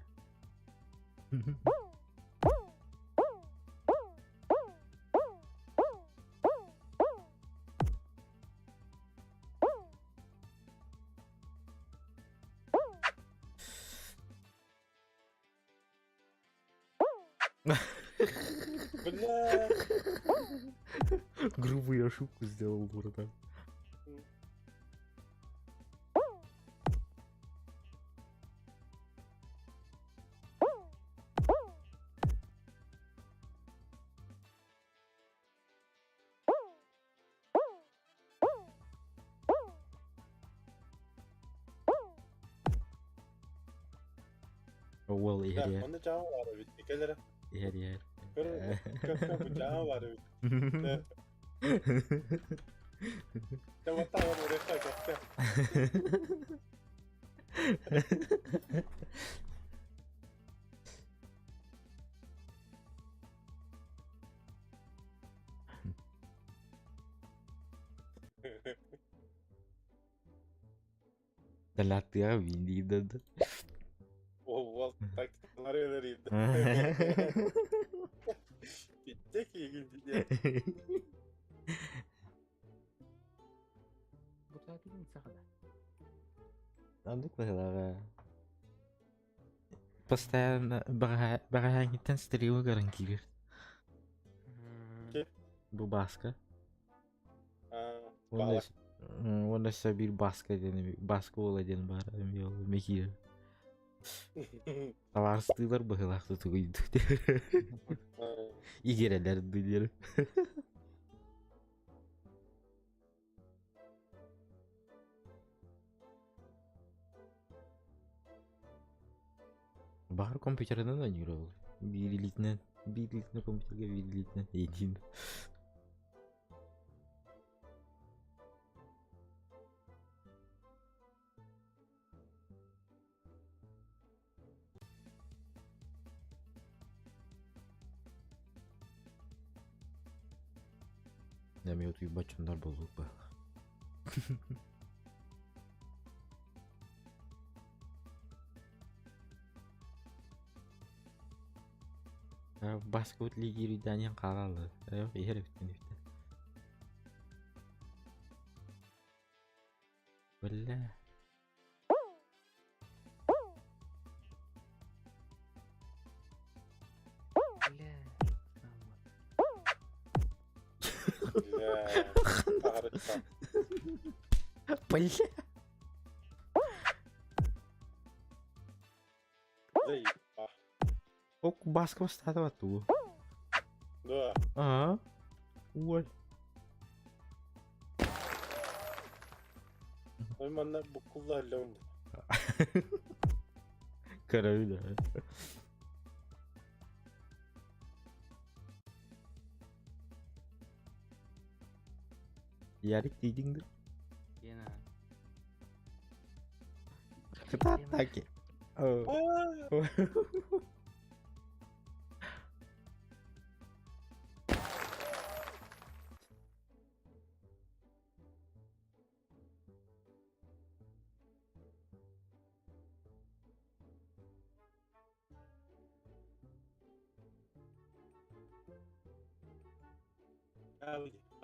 Бля. Грубую ошибку сделал, братан. Уол иһэр иһэр. Онно дьаама баар эбит. Кэл эрэ. Иһэр иһэр. Көр, көр, көр, бу дьаама баар эбит. Дьэ, вот так вот уруйха, кэккэ. Далаттыга биин диир да. Ол тактикалары өлөрүйдэ. Питте киигин диye. Бу таатылын сахада. Андык быһылаҕа. Постоянно баҕаһааҥҥыттан стримы көрөн киирэр. Бу Баска. Уонна уонна өссө биир Баска диэн Баска уола диэн баар эмиэ ол эмиэ киирэр. Табаарыстыылар быһыылаах тутугуйдук игирэлэр диир. Баҕар компьютерынан оонньуур ол. Биир илиитинэн, биир илиитинэн компьютерга, биир илиитинэн эйдиин. Эмиэ утуйбат дьоннор буолуох быһыылаах. Баскыбыт лидерийдэниэн хаалаллар. Иһэр эбиттэн эбитэ. Бля. Бля. Бля. Ағырытта. Бля. Заебал. Ок, баска бастаата туу. Да. Аа. Ой. Ой, манна буккулла аллаун. Көрөбүн. Ярик тиийдиҥ дуо? Диэн Кытааттаки.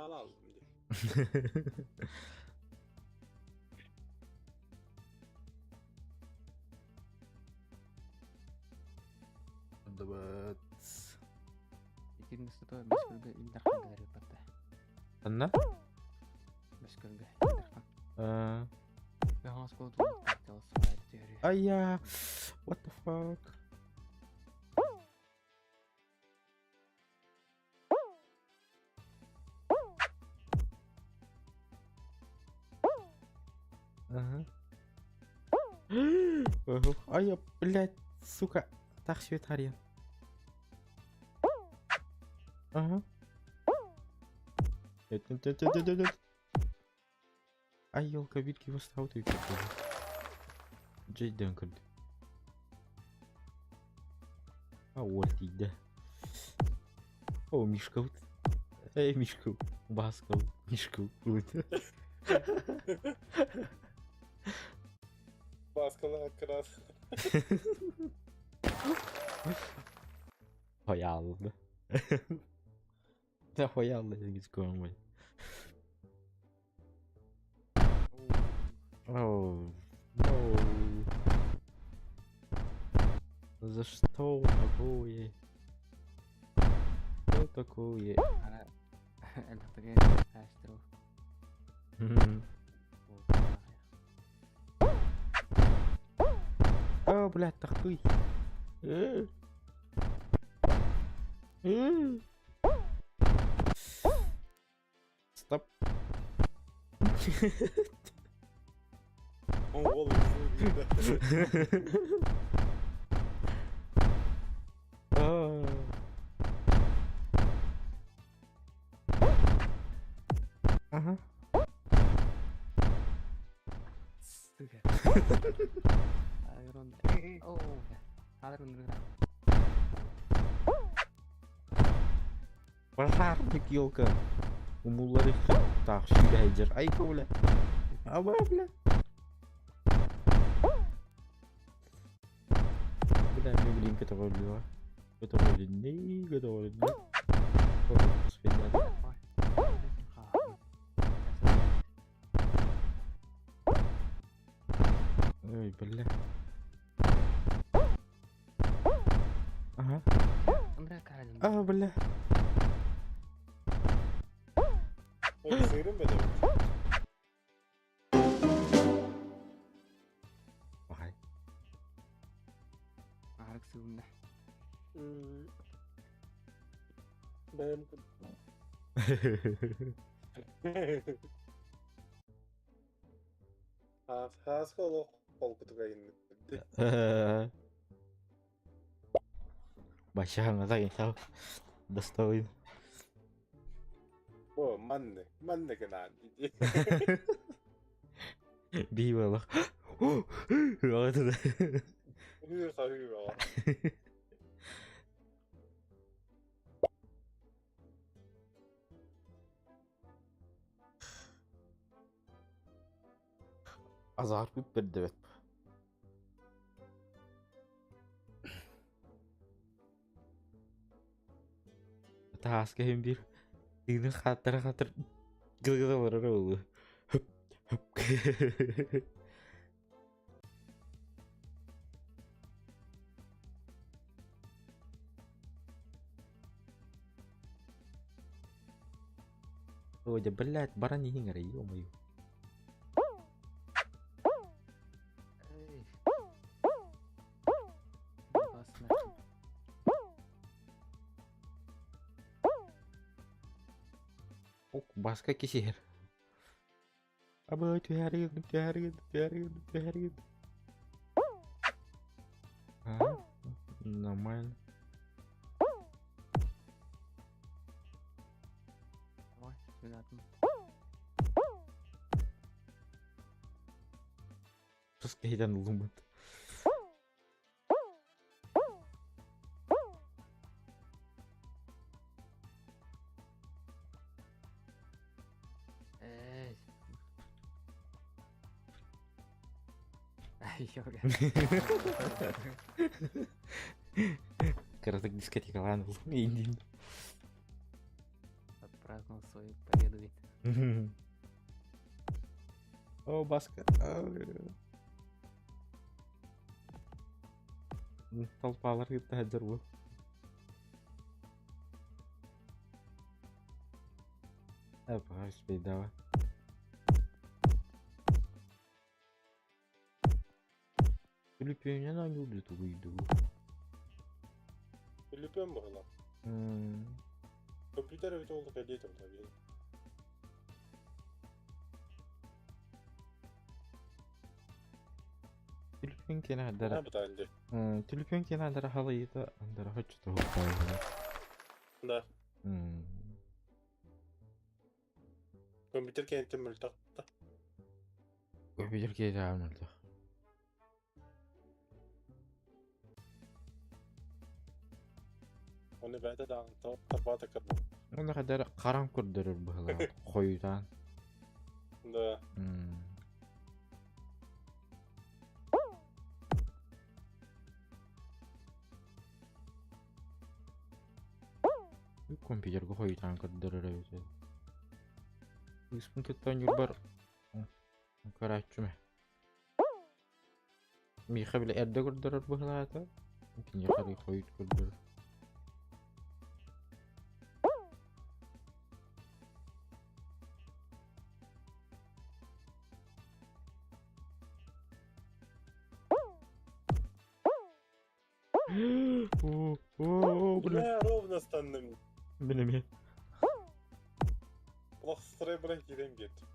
Al aldım diye. Дыбыт. Итиннэ то бэс көргө Ил Дархан кэлэр ыппатта. Анна? Бэс көргө Ил Дархан. Бэҕэс куотун телосфайт түһэрэ. Ая, what the fuck? Ага. Ая, блядь, сука. Так швейцария. Ага. Нет, нет, нет, нет, нет, нет. Ай, елка, витки восстал ты. Джейден көрдү. А, вот тиийдэ. О, Мишка. Эй, Мишка. Баска. Мишка. Баскала крас. Хоялды. Да хоялды дегиз көңүл. Oh, no. За что такое? Что такое? Элбэхтигэ хаастырыл. О, блядь, такой. Стоп. Он голову видно. Ага. Сука. Айрон. О, Айрон. Пожарник, елка. Умуллары так, сүүрэ Айка, бля. Аба, бля. Бля, мне блин, готовлю. Готовлю, не, готовлю. Ой, бля. Ага. А, бля. Сырым бе Бай. Арык сыгында. Бэм. Хааска олох холкутуга инни. Башаҥа сау достоин. О, манны, манны гынан. Биибалах. Hur hur. Азарпыт бердебет. Тааска хем бир тыынын хааттара хатыр гылгыла барара болу. Хөп хөп. Ой, да блядь, баран иһиң эрэ, ё-моё. Эй. Басна. Ок, баска кисер. Абы түһәргин, түһәргин, түһәргин, түһәргин. А, нормально. Ой, сюда. Тус киһитэн улуммут. Эй. Ай, ёга. Кыратык дискотекалаан улум индин. Отпраздновал свою победу ведь. О, баска. Толпалар кытта хаджар бу. Апа, успейдава. Түлүпүөннэн оонньуулду тугуйду. Үлүпөн буһула. Компьютер эбит олду кэлиэ табы. Түлүпүөн кene адара. Ха бутанды. Түлүпүөн кene адара халайыта андара хочто хоппайла. Да. Компьютер кентин мөлтакта. Компьютер кеде алмалды. Оны бәдә да тарбата кырбы. Оны кадar карам көрдөрөр быһыла хоютан. Да. Компьютерге хоютан көрдөрөр эбит. Ыспын кыттан юрбар. Карачуме. Миха биле эрде көрдөрөр быһылаата. Кине хары хоют көрдөрөр. О, о, бля. Бля, ровно станным. Мин эмиэ. Лохстрай баран киирэн биэрдим.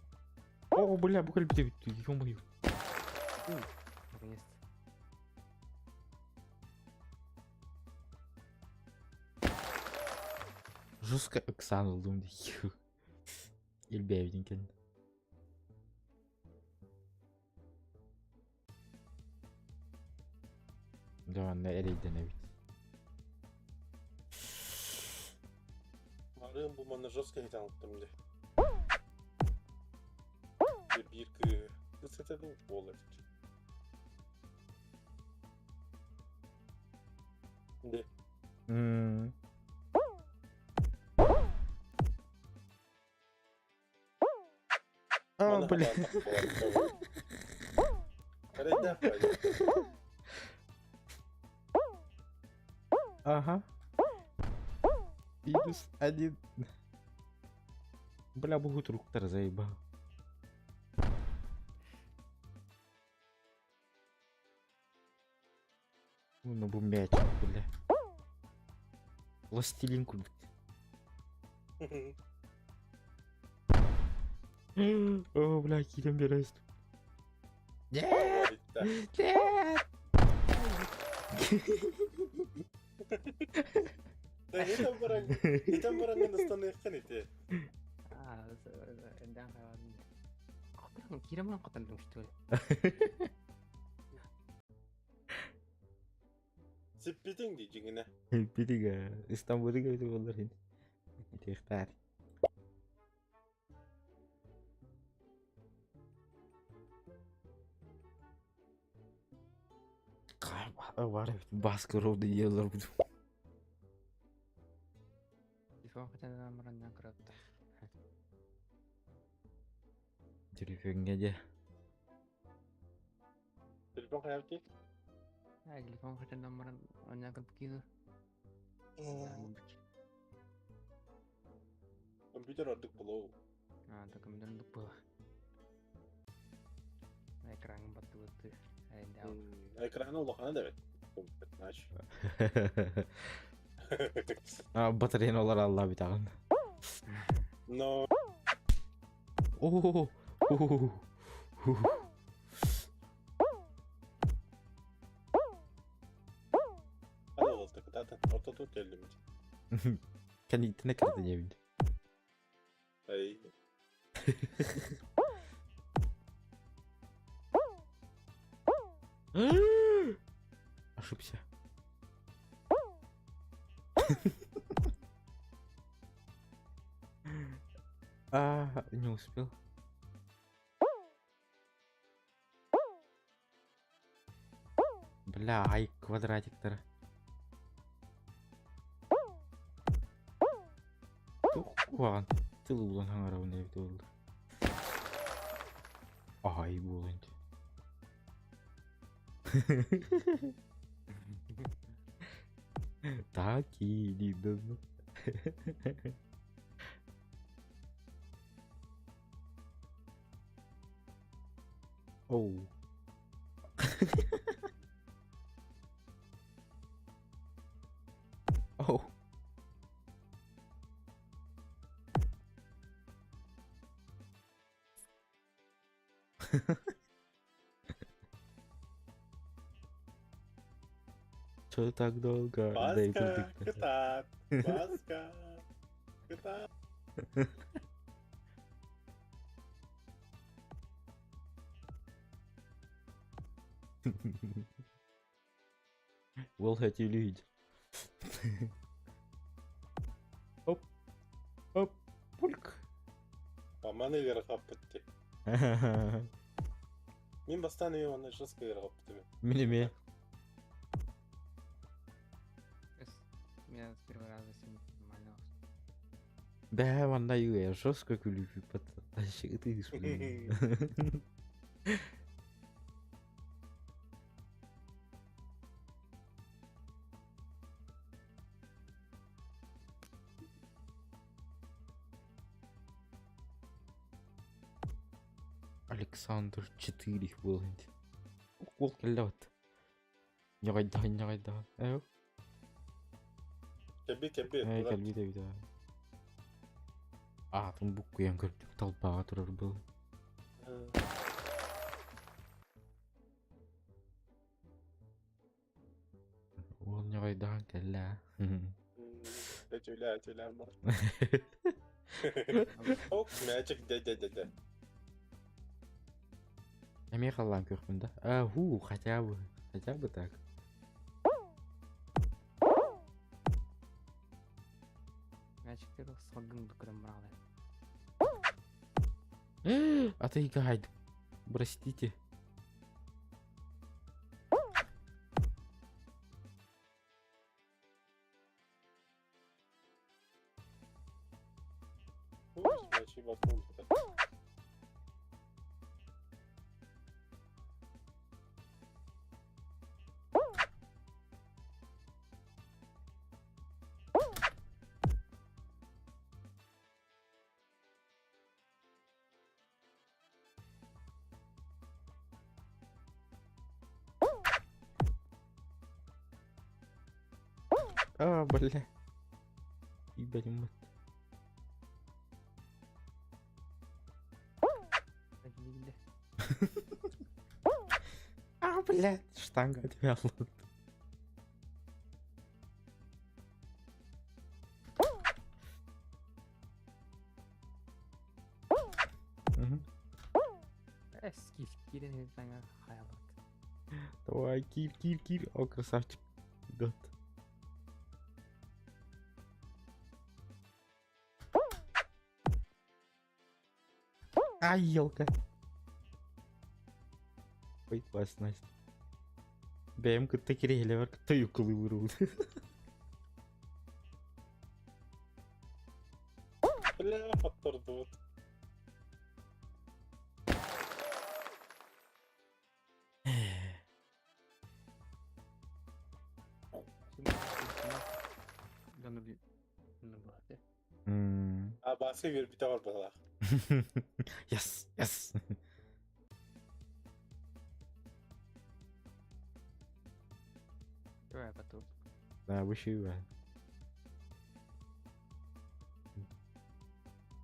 О, бля, бу кэлбитэ бүттü, ё-моё. Наконец-то. Жестко ыксаан ыллым дии. Илбээбитин кэннэ. Дьэ манна эрэйдэнэбит. Марыым бу манна жестко хитан ылтым дии. Биир кыыһы. Кыс этэ дуу, уол эбит. Де. А, блин. Ага. Минус один. Бля, бугут руктар заебал. Ну, бу мячик, бля. Пластилин курдук. О, бля, киирэн биэрэс. Нет! Нет! Итэн баран ыстаныаххын ити. Киирэн баран хотон что ли? Сиппитиҥ дии дьиҥинэ. Сиппитиҥ ээ. Истамбулга эбитэ буоллар иһин. Итиэхтээр. Бар эбит Баска ровно еллар бу. Телефон хотя баран көрөттө. Телефоҥҥа дьэ. Телефон хайабытый? Телефон хотя баран оня кырбыкины. Компьютер ордук болоу. А, да компьютер ордук было. Экраҥын баттыбытты. Экраны улахана да эбит. Нач. Батареяны олар алла бүтаҕын. Но. О, Hadi oldu zaten orta dur geldim. Кэнниттэн кырды диэбит. Ай. Ошибся. А, не успел. Бля, ай, квадратиктар. Тух куһаҕан тыл булан хаҥарабын эбит буолла. Ай буолан. Так и дидым. Оу. Оу. Чё так долго? Дай Баска, кытаат, Баска, кытаат. Will хотели Оп. Оп. Пульк. Маны ыарахаппыт дии. Мин бастаан эмиэ манна жестко ыарахаппытым. Мин эмиэ. Меня с первого раза с ним нормально. Бээ, манна я жестко күлүүпүт ытыыс блин. Александр 4 буолан. Уол кэллэ бат. Ньаҕайдаһын ньаҕайдаһын. Ээ. Кэлбит кэлбит. Эй, кэлбит эбит аа. Аатын буккуйан көрдүк талбаҕа турар был. Уол ньоҕойдоон кэллэ аа. Өтүлээ өтүлээ бар. Ок, мээчик дэ дэ дэ дэ. Эмиэ халлаан күөхпүн да. А, ху, хотя бы. Хотя бы так. Мээчиктер салгын көрөн бараҕалар. А ты гайд. Простите. Мээчик баспын. А, бля. Ебать мать. А, блядь, штанга отвяла. Мгм. Эскиз киирэн саҥа хаалбыт. Давай, кир, кир, кир. О, красавчик. Идет. Ай, елка. Ой, вас, Настя. Бэйэм кытта кириһилэбэр кытта юкулууру. Бля, хоттордубут. А басы биэрбитэ бар быһалаах. Yes, yes. Да, выше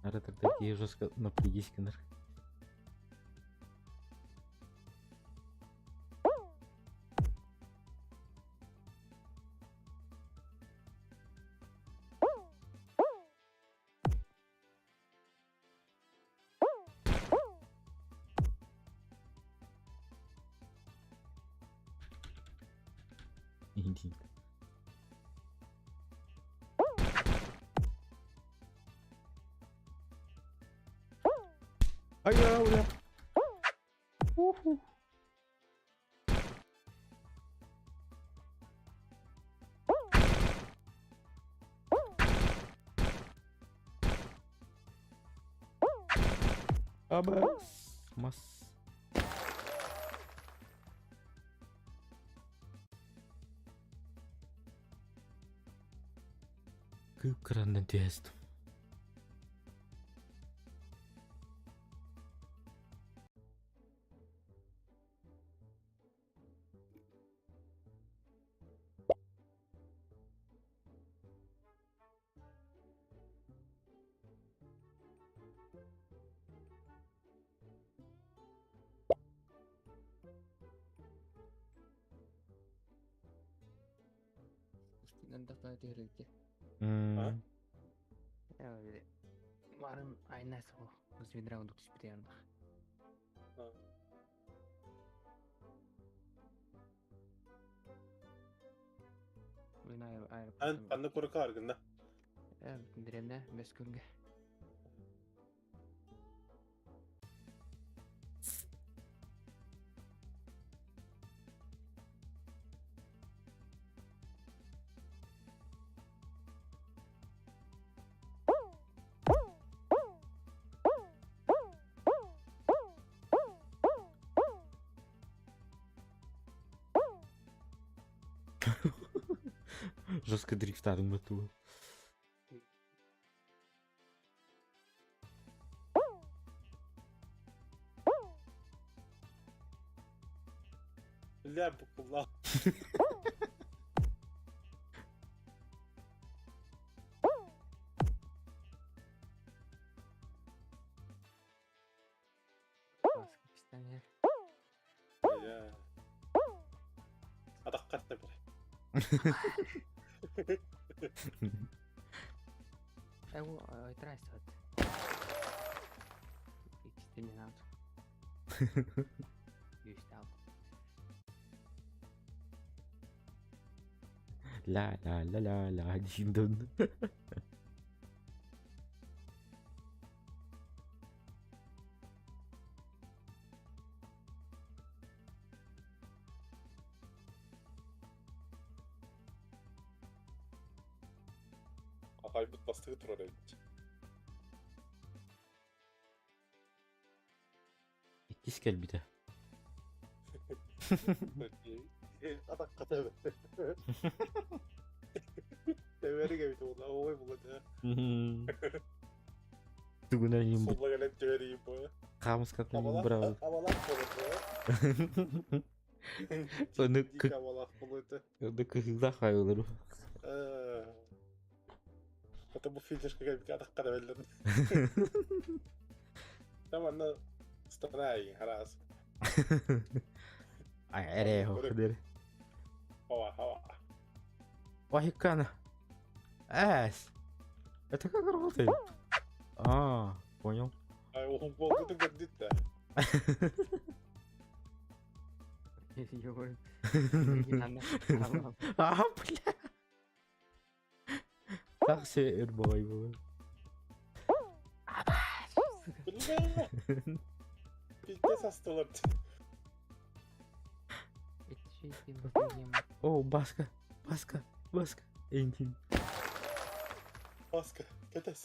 Аратор такие жестко напрягись, канар. Иди. Ай, бля. Уху. Абас. Мас. Кып-кырандан түһэстим. М. Барым айна сол. Зведра удuk түспүтэ Эн ханна курка аргынна? Дирemне бес күнгө. Жестко дрифтадым быту. Бля, букулла. Бля. Атаххар тэбэр. Трайсат. Иккистен надо. Юстал. Ла ла ла ла ла диин дон. Ахайбыт бастыгы турар эбит. Иккис кэлбитэ. Атахха тэбэр. Тэбэриг эбит буолла, ой буолла да. Тугунан иин Солла кэлэн түһэр бу. Хаамыскатын иин Абалах быраҕыл. абалах буолла. Ону Дик абалах буолла. Ону кыһыылаах айылары. Это бу физически кэлбит атахха тэбэллэр. Там анна страй харас. Ай, эрэ хохдер. Хава, хава. Вахикана. Эс. Это как работает? А, понял. Ай, он болду көрдүт да. А, бля. Так се эрбой был. Бля. Пиздец астылар. О, Баска, Баска, Баска. Энтин. Баска, кэтес.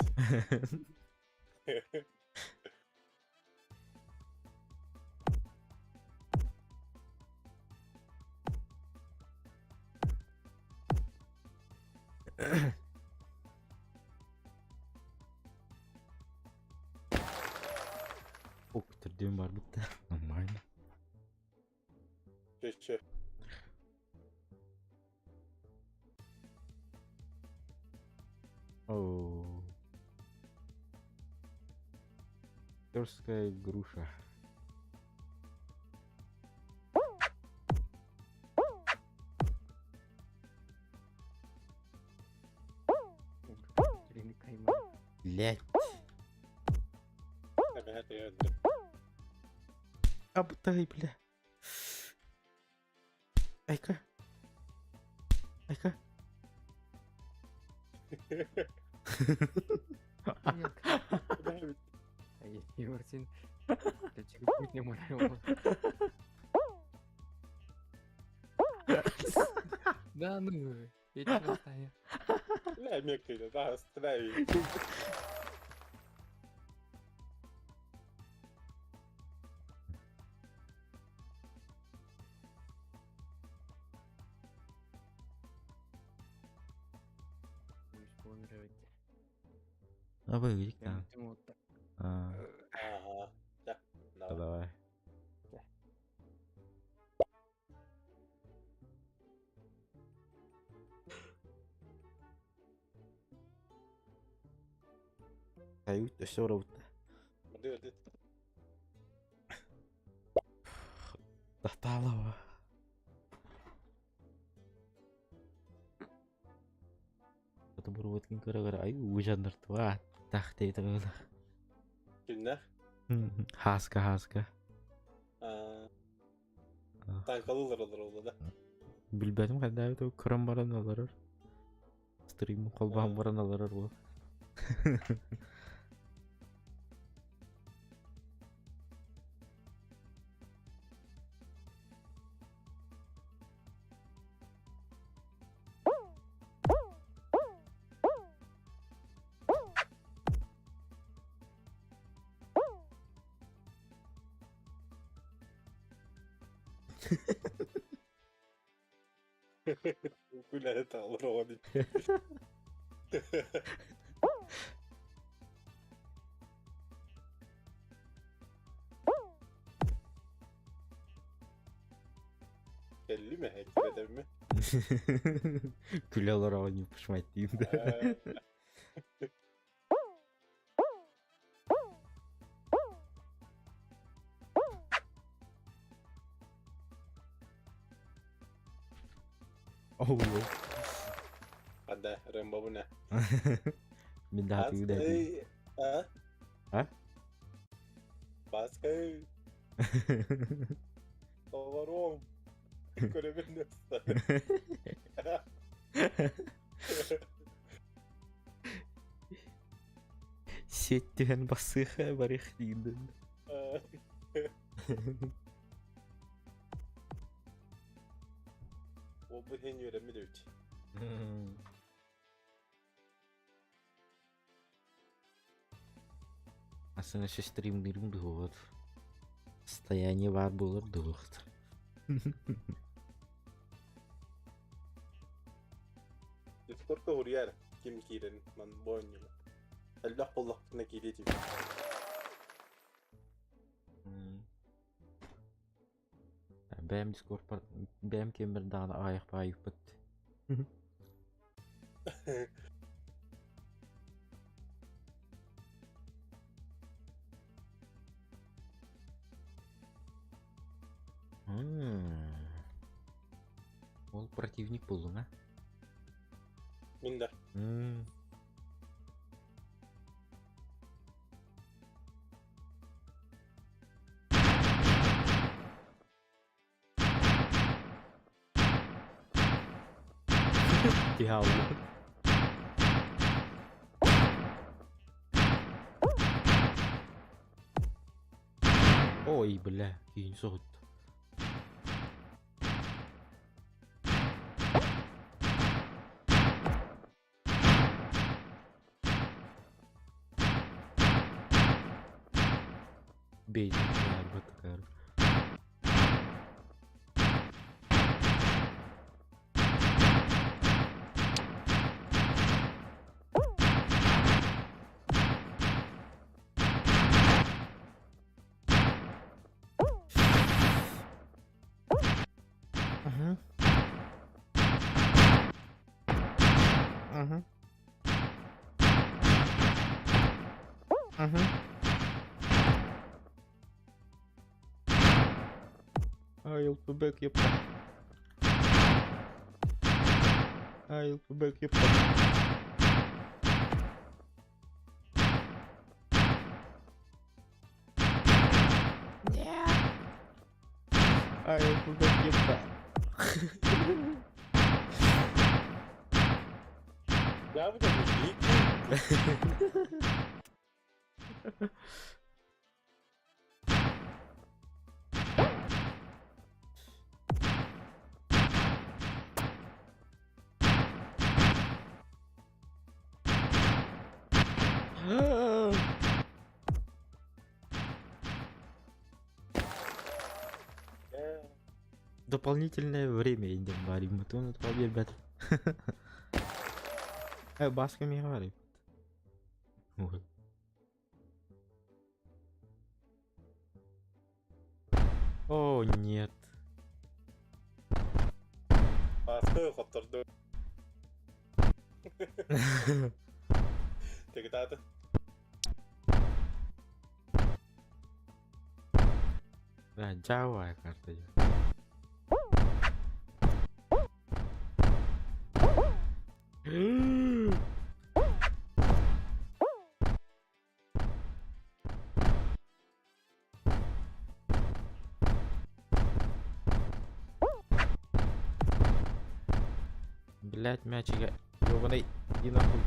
Ок, түрден бар бітті. Нормально. Чече. О. Терская груша. Блять. Абтай, бля. Айка. Айка. Да ну, я тебя оставил. Бля, меккейді, да, остави. Абы видик там. А, Ага. Да, давай. давай. Ают өссө оробутта. Мындай өтет. Тахтаалава. Аты бурубаткин көрө-көрө ай ужаннартуа тахтей тагыла. Кимнэх? Хаска хаска. Танкалылар олар олла да. Билбэтим хайдаабыт көрөн баран олорор. Стрим холбоон баран олорор буол. Күләһэ таалар оҕо Кэлли ме эккирэтэмми? Күлэ олороҕун ньуппушмайт диим да. Оу. Хадда Рэмбобуна. Мин да атыы да. А? А? Баска. Товаром. Көрөбүн Сиэттиһэн бассыаха барых диидин. Ол бу хен үөрэммит эбит. Асын өссө стримнирим дуһуот. Состояние баар буолар дуһуохт. Дискордка уруйар ким киирэн ман бу оонньууга. Элбэх буоллахпытына киириэ этибит. Бэйэм дискордпар бэйэм киэммэр даҕаны аҕыйах баайыппыт. Ол противник буллуҥ а? Мин да. Тиһаалла. Ой, бля, киһини соһутта. Бейдин бытыкар. Мгм. Мгм. Мгм. I'll be back, ёпта. I'll be back, ёпта. I'll be back, ёпта. Я bu da Дополнительное время идем барим. То надо ребят. Басками говори. Вот. О, нет. Баска хотторду. Тегитааты. Да, Java карта. Блять, мячик, ёбаный, иди нахуй.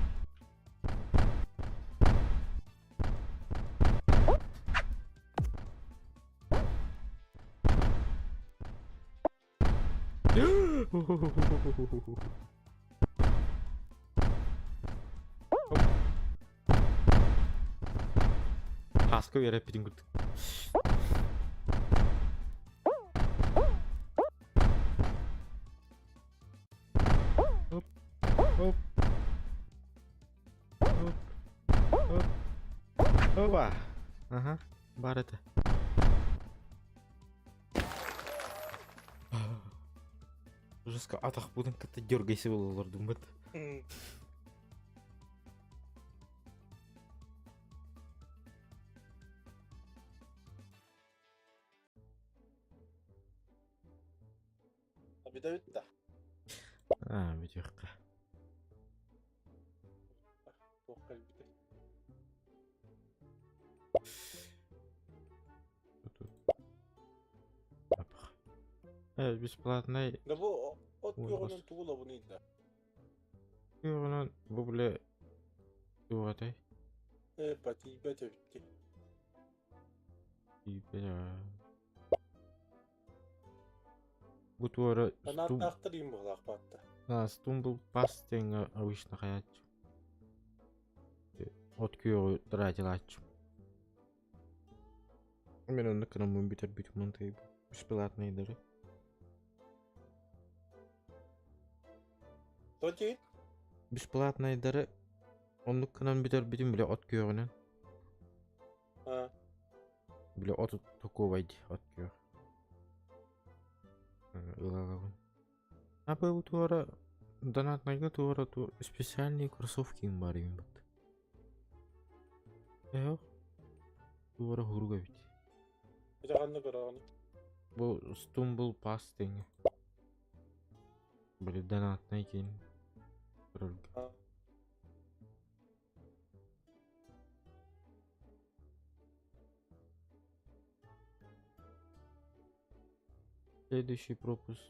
Хаска үөрэппитин курдук. Оп, оп, оп, оп, опа. Ага, бар этэ. Жестко атахпытын кытта дергайся буола олордум быт. Бүтэбит да. Аа, бүтүөххэ. Туох кэлбитэ. Апах. Э, бесплатный Да бу от Ой, күөҕүнэн тугу ылабыный да? Күөҕүнэн бу бile туох этэй? Э, батийбэт эбитти. Тиийбэт Бу туора стум Санааттаахтар иин быһылаах баатта. А, стумбл пас диэҥҥэ обычно хайааччы. От күөҕү тратилааччы. Мен оннук гынаммын бүтэрбитим онтуй бесплатныйдары. То диит? Бесплатныйдары оннук гынан бүтэрбитим бile от күөҕүнэн. А, Бile от токуобай дии от күөх. Ылалабын. А бу туора донатнайга туора ту специальные кроссовки им бар им бат. Эх, туора хуруга бит. ити ханна көрөҕүн? Бу Stumble Pass тэҥэ. Били донатнай киин көрөргө. А. Следующий пропуск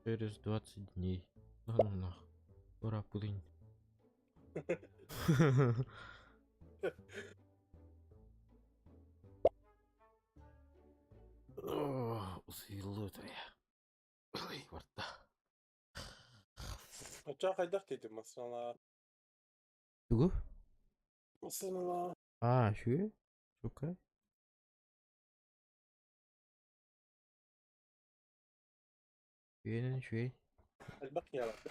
через 20 дней. Да ну нах. Пора пылынь. Усилы Ой, барда. Оччоҕо хайдах диэтим массыынала? Тугу? Массыынала. А, үчүгэй. Чукай. Үөнэн үчүгэй. Элбэх киһи барда.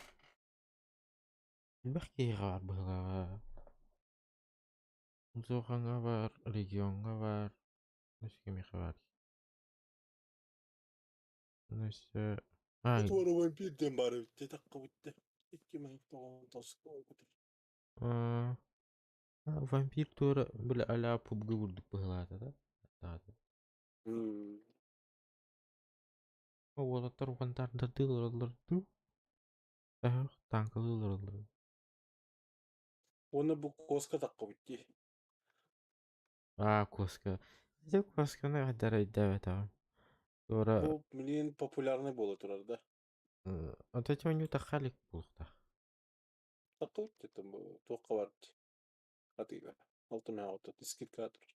Элбэх киһиэхэ баар быһыылааҕа. Улуохаҥҥа баар, региоҥҥа баар, өссө кимиэхэ баар. Өссө а, Туора вампир диэн баар эбит диэтэххэ бүттэ. Икки маһык тоҕон тоску а, вампир туора били а-ля PUBG курдук быһыылаата да? Таата. Уолаттар вантаардардыы олороллор дуу? Эһэх тааҥкалыы олороллор. Уонна бу куоска тахха бүттии. Аа, куоска. Ити куосканы хайдах өйдөөбөтөҕүм. Туора Бу билигин популярный буола турар да. Ото ити оонньуу тахха илик буолуохтаах. Тахха бүттэ бу туохха бар атыыга. Алта мэҕэ скидка турар.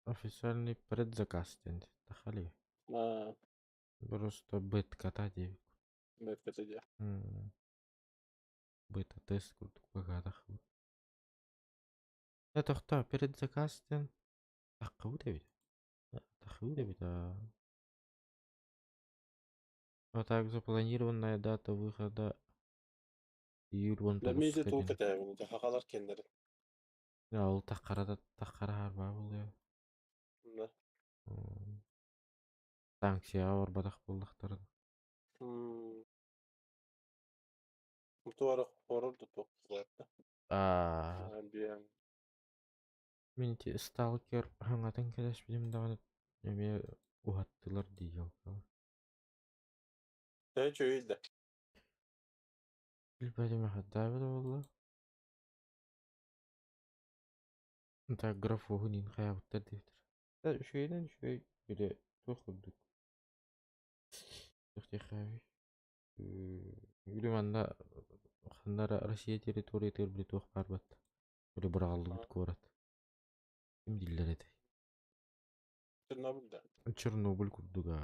Официальный предзаказ диэн тахха илигэ. Аа, Просто бытката диэбит. бэткэтэ дии. Бета-тест курдук быгаатах. Э, тохтоо, предзаказ диэн таххабыт эбит. Таххабыт эбит аа. А так запланированная дата выхода июль он Лэмиэти тоҕуска туох диэн. кэтээбин ити хахалар кэннэрин. Ол таххара таххара хаарбаа буолуо. Да. Санкцияҕа барбатах буоллахтарын. Туора хорор да туох буолар да. Аа, Биэн. мин ити Сталкер хаҥатын кэлэспитим даҕаны эмиэ уһаттылар дии дьолго. Тэ чөйүй да. Билбэтим эхэддээбит буолла. Так графоһун иин хайаабыттар диэбиттэр. Үчүгэйинэн үчүгэй били туох курдук. Туох диэххээбий? Били манна ханна эрэ Россия территориятыгар били туох баар батта. Били быраҕыллыбыт куорат. Ким дииллэр этэй? Чернобыль да. Чернобыль курдуга.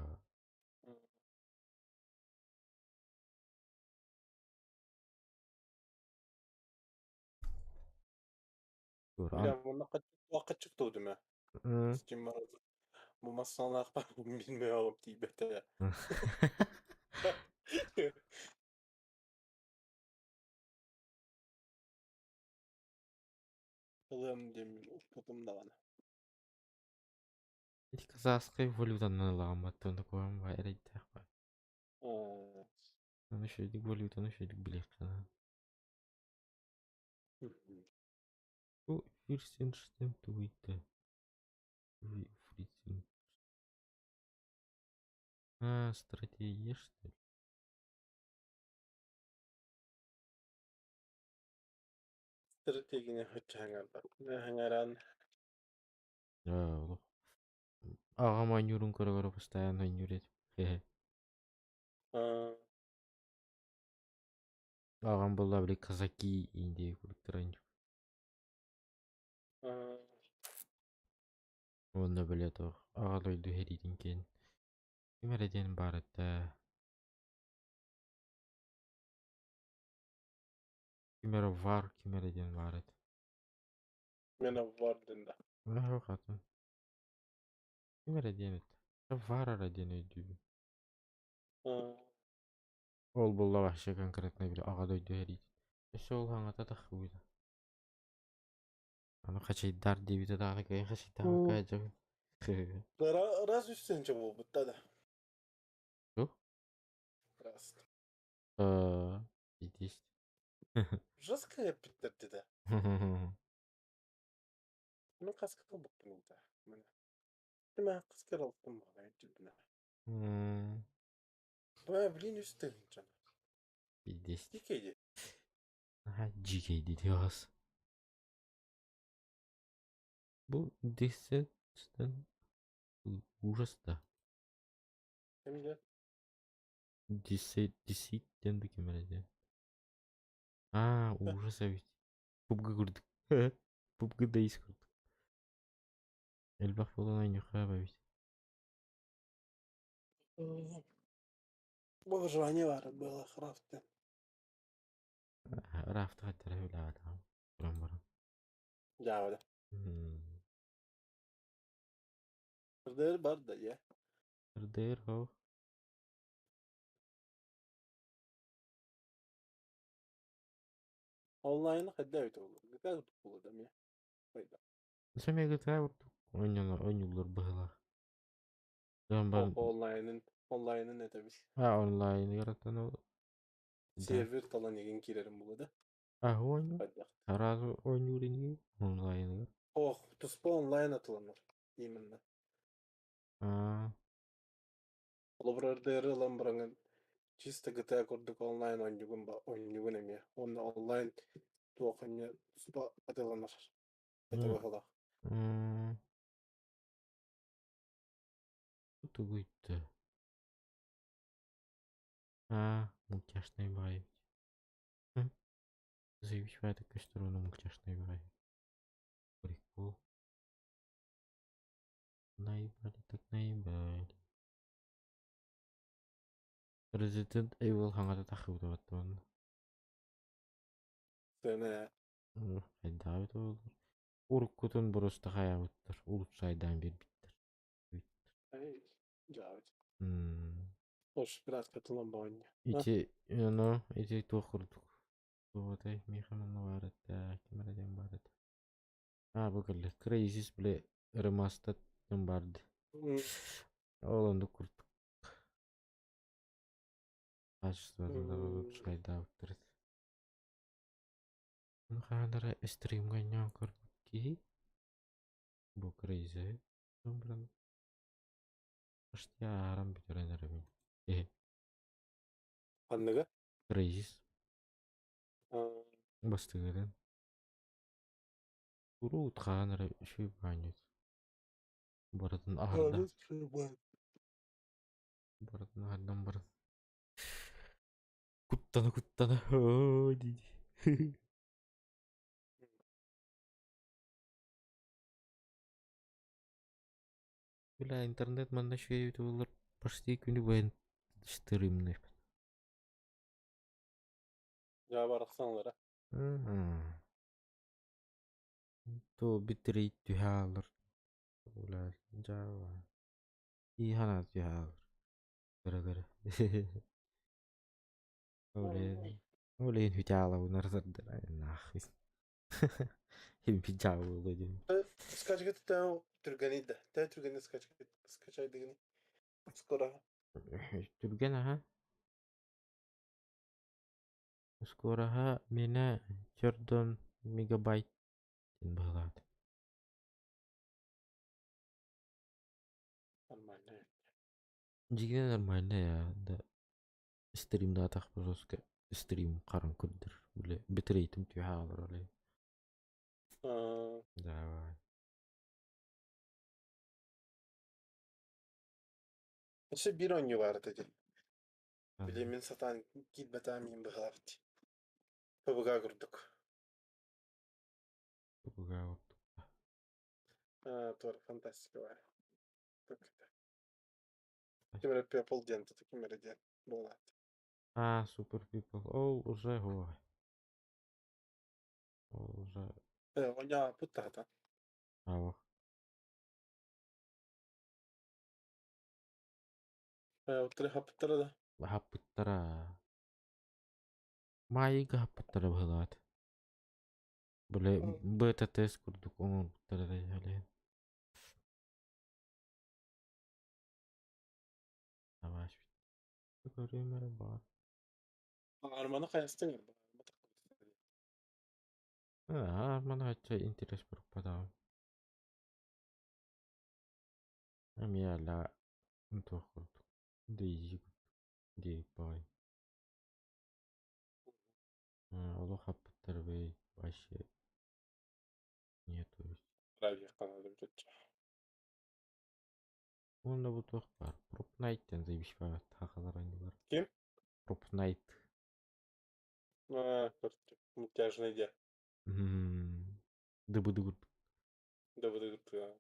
Бля, мунна каччык туудум ээ. Ким бу массыыналаах билмэҕим тиийбэтэ. Ылыам диэммин укпутум даҕаны. Ити казахскай валютанан ылаҕын баттан такой баа эрэйдээх баа. Аа. Аны үчүгэйдик валютаны үчүгэйдик билиэххэ наада. Бу Фирсенштейн тугуй да? Фрицин. А, стратегия, что ли? Стратегияны хаччаһаҥаран Олох. Аҕам оонньуурун көрө-көрө постоянно оонньуур этим. Аҕам буолла били казаки индии курдуктар оонньуур. Уонна били туох аҕа дойду сэриитин киэн ким эрэ диэн баар этэ. Ким эрэ вар ким эрэ диэн баар этэ. Мен вар диэн да. Хатын. Ким эрэ диэн этэ. Вар эрэ диэн өйдүүбүн. Ол буолла вообще конкретно били аҕа дойду сэриитин. Өссө ол хаҥата таххыбыта. Аны хачайдар диэбитэ даҕаны кыайан хачайдаабакка дьон. Раз үс тыһыынча буолбут да. Туох? Раз. Итист. Жестко эппиттэр деді. Мен қасқа болбуппун инта. Мен қаскар алыптым баға жүрбүнэ. Баа блин үс тыһыынча. Пиздец. Дикейди. Аха, дикейди диэҕэс. Бу десеттен ужас да. Кимде? Десет десет диэн да ким эрэ диэн. Аа, ужас эбит. Пубга курдук. Пубга да ис курдук. Элбэх буолан оонньуохха эбит. Бу выживание баар было Рафты. Рафты хаттара үлэҕэ туран баран. Дьаабыда. РДР бар да, я. РДР хоо. Онлайн хайда эбит ол. GTA курдук буолуо да эмиэ. Хайда. Сэмэ GTA курдук оонньонор оонньууллар быһыылаах. Дьон бар Онлайнын онлайнын этэбит. А онлайныгар оттон ол Сервер талан игин киирэрим буолуо да. А оонньуу Хайдах. Араас оонньуур инигин онлайныгар. Ох, туспа онлайн атыланар. Именно. Аа. Холобур РДР ылан бараҥын чисто GTA курдук онлайн оонньуугун ба оонньуугун эмиэ. Уонна онлайн туох эмиэ туспа атыланар. Это быһыылаах. Тугуйда. Аа, мультяшный баҕайы эбит. Заебись баҕайытык көстөр уонна мультяшный баҕайы. Прикол. Наебали так наебали. Resident Evil хаҥата таххыбыта баттабанна. Сэмэ. Хайдаабыт буоллар. Уруккутун просто хайаабыттар, улучшайдаан биэрбиттэр. Дьаабыт. Ош, пиратка тылан баҕанньа. Ити, ону, ити туох курдук. Туотай, миэхэ манна баар этэ, ким эрэ диэн баар этэ. Аа, бу кэллэ. Crysis, бile, ремастер барды. Ол оннук курдук. Качествоны да улучшайдаабыттар этэ. Хаһан эрэ стримҥа ньоон көрбүт киһи бу Crysis баран почти ааран бүтэрэн эрэбин. Ханныга? Crysis бастыгырын. Урут хаһан эрэ үчүгэй баанньыт. Барытын аһарда. Барытын аһардан баран. Куттана куттана оо дии. Бля, интернет манна үчүгэй эбит буоллар почти күнү быһа стримныыр. Дьаа барахсаналара. То битрейт түһэ хаалар. Бля, дьаа. Ии санаа түһэ хаалар. Көрө-көрө. Ол ол иһин хүчаалабын арсардара нахуй. Хим пиджаабылы диэн. Скачка тутан түргэний да. Тэ түргэний скачка скачайдыгыный. Скоро. Түргэн аха. Скороһа миэнэ чордон мегабайт диэн быһыылаата. Нормально. Дьиҥинэн нормально я да стримнаатах жестко стрим харан көрдөр. Бile битрейтим түһэ хаалар оле. Аа, Давай. Өссө биир оонньуу баар этэ дии. Ханна? Били мин сатаан киирбэтэҕим иһин быһыылаах дии. ПБГ курдук. Тугуга курдук. Аа, туора фантастика баар. Ким эрэ People диэн, ким эрэ диэн буолаат. А, Super People. Ол уже ой. Ол уже Э, оонньооппут таһата. аах. Э, уттары хаппыттара да. Хаппыттара. Маайыга хаппыттара быһылаат. Бile бета-тест курдук оҥорбуттара да иһэлээн. Давай. Көрүөм эрэ баар. Арманы хайастыҥ Аа, маны хачча интерес барбатаҕым. Эмиэ ала туох курдук. Дейзи курдук. Диэбит баҕайы. Олох хаппыттар бэй вообще нету. Уонна бу туох баар? Пропнайт диэн заебись сахалар оонньуулар. Ким? Пропнайт. Аа, мультяжный идея. Дыбыды курдук. Дыбыды курдук.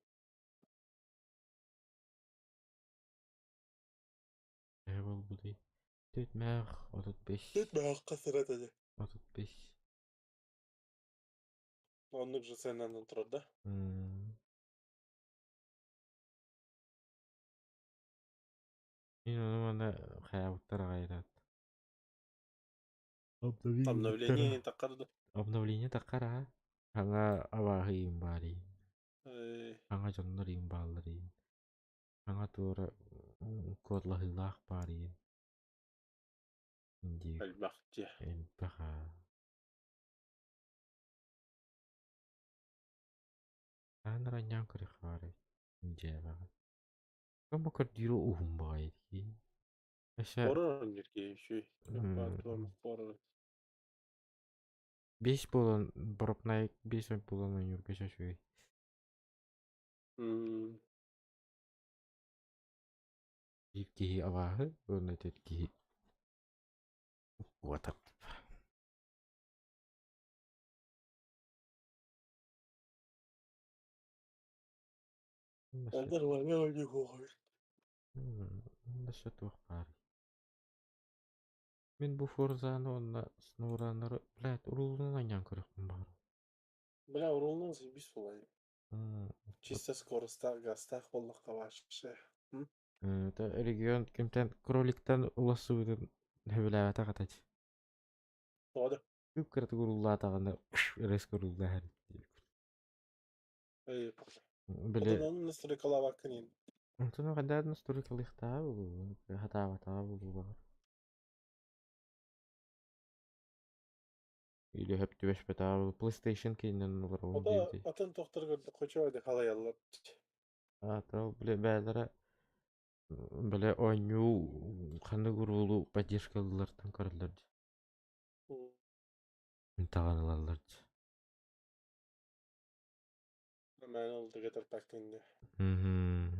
Ээ буолбутуй? Түт мээх 35. Түт мээх хасырат этэ. 35. Оннук же сценанан турар да? Мин ону маны хайаабыттар аҕай Обновление таххар да? Обновление таххар аа. Саҥа абааһы иин баар иин. Э, Саҥа дьоннор иин бааллар иин. Саҥа туора куотлаһыылаах баар иин. Диир. Элбэх дии. Элбэх аа. Хаһан аранньаан көрүөххэ баар эбит. Дьиэбэҕэ. Кому көрдүүрү уһун баҕайы дии. Өссө Хоррор оонньуур киһи үчүгэй. Хоррор. Биэс буолан боропнай биэс буолан оонньуурга үчүгэй. Биир киһи абааһы уонна түөрт киһи куотар. Өссө туох баарый? Мин бу Форзаны уонна Сноураннары, блядь, уруулунан анньан көрүөхпүн баҕарабын. Бля, уруулунан заебись буолайым. Чисто скоростаах, газтаах буоллахха вообще. Это регион кимтэн кроликтан улассыбытын сөбүлээбэтэх этэ. Тоҕо да? Кып-кыратык урууллаатаҕына резко урууллааһар Эй, Били Отон оны настройкалаабаккын иин. Онтон хайдах настройкалыахтааҕа буолуо, хатаабатаҕа буолуо баҕар. Или хөп түбэспэтэҕэ буолуо. PlayStation киининэн олоробун Ото диэбитий. атын тохторго хочо халайаллар. Аата ол били бээлэрэ били оонньуу ханнык уруулу поддержкалыыллартан көрөллөр дии. Таҕан ылаллар дии. Мээнэ ол дыгытар паккын Мм.